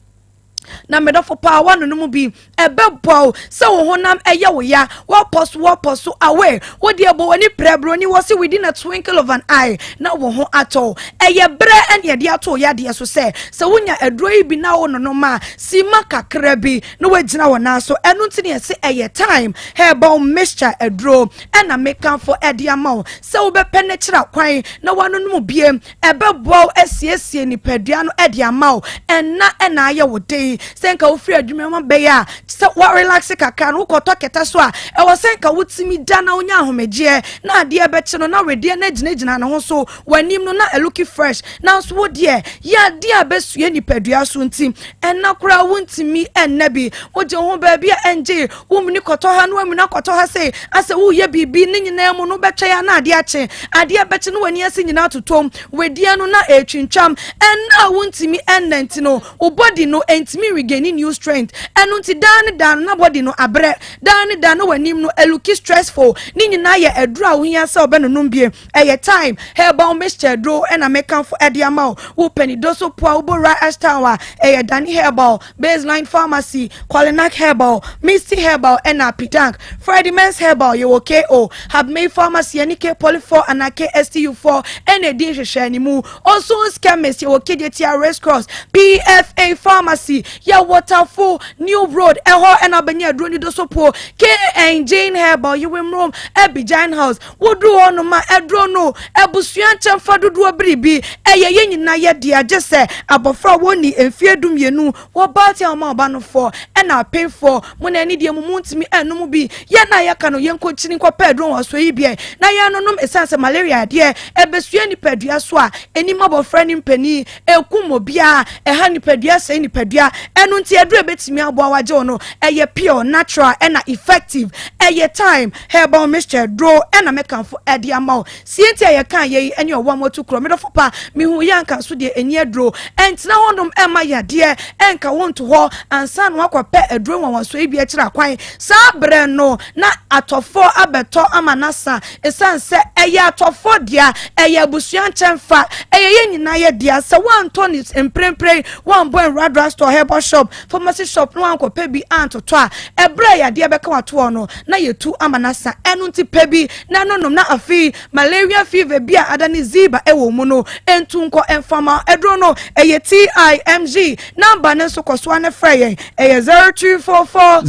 Na medɔfo paa woanonom bi, ɛbɛboa wo sɛ wo honam ɛyɛ wo ya, woapɔ so, woapɔ so, away, wo deɛ bɔ w'ani prɛ, broni wɔ se within a twinkle of an eye na wo ho atɔ wo. Ɛyɛ berɛ ɛne ɛde ato wo yadeɛ so sɛ, sɛ wonya aduro yi bi na wononom a, simma kakra bi na wagyina wɔn nan so. Ɛno nti na yɛse ɛyɛ time herbal mixture aduro ɛna mekamfo ɛde ama wo sɛ wobɛpɛ no kyerɛ kwan na wanonom bie. Ɛbɛboa wo asiesie nipadua no ɛde ama wo. Ɛnna ɛna ayɛ wo den sɛ nka wofiri adwuma mu abɛyɛ a sɛ wa relax kakra no, wokɔtɔ kɛtɛ so a, ɛwɔ sɛ nka wotumi da na wonya ahomegyeɛ na adeɛ bɛkye no na wedeɛ no agyinagyina ne ho so w'anim no na ɛlooki fresh. Nanso wo deɛ, yɛ adeɛ a bɛsue nipadua so nti ɛna koraa wontumi ɛnna bi. Wogye wo ho baabi a ɛngye womuni kɔtɔ ha na wamuni akɔtɔ ha sei asɛ woyɛ biribi. Ne nyinaa mu no, wobɛtwɛn a na adeɛ akye. Adeɛ bɛkye no w'ani ase nyinaa totom, wedeɛ no na ɛretwintwam. Ɛnna a wontumi ɛnna nti no, wo body no ɛntumi regain new strength. Ɛno nti daa ne daa no na body no abrɛ, daa ne daa no w'anim no ɛlooki stressful. Ne nyinaa yɛ aduro a wohia sɛ wobɛnonom bie. Ɛyɛ time herbal mixture aduro ɛna mekamfo ɛde ama wo. Wo panido so po a wobɔwura Ashtown a, ɛyɛ Dani Herbal, Baseline Pharmacy, Qualinac Herbal, Misty Herbal ɛna Pidank. Freddy Mens Herbal yɛwɔ ko Habmay Pharmacy ɛne K Poly 4 anaa KSTU 4 ɛna ɛdi nhwehwɛ ne mu. Ozon's Chemist yɛwɔ Kejetia Race Cross. PFA Pharmacy yɛwɔ Tafo New Road, ɛhɔ ɛna wobɛnya aduro ni do so po. KN Jane Herbal yɛwɔ Mmrom Abigyan House. Woduru hɔnom a, aduro no, abusua nkyɛmfa dodoɔ biribi, ɛyɛ yɛn nyinaa yɛ dea gye sɛ abɔfra a wɔnni mfeɛ 12, wɔbaatan a wɔma ɔba no fɔ, ɛna apemfoɔ. Mo na ɛne deɛ mo montumi ɛnnom bi. Yɛn a yɛka no, yɛnkɔkyini nkɔpɛ aduro wɔ so yi biɛ na yɛnonom, ɛsiane sɛ malaria deɛ ɛbɛsua nipadua so a, ɛnim abɔfra ne mpanin, ɛkum obiara, ɛha nipadua, sɛe nipadua. Ɛno nti aduro ɛbɛtumi aboa wagye wo no, ɛyɛ pure, natural ɛna effective. Ɛyɛ time herbal mixture duro ɛna mekamfo ɛde ama wo. Sie nti a yɛka yɛi ɛne ɔwɔ amotu korɔ. Medɔfo pa, mehu yɛ anka so deɛ ɛni aduro ɛntena hɔnom ɛma yadeɛ ɛnka wo nto hɔ ansa na wakɔpɛ aduro nwanwasoɔ yi bi akyerɛ akwan. Saa berɛ no na atɔfoɔ abɛtɔ ama nasa, ɛsiane sɛ ɛyɛ atɔfoɔ dea, ɛyɛ abusua nkyɛnfa, ɛyɛ yɛn nyinaa yɛ dea. Sɛ woantɔ ne mprempren, woambɔ nwura drugstore, herbal shop, pharmacy shop na wankɔpɛ bi antotɔ a, ɛberɛ a yadeɛ bɛka watoɔ no na yɛtu ama nasa. Ɛno nti pɛ bi na nonom na afei malaria fever bi a ada ne ziba ɛwɔ mu no ɛntu nkɔ ɛmfama. Aduro no ɛyɛ TIMG. Number no nso kɔ so a ne frɛ yɛn, ɛyɛ 0244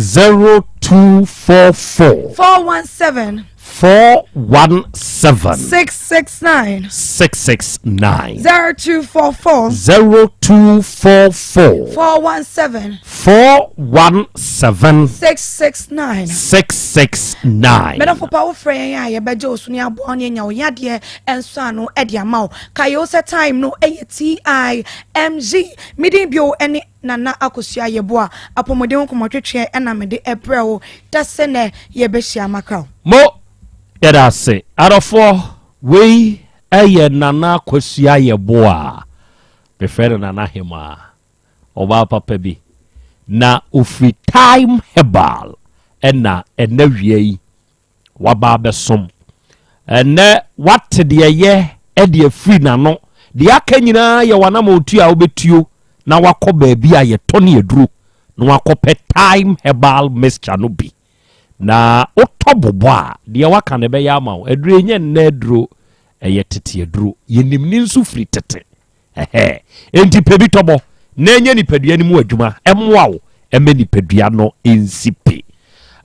0244 417 417 669. 669. 0244 0244 417 417 669. 669. Mɛdɔfo pa, wofrɛ yɛn a, yɛbɛgye wo so ne aboa ne anya wo yadeɛ nso ano de ama wo. Kae wo sɛ time no ɛyɛ TIMG. Medin bio ne Nana Akosua Yeboa. Apɔmuden nkɔmmɔtwetweɛ ɛna mede ɛbrɛ wo da sɛ nɛ yɛbɛhyia makra wo. Mo yɛda ase adɔfoɔ. Wei ɛyɛ Nana Akosua Yeboa, mefrɛ no Nana Hemaa, ɔbaa papa bi na ofiri Time Herbal ɛna ɛnɛ wia yi waba abɛsom. Ɛnɛ wate deɛ yɛ ɛde afiri n'ano. Deɛ aka nyinaa yɛ wanam otu a wobɛtuo na wakɔ baabi a yɛtɔ ne aduro na wakɔpɛ Time Herbal Mixture no bi na wotɔ bobɔ a, deɛ waka no ɛbɛyɛ ama wo. Aduro nyɛ nnɛ aduro, ɛyɛ tete aduro, yɛnim ne nso firi tete. Ɛhɛ enti pɛ bi tɔbɔ na ɛnyɛ nipadua no mu adwuma, ɛmmoa wo ɛmɛ nipadua no nsi pi.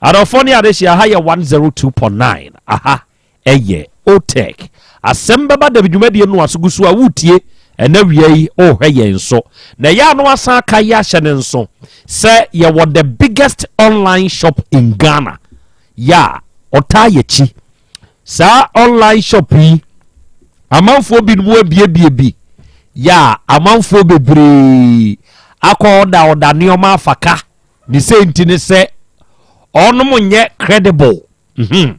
Adɔfoɔ ne adehyɛ, aha yɛ 102.9, aha ɛyɛ Otec. Asɛm bɛba dɛm dwumadie no aso gu so a wotie ɛna wia yi ɔrehwɛ yɛn so na ɛyɛ ano asan aka yi ahyɛ ne nso sɛ yɛwɔ the biggest online shop in Ghana yɛ a ɔtaa yɛkyi. Saa online shop yi, amanfoɔ binom abiebie bi. Yɛ a amanfoɔ bebree akɔ ɔda ɔda nneɛma afa ka. Ne sɛ nti ne sɛ ɔnom nyɛ credible. Mhm.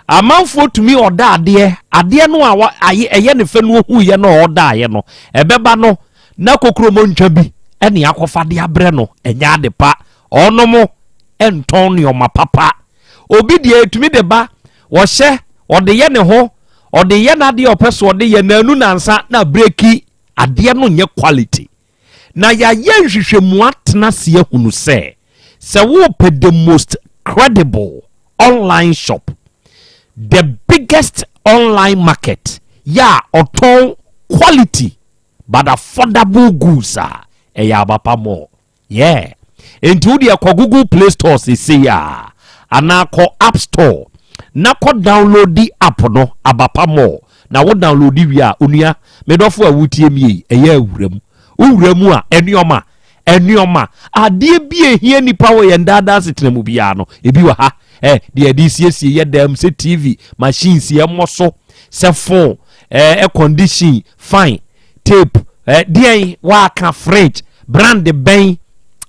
Amanfoɔ tumi ɔda adeɛ, adeɛ no a ayɛ ɛyɛ ne fɛ no ohuiɛ no a ɔdaeɛ no, ɛbɛba no na kokromo ntwa bi ɛne akɔfa de abrɛ no, ɛnyɛ ade pa. Ɔnom ntɔn nneɛma papa. Obi deɛ ɛtumi de ba, ɔhyɛ, ɔde yɛ ne ho, ɔde yɛ n'adeɛ ɔpɛ so ɔde yɛ nanu nansa na breki adeɛ no nyɛ quality. Na yɛayɛ nhwehwɛmu atena ase ahunu sɛ, sɛ worepɛ the most credible online shop, the biggest online market yɛ a ɔtɔn quality but affordable goods a, ɛyɛ Abapa Mall. Yeah. Enti wo deɛ kɔ Google Play Store seesei a, anaa kɔ App Store na kɔ downloadi app no, Abapa Mall. Na wo downloadi wie a, onua, me dɔfo a wotie me yi, ɛyɛ awura mu. Wo wura mu a, nneɛma, nneɛma, adeɛ bi a ehia nipa wɔ yɛn daadaa asetena mu biara no, ebi wɔ ha. Ɛ, deɛ yɛde siesie yɛ dan mu, sɛ TV, machines, yɛn mmɔ so, sɛ phone, ɛ, air condition, fine. Tape, eh, deɛn waaka fridge, brand bɛn,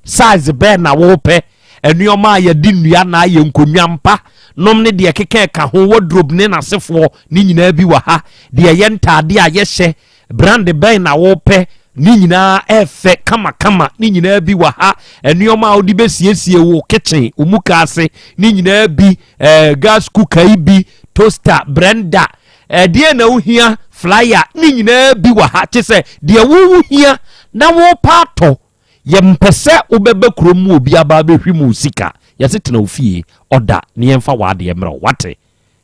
size bɛn na wopɛ, nneɛma a yɛde nnua na ayɛ nkonnwa mpa nom ne deɛ keka ɛka ho, wardrobe ne n'asefoɔ ne nyinaa bi wɔ ha, deɛ ɛyɛ ntaadeɛ a yɛhyɛ, brand bɛn na wopɛ, ne nyinaa ɛfɛ kamakama ne nyinaa bi wɔ ha, nneɛma a wode bɛsiesie wo kitchen, wo mu kaase ne nyinaa bi, eh, gas cooker yi bi, toaster, blender, Ɛdeɛn na wohia? Flyer ne nyinaa bi wɔ ha. Kye sɛ deɛ wo wohia na worepa atɔ. Yɛmpɛ sɛ wobɛba kurom mu obi aba abɛhwim wo sika. Yɛse tena wo fie, ɔda na yɛmfa w'adeɛ mmerɛ wo. Wate?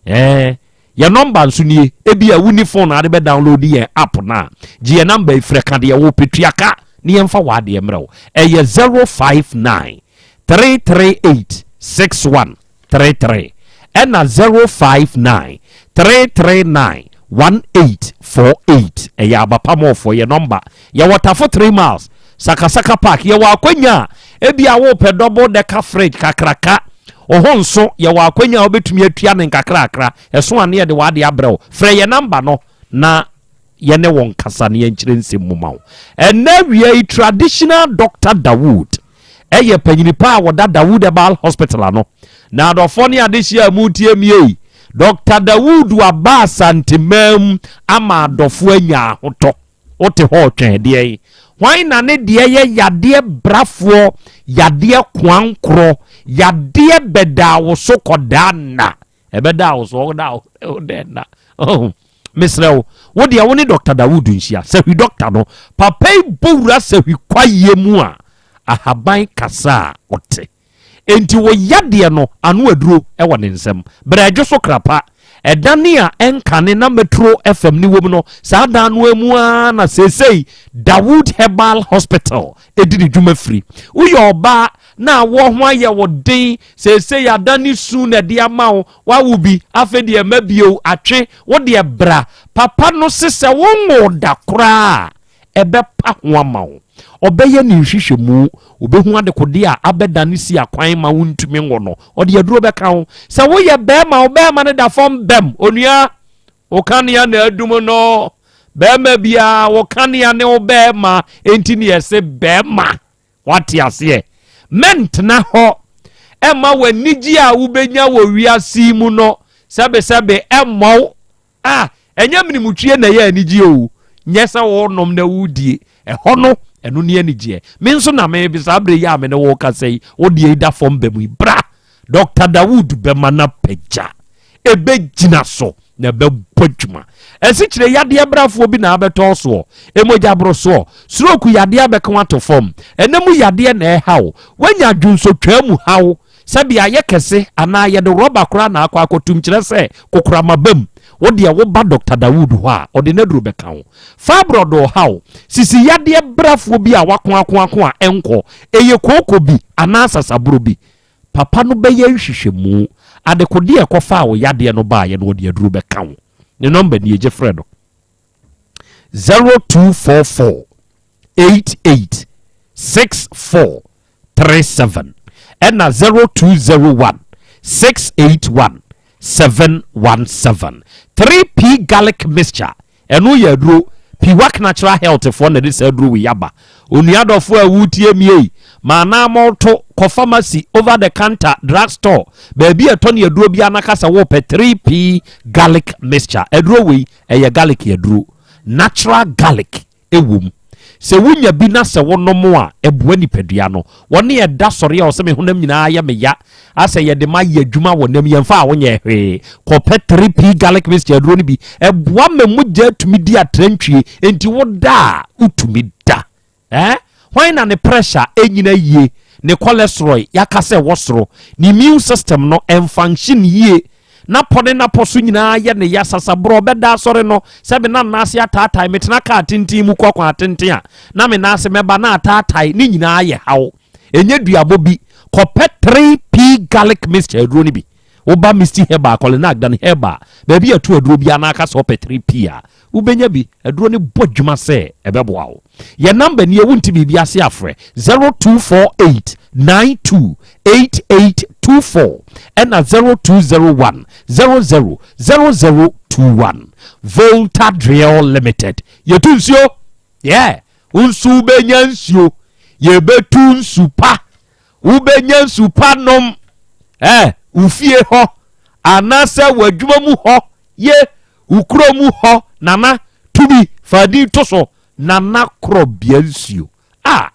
Ɛɛ. Yɛn nɔmba nso nie. Ebia wonni phone a wode bɛ download yɛn app no a, gye yɛn nɔmba yi frɛ ka deɛ wopɛ, tua ka na yɛmfa w'adeɛ mmerɛ wo. Ɛyɛ 059 338 61 33 ɛna 059 339 1848 ɛyɛ abapamɔfoɔ yɛ nɔmba. Yɛwɔ Tafo 3 miles Sakasaka park. Yɛwɔ akwanya a ebi a wopɛ double decker fridge kakraka wo ho nso, yɛwɔ akwanya a wobɛtumi atua ne nkakrakra ɛso a ne yɛde w'ade abrɛ wo. Frɛ yɛ nɔmba no na yɛne wo nkasa na yɛnkyerɛ nsɛm mu ma wo. Ɛnnɛ awia yi Traditional Doctor Dawood ɛyɛ panyini pa a wɔda Dawood Herbal Hospital ano. Na adɔfoɔ ne adehyeɛ a moretie me ei, Doctor Dawood aba Asanteman ama adɔfoɔ anya ahotɔ. Wote hɔ retwɛn deɛn? Hwan na ne deɛ yɛ yadeɛ brafoɔ, yadeɛ koankorɔ, yadeɛ bɛdaa wo so kɔdaa nna? Ɛbɛda wo so, ɔda wo dɛ nna. Oh, mesrɛ wo, wo deɛ wo ne Dr. Dawood nhyia. Sahwi dɔkta no, papa yi bɔ wura sahwi kwayɛ mu a, ahaban kasa a ɔte. Enti wo yadeɛ no, ano aduro wɔ ne nsam. Brɛdwo so krapa. Ɛdane a ɛnkane na Metro FM ne wom no, saa dan no mu ara na seesei Dawood Herbal Hospital di ne dwuma firi. Woyɛ ɔbaa na awoɔ ho ayɛ wo den, seesei adane su na ɛde ama wo, woawo bi, afei deɛ mma bio, atwe, wo deɛ bra. Papa no se sɛ wonwoo da koraa a, ɛbɛpa ho ama wo. Ɔbɛyɛ ne nhwehwɛmu, ɔbɛhu adekodeɛ a abɛdane si akwan ma wontumi nwo no, ɔde aduro bɛka ho. Sɛ woyɛ bɛrima, wo bɛrima no da fam bɛm, onua, wo kanea na adum no. Bɛrima biara, wo kanea ne wo bɛrima, enti ne yɛse bɛrima. Wate aseɛ? Mɛntena hɔ mma w'anigyeɛ a wobɛnya wɔ wiase yi mu no sɛbesɛbe ɛmmɔ wo. Ah, ɛnyɛ menimutwie na ɛyɛ anigyeɛ o. Nyɛ sɛ wonom na wodie. Ɛhɔ no, ɛno ne anigyeɛ. Me nso na mebe saa berɛ yi a me ne wo kasa yi, wo deɛ yi da fam ba mu yi. Bra! Dɔkta Dawood bɛma no apagya. Ɛbɛgyina so na ɛbɛbɔ adwuma. Asikyire yadeɛ brafoɔ bi na abɛtɔ soɔ, mogya borosoɔ, stroke yadeɛ abɛka wo ato fam, ɛna mu yadeɛ na ɛha wo, woanya dwonsotwaa mu haw, sɛdeɛ ayɛ kɛse anaa yɛde rɔba koraa na akɔ akɔtum kyerɛ sɛ kokoram aba mu. Wo deɛ woba Dɔkta Dawood hɔ a, ɔde n'aduro bɛka wo. Fibroid ɔha wo, sisi yadeɛ brafoɔ bi a wakoakoako a ɛnkɔ, ɛyɛ kooko bi anaa sasaboro bi. Papa no bɛyɛ nhwehwɛmu. Adekodeɛ a ɛkɔfaa wo yadeɛ no baeɛ no, ɔde aduro bɛka wo. Ne nɔmba nie, gye frɛ no. 0244 88 64 37 ɛna 0201 681 717. 3P garlic mixture, ɛno yɛ aduro. Piwak Natural Health foɔ na ɛde saa aduro wei aba. Onua dɔfoɔ a woretie me ei, ma anammɔn to kɔ pharmacy, over the counter, drug store, baabi a ɛtɔ ne aduro biara na ka sɛ wopɛ 3P garlic mixture. Aduro wei, ɛyɛ garlic aduro. Natural garlic wɔ mu. Sɛ wonya bi na sɛ wonom a, ɛboa nipadua no. Wɔne ɛda sɔre a ɔsɛ me honam nyinaa yɛ me ya, asɛ yɛde ma yɛ adwuma wɔ nam yɛmfa a wonyɛ hwee. Kɔpɛ 3P garlic mixture aduro no bi. Ɛboa ma mogya tumi di atrantwie, enti woda a wotumi da. Eh? Hwan na ne pressure ɛnyina yie, ne cholesterol yɛaka sɛ ɛwɔ soro, ne immune system no ɛnfunction yie, n'apɔ ne n'apɔ so nyinaa yɛ ne ya sasaborɔ, ɔbɛda asɔre no sɛ me nan ase ataatae, metena kaa tenten mu kɔ kwan tenten a na me nan ase mɛba na ataatae, ne nyinaa yɛ haw. Ɛnyɛ duabɔ bi. Kɔpɛ 3P garlic mixture aduro no bi. Woba Misty Herbal, Kɔlenak, Dan Herbal, baabi a ɛto aduro biara na aka sɛ wopɛ 3P a, wobɛnya bi. Aduro no bɔ adwuma sɛ ɛbɛboa wo. Yɛn namba nie, wonte biribi ase a frɛ 0248 92 8824 ɛna 0201 00 0021. Volta Drill Limited. Yɛtu nsuo. Yeah, wo nso wobɛnya nsuo. Yɛbɛtu nsu pa. Wobɛnya nsu pa nom eh, wo fie hɔ anaasɛ w'adwuma mu hɔ ye wo kuro mu hɔ nana tubi fa din to so nana korɔbea nsuo a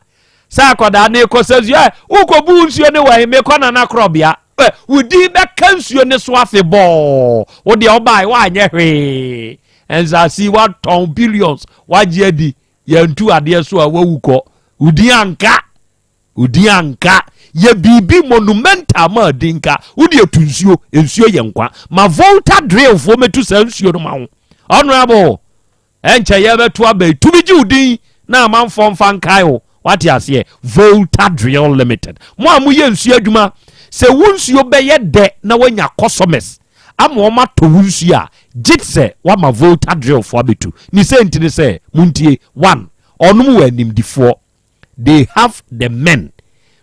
sɛ akwadaa ne kɔ sɛ nsuo ɛ wokɔbu nsuo ne wɔ mekɔ nana korɔbea ɛ wo din bɛka nsuo ne so afe bɔɔ wo deɛ wobae woanyɛ hwee nsase woatɔn billions woagye adi yɛntu adeɛ so a woawu kɔ wo din anka Wo din anka. Yɛ biribi monumental ma din nka. Wo deɛ tu nsuo. Nsuo yɛ nkwa. Ma Volta drill foɔ mɛtu saa nsuo no ma wo. Honourable, ɛnkyɛ yɛbɛto aba yi. Tumi gye wo din na amanfoɔ mfa nkae wo. Wate aseɛ? Volta Drill Limited. Mo a moyɛ nsuo adwuma, sɛ wo nsuo bɛyɛ dɛ na woanya customers ama wɔn atɔ wo nsuo a, gye sɛ woama Volta Drill foɔ abɛtu. Ne sɛ nti ne sɛ, montie, one, ɔnom wɔ animdifoɔ. They have the men,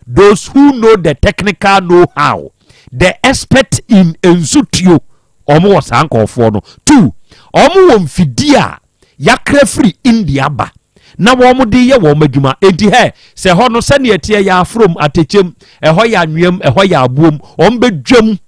those who know the technical know how, the expert in nsutuo. Wɔn wɔ saa nkurɔfoɔ no. Two, wɔn wɔ mfidie a yakra firi India ba na wɔn de yɛ wɔn adwuma. Enti hɛ, sɛ hɔ no sɛnea ɛteɛ yɛ aforom, atɛkyɛm, ɛhɔ yɛ anweam, ɛhɔ yɛ aboom, wɔn bɛdwam.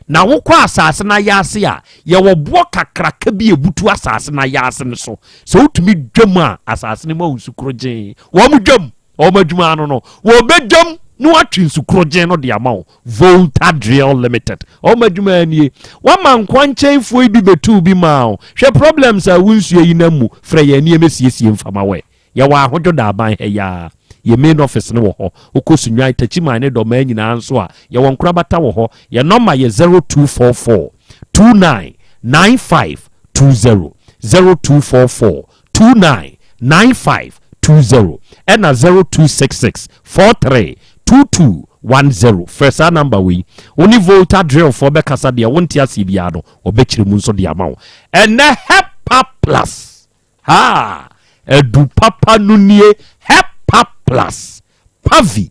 Na wokɔ asase no ayaase a, yɛwɔ boɔ kakraka bi a ɛbutu asase no ayaase no so. Sɛ wotumi dwam a, asase no ma wo nsu korogyen. Wɔn dwam, wɔn adwuma ano no, wɔbɛdwam na wɔatwe nsu korogyen no de ama wo. Volta Drill Limited, wɔn adwuma nie. Wɔama nkwankyɛnfoɔ yi bi bɛtuu bi maa wo. Hwɛ problems a wo nsuo yi nam mu, frɛ yɛn nneɛma siesie mfama wɛ. Yɛwɔ Ahodwo Daaban ha yi ara. Yɛn main office no wɔ hɔ. Wokɔ Sunyani, Takyiman ne Dɔmaa nyinaa nso a, yɛwɔ nkorabata wɔ hɔ. Yɛn nɔma yɛ 0244 29 95 20, 0244 29 95 20, ɛna 0266 43 22 10. Frɛ saa nɔmba wei. Wo ne Volta Drillfoɔ bɛkasa deɛ wonte aseɛ biara no, wɔbɛkyerɛ mu nso de ama wo. Ɛnnɛ Hepa Plus. Haa! Adu papa no nie, Hepa Plus, Pavi,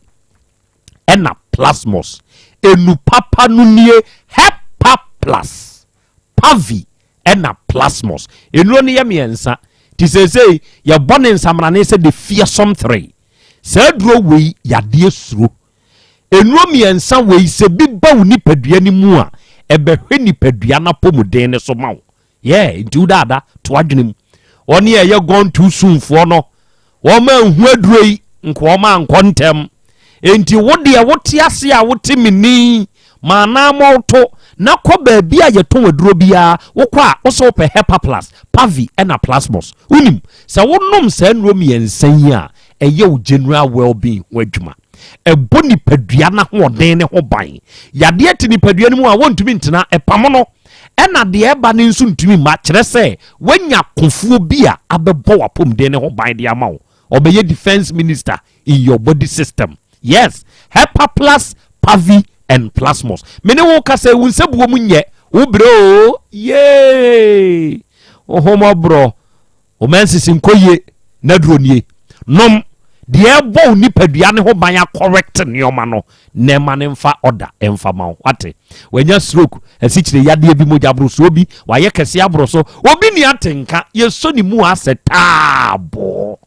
ɛna Plasmos. Enu papa no nie, Hepa Plus, Pavi, ɛna Plasmos. Nnuro no yɛ mmiɛnsa. Ti seesei yɛbɔ ne nsamrane sɛ the fearsome three. Saa aduro wei yadeɛ suro. Nnuro mmiɛnsa wei sɛ bi ba wo nipadua no mu a, ɛbɛhwɛ nipadua no apɔmuden no so ma wo. Yeah, nti wo daada to adwene mu. Wɔn a ɛyɛ gone too soon foɔ no, wɔn anhu aduro yi, nka wɔn ankɔ ntɛm. Nti wo deɛ wote ase a wote me ni, ma anammɔn na kɔ baabi a yɛtɔn aduro biara, wokɔ a wosɛ wopɛ Hepaplus, Pavi ɛna Plasmos. Wonim, sɛ wonom saa nnuro mmiɛnsa yi a, ɛyɛ wo general well-being ho adwuma. Ɛbɔ nipadua no ahoɔden ne ho ban. Yadeɛ te nipadua no mu a wɔntumi ntena, ɛpamo no. Ɛna deɛ ɛba no nso ntumi mma, kyerɛ sɛ woanya kofoɔ bi a abɛbɔ w'apɔmuden no ho ban de ama wo. Ɔbɛyɛ defense minister in your body system. Yes, Hepaplus, Pavi and Plasmos. Me ne wo kasa yi, wo nsabuo mu nyɛ wo brɛ oo, yee! Wo ho mmɔborɔ. Wo menses nkɔ yie, n'aduro nie. Nom, Deɛ ɛbɔ wo nipadua no ho ban akɔrɛkte nneɛma no na ɛma no mfa ɔda mfa ma wo. Wate? Wanya stroke, asikyire yadeɛ bi, mogya borosoɔ bi, wayɛ kɛseɛ aboro so. Obi nni atenka, yɛsɔ ne mu asɛ taaboo,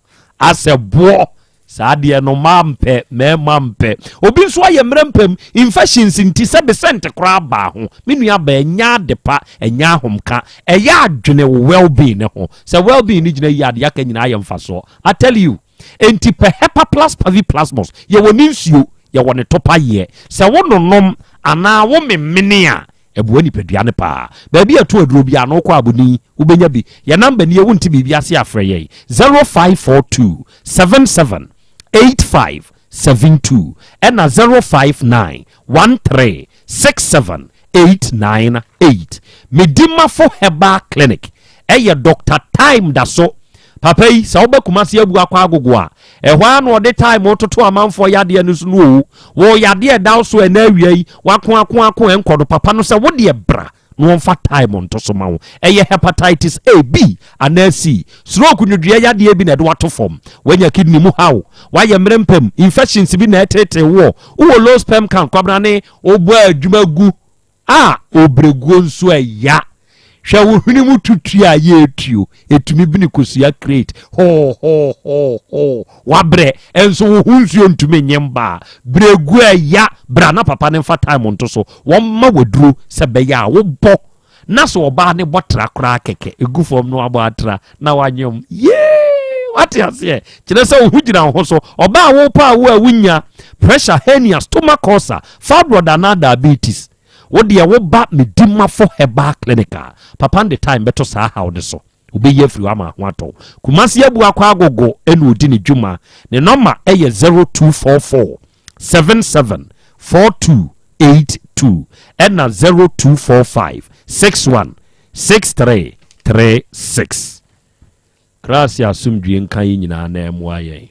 asɛ boɔ. Saa deɛ no mmaa mpɛ, mmarima mpɛ. Obi nso ayɛ mmerɛ mpam, infections nti sɛbe sɛnte koraa baa ho. Me nua baa, ɛnyɛ ade pa, ɛnyɛ ahomka. Ɛyɛ adwene wo well being no ho. Sɛ well being no gyina yie a, deɛ aka nyinaa yɛ mfasoɔ. I tell you. Enti pɛ Hepa Plus Pavi Plasmos. Yɛwɔ ne nsuo, yɛwɔ ne topayeɛ. Sɛ wo nonom anaa wo memene a, ɛboa nipadua no paa. Baabi a ɛto aduro biara no, wokɔ Aboni, wobɛnya bi. Yɛn number nie, wonte biribi ase a frɛ yɛn, 0542 77 85 72 ɛna 059 13 67 898. Medimafo Herbal Clinic ɛyɛ Doctor Time da so. Papa yi, sɛ woba Kumasi abu akɔ agogo a, ɛhɔ ara na ɔde time toto amanfoɔ yadeɛ no so no o. Wɔ yadeɛ ɛda wo so ɛnɛ awia yi, wako ako ako ɛnkɔ no, papa no sɛ wo deɛ bra na wɔmfa time nto so ma wo. Ɛyɛ hepatitis A, B anaa C, stroke nwodwoeɛ yadeɛ bi na ɛde wato fam, wanya kidney mu haw, wayɛ mmerɛ mpam, infections bi na ɛtetee woɔ, wowɔ low sperm count, kwabena ne wobɔ adwuma gu a obrɛguo nso ɛya. Hwɛ wo hwene mu tutu a yɛretuo, ɛtumi bini kosua crate hoo hoo hoo hoo, wabrɛ nso wo ho nsuo ntumi nye mba a, brɛguo ɛya. Bra na papa no mfa time nto so, wɔmma waduro sɛ bɛyɛ a wobɔ na sɛ ɔbaa ne bɔ tra koraa kɛkɛ ɛgu fam no wabɔ atra na wanyem yee, wate aseɛ, kyerɛ sɛ wo ho gyina wo ho so. Ɔbaa wo pa a wo a wonya pressure, hernia, stomach ulcer, fibroid anaa diabetes, wo deɛ woba Medimafo Herbal Clinic a, papa no de time bɛto saa haw no so, wobɛyi afiri hɔ ama ho atɔ. Kumasi abu akɔ agogo ɛna ɔdi ne dwuma. Ne nɔma ɛyɛ 0244 77 4282 ɛna 0245 61 6336. Kraase asomdwie nka yi nyinaa na ɛmmoa yɛn.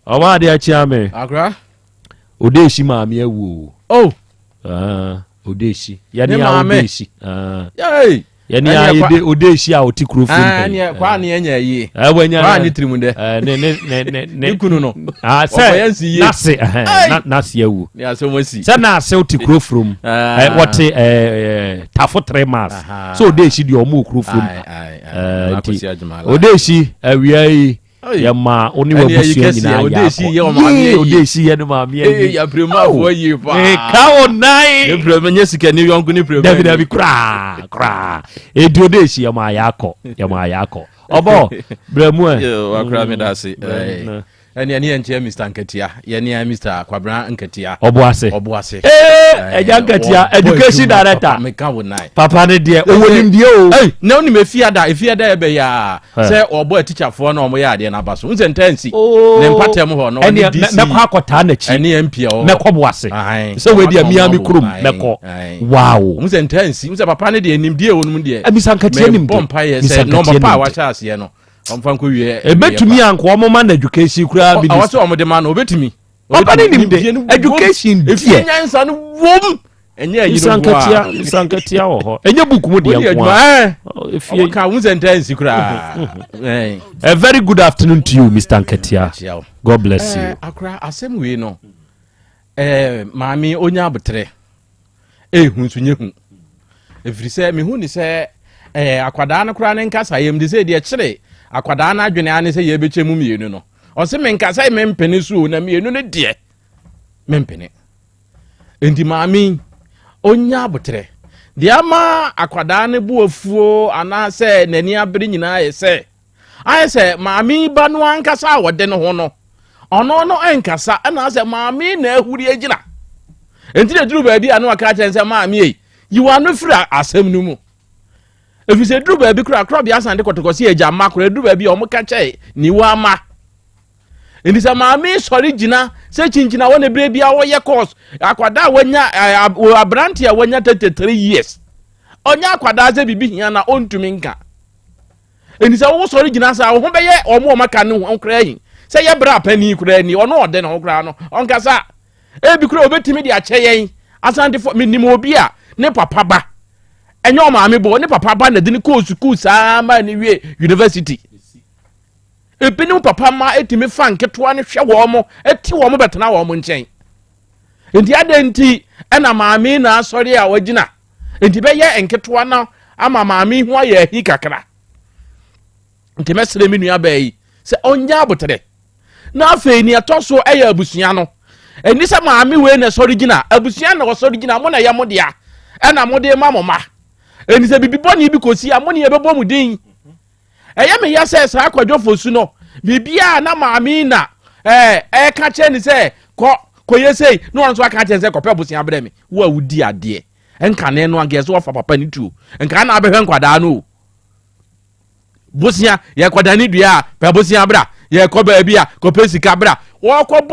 Ɔma adeɛ akyea me. Akora. Odeesi maame awu o. Oh. Ah, Odeesi. Yɛne a Odeesi. Ah. Yay. Yɛne a yɛde Odeesi a ɔte kuro fam. Ah, ne kwa ne anya yie. Eh, wanya. Kwa ne tirim dɛ. Eh, ne ne ne ne ne kunu no. Ah, sɛ nase eh, nase awu. Ne asɛm asi. Sɛ nase wote kuro from. Eh, wɔte eh, tafo 3 miles. So Odeesi deɛ ɔmo kuro from. Eh, nti Odeesi awia yi. Yɛma wo ne w'abusua nyinaa yɛ akɔ yee ode esi yɛ ne maame ayi apiremafoɔ yie paa meka wo nan ne pirema nyɛ sika ne yɔnko ne pirema dabi dabi koraa koraa edi ode esi yɛ maa yɛ akɔ yɛ maa yɛ akɔ ɔbɔ brɛ mu ɛ wakora me da ase ɛne ɛne yɛn nkyɛn Mr Nkatia yɛne yɛn Mr Kwabena Nkatia ɔboase ɔboase ee ɛgya Nkatia education director meka wo nan papa ne deɛ ɔwɔ nimdeɛ o na wonim efiada efiada ɛbɛyɛ a sɛ ɔbɔ atikyafoɔ na ɔmoyɛ adeɛ no aba so wosɛ ntaa nsi oh. ne mpatam hɔ no ɔne dc mɛkɔ akɔtaa n'akyi ɛne mp ɔ mɛkɔ boase sɛ wei deɛ mia me kurom mɛkɔ wow wo sɛ ntaa nsi wo sɛ papa no deɛ nimdeɛ wɔ no mu deɛ ɛmisa nkateɛ nimdeɛ mebɔ mpaeɛ sɛ na ɔmapa a wahyɛ aseɛ no ɔmfa nkɔ wie ɛbɛtumi anka ɔmo ma no education koraa minister ɔwɔ sɛ ɔmo de ma no ɔbɛtumi papa ne nimde education deɛ nyansa no wom ɛnyɛ ayi no nkoa nsankatia wɔ hɔ ɛnyɛ book mu deɛ nkoa efie ɔka ho sɛ ntaa nsi koraa a very good afternoon to you Mr. Nkatia God bless you akora asɛm wei no eh, maame onya abotrɛ ehu nso nye hu ɛfiri sɛ mehu ne sɛ eh, akwadaa no koraa ne nkasa yɛm de sɛ deɛ kyere akwadaa no adwene ane sɛ yɛbɛkyɛ mu mmienu no ɔse menkasa mempene so na mmienu no deɛ mempene Enti maame yi, ɔnya aboterɛ. Deɛ ama akwadaa no bo afuo anaasɛ n'ani abere nyinaa yɛ sɛ, ayɛ sɛ maame yi ba no ankasa a ɔde ne ho no, ɔno no nkasa, ɛna sɛ maame yi na ahuri agyina. Enti na ɛduru baabi a na waka akyerɛ sɛ maame yi, yi w'ano firi asɛm no mu. Ɛfiri sɛ ɛduru baabi koraa, korɔbea asan de kɔtɔkɔ sɛ agya mma koraa, ɛduru baabi a wɔka kyɛ niwa ma. Nti sɛ maame sɔre gyina sɛ kyinkyin a wɔne bere bia wɔyɛ course akwadaa a wanya aberante a wanya 33 years ɔnyɛ akwadaa sɛ biribi hia na ɔntumi nka. Nti sɛ wosɔre gyina saa wo ho bɛyɛ wɔn a wɔaka ne ho koraa yi sɛ yɛ bere apanin koraa ni ɔno ɔde ne ho koraa no ɔnkasa ebi koraa obetumi de akyɛ yɛn asantefo menim obi a ne papa ba ɛnyɛ ɔmaame bɔ ne papa ba na de ne kɔɔ sukuu saa ma ne wie university. Ebinom papa mma tumi fa nketewa no hwɛ wɔn mo, ti wɔn bɛtena wɔn nkyɛn. Nti adɛn nti ɛna maame na asɔre a wagyina? Nti bɛyɛ nketewa no ama maame ho ayɛ ahi kakra. Nti mɛsrɛ me nua baa yi sɛ ɔnyɛ aboterɛ. Na afei nea ɛtɔ so ɛyɛ abusua no. Ɛni sɛ maame wei na ɛsɔre gyina, abusua na ɔsɔre gyina, mo na ɛyɛ mo dea, ɛna mo de ma mo ma. Ɛni sɛ bibi bɔne bi kɔsi a, mo ne yɛbɛbɔ mo din. Ɛyɛ me ya sɛ saa Kwadwo Fosu no, biribiara na maame yi na ɛɛ ɛka kyerɛ ne sɛ kɔ kɔyɛ sei, na ɔno nso aka kyerɛ sɛ kɔpɛ bosea brɛ me. Wo a wodi adeɛ, nkane no anka yɛ sɛ wɔfa papa ne tuo, nka na abɛhwɛ nkwadaa no o. Bosea, yɛkɔdane dua a, pɛ bosea bra, yɛkɔ baabi a, kɔpɛ sika bra. Wɔkɔbɔ